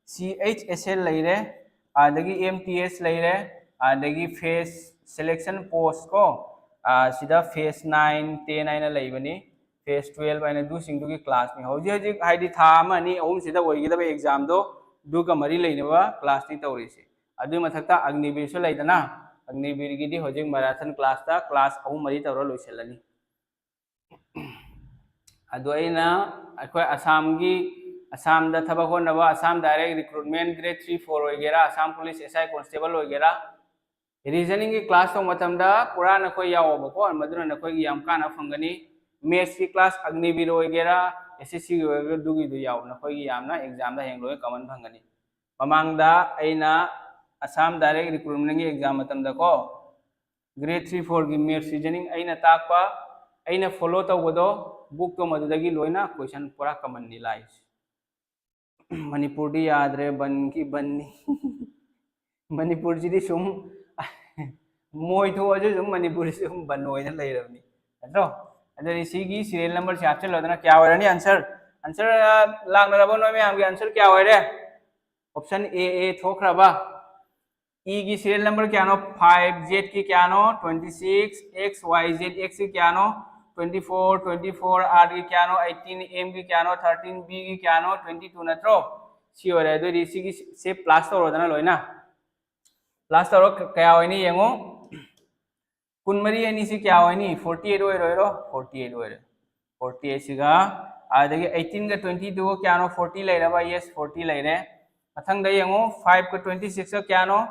ꯁꯤ ꯑꯩꯆ ꯑꯦꯁ ꯑꯦꯜ ꯂꯩꯔꯦ, ꯑꯗꯒꯤ ꯑꯦꯝ ꯇꯤ ꯑꯦꯁ ꯂꯩꯔꯦ, ꯑꯗꯒꯤ ꯐꯦꯁ ꯁꯦꯂꯦꯛꯁꯟ ꯄꯣꯁ ꯀꯣ, ꯁꯤꯗ phase nine ten ꯍꯥꯏꯅ ꯂꯩꯕꯅꯤ, phase twelve ꯍꯥꯏꯅ ꯑꯗꯨꯁꯤꯡꯗꯨꯒꯤ classꯅꯤ꯫ ꯍꯧꯖꯤꯛ ꯍꯧꯖꯤꯛ ꯍꯥꯏꯗꯤ ꯊꯥ ꯑꯃ ꯑꯅꯤ ꯑꯍꯨꯝꯁꯤꯗ ꯑꯣꯏꯒꯗꯕ examꯗꯣ ꯑꯗꯨꯒ ꯃꯔꯤ ꯂꯩꯅꯕ classꯅꯤ ꯇꯧꯔꯤꯁꯦ꯫ ꯑꯗꯨꯒꯤ ꯃꯊꯛꯇ ꯑꯒꯅꯤꯕꯤꯔꯁꯨ ꯂꯩꯗꯅ, ꯑꯒꯅꯤꯕꯤꯔꯒꯤꯗꯤ ꯍꯧꯖꯤꯛ marathon classꯇ class ꯑꯍꯨꯝ ꯃꯔꯤ ꯇꯧꯔ ꯂꯣꯏꯁꯤꯜꯂꯅꯤ꯫ ꯑꯗꯣ ꯑꯩꯅ ꯑꯩꯈꯣꯏ ꯑꯁꯥꯝꯒꯤ, ꯑꯁꯥꯝꯗ ꯊꯕꯛ ꯍꯣꯠꯅꯕ, Assam Direct Recruitment grade three four ꯑꯣꯏꯒꯦꯔꯥ, Assam Police S I Constable ꯑꯣꯏꯒꯦꯔꯥ, reasoningꯒꯤ class ꯇꯧꯕ ꯃꯇꯝꯗ ꯄꯨꯔꯥ ꯅꯈꯣꯏ ꯌꯥꯎꯑꯣꯕꯀꯣ, ꯃꯗꯨꯅ ꯅꯈꯣꯏꯒꯤ ꯌꯥꯝ ꯀꯥꯟꯅꯕ ꯐꯪꯒꯅꯤ꯫ Mathsꯀꯤ class ꯑꯒꯅꯤꯕꯤꯔ ꯑꯣꯏꯒꯦꯔꯥ, S S Cꯒꯤ ꯑꯣꯏꯒꯦꯔꯥ, ꯑꯗꯨꯒꯤꯗꯨ ꯌꯥꯎ, ꯅꯈꯣꯏꯒꯤ ꯌꯥꯝꯅ examꯗ ꯍꯌꯦꯡ ꯂꯣꯏꯅ common ꯐꯪꯒꯅꯤ꯫ ꯃꯃꯥꯡꯗ ꯑꯩꯅ Assam Direct Recruitmentꯒꯤ exam ꯃꯇꯝꯗꯀꯣ, grade three fourꯒꯤ Maths Reasoning ꯑꯩꯅ ꯇꯥꯛꯄ, ꯑꯩꯅ follow ꯇꯧꯕꯗꯣ, bookꯇꯣ ꯃꯗꯨꯗꯒꯤ ꯂꯣꯏꯅ question ꯄꯨꯔꯥ commonꯅꯤ ꯂꯥꯛꯏꯁꯦ꯫ ꯃꯅꯤꯄꯨꯔꯗꯤ ꯌꯥꯗ꯭ꯔꯦ, ꯕꯟꯒꯤ ꯕꯟꯅꯤ꯫ ꯃꯅꯤꯄꯨꯔꯁꯤꯗꯤ ꯁꯨꯝ ꯃꯣꯏ ꯊꯣꯛꯑꯁꯨ ꯁꯨꯝ ꯃꯅꯤꯄꯨꯔꯁꯤ ꯁꯨꯝ ꯕꯟ ꯑꯣꯏꯅ ꯂꯩꯔꯕꯅꯤ, ꯅꯠꯇ꯭ꯔꯣ? ꯑꯗꯨꯗꯤ ꯁꯤꯒꯤ serial numberꯁꯤ ꯍꯥꯞꯆꯤꯜꯂꯣꯗꯅ, ꯀꯌꯥ ꯑꯣꯏꯔꯅꯤ answer? Answer, ꯑ, ꯂꯥꯛꯅꯔꯕ ꯅꯣꯏ ꯃꯌꯥꯝꯒꯤ answer ꯀꯌꯥ ꯑꯣꯏꯔꯦ? Option A, A ꯊꯣꯛꯈ꯭ꯔꯕ꯫ Eꯒꯤ serial number ꯀꯌꯥꯅꯣ? Five, Zꯒꯤ ꯀꯌꯥꯅꯣ? Twenty six, X, Y, Z, Xꯒꯤ ꯀꯌꯥꯅꯣ? Twenty four, twenty four, Rꯒꯤ ꯀꯌꯥꯅꯣ? Eighteen, Mꯒꯤ ꯀꯌꯥꯅꯣ? Thirteen, Bꯒꯤ ꯀꯌꯥꯅꯣ? Twenty two ꯅꯠꯇ꯭ꯔꯣ? ꯁꯤ ꯑꯣꯏꯔꯦ꯫ ꯑꯗꯨꯑꯣꯏꯗꯤ ꯁꯤꯒꯤ ꯁꯦ plus ꯇꯧꯔꯣꯗꯅ ꯂꯣꯏꯅ꯫ Plus ꯇꯧꯔꯣ, ꯀ-, ꯀꯌꯥ ꯑꯣꯏꯅꯤ ꯌꯦꯡꯉꯣ꯫ ꯀꯨꯟꯃꯔꯤ ꯑꯅꯤꯁꯤ ꯀꯌꯥ ꯑꯣꯏꯅꯤ? Forty eight ꯑꯣꯏꯔꯣꯏꯔꯣ? Forty eight ꯑꯣꯏꯔꯦ꯫ Forty eightꯁꯤꯒ, ꯑꯗꯒꯤ eighteenꯒ twenty twoꯒ ꯀꯌꯥꯅꯣ? Forty ꯂꯩꯔꯕ? Yes, forty ꯂꯩꯔꯦ꯫ ꯃꯊꯪꯗ ꯌꯦꯡꯉꯨ, fiveꯀ twenty sixꯀ ꯀꯌꯥꯅꯣ?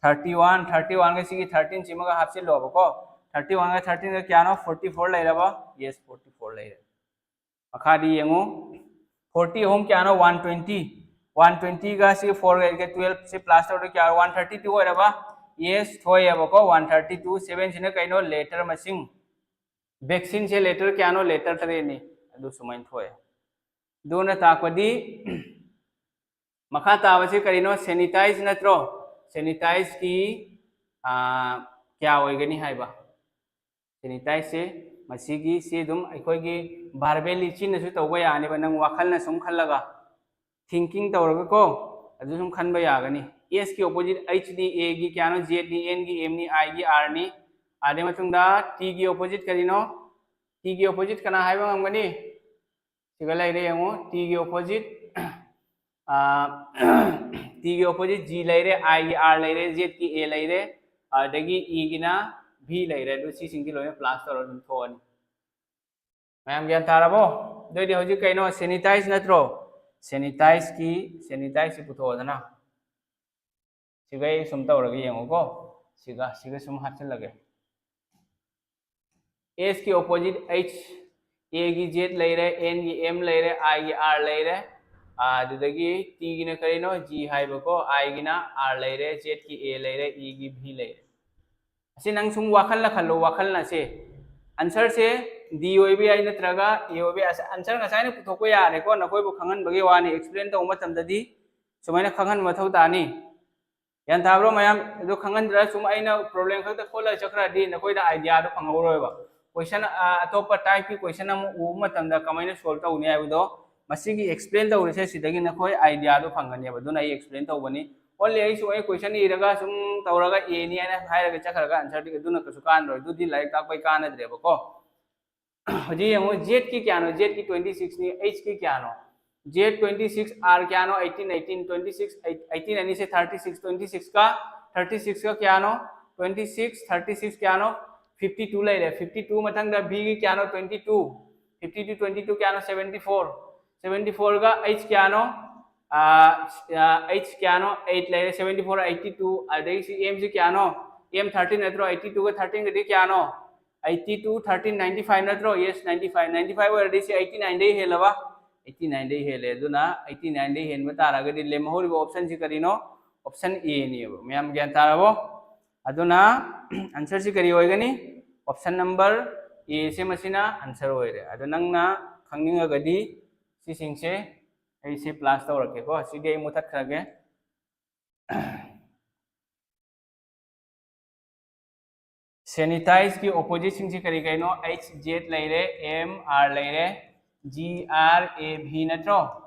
Thirty one, thirty oneꯒ ꯁꯤꯒꯤ thirteen ꯁꯤꯃꯒ ꯍꯥꯞꯆꯤꯜꯂꯣꯕꯀꯣ꯫ Thirty oneꯒ thirteenꯒ ꯀꯌꯥꯅꯣ? Forty four ꯂꯩꯔꯕ? Yes, forty four ꯂꯩꯔꯦ꯫ ꯃꯈꯥꯗꯤ ꯌꯦꯡꯉꯨ, forty ꯑꯍꯨꯝ ꯀꯌꯥꯅꯣ? One twenty꯫ One twentyꯒ ꯁꯤ fourꯒ eightꯒ twelveꯁꯤ plus ꯇꯧꯔꯗꯤ ꯀꯌꯥ? One thirty two ꯑꯣꯏꯔꯕ? Yes, ꯊꯣꯛꯑꯦꯕꯀꯣ, one thirty two꯫ Sevenꯁꯤꯅ ꯀꯩꯅꯣ? Letter ꯃꯁꯤꯡ꯫ Vaccineꯁꯦ letter ꯀꯌꯥꯅꯣ? Letter ꯇꯔꯦꯠꯅꯤ꯫ ꯑꯗꯨ ꯁꯨꯃꯥꯏꯅ ꯊꯣꯛꯑꯦ꯫ ꯑꯗꯨꯅ ꯇꯥꯛꯄꯗꯤ ꯃꯈꯥ ꯇꯥꯕꯁꯤ ꯀꯔꯤꯅꯣ? Sanitize ꯅꯠꯇ꯭ꯔꯣ? Sanitizeꯀꯤ, ꯑꯥ, ꯀꯌꯥ ꯑꯣꯏꯒꯅꯤ ꯍꯥꯏꯕ? Sanitizeꯁꯦ ꯃꯁꯤꯒꯤ, ꯁꯤ ꯑꯗꯨꯝ ꯑꯩꯈꯣꯏꯒꯤ verbally ꯆꯤꯟꯅꯁꯨ ꯇꯧꯕ ꯌꯥꯅꯦꯕ, ꯅꯪ ꯋꯥꯈꯜꯅ ꯁꯨꯝ ꯈꯜꯂꯒ, thinking ꯇꯧꯔꯒꯀꯣ, ꯑꯗꯨ ꯁꯨꯝ ꯈꯟꯕ ꯌꯥꯒꯅꯤ꯫ Sꯀꯤ opposite Hꯅꯤ, Aꯒꯤ ꯀꯌꯥꯅꯣ? Zꯅꯤ, Nꯒꯤ Mꯅꯤ, Iꯒꯤ Rꯅꯤ, ꯑꯗꯩ ꯃꯇꯨꯡꯗ T ꯒꯤ opposite ꯀꯔꯤꯅꯣ? T ꯒꯤ opposite ꯀꯅꯥ ꯍꯥꯏꯕ ꯉꯝꯒꯅꯤ? ꯁꯤꯒ ꯂꯩꯔꯦ ꯌꯦꯡꯉꯨ, T ꯒꯤ opposite, T ꯒꯤ opposite G ꯂꯩꯔꯦ, I ꯒꯤ R ꯂꯩꯔꯦ, Z ꯀꯤ A ꯂꯩꯔꯦ, ꯑꯗꯒꯤ E ꯒꯤꯅ V ꯂꯩꯔꯦ꯫ ꯑꯗꯨ ꯁꯤꯁꯤꯡꯁꯤ ꯂꯣꯏꯅ plus ꯇꯧꯔꯒ ꯑꯗꯨꯝ ꯊꯣꯛꯑꯅꯤ꯫ ꯃꯌꯥꯝ ꯒ꯭ꯌꯥꯟ ꯇꯥꯔꯕꯣ? ꯑꯗꯨꯑꯣꯏꯗꯤ ꯍꯧꯖꯤꯛ ꯀꯩꯅꯣ? Sanitize ꯅꯠꯇ꯭ꯔꯣ? Sanitize ꯀꯤ, sanitize ꯁꯤ ꯄꯨꯊꯣꯛꯑꯣꯗꯅ꯫ ꯁꯤꯒ ꯑꯩ ꯁꯨꯝ ꯇꯧꯔꯒ ꯌꯦꯡꯉꯨꯀꯣ꯫ ꯁꯤꯒ, ꯁꯤꯒ ꯁꯨꯝ ꯍꯥꯞꯆꯤꯜꯂꯒꯦ꯫ S ꯀꯤ opposite H, A ꯒꯤ Z ꯂꯩꯔꯦ, N ꯒꯤ M ꯂꯩꯔꯦ, I ꯒꯤ R ꯂꯩꯔꯦ, ꯑꯗꯨꯗꯒꯤ T ꯒꯤꯅ ꯀꯔꯤꯅꯣ? G ꯍꯥꯏꯕꯀꯣ, I ꯒꯤꯅ R ꯂꯩꯔꯦ, Z ꯀꯤ A ꯂꯩꯔꯦ, E ꯒꯤ V ꯂꯩꯔꯦ꯫ ꯑꯁꯤ ꯅꯪ ꯁꯨꯝ ꯋꯥꯈꯜꯅ ꯈꯜꯂꯣ, ꯋꯥꯈꯜꯅ꯫ ꯁꯦ, answer ꯁꯦ D ꯑꯣꯏꯕ ꯌꯥꯏ, ꯅꯠꯇ꯭ꯔꯒ A ꯑꯣꯏꯕ ꯌꯥꯏ꯫ Answer ꯉꯁꯥꯏꯅ ꯄꯨꯊꯣꯛꯄ ꯌꯥꯔꯦꯀꯣ, ꯅꯈꯣꯏꯕꯨ ꯈꯪꯍꯟꯕꯒꯤ ꯋꯥꯅꯤ꯫ Explain ꯇꯧꯕ ꯃꯇꯝꯗꯗꯤ ꯁꯨꯃꯥꯏꯅ ꯈꯪꯍꯟꯕ ꯃꯊꯧ ꯇꯥꯅꯤ꯫ ꯒ꯭ꯌꯥꯟ ꯇꯥꯕ꯭ꯔꯣ ꯃꯌꯥꯝ? ꯑꯗꯨ ꯈꯪꯍꯟꯗ꯭ꯔ ꯁꯨꯝ ꯑꯩꯅ problem ꯈꯛꯇ ꯈꯣꯠꯂꯒ ꯆꯠꯈ꯭ꯔꯗꯤ ꯅꯈꯣꯏꯗ idea ꯗꯣ ꯐꯪꯍꯧꯔꯣꯏꯕ꯫ Question, ꯑ, ꯑꯇꯣꯞꯄ type ꯀꯤ question ꯑꯃ ꯎꯕ ꯃꯇꯝꯗ ꯀꯃꯥꯏꯅ solve ꯇꯧꯅꯤ ꯍꯥꯏꯕꯗꯣ, ꯃꯁꯤꯒꯤ explain ꯇꯧꯔꯤꯁꯦ ꯁꯤꯗꯒꯤ ꯅꯈꯣꯏ idea ꯗꯣ ꯐꯪꯒꯅꯦꯕ꯫ ꯑꯗꯨꯅ ꯑꯩ explain ꯇꯧꯕꯅꯤ꯫ Only ꯑꯩ ꯁꯨꯝ ꯑꯩ question ꯏꯔꯒ ꯁꯨꯝ ꯇꯧꯔꯒ A ꯅꯤ ꯍꯥꯏꯅ ꯍꯥꯏꯔꯒ ꯆꯠꯈ꯭ꯔꯒ answer ꯗꯤ ꯑꯗꯨꯅ ꯀꯩꯁꯨ ꯀꯥꯟꯅꯔꯣꯏ꯫ ꯑꯗꯨꯗꯤ ꯂꯥꯏꯔꯤꯛ ꯇꯥꯛꯄꯩ ꯀꯥꯟꯅꯗ꯭ꯔꯦꯕꯀꯣ꯫ ꯍꯧꯖꯤꯛ ꯌꯦꯡꯉꯨ, Z ꯀꯤ ꯀꯌꯥꯅꯣ? Z ꯀꯤ twenty six ꯅꯤ, H ꯀꯤ ꯀꯌꯥꯅꯣ? Z twenty six, R ꯀꯌꯥꯅꯣ? Eighteen, eighteen, twenty six, eight, eighteen ꯑꯅꯤꯁꯦ thirty six, twenty six ꯀ, thirty six ꯀ ꯀꯌꯥꯅꯣ? Twenty six, thirty six ꯀꯌꯥꯅꯣ? Fifty two ꯂꯩꯔꯦ꯫ Fifty two ꯃꯊꯪꯗ V ꯒꯤ ꯀꯌꯥꯅꯣ? Twenty two꯫ Fifty two, twenty two ꯀꯌꯥꯅꯣ? Seventy four꯫ Seventy four ꯒ H ꯀꯌꯥꯅꯣ? ꯑꯥ, ꯑꯥ, H ꯀꯌꯥꯅꯣ? Eight ꯂꯩꯔꯦ꯫ Seventy four, eighty two꯫ ꯑꯗꯒꯤ ꯁꯤ M ꯁꯤ ꯀꯌꯥꯅꯣ? M thirteen ꯅꯠꯇ꯭ꯔꯣ? Eighty two ꯒ thirteen ꯒꯗꯤ ꯀꯌꯥꯅꯣ? Eighty two, thirteen, ninety five ꯅꯠꯇ꯭ꯔꯣ? Yes, ninety five꯫ Ninety five ꯑꯣꯏꯔꯗꯤ ꯁꯤ eighty nine ꯗꯩ ꯍꯦꯜꯂꯕ? Eighty nine ꯗꯩ ꯍꯦꯜꯂꯦ꯫ ꯑꯗꯨꯅ eighty nine ꯗꯩ ꯍꯦꯟꯕ ꯇꯥꯔꯒꯗꯤ ꯂꯦꯝꯍꯧꯔꯤꯕ option ꯁꯤ ꯀꯔꯤꯅꯣ? Option A ꯅꯦꯕ꯫ ꯃꯌꯥꯝ ꯒ꯭ꯌꯥꯟ ꯇꯥꯔꯕꯣ? ꯑꯗꯨꯅ answer ꯁꯤ ꯀꯔꯤ ꯑꯣꯏꯒꯅꯤ? Option number A ꯁꯦ ꯃꯁꯤꯅ answer ꯑꯣꯏꯔꯦ꯫ ꯑꯗꯣ ꯅꯪꯅ ꯈꯪꯅꯤꯡꯉꯒꯗꯤ ꯁꯤꯁꯤꯡꯁꯦ ꯑꯩ ꯁꯤ plus ꯇꯧꯔꯛꯀꯦꯀꯣ꯫ ꯁꯤꯗꯤ ꯑꯩ ꯃꯨꯊꯠꯈ꯭ꯔꯒꯦ꯫ Sanitize ꯀꯤ opposite ꯁꯤꯡꯁꯤ ꯀꯔꯤ ꯀꯔꯤꯅꯣ? H, Z ꯂꯩꯔꯦ, M, R ꯂꯩꯔꯦ, G, R, A, V ꯅꯠꯇ꯭ꯔꯣ?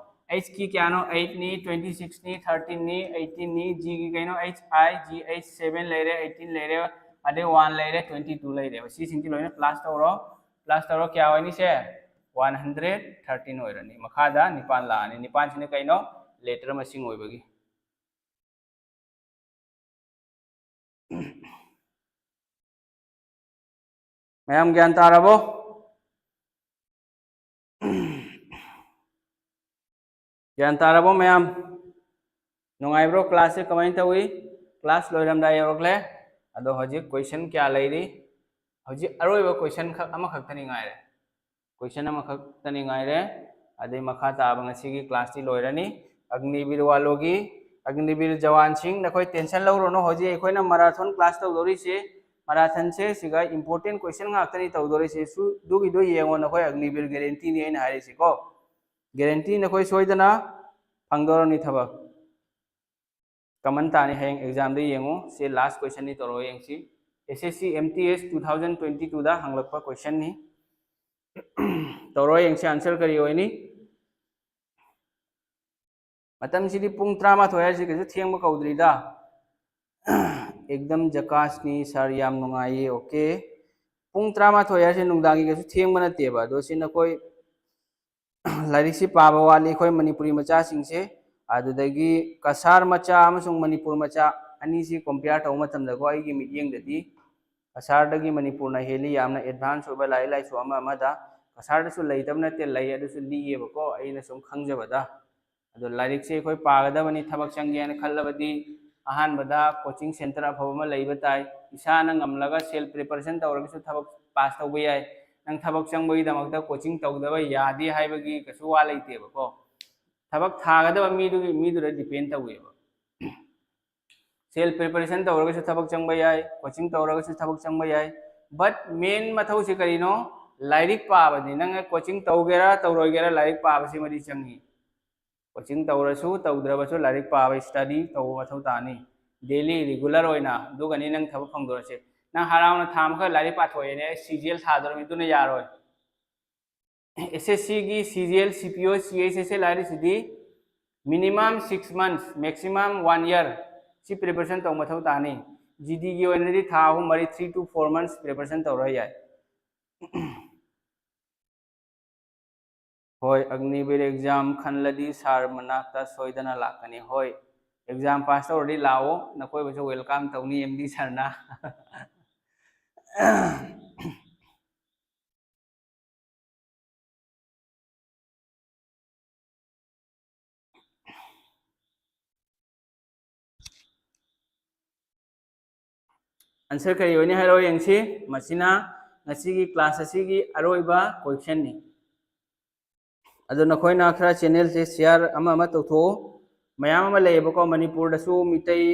H ꯀꯤ ꯀꯌꯥꯅꯣ? Eight ꯅꯤ, twenty six ꯅꯤ, thirteen ꯅꯤ, eighteen ꯅꯤ꯫ G ꯒꯤ ꯀꯩꯅꯣ? H I, G H seven ꯂꯩꯔꯦ, eighteen ꯂꯩꯔꯦ, ꯑꯗꯩ ꯋꯥꯟ ꯂꯩꯔꯦ, ꯇ꯭ꯋꯦꯟꯇꯤ ꯇꯨ ꯂꯩꯔꯦꯕ꯫ ꯁꯤꯁꯤꯡꯁꯤ ꯂꯣꯏꯅ ꯄ꯭ꯂꯁ ꯇꯧꯔꯣ꯫ ꯄ꯭ꯂꯁ ꯇꯧꯔꯣ, ꯀꯌꯥ ꯑꯣꯏꯅꯤ ꯁꯦ? ꯋꯥꯟ ꯍꯟꯗ꯭ꯔꯦꯠ ꯊꯥꯔꯇꯤꯟ ꯑꯣꯏꯔꯅꯤ꯫ ꯃꯈꯥꯗ ꯅꯤꯄꯥꯟ ꯂꯥꯛꯑꯅꯤ꯫ ꯅꯤꯄꯥꯟꯁꯤꯅ ꯀꯩꯅꯣ? ꯂꯦꯇꯔ ꯃꯁꯤꯡ ꯑꯣꯏꯕꯒꯤ꯫ ꯃꯌꯥꯝ ꯒ꯭ꯌꯥꯟ ꯇꯥꯔꯕꯣ? ꯒ꯭ꯌꯥꯟ ꯇꯥꯔꯕꯣ ꯃꯌꯥꯝ? ꯅꯨꯡꯉꯥꯏꯕ꯭ꯔꯣ? ꯀ꯭ꯂꯥꯁꯁꯦ ꯀꯃꯥꯏꯅ ꯇꯧꯏ? ꯀ꯭ꯂꯥꯁ ꯂꯣꯏꯔꯝꯗꯥꯏ ꯌꯧꯔꯛꯂꯦ꯫ ꯑꯗꯣ ꯍꯧꯖꯤꯛ ꯀꯣꯏꯁꯟ ꯀꯌꯥ ꯂꯩꯔꯤ? ꯍꯧꯖꯤꯛ ꯑꯔꯣꯏꯕ ꯀꯣꯏꯁꯟ ꯈꯛ ꯑꯃꯈꯛꯇꯅꯤ ꯉꯥꯏꯔꯦ꯫ ꯀꯣꯏꯁꯟ ꯑꯃꯈꯛꯇꯅꯤ ꯉꯥꯏꯔꯦ꯫ ꯑꯗꯩ ꯃꯈꯥ ꯇꯥꯕ ꯉꯁꯤꯒꯤ ꯀ꯭ꯂꯥꯁꯇꯤ ꯂꯣꯏꯔꯅꯤ꯫ ꯑꯒꯅꯤꯕꯤꯔ ꯋꯥꯂꯣꯒꯤ, ꯑꯒꯅꯤꯕꯤꯔ ꯖꯋꯥꯟꯁꯤꯡ, ꯅꯈꯣꯏ ꯇꯦꯟꯁꯟ ꯂꯧꯔꯨꯅꯨ꯫ ꯍꯧꯖꯤꯛ ꯑꯩꯈꯣꯏꯅ ꯃꯔꯥꯊꯣꯟ ꯀ꯭ꯂꯥꯁ ꯇꯧꯗꯣꯔꯤꯁꯦ, ꯃꯔꯥꯊꯟꯁꯦ ꯁꯤꯒ ꯏꯝꯄꯣꯔꯇꯦꯟ ꯀꯣꯏꯁꯟ ꯉꯥꯛꯇꯅꯤ ꯇꯧꯗꯣꯔꯤꯁꯦ꯫ ꯁꯨ-, ꯑꯗꯨꯒꯤꯗꯣ ꯌꯦꯡꯉꯣ ꯅꯈꯣꯏ ꯑꯒꯅꯤꯕꯤꯔ ꯒꯦꯔꯦꯟꯇꯤꯅꯤ ꯑꯩꯅ ꯍꯥꯏꯔꯤꯁꯤꯀꯣ꯫ ꯒꯦꯔꯦꯟꯇꯤ ꯅꯈꯣꯏ ꯁꯣꯏꯗꯅ ꯐꯪꯗꯧꯔꯅꯤ ꯊꯕꯛ꯫ ꯀꯃꯟ ꯇꯥꯅꯤ, ꯍꯌꯦꯡ ꯑꯦꯛꯖꯥꯝꯗ ꯌꯦꯡꯉꯨ꯫ ꯁꯤ ꯂꯥꯁ ꯀꯣꯏꯁꯟꯅꯤ, ꯇꯧꯔꯒ ꯌꯦꯡꯁꯤ꯫ ꯑꯦꯁ ꯑꯦꯁ ꯁꯤ ꯑꯦꯝ ꯇꯤ ꯑꯦꯁ ꯇꯨ ꯊꯥꯎꯖꯟ ꯇ꯭ꯋꯦꯟꯇꯤ ꯇꯨꯗ ꯍꯪꯂꯛꯄ ꯀꯣꯏꯁꯟꯅꯤ꯫ ꯇꯧꯔꯒ ꯌꯦꯡꯁꯤ, ꯑꯟꯁꯔ ꯀꯔꯤ ꯑꯣꯏꯅꯤ? ꯃꯇꯝꯁꯤꯗꯤ ꯄꯨꯡ ꯇꯔꯥꯃꯥꯊꯣꯏ ꯍꯥꯏꯁꯤ ꯀꯩꯁꯨ ꯊꯦꯡꯕ ꯀꯧꯗ꯭ꯔꯤꯗ꯫ ꯑꯦꯛꯗꯝ ꯖꯀꯥꯁꯅꯤ ꯁꯥꯔ, ꯌꯥꯝ ꯅꯨꯡꯉꯥꯏꯌꯦ꯫ ꯑꯣꯀꯦ, ꯄꯨꯡ ꯇꯔꯥꯃꯥꯊꯣꯏ ꯍꯥꯏꯁꯦ ꯅꯨꯡꯗꯥꯡꯒꯤ ꯀꯩꯁꯨ ꯊꯦꯡꯕ ꯅꯠꯇꯦꯕ꯫ ꯑꯗꯣ ꯁꯤ ꯅꯈꯣꯏ ꯂꯥꯏꯔꯤꯛꯁꯤ ꯄꯥꯕ ꯋꯥꯠꯂꯤ ꯑꯩꯈꯣꯏ ꯃꯅꯤꯄꯨꯔꯤ ꯃꯆꯥꯁꯤꯡꯁꯦ꯫ ꯑꯗꯨꯗꯒꯤ ꯀꯁꯥꯔ ꯃꯆꯥ ꯑꯃꯁꯨꯡ ꯃꯅꯤꯄꯨꯔ ꯃꯆꯥ ꯑꯅꯤꯁꯤ ꯀꯣꯝꯄꯤꯌꯥꯔ ꯇꯧꯕ ꯃꯇꯝꯗꯀꯣ, ꯑꯩꯒꯤ ꯃꯤꯠꯌꯦꯡꯗꯗꯤ ꯀꯁꯥꯔꯗꯒꯤ ꯃꯅꯤꯄꯨꯔꯅ ꯍꯦꯜꯂꯤ ꯌꯥꯝꯅ ꯑꯦꯗꯚꯥꯟꯁ ꯑꯣꯏꯕ ꯂꯥꯏꯔꯤꯛ ꯂꯥꯏꯁꯨ ꯑꯃ ꯑꯃꯗ꯫ ꯀꯁꯥꯔꯗꯁꯨ ꯂꯩꯇꯕ ꯅꯠꯇꯦ, ꯂꯩ, ꯑꯗꯨꯁꯨ ꯂꯤꯛꯑꯦꯕꯀꯣ, ꯑꯩꯅ ꯁꯨꯝ ꯈꯪꯖꯕꯗ꯫ ꯑꯗꯣ ꯂꯥꯏꯔꯤꯛꯁꯦ ꯑꯩꯈꯣꯏ ꯄꯥꯒꯗꯕꯅꯤ, ꯊꯕꯛ ꯆꯪꯒꯦ ꯍꯥꯏꯅ ꯈꯜꯂꯕꯗꯤ ꯑꯍꯥꯟꯕꯗ ꯀꯣꯆꯤꯡ ꯁꯦꯟꯇꯔ ꯑꯐꯕ ꯑꯃ ꯂꯩꯕ ꯇꯥꯏ꯫ ꯏꯁꯥꯅ ꯉꯝꯂꯒ ꯁꯦꯜꯐ ꯄ꯭ꯔꯤꯄꯦꯔꯦꯁꯟ ꯇꯧꯔꯒꯁꯨ ꯊꯕꯛ ꯄꯥꯁ ꯇꯧꯕ ꯌꯥꯏ꯫ ꯅꯪ ꯊꯕꯛ ꯆꯪꯕꯒꯤꯗꯃꯛꯇ ꯀꯣꯆꯤꯡ ꯇꯧꯗꯕ ꯌꯥꯗꯦ ꯍꯥꯏꯕꯒꯤ ꯀꯩꯁꯨ ꯋꯥ ꯂꯩꯇꯦꯕꯀꯣ꯫ ꯊꯕꯛ ꯊꯥꯒꯗꯕ ꯃꯤꯗꯨꯒꯤ, ꯃꯤꯗꯨꯗ ꯗꯤꯄꯦꯟ ꯇꯧꯋꯦꯕ꯫ ꯁꯦꯜꯐ ꯄ꯭ꯔꯤꯄꯦꯔꯦꯁꯟ ꯇꯧꯔꯒꯁꯨ ꯊꯕꯛ ꯆꯪꯕ ꯌꯥꯏ, ꯀꯣꯆꯤꯡ ꯇꯧꯔꯒꯁꯨ ꯊꯕꯛ ꯆꯪꯕ ꯌꯥꯏ꯫ ꯕꯠ ꯃꯦꯟ ꯃꯊꯧꯁꯤ ꯀꯔꯤꯅꯣ? ꯂꯥꯏꯔꯤꯛ ꯄꯥꯕꯅꯤ꯫ ꯅꯪꯅ ꯀꯣꯆꯤꯡ ꯇꯧꯒꯦꯔꯥ ꯇꯧꯔꯣꯏꯒꯦꯔꯥ, ꯂꯥꯏꯔꯤꯛ ꯄꯥꯕꯁꯤꯃꯗꯤ ꯆꯪꯉꯤ꯫ ꯀꯣꯆꯤꯡ ꯇꯧꯔꯁꯨ ꯇꯧꯗ꯭ꯔꯕꯁꯨ ꯂꯥꯏꯔꯤꯛ ꯄꯥꯕ, ꯁ꯭ꯇꯗꯤ ꯇꯧꯕ ꯃꯊꯧ ꯇꯥꯅꯤ ꯗꯦꯂꯤ ꯔꯤꯒꯨꯂꯔ ꯑꯣꯏꯅ꯫ ꯑꯗꯨꯒꯅꯤ ꯅꯪ ꯊꯕꯛ ꯐꯪꯗꯣꯔꯁꯦ꯫ ꯅꯪ ꯍꯔꯥꯎꯅ ꯊꯥ ꯑꯃꯈꯛ ꯂꯥꯏꯔꯤꯛ ꯄꯥꯊꯣꯛꯑꯦꯅꯦ, ꯑꯩ ꯁꯤ ꯖꯤ ꯑꯦꯜ ꯊꯥꯗꯣꯔꯃꯤ, ꯑꯗꯨꯅ ꯌꯥꯔꯣꯏ꯫ ꯑꯦꯁ ꯑꯦꯁ ꯁꯤꯒꯤ ꯁꯤ ꯖꯤ ꯑꯦꯜ, ꯁꯤ P O, C H S L ꯍꯥꯏꯔꯤꯁꯤꯗꯤ minimum six months, maximum one year ꯁꯤ ꯄ꯭ꯔꯤꯄꯦꯔꯦꯁꯟ ꯇꯧꯕ ꯃꯊꯧ ꯇꯥꯅꯤ꯫ ꯖꯤꯗꯤꯒꯤ ꯑꯣꯏꯅꯗꯤ ꯊꯥ ꯑꯍꯨꯝ ꯃꯔꯤ, three to four months preparation ꯇꯧꯔ ꯌꯥꯏ꯫ ꯍꯣꯏ, ꯑꯒꯅꯤꯕꯤꯔ exam ꯈꯜꯂꯗꯤ sir ꯃꯅꯥꯛꯇ ꯁꯣꯏꯗꯅ ꯂꯥꯛꯀꯅꯤ꯫ ꯍꯣꯏ, exam pass ꯇꯧꯔꯗꯤ ꯂꯥꯛꯑꯣ, ꯅꯈꯣꯏꯕꯨꯁꯨ welcome ꯇꯧꯅꯤ ꯑꯦꯝ ꯗꯤ ꯁꯥꯔꯅ꯫ Answer ꯀꯔꯤ ꯑꯣꯏꯅꯤ ꯍꯥꯏꯔꯣ ꯌꯦꯡꯁꯤ꯫ ꯃꯁꯤꯅ ꯉꯁꯤꯒꯤ class ꯑꯁꯤꯒꯤ ꯑꯔꯣꯏꯕ question ꯅꯤ꯫ ꯑꯗꯣ ꯅꯈꯣꯏꯅ ꯈꯔ channel ꯁꯦ share ꯑꯃ ꯑꯃ ꯇꯧꯊꯣꯛꯑꯣ꯫ ꯃꯌꯥꯝ ꯑꯃ ꯂꯩꯌꯦꯕꯀꯣ, ꯃꯅꯤꯄꯨꯔꯗꯁꯨ ꯃꯤꯇꯩ,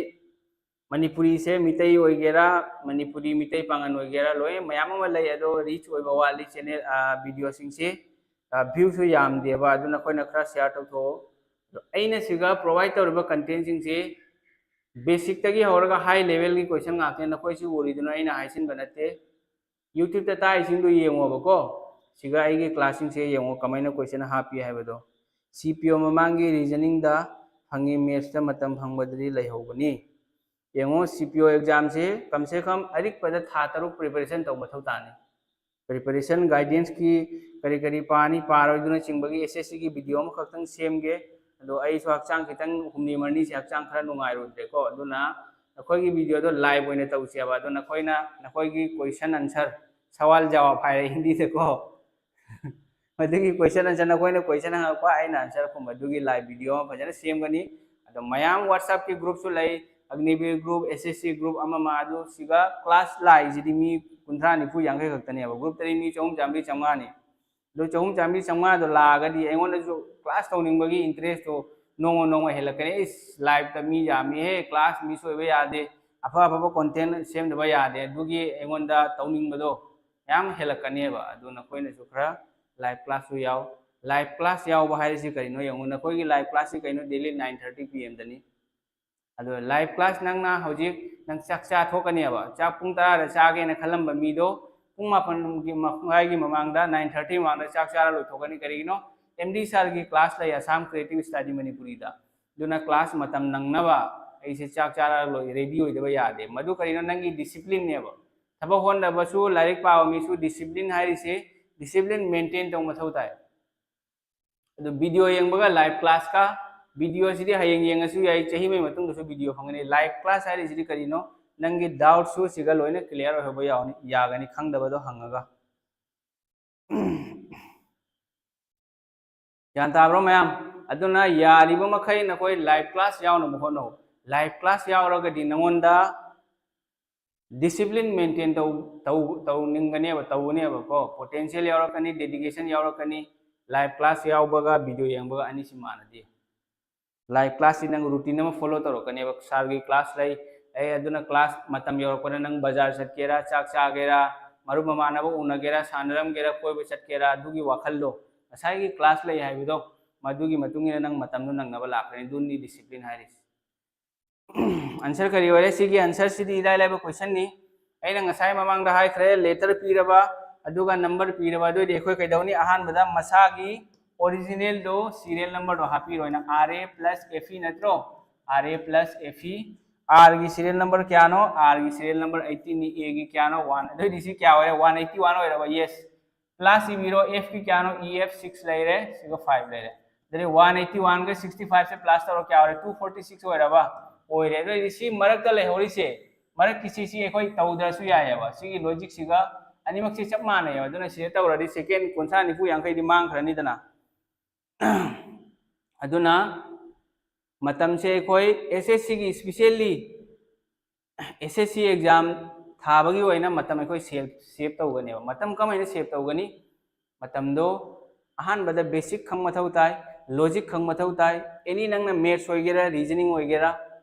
ꯃꯅꯤꯄꯨꯔꯤꯁꯦ ꯃꯤꯇꯩ ꯑꯣꯏꯒꯦꯔꯥ, ꯃꯅꯤꯄꯨꯔꯤ ꯃꯤꯇꯩ ꯄꯥꯉꯟ ꯑꯣꯏꯒꯦꯔꯥ, ꯂꯣꯏ ꯃꯌꯥꯝ ꯑꯃ ꯂꯩ꯫ ꯑꯗꯣ reach ꯑꯣꯏꯕ ꯋꯥꯠꯂꯤ channel, video ꯁꯤꯡꯁꯦ, view ꯁꯨ ꯌꯥꯝꯗꯦꯕ꯫ ꯑꯗꯨ ꯅꯈꯣꯏꯅ ꯈꯔ share ꯇꯧꯊꯣꯛꯑꯣ꯫ ꯑꯗꯣ ꯑꯩꯅ ꯁꯤꯒ provide ꯇꯧꯔꯤꯕ content ꯁꯤꯡꯁꯦ basic ꯇꯒꯤ ꯍꯧꯔꯒ high level ꯒꯤ question ꯉꯥꯛꯇꯅꯤ꯫ ꯅꯈꯣꯏꯁꯨ ꯎꯔꯤꯗꯨꯅ ꯑꯩꯅ ꯍꯥꯏꯁꯤꯟꯕ ꯅꯠꯇꯦ꯫ YouTube ꯇ ꯇꯥꯛꯏꯁꯤꯡꯗꯨ ꯌꯦꯡꯉꯣꯕꯀꯣ꯫ ꯁꯤꯒ ꯑꯩꯒꯤ class ꯁꯤꯡꯁꯦ ꯌꯦꯡꯉꯣ ꯀꯃꯥꯏꯅ question ꯍꯥꯞꯄꯤ ꯍꯥꯏꯕꯗꯣ꯫ C P O ꯃꯃꯥꯡꯒꯤ reasoning ꯗ ꯍꯪꯉꯤ, maths ꯇ ꯃꯇꯝ ꯐꯪꯕꯗꯗꯤ ꯂꯩꯍꯧꯕꯅꯤ꯫ ꯌꯦꯡꯉꯣ, C P O exam ꯁꯦ ꯀꯝ ꯁꯦ ꯀꯝ ꯑꯔꯤꯛꯄꯗ ꯊꯥ ꯇꯔꯨꯛ preparation ꯇꯧꯕ ꯃꯊꯧ ꯇꯥꯅꯤ꯫ Preparation guidance ꯀꯤ ꯀꯔꯤ ꯀꯔꯤ ꯄꯥꯅꯤ, ꯄꯥꯔꯣꯏꯗꯨꯅꯆꯤꯡꯕꯒꯤ S S C ꯒꯤ video ꯑꯃꯈꯛꯇꯪ ꯁꯦꯝꯒꯦ꯫ ꯑꯗꯣ ꯑꯩꯁꯨ ꯍꯛꯆꯥꯡ ꯈꯤꯇꯪ ꯍꯨꯝꯅꯤ ꯃꯔꯤꯅꯤꯁꯦ ꯍꯛꯆꯥꯡ ꯈꯔ ꯅꯨꯡꯉꯥꯏꯔꯨꯗ꯭ꯔꯦꯀꯣ꯫ ꯑꯗꯨꯅ ꯑꯩꯈꯣꯏꯒꯤ video ꯗꯣ live ꯑꯣꯏꯅ ꯇꯧꯁꯦꯕ꯫ ꯑꯗꯣ ꯅꯈꯣꯏꯅ ꯅꯈꯣꯏꯒꯤ question answer, ꯁꯋꯥꯜ ꯖꯋꯥꯕ ꯍꯥꯏꯔꯦ ꯍꯤꯟꯗꯤꯗꯀꯣ꯫ ꯃꯗꯨꯒꯤ question answer, ꯅꯈꯣꯏꯅ question ꯍꯪꯉꯛꯄ, ꯑꯩꯅ answer ꯈꯨꯝꯕ, ꯑꯗꯨꯒꯤ live video ꯑꯃ ꯐꯖꯅ ꯁꯦꯝꯒꯅꯤ꯫ ꯑꯗꯣ ꯃꯌꯥꯝ WhatsApp ꯀꯤ group ꯁꯨ ꯂꯩ, ꯑꯒꯅꯤꯕꯤꯔ group, S S C group ꯑꯃ ꯑꯃ, ꯑꯗꯨ ꯁꯤꯒ class ꯂꯥꯛꯏꯁꯤꯗꯤ ꯃꯤ ꯀꯨꯟꯊ꯭ꯔꯥ ꯅꯤꯐꯨ ꯌꯥꯡꯈꯩ ꯈꯛꯇꯅꯦꯕ꯫ Group ꯇꯗꯤ ꯃꯤ ꯆꯍꯨꯝ ꯆꯥꯝꯃꯔꯤ ꯆꯥꯝꯃꯉꯥꯅꯤ꯫ ꯑꯗꯣ ꯆꯍꯨꯝ ꯆꯥꯝꯃꯔꯤ ꯆꯥꯝꯃꯉꯥꯗꯣ ꯂꯥꯛꯑꯒꯗꯤ ꯑꯩꯉꯣꯟꯗꯁꯨ class ꯇꯧꯅꯤꯡꯕꯒꯤ interest ꯇꯣ ꯅꯣꯡꯃ ꯅꯣꯡꯃ ꯍꯦꯜꯂꯛꯀꯅꯤ꯫ "ꯏꯁ, live ꯇ ꯃꯤ ꯌꯥꯝꯃꯤꯍꯦ, class miss ꯑꯣꯏꯕ ꯌꯥꯗꯦ, ꯑꯐ ꯑꯐꯕ content ꯁꯦꯝꯗꯕ ꯌꯥꯗꯦ", ꯑꯗꯨꯒꯤ ꯑꯩꯉꯣꯟꯗ ꯇꯧꯅꯤꯡꯕꯗꯣ ꯃꯌꯥꯝ ꯍꯦꯜꯂꯛꯀꯅꯦꯕ꯫ ꯑꯗꯨ ꯅꯈꯣꯏꯅꯁꯨ ꯈꯔ live class ꯁꯨ ꯌꯥꯎ꯫ Live class ꯌꯥꯎꯕ ꯍꯥꯏꯔꯤꯁꯤ ꯀꯔꯤꯅꯣ ꯌꯦꯡꯉꯨ꯫ ꯅꯈꯣꯏꯒꯤ live class ꯁꯤ ꯀꯩꯅꯣ? Daily nine thirty P M ꯗꯅꯤ꯫ ꯑꯗꯣ live class ꯅꯪꯅ ꯍꯧꯖꯤꯛ ꯅꯪ ꯆꯥꯛ ꯆꯥ ꯊꯣꯛꯀꯅꯦꯕ꯫ ꯆꯥꯛ ꯄꯨꯡ ꯇꯔꯥꯗ ꯆꯥꯒꯦꯅ ꯈꯜꯂꯝꯕ ꯃꯤꯗꯣ ꯄꯨꯡ ꯃꯥꯄꯟꯒꯤ ꯃꯈꯥꯏꯒꯤ ꯃꯃꯥꯡꯗ, nine thirty ꯃꯃꯥꯡꯗ ꯆꯥꯛ ꯆꯥꯔ ꯂꯣꯏꯊꯣꯛꯀꯅꯤ꯫ ꯀꯔꯤꯒꯤꯅꯣ? ꯑꯦꯝ ꯗꯤ ꯁꯥꯔꯒꯤ class ꯂꯩ, Assam Creative Study ꯃꯅꯤꯄꯨꯔꯤꯗ꯫ ꯑꯗꯨꯅ class ꯃꯇꯝ ꯅꯪꯅꯕ ꯑꯩꯁꯦ ꯆꯥꯛ ꯆꯥꯔꯒ ꯂꯣꯏ ꯔꯦꯗꯤ ꯑꯣꯏꯗꯕ ꯌꯥꯗꯦ꯫ ꯃꯗꯨ ꯀꯔꯤꯅꯣ? ꯅꯪꯒꯤ ꯗꯤꯁꯤꯄ꯭ꯂꯤꯟꯅꯦꯕ꯫ ꯊꯕꯛ ꯍꯣꯠꯅꯕꯁꯨ, ꯂꯥꯏꯔꯤꯛ ꯄꯥꯕ ꯃꯤꯁꯨ ꯗꯤꯁꯤꯄ꯭ꯂꯤꯟ ꯍꯥꯏꯔꯤꯁꯦ, ꯗꯤꯁꯤꯄ꯭ꯂꯤꯟ ꯃꯦꯟꯇꯦꯟ ꯇꯧꯕ ꯃꯊꯧ ꯇꯥꯏ꯫ ꯑꯗꯨ ꯚꯤꯗꯤꯑꯣ ꯌꯦꯡꯕꯒ ꯂꯥꯏꯚ ꯀ꯭ꯂꯥꯁꯀ, ꯚꯤꯗꯤꯑꯣꯁꯤꯗꯤ ꯍꯌꯦꯡ ꯌꯦꯡꯉꯁꯨ ꯌꯥꯏ, ꯆꯍꯤ ꯑꯃꯒꯤ ꯃꯇꯨꯡꯗꯁꯨ ꯚꯤꯗꯤꯑꯣ ꯐꯪꯒꯅꯤ꯫ ꯂꯥꯏꯚ ꯀ꯭ꯂꯥꯁ ꯍꯥꯏꯔꯤꯁꯤꯗꯤ ꯀꯔꯤꯅꯣ? ꯅꯪꯒꯤ ꯗꯥꯎꯠꯁꯨ ꯁꯤꯒ ꯂꯣꯏꯅ ꯀ꯭ꯂꯤꯌꯥꯔ ꯑꯣꯏꯍꯧꯕ ꯌꯥꯎꯅꯤ, ꯌꯥꯒꯅꯤ, ꯈꯪꯗꯕꯗꯣ ꯍꯪꯉꯒ꯫ ꯒ꯭ꯌꯥꯟ ꯇꯥꯕ꯭ꯔꯣ ꯃꯌꯥꯝ? ꯑꯗꯨꯅ ꯌꯥꯔꯤꯕ ꯃꯈꯩ ꯅꯈꯣꯏ ꯂꯥꯏꯚ ꯀ꯭ꯂꯥꯁ ꯌꯥꯎꯅꯕ ꯍꯣꯠꯅꯧ꯫ ꯂꯥꯏꯚ ꯀ꯭ꯂꯥꯁ ꯌꯥꯎꯔꯒꯗꯤ ꯅꯉꯣꯟꯗ ꯗꯤꯁꯤꯄ꯭ꯂꯤꯟ ꯃꯦꯟꯇꯦꯟ ꯇꯧ, ꯇꯧ, ꯇꯧꯅꯤꯡꯒꯅꯦꯕ, ꯇꯧꯒꯅꯦꯕꯀꯣ꯫ ꯄꯣꯇꯦꯟꯁꯤꯌꯦꯜ ꯌꯥꯎꯔꯛꯀꯅꯤ, ꯗꯦꯗꯤꯀꯦꯁꯟ ꯌꯥꯎꯔꯛꯀꯅꯤ꯫ ꯂꯥꯏꯚ ꯀ꯭ꯂꯥꯁ ꯌꯥꯎꯕꯒ ꯚꯤꯗꯤꯑꯣ ꯌꯦꯡꯕꯒ ꯑꯅꯤꯁꯤ ꯃꯥꯟꯅꯗꯦ꯫ ꯂꯥꯏꯚ ꯀ꯭ꯂꯥꯁꯁꯤ ꯅꯪ ꯔꯨꯇꯤꯟ ꯑꯃ ꯐꯣꯂꯣ ꯇꯧꯔꯛꯀꯅꯦꯕ꯫ ꯁꯥꯔꯒꯤ ꯀ꯭ꯂꯥꯁ ꯂꯩ, ꯑꯩ ꯑꯗꯨꯅ ꯀ꯭ꯂꯥꯁ ꯃꯇꯝ ꯌꯧꯔꯛꯄꯗ ꯅꯪ ꯕꯖꯥꯔ ꯆꯠꯀꯦꯔꯥ, ꯆꯥꯛ ꯆꯥꯒꯦꯔꯥ, ꯃꯔꯨꯞ ꯃꯃꯥꯟꯅꯕ ꯎꯅꯒꯦꯔꯥ, ꯁꯥꯟꯅꯔꯝꯒꯦꯔꯥ, ꯀꯣꯏꯕ ꯆꯠꯀꯦꯔꯥ, ꯑꯗꯨꯒꯤ ꯋꯥꯈꯜꯗꯣ, ꯉꯁꯥꯏꯒꯤ ꯀ꯭ꯂꯥꯁ ꯂꯩ ꯍꯥꯏꯕꯗꯣ, ꯃꯗꯨꯒꯤ ꯃꯇꯨꯡ ꯏꯟꯅ ꯅꯪ ꯃꯇꯝꯗꯣ ꯅꯪꯅꯕ ꯂꯥꯛꯀꯅꯤ꯫ ꯑꯗꯨꯅꯤ ꯗꯤꯁꯤꯄ꯭ꯂꯤꯟ ꯍꯥꯏꯔꯤꯁꯦ꯫ ꯑꯟꯁꯔ ꯀꯔꯤ ꯑꯣꯏꯔꯦ? ꯁꯤꯒꯤ ꯑꯟꯁꯔꯁꯤꯗꯤ ꯏꯂꯥꯏ ꯂꯥꯏꯕ ꯀꯣꯏꯁꯟꯅꯤ꯫ ꯑꯩꯅ ꯉꯁꯥꯏ ꯃꯃꯥꯡꯗ ꯍꯥꯏꯈ꯭ꯔꯦ, ꯂꯦꯇꯔ ꯄꯤꯔꯕ, ꯑꯗꯨꯒ ꯅꯝꯕꯔ ꯄꯤꯔꯕ, ꯑꯗꯨꯑꯣꯏꯗꯤ ꯑꯩꯈꯣꯏ ꯀꯩꯗꯧꯅꯤ? ꯑꯍꯥꯟꯕꯗ ꯃꯁꯥꯒꯤ ꯑꯣꯔꯤꯖꯤꯅꯦꯜꯗꯣ, ꯁꯤꯔꯤꯌꯦꯜ ꯅꯝꯕꯔꯗꯣ ꯍꯥꯞꯄꯤꯔꯣ꯫ ꯑꯩꯅ R A plus F E ꯅꯠꯇ꯭ꯔꯣ? R A plus F E꯫ R ꯒꯤ ꯁꯤꯔꯤꯌꯦꯜ ꯅꯝꯕꯔ ꯀꯌꯥꯅꯣ? R ꯒꯤ ꯁꯤꯔꯤꯌꯦꯜ ꯅꯝꯕꯔ eighteen ꯅꯤ꯫ A ꯒꯤ ꯀꯌꯥꯅꯣ? One꯫ ꯑꯗꯨꯑꯣꯏꯗꯤ ꯁꯤ ꯀꯌꯥ ꯑꯣꯏꯔꯦ? One eighty one ꯑꯣꯏꯔꯕ? Yes꯫ ꯄ꯭ꯂꯁ ꯏꯕꯤꯔꯣ꯫ F ꯀꯤ ꯀꯌꯥꯅꯣ? E F six ꯂꯩꯔꯦ, ꯁꯤꯒ five ꯂꯩꯔꯦ꯫ ꯑꯗꯨꯗꯤ one eighty one ꯒ sixty five ꯁꯦ ꯄ꯭ꯂꯁ ꯇꯧꯔꯣ, ꯀꯌꯥ ꯑꯣꯏꯔꯦ? Two forty six ꯑꯣꯏꯔꯕ? ꯑꯣꯏꯔꯦ꯫ ꯑꯗꯨ ꯑꯣꯏꯔꯗꯤ ꯁꯤ ꯃꯔꯛꯇ ꯂꯩꯍꯧꯔꯤꯁꯦ, ꯃꯔꯛꯀꯤꯁꯤ, ꯁꯤ ꯑꯩꯈꯣꯏ ꯇꯧꯗ꯭ꯔꯁꯨ ꯌꯥꯏꯑꯕ꯫ ꯁꯤꯒꯤ ꯂꯣꯖꯤꯛꯁꯤꯒ ꯑꯅꯤꯃꯛꯁꯤ ꯆꯞ ꯃꯥꯟꯅꯩꯑꯕ꯫ ꯑꯗꯨꯅ ꯁꯤꯗ ꯇꯧꯔꯗꯤ ꯁꯦꯀꯦꯟ ꯀꯨꯟꯊ꯭ꯔꯥ ꯅꯤꯐꯨ ꯌꯥꯡꯈꯩꯗꯤ ꯃꯥꯡꯈ꯭ꯔꯅꯤꯗꯅ꯫ ꯑꯗꯨꯅ ꯃꯇꯝꯁꯦ ꯑꯩꯈꯣꯏ S S C ꯒꯤ, specially S S C exam ꯊꯥꯕꯒꯤ ꯑꯣꯏꯅ ꯃꯇꯝ ꯑꯩꯈꯣꯏ ꯁꯦꯞ, ꯁꯦꯞ ꯇꯧꯒꯅꯦꯕ꯫ ꯃꯇꯝ ꯀꯃꯥꯏꯅ ꯁꯦꯞ ꯇꯧꯒꯅꯤ? ꯃꯇꯝꯗꯣ ꯑꯍꯥꯟꯕꯗ ꯕꯦꯁꯤꯛ ꯈꯪꯕ ꯃꯊꯧ ꯇꯥꯏ, ꯂꯣꯖꯤꯛ ꯈꯪꯕ ꯃꯊꯧ ꯇꯥꯏ꯫ ꯑꯦꯅꯤ ꯅꯪꯅ ꯃꯦꯠꯁ ꯑꯣꯏꯒꯦꯔꯥ, ꯔꯤꯖꯅꯤꯡ ꯑꯣꯏꯒꯦꯔꯥ,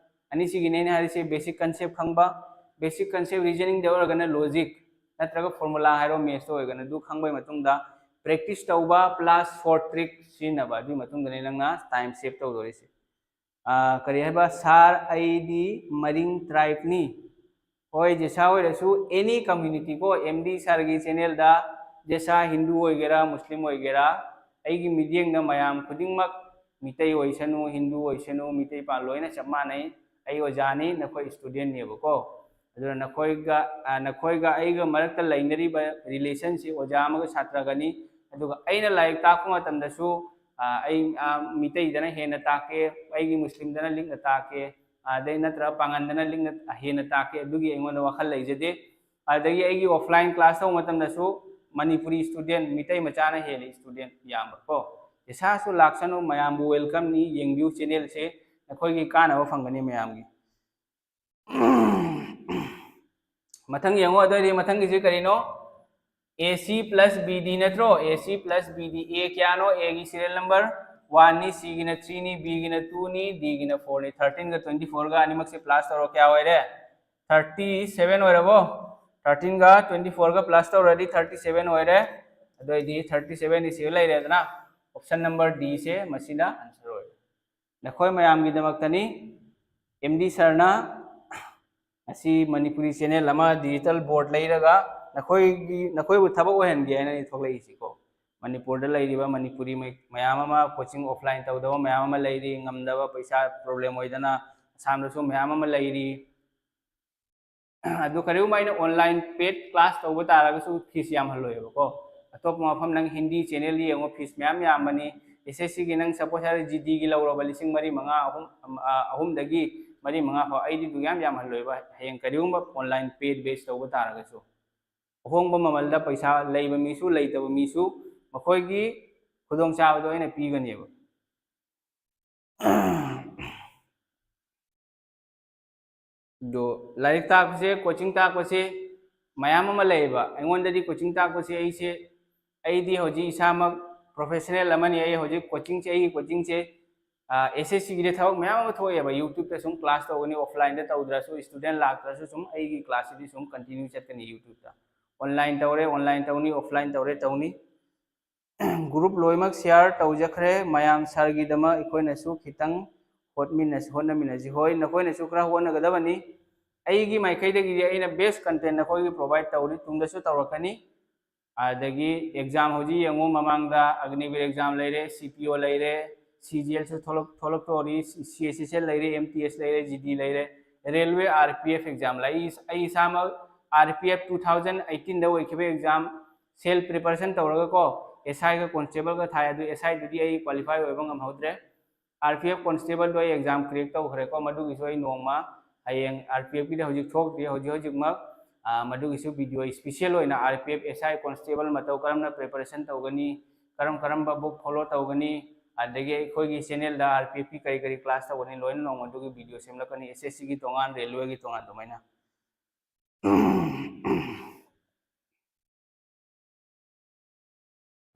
ꯑꯅꯤꯁꯤꯒꯤꯅꯦ ꯑꯩꯅ ꯍꯥꯏꯔꯤꯁꯦ, ꯕꯦꯁꯤꯛ ꯀꯟꯁꯦꯞ ꯈꯪꯕ, ꯕꯦꯁꯤꯛ ꯀꯟꯁꯦꯞ ꯔꯤꯖꯅꯤꯡꯗ ꯑꯣꯏꯔꯒꯅ ꯂꯣꯖꯤꯛ ꯅꯠꯇ꯭ꯔꯒ ꯐꯣꯔꯃꯨꯂꯥ ꯍꯥꯏꯔꯣ, ꯃꯦꯠꯁꯇ ꯑꯣꯏꯔꯒꯅ ꯑꯗꯨ ꯈꯪꯕꯒꯤ ꯃꯇꯨꯡꯗ ꯄ꯭ꯔꯦꯛꯇꯤꯁ ꯇꯧꯕ ꯄ꯭ꯂꯁ ꯁꯣꯔꯠ ꯇ꯭ꯔꯤꯛ ꯁꯤꯖꯤꯟꯅꯕ, ꯑꯗꯨꯒꯤ ꯃꯇꯨꯡꯗꯅꯦ ꯅꯪꯅ ꯇꯥꯏꯝ ꯁꯦꯞ ꯇꯧꯗꯣꯔꯤꯁꯦ꯫ ꯑꯥ, ꯀꯔꯤ ꯍꯥꯏꯕ? ꯁꯥꯔ, ꯑꯩꯗꯤ ꯃꯔꯤꯡ ꯇ꯭ꯔꯥꯏꯕꯅꯤ꯫ ꯍꯣꯏ, ꯖꯦꯁꯥ ꯑꯣꯏꯔꯁꯨ, ꯑꯦꯅꯤ ꯀꯝꯃ꯭ꯌꯨꯅꯤꯇꯤ ꯀꯣ, M D ꯁꯥꯔꯒꯤ ꯆꯦꯅꯦꯜꯗ ꯖꯦꯁꯥ ꯍꯤꯟꯗꯨ ꯑꯣꯏꯒꯦꯔꯥ, ꯃꯨꯁꯂꯤꯝ ꯑꯣꯏꯒꯦꯔꯥ, ꯑꯩꯒꯤ ꯃꯤꯠꯌꯦꯡꯗ ꯃꯌꯥꯝ ꯈꯨꯗꯤꯡꯃꯛ, ꯃꯤꯇꯩ ꯑꯣꯏꯁꯅꯨ, ꯍꯤꯟꯗꯨ ꯑꯣꯏꯁꯅꯨ, ꯃꯤꯇꯩ ꯄꯥ ꯂꯣꯏꯅ ꯆꯞ ꯃꯥꯟꯅꯩ꯫ ꯑꯩ ꯑꯣꯖꯥꯅꯤ, ꯅꯈꯣꯏ ꯏꯁꯇꯨꯗꯦꯟꯅꯦꯕꯀꯣ꯫ ꯑꯗꯨꯅ ꯅꯈꯣꯏꯒ ꯅꯈꯣꯏꯒ ꯑꯩꯒ ꯃꯔꯛꯇ ꯂꯩꯅꯔꯤꯕ ꯔꯤꯂꯦꯁꯟꯁꯤ ꯑꯣꯖꯥ ꯑꯃꯒ ꯁꯥꯇ꯭ꯔꯒꯅꯤ꯫ ꯑꯗꯨꯒ ꯑꯩꯅ ꯂꯥꯏꯔꯤꯛ ꯇꯥꯛꯄ ꯃꯇꯝꯗꯁꯨ ꯑꯩ ꯃꯤꯇꯩꯗꯅ ꯍꯦꯟꯅ ꯇꯥꯛꯀꯦ, ꯑꯩꯒꯤ ꯃꯨꯁꯂꯤꯝꯗꯅ ꯂꯤꯛꯅ ꯇꯥꯛꯀꯦ, ꯑꯗꯩ ꯅꯠꯇ꯭ꯔꯒ ꯄꯥꯉꯟꯗꯅ ꯂꯤꯛꯅ ꯍꯦꯟꯅ ꯇꯥꯛꯀꯦ, ꯑꯗꯨꯒꯤ ꯑꯩꯉꯣꯟꯗ ꯋꯥꯈꯜ ꯂꯩꯖꯗꯦ꯫ ꯑꯗꯒꯤ ꯑꯩꯒꯤ ꯑꯣꯐꯂꯥꯏꯟ ꯀ꯭ꯂꯥꯁ ꯇꯧꯕ ꯃꯇꯝꯗꯁꯨ ꯃꯅꯤꯄꯨꯔꯤ ꯏꯁꯇꯨꯗꯦꯟ, ꯃꯤꯇꯩ ꯃꯆꯥꯅ ꯍꯦꯜꯂꯤ ꯏꯁꯇꯨꯗꯦꯟ ꯌꯥꯝꯕ ꯀꯣ꯫ ꯄꯩꯁꯥꯁꯨ ꯂꯥꯛꯁꯅꯨ, ꯃꯌꯥꯝꯕꯨ ꯋꯦꯜꯀꯝꯅꯤ꯫ ꯌꯦꯡꯕꯤꯌꯨ ꯆꯦꯅꯦꯜꯁꯦ, ꯅꯈꯣꯏꯒꯤ ꯀꯥꯟꯅꯕ ꯐꯪꯒꯅꯤ ꯃꯌꯥꯝꯒꯤ꯫ ꯃꯊꯪ ꯌꯦꯡꯉꯣ꯫ ꯑꯗꯨꯑꯣꯏꯗꯤ ꯃꯊꯪꯒꯤꯁꯦ ꯀꯔꯤꯅꯣ? AC plus BD ꯅꯠꯇ꯭ꯔꯣ? AC plus BD꯫ A ꯀꯌꯥꯅꯣ? A ꯒꯤ serial number one ꯅꯤ, C ꯒꯤꯅ three ꯅꯤ, B ꯒꯤꯅ two ꯅꯤ, D ꯒꯤꯅ four ꯅꯤ꯫ Thirteen ꯒ twenty four ꯒ ꯑꯅꯤꯃꯛꯁꯦ plus ꯇꯧꯔꯣ, ꯀꯌꯥ ꯑꯣꯏꯔꯦ? Thirty seven ꯑꯣꯏꯔꯕꯣ? Thirteen ꯒ twenty four ꯒ plus ꯇꯧꯔꯗꯤ thirty seven ꯑꯣꯏꯔꯦ꯫ ꯑꯗꯨꯑꯣꯏꯗꯤ thirty seven ꯗꯤ ꯁꯤꯗ ꯂꯩꯔꯦꯗꯅ, option number D ꯁꯦ ꯃꯁꯤꯅ answer ꯑꯣꯏꯔꯦ꯫ ꯅꯈꯣꯏ ꯃꯌꯥꯝꯒꯤꯗꯃꯛꯇꯅꯤ꯫ MD ꯁꯔꯅ ꯉꯁꯤ ꯃꯅꯤꯄꯨꯔꯤ ꯆꯦꯅꯦꯜ ꯑꯃ, ꯗꯤꯖꯤꯇꯦꯜ ꯕꯣꯔꯗ ꯂꯩꯔꯒ ꯅꯈꯣꯏꯒꯤ, ꯅꯈꯣꯏꯕꯨ ꯊꯕꯛ ꯑꯣꯏꯍꯟꯒꯦ ꯍꯥꯏꯅ ꯑꯩ ꯊꯣꯛꯂꯛꯏꯁꯤꯀꯣ꯫ ꯃꯅꯤꯄꯨꯔꯗ ꯂꯩꯔꯤꯕ ꯃꯅꯤꯄꯨꯔꯤ ꯃꯩ-, ꯃꯌꯥꯝ ꯑꯃ ꯀꯣꯆꯤꯡ ꯑꯣꯐꯂꯥꯏꯟ ꯇꯧꯗꯕ ꯃꯌꯥꯝ ꯑꯃ ꯂꯩꯔꯤ, ꯉꯝꯗꯕ, ꯄꯩꯁꯥ ꯄ꯭ꯔꯣꯕ꯭ꯂꯦꯝ ꯑꯣꯏꯗꯅ ꯑꯁꯥꯝꯗꯁꯨ ꯃꯌꯥꯝ ꯑꯃ ꯂꯩꯔꯤ꯫ ꯑꯗꯨ ꯀꯔꯤꯒꯨꯝꯕ ꯑꯩꯅ ꯑꯣꯟꯂꯥꯏꯟ ꯄꯦꯗ ꯀ꯭ꯂꯥꯁ ꯇꯧꯕ ꯇꯥꯔꯒꯁꯨ ꯐꯤꯁ ꯌꯥꯝꯍꯜꯂꯣꯏꯕꯀꯣ꯫ ꯑꯇꯣꯞꯄ ꯃꯐꯝ ꯅꯪ ꯍꯤꯟꯗꯤ ꯆꯦꯅꯦꯜ ꯌꯦꯡꯉꯣ, ꯐꯤꯁ ꯃꯌꯥꯝ ꯌꯥꯝꯕꯅꯤ꯫ SSC ꯒꯤ ꯅꯪ ꯁꯄꯣꯁ ꯍꯥꯏꯔ GD ꯒꯤ ꯂꯧꯔꯕ ꯂꯤꯁꯤꯡ ꯃꯔꯤ ꯃꯉꯥ, ꯑꯍꯨꯝ, ꯑ, ꯑꯍꯨꯝꯗꯒꯤ ꯃꯔꯤ ꯃꯉꯥ ꯐꯥꯎ, ꯑꯩꯗꯤ ꯑꯗꯨ ꯌꯥꯝ ꯌꯥꯝꯍꯜꯂꯣꯏꯕ꯫ ꯍꯌꯦꯡ ꯀꯔꯤꯒꯨꯝꯕ ꯑꯣꯟꯂꯥꯏꯟ ꯄꯦꯗ ꯕꯦꯁ ꯇꯧꯕ ꯇꯥꯔꯒꯁꯨ ꯑꯍꯣꯡꯕ ꯃꯃꯜꯗ ꯄꯩꯁꯥ ꯂꯩꯕ ꯃꯤꯁꯨ ꯂꯩꯇꯕ ꯃꯤꯁꯨ ꯃꯈꯣꯏꯒꯤ ꯈꯨꯗꯣꯡꯆꯥꯕꯗꯣ ꯑꯩꯅ ꯄꯤꯒꯅꯦꯕ꯫ ꯑꯗꯣ ꯂꯥꯏꯔꯤꯛ ꯇꯥꯛꯄꯁꯦ, ꯀꯣꯆꯤꯡ ꯇꯥꯛꯄꯁꯦ ꯃꯌꯥꯝ ꯑꯃ ꯂꯩꯌꯦꯕ꯫ ꯑꯩꯉꯣꯟꯗꯗꯤ ꯀꯣꯆꯤꯡ ꯇꯥꯛꯄꯁꯦ ꯑꯩꯁꯦ, ꯑꯩꯗꯤ ꯍꯧꯖꯤꯛ ꯏꯁꯥꯃꯛ ꯄ꯭ꯔꯣꯐꯦꯁꯅꯦꯜ ꯑꯃꯅꯤ꯫ ꯑꯩ ꯍꯧꯖꯤꯛ ꯀꯣꯆꯤꯡꯁꯦ, ꯑꯩꯒꯤ ꯀꯣꯆꯤꯡꯁꯦ, ꯑ, SSC ꯒꯤꯗꯤ ꯊꯕꯛ ꯃꯌꯥꯝ ꯑꯃ ꯊꯣꯛꯑꯦꯕ꯫ YouTube ꯇ ꯁꯨꯝ ꯀ꯭ꯂꯥꯁ ꯇꯧꯒꯅꯤ, ꯑꯣꯐꯂꯥꯏꯟꯗ ꯇꯧꯗ꯭ꯔꯁꯨ, ꯏꯁꯇꯨꯗꯦꯟ ꯂꯥꯛꯇ꯭ꯔꯁꯨ ꯁꯨꯝ ꯑꯩꯒꯤ ꯀ꯭ꯂꯥꯁꯁꯤꯗꯤ ꯁꯨꯝ ꯀꯟꯇꯤꯅ꯭ꯌꯨ ꯆꯠꯀꯅꯤ YouTube ꯇ꯫ ꯑꯣꯟꯂꯥꯏꯟ ꯇꯧꯔꯦ, ꯑꯣꯟꯂꯥꯏꯟ ꯇꯧꯅꯤ, ꯑꯣꯐꯂꯥꯏꯟ ꯇꯧꯔꯦ, ꯇꯧꯅꯤ꯫ ꯒ꯭ꯔꯨꯞ ꯂꯣꯏꯅꯃꯛ ꯁꯤꯌꯥꯔ ꯇꯧꯖꯈ꯭ꯔꯦ꯫ ꯃꯌꯥꯝ ꯁꯥꯔꯒꯤꯗꯃꯛ ꯑꯩꯈꯣꯏꯅꯁꯨ ꯈꯤꯇꯪ ꯍꯣꯠꯃꯤꯟꯅꯁꯤ, ꯍꯣꯠꯅꯃꯤꯟꯅꯁꯤ꯫ ꯍꯣꯏ, ꯅꯈꯣꯏꯅꯁꯨ ꯈꯔ ꯍꯣꯠꯅꯒꯗꯕꯅꯤ꯫ ꯑꯩꯒꯤ ꯃꯥꯏꯀꯩꯗꯒꯤꯗꯤ ꯑꯩꯅ ꯕꯦꯁ ꯀꯟꯇꯦꯟ ꯅꯈꯣꯏꯒꯤ ꯄ꯭ꯔꯣꯚꯥꯏꯗ ꯇꯧꯔꯤ, ꯇꯨꯡꯗꯁꯨ ꯇꯧꯔꯛꯀꯅꯤ꯫ ꯑꯗꯒꯤ ꯑꯦꯛꯖꯥꯝ ꯍꯧꯖꯤꯛ ꯌꯦꯡꯉꯨ, ꯃꯃꯥꯡꯗ ꯑꯒꯅꯤꯕꯤꯔ ꯑꯦꯛꯖꯥꯝ ꯂꯩꯔꯦ, CPO ꯂꯩꯔꯦ, ꯁꯤ ꯖꯤ ꯑꯦꯜꯁꯨ ꯊꯣꯛꯂꯛ ꯊꯣꯛꯂꯛꯇꯣꯔꯤ, ꯁꯤ ꯑꯦꯁ ꯑꯦꯁ ꯑꯦꯜ ꯂꯩꯔꯦ, ꯑꯦꯝ ꯇꯤ ꯑꯦꯁ ꯂꯩꯔꯦ, ꯖꯤ ꯗꯤ ꯂꯩꯔꯦ, railway R P F exam ꯂꯩ꯫ ꯑꯩ ꯑꯩ ꯏꯁꯥꯃꯛ R P F two thousand ꯑꯩꯠꯇꯤꯟꯗ ꯑꯣꯏꯈꯤꯕ ꯑꯦꯛꯖꯥꯝ ꯁꯦꯜ ꯄ꯭ꯔꯤꯄꯦꯔꯦꯁꯟ ꯇꯧꯔꯒꯀꯣ, ꯑꯦꯁ ꯑꯥꯏꯒ ꯀꯣꯟꯁꯇꯦꯕꯜꯒ ꯊꯥꯏ꯫ ꯑꯗꯨ ꯑꯦꯁ ꯑꯥꯏꯗꯨꯗꯤ ꯑꯩ ꯀ꯭ꯋꯥꯂꯤꯐꯥꯏ ꯑꯣꯏꯕ ꯉꯝꯍꯧꯗ꯭ꯔꯦ꯫ ꯑꯥꯔ ꯄꯤ ꯑꯦꯐ ꯀꯣꯟꯁꯇꯦꯕꯜꯗꯣ ꯑꯩ ꯑꯦꯛꯖꯥꯝ ꯀ꯭ꯔꯦꯛ ꯇꯧꯈ꯭ꯔꯦꯀꯣ, ꯃꯗꯨꯒꯤꯁꯨ ꯑꯩ ꯅꯣꯡꯃ ꯍꯌꯦꯡ, ꯑꯥꯔ ꯄꯤ ꯑꯦꯐꯀꯤꯗꯤ ꯍꯧꯖꯤꯛ ꯊꯣꯛꯇ꯭ꯔꯤ, ꯍꯧꯖꯤꯛ ꯍꯧꯖꯤꯛꯃꯛ, ꯑ, ꯃꯗꯨꯒꯤꯁꯨ ꯚꯤꯗꯤꯑꯣ ꯏꯁꯄꯤꯁꯦꯜ ꯑꯣꯏꯅ ꯑꯥꯔ ꯄꯤ ꯑꯦꯐ ꯑꯦꯁ ꯑꯥꯏ ꯀꯣꯟꯁꯇꯦꯕꯜ ꯃꯇꯧ ꯀꯔꯝꯅ ꯄ꯭ꯔꯤꯄꯦꯔꯦꯁꯟ ꯇꯧꯒꯅꯤ, ꯀꯔꯝ ꯀꯔꯝꯕ ꯕꯨꯛ ꯐꯣꯂꯣ ꯇꯧꯒꯅꯤ, ꯑꯗꯒꯤ ꯑꯩꯈꯣꯏꯒꯤ ꯆꯦꯅꯦꯜꯗ ꯑꯥꯔ ꯄꯤ ꯑꯦꯐꯀꯤ ꯀꯔꯤ ꯀꯔꯤ ꯀ꯭ꯂꯥꯁ ꯇꯧꯒꯅꯤ, ꯂꯣꯏꯅ ꯅꯣꯡꯃ ꯑꯗꯨꯒꯤ ꯚꯤꯗꯤꯑꯣ ꯁꯦꯝꯂꯛꯀꯅꯤ, ꯑꯦꯁ ꯑꯦꯁ ꯁꯤꯒꯤ ꯇꯣꯉꯥꯟ, ꯔꯦꯜꯋꯦꯒꯤ ꯇꯣꯉꯥꯟ ꯑꯗꯨꯃꯥꯏꯅ꯫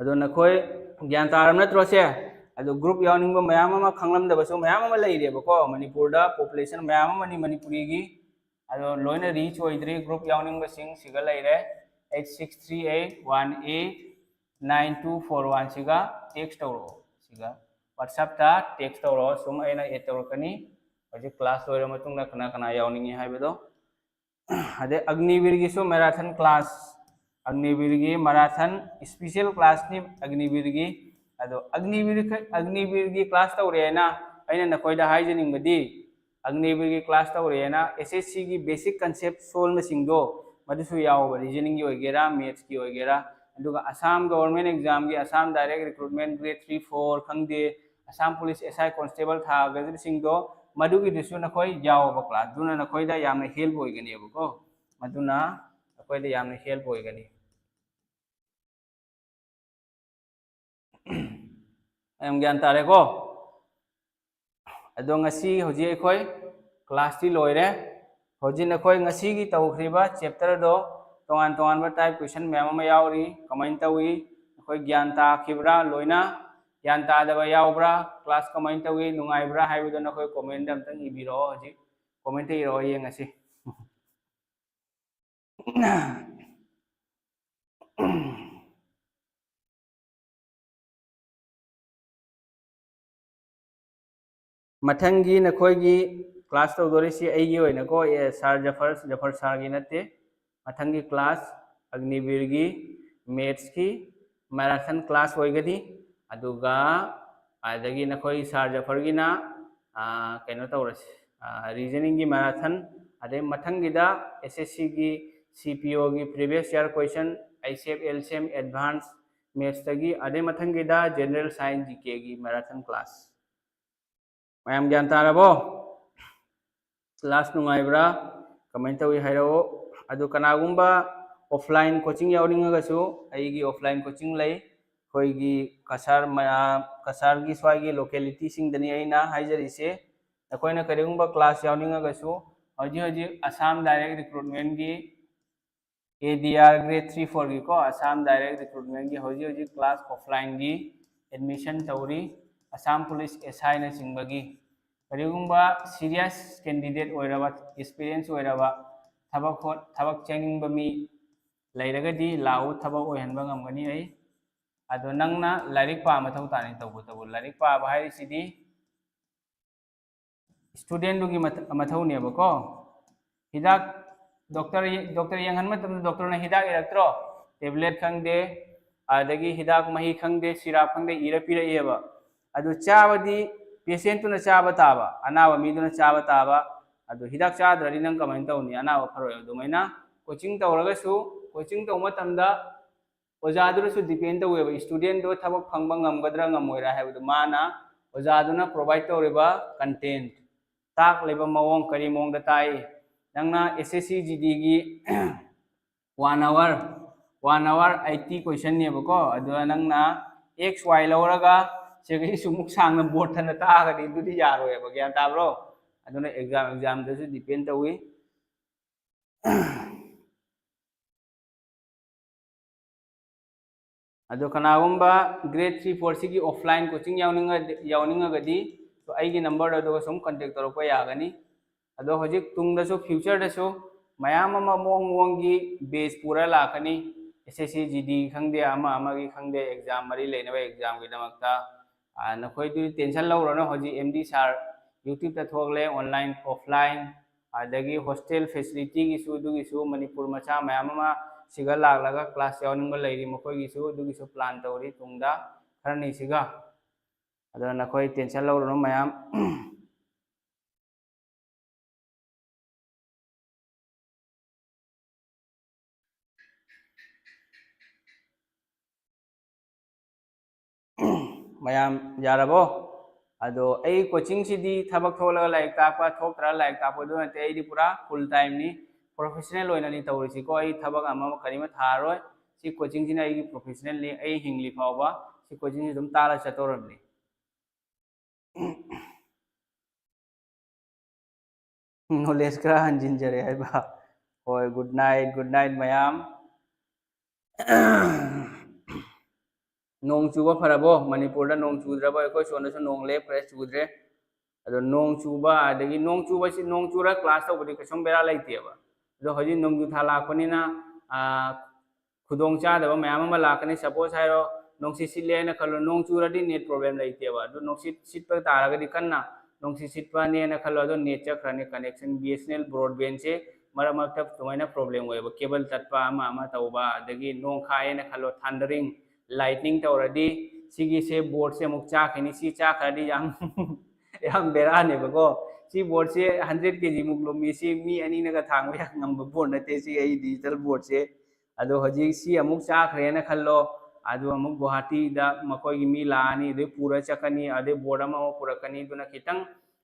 ꯑꯗꯣ ꯅꯈꯣꯏ ꯒ꯭ꯌꯥꯟ ꯇꯥꯔꯕ ꯅꯠꯇ꯭ꯔꯣ ꯁꯦ? ꯑꯗꯣ ꯒ꯭ꯔꯨꯞ ꯌꯥꯎꯅꯤꯡꯕ ꯃꯌꯥꯝ ꯑꯃ, ꯈꯪꯂꯝꯗꯕꯁꯨ ꯃꯌꯥꯝ ꯑꯃ ꯂꯩꯔꯦꯕꯀꯣ꯫ ꯃꯅꯤꯄꯨꯔꯗ ꯄꯣꯄꯨꯂꯦꯁꯟ ꯃꯌꯥꯝ ꯑꯃꯅꯤ ꯃꯅꯤꯄꯨꯔꯤꯒꯤ꯫ ꯑꯗꯣ ꯂꯣꯏꯅ ꯔꯤꯆ ꯑꯣꯏꯗ꯭ꯔꯤ꯫ ꯒ꯭ꯔꯨꯞ ꯌꯥꯎꯅꯤꯡꯕꯁꯤꯡ ꯁꯤꯒ ꯂꯩꯔꯦ, eight six three eight one eight nine two four one ꯁꯤꯒ ꯇꯦꯛꯁ ꯇꯧꯔꯛꯑꯣ꯫ ꯁꯤꯒ WhatsApp-ꯇ ꯇꯦꯛꯁ ꯇꯧꯔꯛꯑꯣ꯫ ꯁꯨꯝ ꯑꯩꯅ ꯑꯦꯗ ꯇꯧꯔꯛꯀꯅꯤ꯫ ꯍꯧꯖꯤꯛ ꯀ꯭ꯂꯥꯁ ꯂꯣꯏꯔ ꯃꯇꯨꯡꯗ ꯀꯅꯥ ꯀꯅꯥ ꯌꯥꯎꯅꯤꯡꯉꯤ ꯍꯥꯏꯕꯗꯣ꯫ ꯑꯗꯩ ꯑꯒꯅꯤꯕꯤꯔꯒꯤꯁꯨ ꯃꯦꯔꯥꯊꯟ ꯀ꯭ꯂꯥꯁ, ꯑꯒꯅꯤꯕꯤꯔꯒꯤ ꯃꯦꯔꯥꯊꯟ ꯏꯁꯄꯤꯁꯦꯜ ꯀ꯭ꯂꯥꯁꯅꯤ ꯑꯒꯅꯤꯕꯤꯔꯒꯤ꯫ ꯑꯗꯣ ꯑꯒꯅꯤꯕꯤꯔ, ꯑꯒꯅꯤꯕꯤꯔꯒꯤ ꯀ꯭ꯂꯥꯁ ꯇꯧꯔꯦꯅ ꯑꯩꯅ ꯅꯈꯣꯏꯗ ꯍꯥꯏꯖꯅꯤꯡꯕꯗꯤ, ꯑꯒꯅꯤꯕꯤꯔꯒꯤ ꯀ꯭ꯂꯥꯁ ꯇꯧꯔꯦꯅ ꯑꯦꯁ ꯑꯦꯁ ꯁꯤꯒꯤ ꯕꯦꯁꯤꯛ ꯀꯟꯁꯦꯞ ꯁꯣꯜꯕꯁꯤꯡꯗꯣ ꯃꯗꯨꯁꯨ ꯌꯥꯎꯕ, ꯔꯤꯖꯅꯤꯡꯒꯤ ꯑꯣꯏꯒꯦꯔꯥ, ꯃꯦꯠꯁꯀꯤ ꯑꯣꯏꯒꯦꯔꯥ, ꯑꯗꯨꯒ ꯑꯁꯥꯝ ꯒꯣꯕꯔꯃꯦꯟ ꯑꯦꯛꯖꯥꯝꯒꯤ, Assam direct recruitment grade three four ꯈꯪꯗꯦ, ꯑꯁꯥꯝ ꯄꯨꯂꯤꯁ ꯑꯦꯁ ꯑꯥꯏ ꯀꯣꯟꯁꯇꯦꯕꯜ ꯊꯥꯒꯗꯕꯁꯤꯡꯗꯣ ꯃꯗꯨꯒꯤꯗꯨꯁꯨ ꯅꯈꯣꯏ ꯌꯥꯎꯕ ꯀ꯭ꯂꯥꯁ, ꯑꯗꯨꯅ ꯅꯈꯣꯏꯗ ꯌꯥꯝꯅ ꯍꯦꯜꯞ ꯑꯣꯏꯒꯅꯦꯕꯀꯣ, ꯃꯗꯨꯅ ꯅꯈꯣꯏꯗ ꯌꯥꯝꯅ ꯍꯦꯜꯞ ꯑꯣꯏꯒꯅꯤ꯫ ꯌꯥꯝ ꯒ꯭ꯌꯥꯟ ꯇꯥꯔꯦꯀꯣ? ꯑꯗꯣ ꯉꯁꯤ ꯍꯧꯖꯤꯛ ꯑꯩꯈꯣꯏ ꯀ꯭ꯂꯥꯁꯇꯤ ꯂꯣꯏꯔꯦ꯫ ꯍꯧꯖꯤꯛ ꯅꯈꯣꯏ ꯉꯁꯤꯒꯤ ꯇꯧꯈ꯭ꯔꯤꯕ ꯆꯦꯞꯇꯔꯗꯣ ꯇꯣꯉꯥꯟ ꯇꯣꯉꯥꯟꯕ ꯇꯥꯏꯞ ꯀꯣꯏꯁꯟ ꯃꯌꯥꯝ ꯑꯃ ꯌꯥꯎꯔꯤ꯫ ꯀꯃꯥꯏꯅ ꯇꯧꯏ? ꯅꯈꯣꯏ ꯒ꯭ꯌꯥꯟ ꯇꯥꯈꯤꯕ꯭ꯔꯥ? ꯂꯣꯏꯅ ꯒ꯭ꯌꯥꯟ ꯇꯥꯗꯕ ꯌꯥꯎꯕ꯭ꯔꯥ? ꯀ꯭ꯂꯥꯁ ꯀꯃꯥꯏꯅ ꯇꯧꯏ? ꯅꯨꯡꯉꯥꯏꯕ꯭ꯔꯥ ꯍꯥꯏꯕꯗꯣ ꯅꯈꯣꯏ ꯀꯣꯃꯦꯟꯗ ꯑꯝꯇꯪ ꯏꯕꯤꯔꯛꯑꯣ꯫ ꯍꯧꯖꯤꯛ ꯀꯣꯃꯦꯟꯇ ꯏꯔꯛꯑꯣ, ꯌꯦꯡꯉꯁꯤ꯫ ꯃꯊꯪꯒꯤ ꯅꯈꯣꯏꯒꯤ ꯀ꯭ꯂꯥꯁ ꯇꯧꯗꯣꯔꯤꯁꯤ ꯑꯩꯒꯤ ꯑꯣꯏꯅꯀꯣ, ꯑꯦ, ꯁꯥꯔ ꯖꯐꯔ, ꯖꯐꯔ ꯁꯥꯔꯒꯤ ꯅꯠꯇꯦ꯫ ꯃꯊꯪꯒꯤ ꯀ꯭ꯂꯥꯁ ꯑꯒꯅꯤꯕꯤꯔꯒꯤ ꯃꯦꯠꯁꯀꯤ ꯃꯦꯔꯥꯊꯟ ꯀ꯭ꯂꯥꯁ ꯑꯣꯏꯒꯅꯤ꯫ ꯑꯗꯨꯒ, ꯑꯗꯒꯤ ꯅꯈꯣꯏ ꯁꯥꯔ ꯖꯐꯔꯒꯤꯅ ꯀꯩꯅꯣ ꯇꯧꯔꯁꯤ, ꯔꯤꯖꯅꯤꯡꯒꯤ ꯃꯦꯔꯥꯊꯟ, ꯑꯗꯩ ꯃꯊꯪꯒꯤꯗ ꯑꯦꯁ ꯑꯦꯁ ꯁꯤꯒꯤ ꯁꯤ ꯄꯤ ꯑꯣꯒꯤ previous year question, I C F, L C M, advance ꯃꯦꯠꯁꯇꯒꯤ, ꯑꯗꯩ ꯃꯊꯪꯒꯤꯗ ꯖꯦꯅꯔꯦꯜ ꯁꯥꯏꯟꯁ ꯖꯤ ꯀꯦꯒꯤ ꯃꯦꯔꯥꯊꯟ ꯀ꯭ꯂꯥꯁ꯫ ꯃꯌꯥꯝ ꯒ꯭ꯌꯥꯟ ꯇꯥꯔꯕꯣ? ꯀ꯭ꯂꯥꯁ ꯅꯨꯡꯉꯥꯏꯕ꯭ꯔꯥ? ꯀꯃꯥꯏꯅ ꯇꯧꯏ ꯍꯥꯏꯔꯛꯑꯣ꯫ ꯑꯗꯨ ꯀꯅꯥꯒꯨꯝꯕ ꯑꯣꯐꯂꯥꯏꯟ ꯀꯣꯆꯤꯡ ꯌꯥꯎꯅꯤꯡꯉꯒꯁꯨ ꯑꯩꯒꯤ ꯑꯣꯐꯂꯥꯏꯟ ꯀꯣꯆꯤꯡ ꯂꯩ꯫ ꯑꯩꯈꯣꯏꯒꯤ ꯀꯁꯥꯔ ꯃꯌꯥꯝ, ꯀꯁꯥꯔꯒꯤ ꯁ꯭ꯋꯥꯏꯒꯤ ꯂꯣꯀꯦꯂꯤꯇꯤꯁꯤꯡꯗꯅꯤ ꯑꯩꯅ ꯍꯥꯏꯖꯔꯤꯁꯦ꯫ ꯅꯈꯣꯏꯅ ꯀꯔꯤꯒꯨꯝꯕ ꯀ꯭ꯂꯥꯁ ꯌꯥꯎꯅꯤꯡꯉꯒꯁꯨ ꯍꯧꯖꯤꯛ ꯍꯧꯖꯤꯛ ꯑꯁꯥꯝ ꯗꯥꯏꯔꯦꯛ ꯔꯤꯀ꯭ꯔꯨꯠꯃꯦꯟꯒꯤ A D R grade three ꯐꯣꯔꯒꯤꯀꯣ, ꯑꯁꯥꯝ ꯗꯥꯏꯔꯦꯛ ꯔꯤꯀ꯭ꯔꯨꯠꯃꯦꯟꯒꯤ ꯍꯧꯖꯤꯛ ꯍꯧꯖꯤꯛ ꯀ꯭ꯂꯥꯁ ꯑꯣꯐꯂꯥꯏꯟꯒꯤ ꯑꯦꯗꯃꯤꯁꯟ ꯇꯧꯔꯤ꯫ ꯑꯁꯥꯝ ꯄꯨꯂꯤꯁ ꯑꯦꯁ ꯑꯥꯏꯅꯆꯤꯡꯕꯒꯤ ꯀꯔꯤꯒꯨꯝꯕ ꯁꯤꯔꯤꯌꯁ ꯀꯦꯟꯗꯤꯗꯦꯠ ꯑꯣꯏꯔꯕ, ꯑꯦꯛꯁꯄꯤꯔꯤꯌꯦꯟꯁ ꯑꯣꯏꯔꯕ, ꯊꯕꯛ ꯍꯣꯠ-, ꯊꯕꯛ ꯆꯦꯟꯅꯤꯡꯕ ꯃꯤ ꯂꯩꯔꯒꯗꯤ ꯂꯥꯛꯎ, ꯊꯕꯛ ꯑꯣꯏꯍꯟꯕ ꯉꯝꯒꯅꯤ ꯑꯩ꯫ ꯑꯗꯣ ꯅꯪꯅ ꯂꯥꯏꯔꯤꯛ ꯄꯥ ꯃꯊꯧ ꯇꯥꯅꯤ, ꯇꯧꯕ ꯇꯧꯕ ꯂꯥꯏꯔꯤꯛ ꯄꯥꯕ ꯍꯥꯏꯔꯤꯁꯤꯗꯤ ꯁ꯭ꯇꯨꯗꯦꯟꯗꯨꯒꯤ ꯃꯊ-, ꯃꯊꯧꯅꯦꯕꯀꯣ꯫ ꯍꯤꯗꯥꯛ ꯗꯣꯛꯇꯔ ꯌꯦ-, ꯗꯣꯛꯇꯔ ꯌꯦꯡꯍꯟꯕ ꯃꯇꯝꯗ ꯗꯣꯛꯇꯔꯅ ꯍꯤꯗꯥꯛ ꯏꯔꯛꯇ꯭ꯔꯣ? ꯇꯦꯕ꯭ꯂꯦꯠ ꯈꯪꯗꯦ, ꯑꯗꯒꯤ ꯍꯤꯗꯥꯛ ꯃꯍꯤ ꯈꯪꯗꯦ, ꯁꯤꯔꯥꯞ ꯈꯪꯗꯦ, ꯏꯔ ꯄꯤꯔꯛꯑꯦꯕ꯫ ꯑꯗꯨ ꯆꯥꯕꯗꯤ ꯄꯦꯁꯦꯟꯇꯨꯅ ꯆꯥꯕ ꯇꯥꯕ, ꯑꯅꯥꯕ ꯃꯤꯗꯨꯅ ꯆꯥꯕ ꯇꯥꯕ꯫ ꯑꯗꯨ ꯍꯤꯗꯥꯛ ꯆꯥꯗ꯭ꯔꯗꯤ ꯅꯪ ꯀꯃꯥꯏꯅ ꯇꯧꯅꯤ? ꯑꯅꯥꯕ ꯐꯔꯣꯏ꯫ ꯑꯗꯨꯃꯥꯏꯅ ꯀꯣꯆꯤꯡ ꯇꯧꯔꯒꯁꯨ, ꯀꯣꯆꯤꯡ ꯇꯧꯕ ꯃꯇꯝꯗ ꯑꯣꯖꯥꯗꯨꯗꯁꯨ ꯗꯤꯄꯦꯟ ꯇꯧꯋꯦꯕ, ꯁ꯭ꯇꯨꯗꯦꯟꯗꯣ ꯊꯕꯛ ꯐꯪꯕ ꯉꯝꯒꯗ꯭ꯔꯥ ꯉꯝꯃꯣꯏꯔꯥ ꯍꯥꯏꯕꯗꯨ ꯃꯥꯅ, ꯑꯣꯖꯥꯗꯨꯅ ꯄ꯭ꯔꯣꯚꯥꯏꯠ ꯇꯧꯔꯤꯕ ꯀꯟꯇꯦꯟꯠ, ꯇꯥꯛꯂꯤꯕ ꯃꯑꯣꯡ, ꯀꯔꯤ ꯃꯑꯣꯡꯗ ꯇꯥꯛꯏ꯫ ꯅꯪꯅ ꯑꯦꯁ ꯑꯦꯁ ꯁꯤ ꯖꯤ ꯗꯤꯒꯤ one hour, one hour eighty ꯀꯣꯏꯁꯟꯅꯦꯕꯀꯣ, ꯑꯗꯨꯗ ꯅꯪꯅ ꯑꯦꯛꯁ ꯋꯥꯏ ꯂꯧꯔꯒ ꯁꯤꯒꯤ ꯁꯨꯃꯨꯛ ꯁꯥꯡꯅ ꯕꯣꯔꯗ ꯊꯅ ꯇꯥꯛꯑꯒꯗꯤ ꯑꯗꯨꯗꯤ ꯌꯥꯔꯣꯏꯕ, ꯒ꯭ꯌꯥꯟ ꯇꯥꯕ꯭ꯔꯣ? ꯑꯗꯨꯅ ꯑꯦꯛꯖꯥꯝ, ꯑꯦꯛꯖꯥꯝꯗꯁꯨ ꯗꯤꯄꯦꯟ ꯇꯧꯏ꯫ ꯑꯗꯣ ꯀꯅꯥꯒꯨꯝꯕ ꯒ꯭ꯔꯦꯗ ꯊ꯭ꯔꯤ ꯐꯣꯔꯁꯤꯒꯤ ꯑꯣꯐꯂꯥꯏꯟ ꯀꯣꯆꯤꯡ ꯌꯥꯎꯅꯤꯡꯉ-, ꯌꯥꯎꯅꯤꯡꯉꯒꯗꯤ ꯑꯩꯒꯤ ꯅꯝꯕꯔꯗꯣ ꯑꯗꯨꯒ ꯁꯨꯝ ꯀꯟꯇꯦꯛ ꯇꯧꯔꯛꯄ ꯌꯥꯒꯅꯤ꯫ ꯑꯗꯣ ꯍꯧꯖꯤꯛ ꯇꯨꯡꯗꯁꯨ, ꯐ꯭ꯌꯨꯆꯔꯗꯁꯨ ꯃꯌꯥꯝ ꯑꯃ ꯃꯑꯣꯡ ꯃꯑꯣꯡꯒꯤ ꯕꯦꯆ ꯄꯨꯔ ꯂꯥꯛꯀꯅꯤ꯫ ꯑꯦꯁ ꯑꯦꯁ ꯁꯤ ꯖꯤ ꯗꯤ ꯈꯪꯗꯦ, ꯑꯃ ꯑꯃꯒꯤ ꯈꯪꯗꯦ, ꯑꯦꯛꯖꯥꯝ ꯃꯔꯤ ꯂꯩꯅꯕ ꯑꯦꯛꯖꯥꯝꯒꯤꯗꯃꯛꯇ, ꯑ, ꯅꯈꯣꯏꯗꯨ ꯇꯦꯟꯁꯟ ꯂꯧꯔꯨꯔꯅꯨ꯫ ꯍꯧꯖꯤꯛ ꯑꯦꯝ ꯗꯤ ꯁꯥꯔ ꯌꯨꯇ꯭ꯌꯨꯕꯇ ꯊꯣꯛꯂꯦ, ꯑꯣꯟꯂꯥꯏꯟ, ꯑꯣꯐꯂꯥꯏꯟ, ꯑꯗꯒꯤ ꯍꯣꯁꯇꯦꯜ ꯐꯦꯁꯤꯂꯤꯇꯤꯒꯤꯁꯨ, ꯑꯗꯨꯒꯤꯁꯨ ꯃꯅꯤꯄꯨꯔ ꯃꯆꯥ ꯃꯌꯥꯝ ꯑꯃ ꯁꯤꯒ ꯂꯥꯛꯂꯒ ꯀ꯭ꯂꯥꯁ ꯌꯥꯎꯅꯤꯡꯕ ꯂꯩꯔꯤ, ꯃꯈꯣꯏꯒꯤꯁꯨ ꯑꯗꯨꯒꯤꯁꯨ ꯄ꯭ꯂꯥꯟ ꯇꯧꯔꯤ ꯇꯨꯡꯗ ꯈꯔꯅꯤꯁꯤꯒ꯫ ꯑꯗꯨꯅ ꯅꯈꯣꯏ tension ꯂꯧꯔꯨꯅꯨ ꯃꯌꯥꯝ꯫ ꯃꯌꯥꯝ ꯌꯥꯔꯕꯣ? ꯑꯗꯣ ꯑꯩ coaching ꯁꯤꯗꯤ ꯊꯕꯛ ꯊꯣꯛꯂꯒ ꯂꯥꯏꯔꯤꯛ ꯇꯥꯛꯄ, ꯊꯣꯛꯇ꯭ꯔꯒ ꯂꯥꯏꯔꯤꯛ ꯇꯥꯛꯄ ꯑꯗꯨ ꯅꯠꯇꯦ꯫ ꯑꯩꯗꯤ ꯄꯨꯔꯥ full time ꯅꯤ, professional ꯑꯣꯏꯅꯅꯤ ꯇꯧꯔꯤꯁꯤꯀꯣ꯫ ꯑꯩ ꯊꯕꯛ ꯑꯃ ꯑꯃ ꯀꯔꯤꯃ ꯊꯥꯔꯔꯣꯏ꯫ ꯁꯤ coaching ꯁꯤꯅ ꯑꯩꯒꯤ professional ꯅꯤ꯫ ꯑꯩ ꯍꯤꯡꯂꯤ ꯐꯥꯎꯕ ꯁꯤ coaching ꯁꯤ ꯑꯗꯨꯝ ꯇꯥꯔ ꯆꯠꯇꯧꯔꯕꯅꯤ꯫ Knowledge ꯈꯔ ꯍꯟꯖꯤꯟꯖꯔꯦ ꯍꯥꯏꯕ꯫ ꯍꯣꯏ, good night, good night ꯃꯌꯥꯝ꯫ ꯅꯣꯡ ꯆꯨꯕ ꯐꯔꯕꯣ? ꯃꯅꯤꯄꯨꯔꯗ ꯅꯣꯡ ꯆꯨꯗ꯭ꯔꯕꯣ? ꯑꯩꯈꯣꯏ ꯁꯣꯝꯗꯁꯨ ꯅꯣꯡ ꯂꯦꯞꯈ꯭ꯔꯦ, ꯆꯨꯗ꯭ꯔꯦ꯫ ꯑꯗꯣ ꯅꯣꯡ ꯆꯨꯕ, ꯑꯗꯒꯤ ꯅꯣꯡ ꯆꯨꯕꯁꯤ, ꯅꯣꯡ ꯆꯨꯔ class ꯇꯧꯕꯗꯤ ꯀꯩꯁꯨꯝ ꯕꯦꯔꯥ ꯂꯩꯇꯦꯕ꯫ ꯑꯗꯣ ꯍꯧꯖꯤꯛ ꯅꯣꯡꯖꯨ ꯊꯥ ꯂꯥꯛꯄꯅꯤꯅ, ꯑꯥ, ꯈꯨꯗꯣꯡ ꯆꯥꯗꯕ ꯃꯌꯥꯝ ꯑꯃ ꯂꯥꯛꯀꯅꯤ꯫ Suppose ꯍꯥꯏꯔꯣ, ꯅꯨꯡꯁꯤꯠ ꯁꯤꯠꯂꯦ ꯍꯥꯏꯅ ꯈꯜꯂꯣ, ꯅꯣꯡ ꯆꯨꯔꯗꯤ net problem ꯂꯩꯇꯦꯕ꯫ ꯑꯗꯨ ꯅꯨꯡꯁꯤꯠ ꯁꯤꯠꯄ ꯇꯥꯔꯒꯗꯤ, ꯀꯟꯅ ꯅꯨꯡꯁꯤꯠ ꯁꯤꯠꯄꯅꯦꯅ ꯈꯜꯂꯣ, ꯑꯗꯨ net ꯆꯠꯈ꯭ꯔꯅꯤ꯫ Connection, B S N L broadband ꯁꯦ ꯃꯔꯛ ꯃꯔꯛꯇ ꯑꯗꯨꯃꯥꯏꯅ problem ꯑꯣꯏꯌꯦꯕ, cable ꯇꯠꯄ ꯑꯃ ꯑꯃ ꯇꯧꯕ, ꯑꯗꯒꯤ ꯅꯣꯡ ꯈꯥꯛꯑꯦꯅ ꯈꯜꯂꯣ, thundering, lightning ꯇꯧꯔꯗꯤ ꯁꯤꯒꯤꯁꯦ board ꯁꯦ ꯑꯃꯨꯛ ꯆꯥꯛꯈꯤꯅꯤ꯫ ꯁꯤ ꯆꯥꯛꯈ꯭ꯔꯗꯤ ꯌꯥꯝ ꯌꯥꯝ ꯕꯦꯔꯥꯅꯦꯕꯀꯣ꯫ ꯁꯤ board ꯁꯦ hundred K G ꯃꯨꯛ ꯂꯨꯝꯃꯤ꯫ ꯁꯤ ꯃꯤ ꯑꯅꯤꯅꯒ ꯊꯥꯡꯕ ꯌꯥꯝ ꯉꯝꯕ board ꯅꯠꯇꯦ ꯁꯤ ꯑꯩ digital board ꯁꯦ꯫ ꯑꯗꯣ ꯍꯧꯖꯤꯛ ꯁꯤ ꯑꯃꯨꯛ ꯆꯥꯈ꯭ꯔꯦꯅ ꯈꯜꯂꯣ, ꯑꯗꯨ ꯑꯃꯨꯛ ꯒꯨꯋꯥꯍꯥꯇꯤꯗ ꯃꯈꯣꯏꯒꯤ ꯃꯤ ꯂꯥꯛꯑꯅꯤ, ꯑꯗꯩ ꯄꯨꯔ ꯆꯠꯀꯅꯤ, ꯑꯗꯩ board ꯑꯃꯃꯨꯛ ꯄꯨꯔꯛꯀꯅꯤ꯫ ꯑꯗꯨꯅ ꯈꯤꯇꯪ,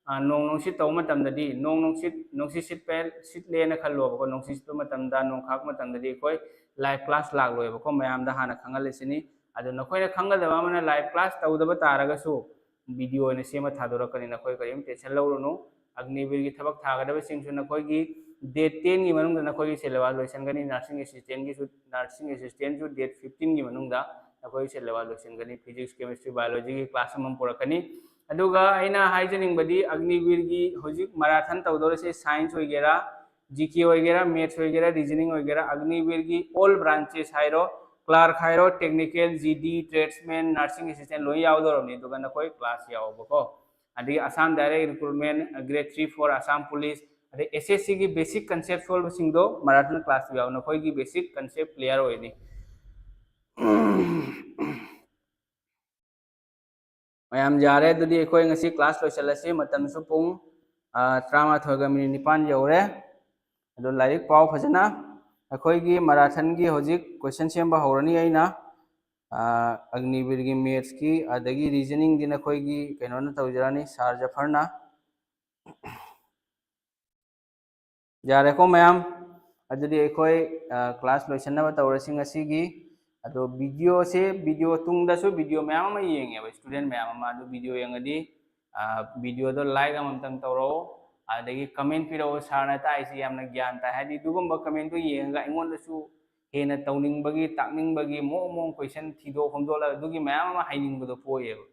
ꯑ, ꯅꯣꯡ ꯅꯨꯡꯁꯤꯠ ꯇꯧꯕ ꯃꯇꯝꯗꯗꯤ, ꯅꯣꯡ ꯅꯨꯡꯁꯤꯠ, ꯅꯨꯡꯁꯤꯠ ꯁꯤꯠꯄ, ꯁꯤꯠꯂꯦꯅ ꯈꯜꯂꯣꯕꯀꯣ, ꯅꯨꯡꯁꯤꯠ ꯁꯤꯠꯄ ꯃꯇꯝꯗ, ꯅꯣꯡ ꯈꯥꯛꯄ ꯃꯇꯝꯗꯗꯤ ꯑꯩꯈꯣꯏ live class ꯂꯥꯛꯂꯣꯏꯕꯀꯣ, ꯃꯌꯥꯝꯗ ꯍꯥꯟꯅ ꯈꯪꯍꯜꯂꯤꯁꯤꯅꯤ꯫ ꯑꯗꯣ ꯅꯈꯣꯏꯅ ꯈꯪꯒꯗꯕ ꯑꯃꯅ, live class ꯇꯧꯗꯕ ꯇꯥꯔꯒꯁꯨ video ꯑꯣꯏꯅ ꯁꯦꯝꯃ ꯊꯥꯗꯣꯔꯛꯀꯅꯤ, ꯅꯈꯣꯏ ꯀꯔꯤꯝ tension ꯂꯧꯔꯨꯅꯨ꯫ ꯑꯒꯅꯤꯕꯤꯔꯒꯤ ꯊꯕꯛ ꯊꯥꯒꯗꯕꯁꯤꯡꯁꯨ ꯅꯈꯣꯏꯒꯤ date ten ꯒꯤ ꯃꯅꯨꯡꯗ ꯅꯈꯣꯏꯒꯤ syllabus ꯂꯣꯏꯁꯤꯟꯒꯅꯤ꯫ Nursing assistant ꯒꯤꯁꯨ, nursing assistant ꯁꯨ date fifteen ꯒꯤ ꯃꯅꯨꯡꯗ ꯅꯈꯣꯏꯒꯤ syllabus ꯂꯣꯏꯁꯤꯟꯒꯅꯤ꯫ Physics, chemistry, biology ꯒꯤ class ꯑꯃꯃꯝ ꯄꯨꯔꯛꯀꯅꯤ꯫ ꯑꯗꯨꯒ ꯑꯩꯅ ꯍꯥꯏꯖꯅꯤꯡꯕꯗꯤ, ꯑꯒꯅꯤꯕꯤꯔꯒꯤ ꯍꯧꯖꯤꯛ marathon ꯇꯧꯗꯧꯔꯤꯁꯦ science ꯑꯣꯏꯒꯦꯔꯥ, G K ꯑꯣꯏꯒꯦꯔꯥ, maths ꯑꯣꯏꯒꯦꯔꯥ, reasoning ꯑꯣꯏꯒꯦꯔꯥ, ꯑꯒꯅꯤꯕꯤꯔꯒꯤ all branches ꯍꯥꯏꯔꯣ, clerk ꯍꯥꯏꯔꯣ, technical, G D, tradesman, nursing assistant ꯂꯣꯏ ꯌꯥꯎꯗꯧꯔꯕꯅꯤ꯫ ꯑꯗꯨꯒ ꯅꯈꯣꯏ class ꯌꯥꯎꯕꯀꯣ꯫ ꯑꯗꯒꯤ Assam Direct Recruitment, Grade three four, Assam Police, ꯑꯗꯩ S S C ꯒꯤ basic concept ꯁꯣꯜꯕꯁꯤꯡꯗꯣ marathon class two ꯌꯥꯎ, ꯅꯈꯣꯏꯒꯤ basic concept clear ꯑꯣꯏꯅꯤ꯫ ꯃꯌꯥꯝ ꯌꯥꯔꯦ, ꯑꯗꯨꯗꯤ ꯑꯩꯈꯣꯏ ꯉꯁꯤ class ꯂꯣꯏꯁꯤꯜꯂꯁꯤ꯫ ꯃꯇꯝꯁꯨ ꯄꯨꯡ, ꯑ, ꯇꯔꯥꯃꯥꯊꯣꯏꯒ minute ꯅꯤꯄꯥꯟ ꯌꯧꯔꯦ꯫ ꯑꯗꯣ ꯂꯥꯏꯔꯤꯛ ꯄꯥꯎ ꯐꯖꯅ꯫ ꯑꯩꯈꯣꯏꯒꯤ marathonꯒꯤ ꯍꯧꯖꯤꯛ question ꯁꯦꯝꯕ ꯍꯧꯔꯅꯤ ꯑꯩꯅ꯫ ꯑ, ꯑꯒꯅꯤꯕꯤꯔꯒꯤ mathsꯀꯤ, ꯑꯗꯒꯤ reasoningꯗꯤ ꯅꯈꯣꯏꯒꯤ ꯀꯩꯅꯣꯅ ꯇꯧꯖꯔꯅꯤ, sir ꯖꯐꯔꯅ꯫ ꯌꯥꯔꯦꯀꯣ ꯃꯌꯥꯝ? ꯑꯗꯨꯗꯤ ꯑꯩꯈꯣꯏ, ꯑ, class ꯂꯣꯏꯁꯤꯟꯅꯕ ꯇꯧꯔꯁꯤ ꯉꯁꯤꯒꯤ꯫ ꯑꯗꯣ videoꯁꯦ, video ꯇꯨꯡꯗꯁꯨ video ꯃꯌꯥꯝ ꯑꯃ ꯌꯦꯡꯉꯦꯕ student ꯃꯌꯥꯝ ꯑꯃ꯫ ꯑꯗꯨ video ꯌꯦꯡꯉꯗꯤ, ꯑ, videoꯗꯣ like ꯑꯃꯃꯝꯇꯪ ꯇꯧꯔꯛꯑꯣ, ꯑꯗꯒꯤ comment ꯄꯤꯔꯛꯑꯣ, "Sirꯅ ꯇꯥꯛꯏꯁꯤ ꯌꯥꯝꯅ ꯒ꯭ꯌꯥꯟ ꯇꯥꯏ", ꯍꯥꯏꯗꯤ ꯑꯗꯨꯒꯨꯝꯕ commentꯗꯣ ꯌꯦꯡꯉꯒ ꯑꯩꯉꯣꯟꯗꯁꯨ ꯍꯦꯟꯅ ꯇꯧꯅꯤꯡꯕꯒꯤ, ꯇꯥꯛꯅꯤꯡꯕꯒꯤ, ꯃꯑꯣꯡ ꯃꯑꯣꯡ question ꯊꯤꯗꯣꯛ ꯈꯣꯝꯗꯣꯛꯂꯒ ꯑꯗꯨꯒꯤ ꯃꯌꯥꯝ ꯑꯃ ꯍꯩꯅꯤꯡꯕꯗꯣ ꯄꯣꯛꯑꯦꯕ꯫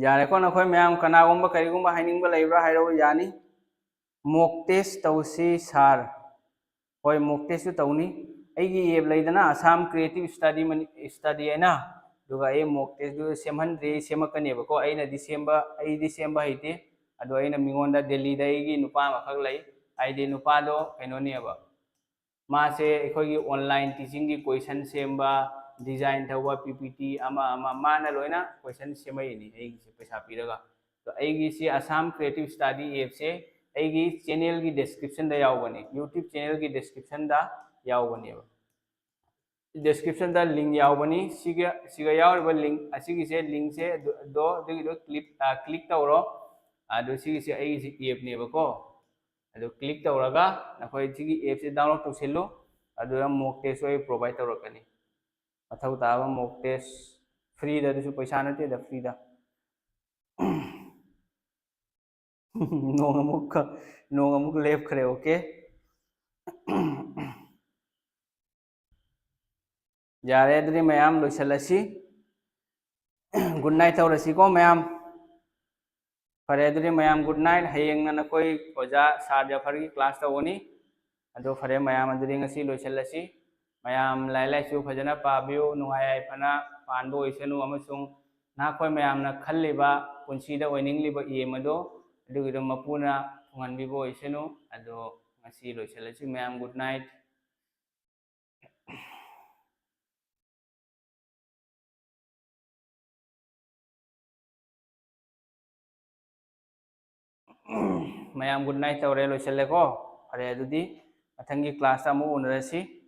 ꯌꯥꯔꯦꯀꯣ, ꯅꯈꯣꯏ ꯃꯌꯥꯝ ꯀꯅꯥꯒꯨꯝꯕ ꯀꯔꯤꯒꯨꯝꯕ ꯍꯥꯏꯅꯤꯡꯕ ꯂꯩꯕ꯭ꯔꯥ ꯍꯥꯏꯔꯛꯑꯣ, ꯌꯥꯅꯤ꯫ Mock test ꯇꯧꯁꯤ sir꯫ ꯍꯣꯏ, mock testꯁꯨ ꯇꯧꯅꯤ꯫ ꯑꯩꯒꯤ app ꯂꯩꯗꯅ, Assam Creative Study ꯃꯅꯤ-, Study ꯍꯥꯏꯅ, ꯑꯗꯨꯒ ꯑꯩ mock testꯇꯨ ꯁꯦꯝꯍꯟꯗ꯭ꯔꯤ, ꯑꯩ ꯁꯦꯝꯃꯛꯀꯅꯦꯕꯀꯣ꯫ ꯑꯩꯅꯗꯤ ꯁꯦꯝꯕ, ꯑꯩꯗꯤ ꯁꯦꯝꯕ ꯍꯩꯇꯦ꯫ ꯑꯗꯣ ꯑꯩꯅ ꯃꯤꯉꯣꯟꯗ ꯗꯦꯜꯂꯤꯗ ꯑꯩꯒꯤ ꯅꯨꯄꯥ ꯑꯃꯈꯛ ꯂꯩ, ꯍꯥꯏꯗꯤ ꯅꯨꯄꯥꯗꯣ ꯀꯩꯅꯣꯅꯦꯕ, ꯃꯥꯁꯦ ꯑꯩꯈꯣꯏꯒꯤ online teachingꯒꯤ question ꯁꯦꯝꯕ, design ꯇꯧꯕ, P P T ꯑꯃ ꯑꯃ ꯃꯥꯅ ꯂꯣꯏꯅ question ꯁꯦꯝꯃꯛꯏꯅꯤ ꯑꯩꯒꯤꯁꯦ ꯄꯩꯁꯥ ꯄꯤꯔꯒ꯫ ꯑꯗꯣ ꯑꯩꯒꯤꯁꯤ Assam Creative Study appꯁꯦ ꯑꯩꯒꯤ channelꯒꯤ descriptionꯗ ꯌꯥꯎꯕꯅꯤ, YouTube channelꯒꯤ descriptionꯗ ꯌꯥꯎꯕꯅꯦꯕ꯫ Descriptionꯗ link ꯌꯥꯎꯕꯅꯤ꯫ ꯁꯤꯒ, ꯁꯤꯒ ꯌꯥꯎꯔꯤꯕ link, ꯑꯁꯤꯒꯤꯁꯦ linkꯁꯦ ꯑꯗꯨ, ꯑꯗꯣ ꯑꯗꯨꯒꯤꯗꯣ click, ꯑ, click ꯇꯧꯔꯣ꯫ ꯑꯗꯣ ꯁꯤꯒꯤꯁꯦ ꯑꯩꯒꯤꯁꯦ appꯅꯦꯕꯀꯣ꯫ ꯑꯗꯨ click ꯇꯧꯔꯒ ꯅꯈꯣꯏ ꯁꯤꯒꯤ appꯁꯦ download ꯇꯧꯁꯤꯜꯂꯨ꯫ ꯑꯗꯨꯗ mock testꯁꯨ ꯑꯩ provide ꯇꯧꯔꯛꯀꯅꯤ꯫ ꯃꯊꯧ ꯇꯥꯕ mock test, freeꯗ, ꯑꯗꯨꯁꯨ ꯄꯩꯁꯥ ꯅꯠꯇꯦꯗ, freeꯗ꯫ ꯅꯣꯡ ꯑꯃꯨꯛ ꯈ-, ꯅꯣꯡ ꯑꯃꯨꯛ ꯂꯦꯞꯈ꯭ꯔꯦ, okay? ꯌꯥꯔꯦ, ꯑꯗꯨꯗꯤ ꯃꯌꯥꯝ ꯂꯣꯏꯁꯤꯜꯂꯁꯤ꯫ Good night ꯇꯧꯔꯁꯤꯀꯣ ꯃꯌꯥꯝ꯫ ꯐꯔꯦ, ꯑꯗꯨꯗꯤ ꯃꯌꯥꯝ good night꯫ ꯍꯌꯦꯡꯅ ꯅꯈꯣꯏ ꯑꯣꯖꯥ sir ꯖꯐꯔꯒꯤ class ꯇꯧꯒꯅꯤ꯫ ꯑꯗꯣ ꯐꯔꯦ ꯃꯌꯥꯝ, ꯑꯗꯨꯗꯤ ꯉꯁꯤ ꯂꯣꯏꯁꯤꯜꯂꯁꯤ꯫ ꯃꯌꯥꯝ ꯂꯥꯏꯔꯤꯛ ꯂꯥꯏꯁꯨ ꯐꯖꯅ ꯄꯥꯕꯤꯌꯨ, ꯅꯨꯡꯉꯥꯏ ꯌꯥꯏꯐꯅ ꯄꯥꯟꯕ ꯑꯣꯏꯁꯅꯨ, ꯑꯃꯁꯨꯡ ꯅꯈꯣꯏ ꯃꯌꯥꯝꯅ ꯈꯜꯂꯤꯕ ꯄꯨꯟꯁꯤꯗ ꯑꯣꯏꯅꯤꯡꯂꯤꯕ aim ꯑꯗꯣ, ꯑꯗꯨꯒꯤꯗꯣ ꯃꯄꯨꯅ ꯊꯨꯡꯍꯟꯕꯤꯕ ꯑꯣꯏꯁꯅꯨ꯫ ꯑꯗꯣ ꯉꯁꯤ ꯂꯣꯏꯁꯤꯜꯂꯁꯤ ꯃꯌꯥꯝ, good night꯫ ꯃꯌꯥꯝ good night ꯇꯧꯔꯦ, ꯂꯣꯏꯁꯤꯜꯂꯦꯀꯣ꯫ ꯐꯔꯦ, ꯑꯗꯨꯗꯤ ꯃꯊꯪꯒꯤ class ꯇ ꯑꯃꯨꯛ ꯎꯅꯔꯁꯤ꯫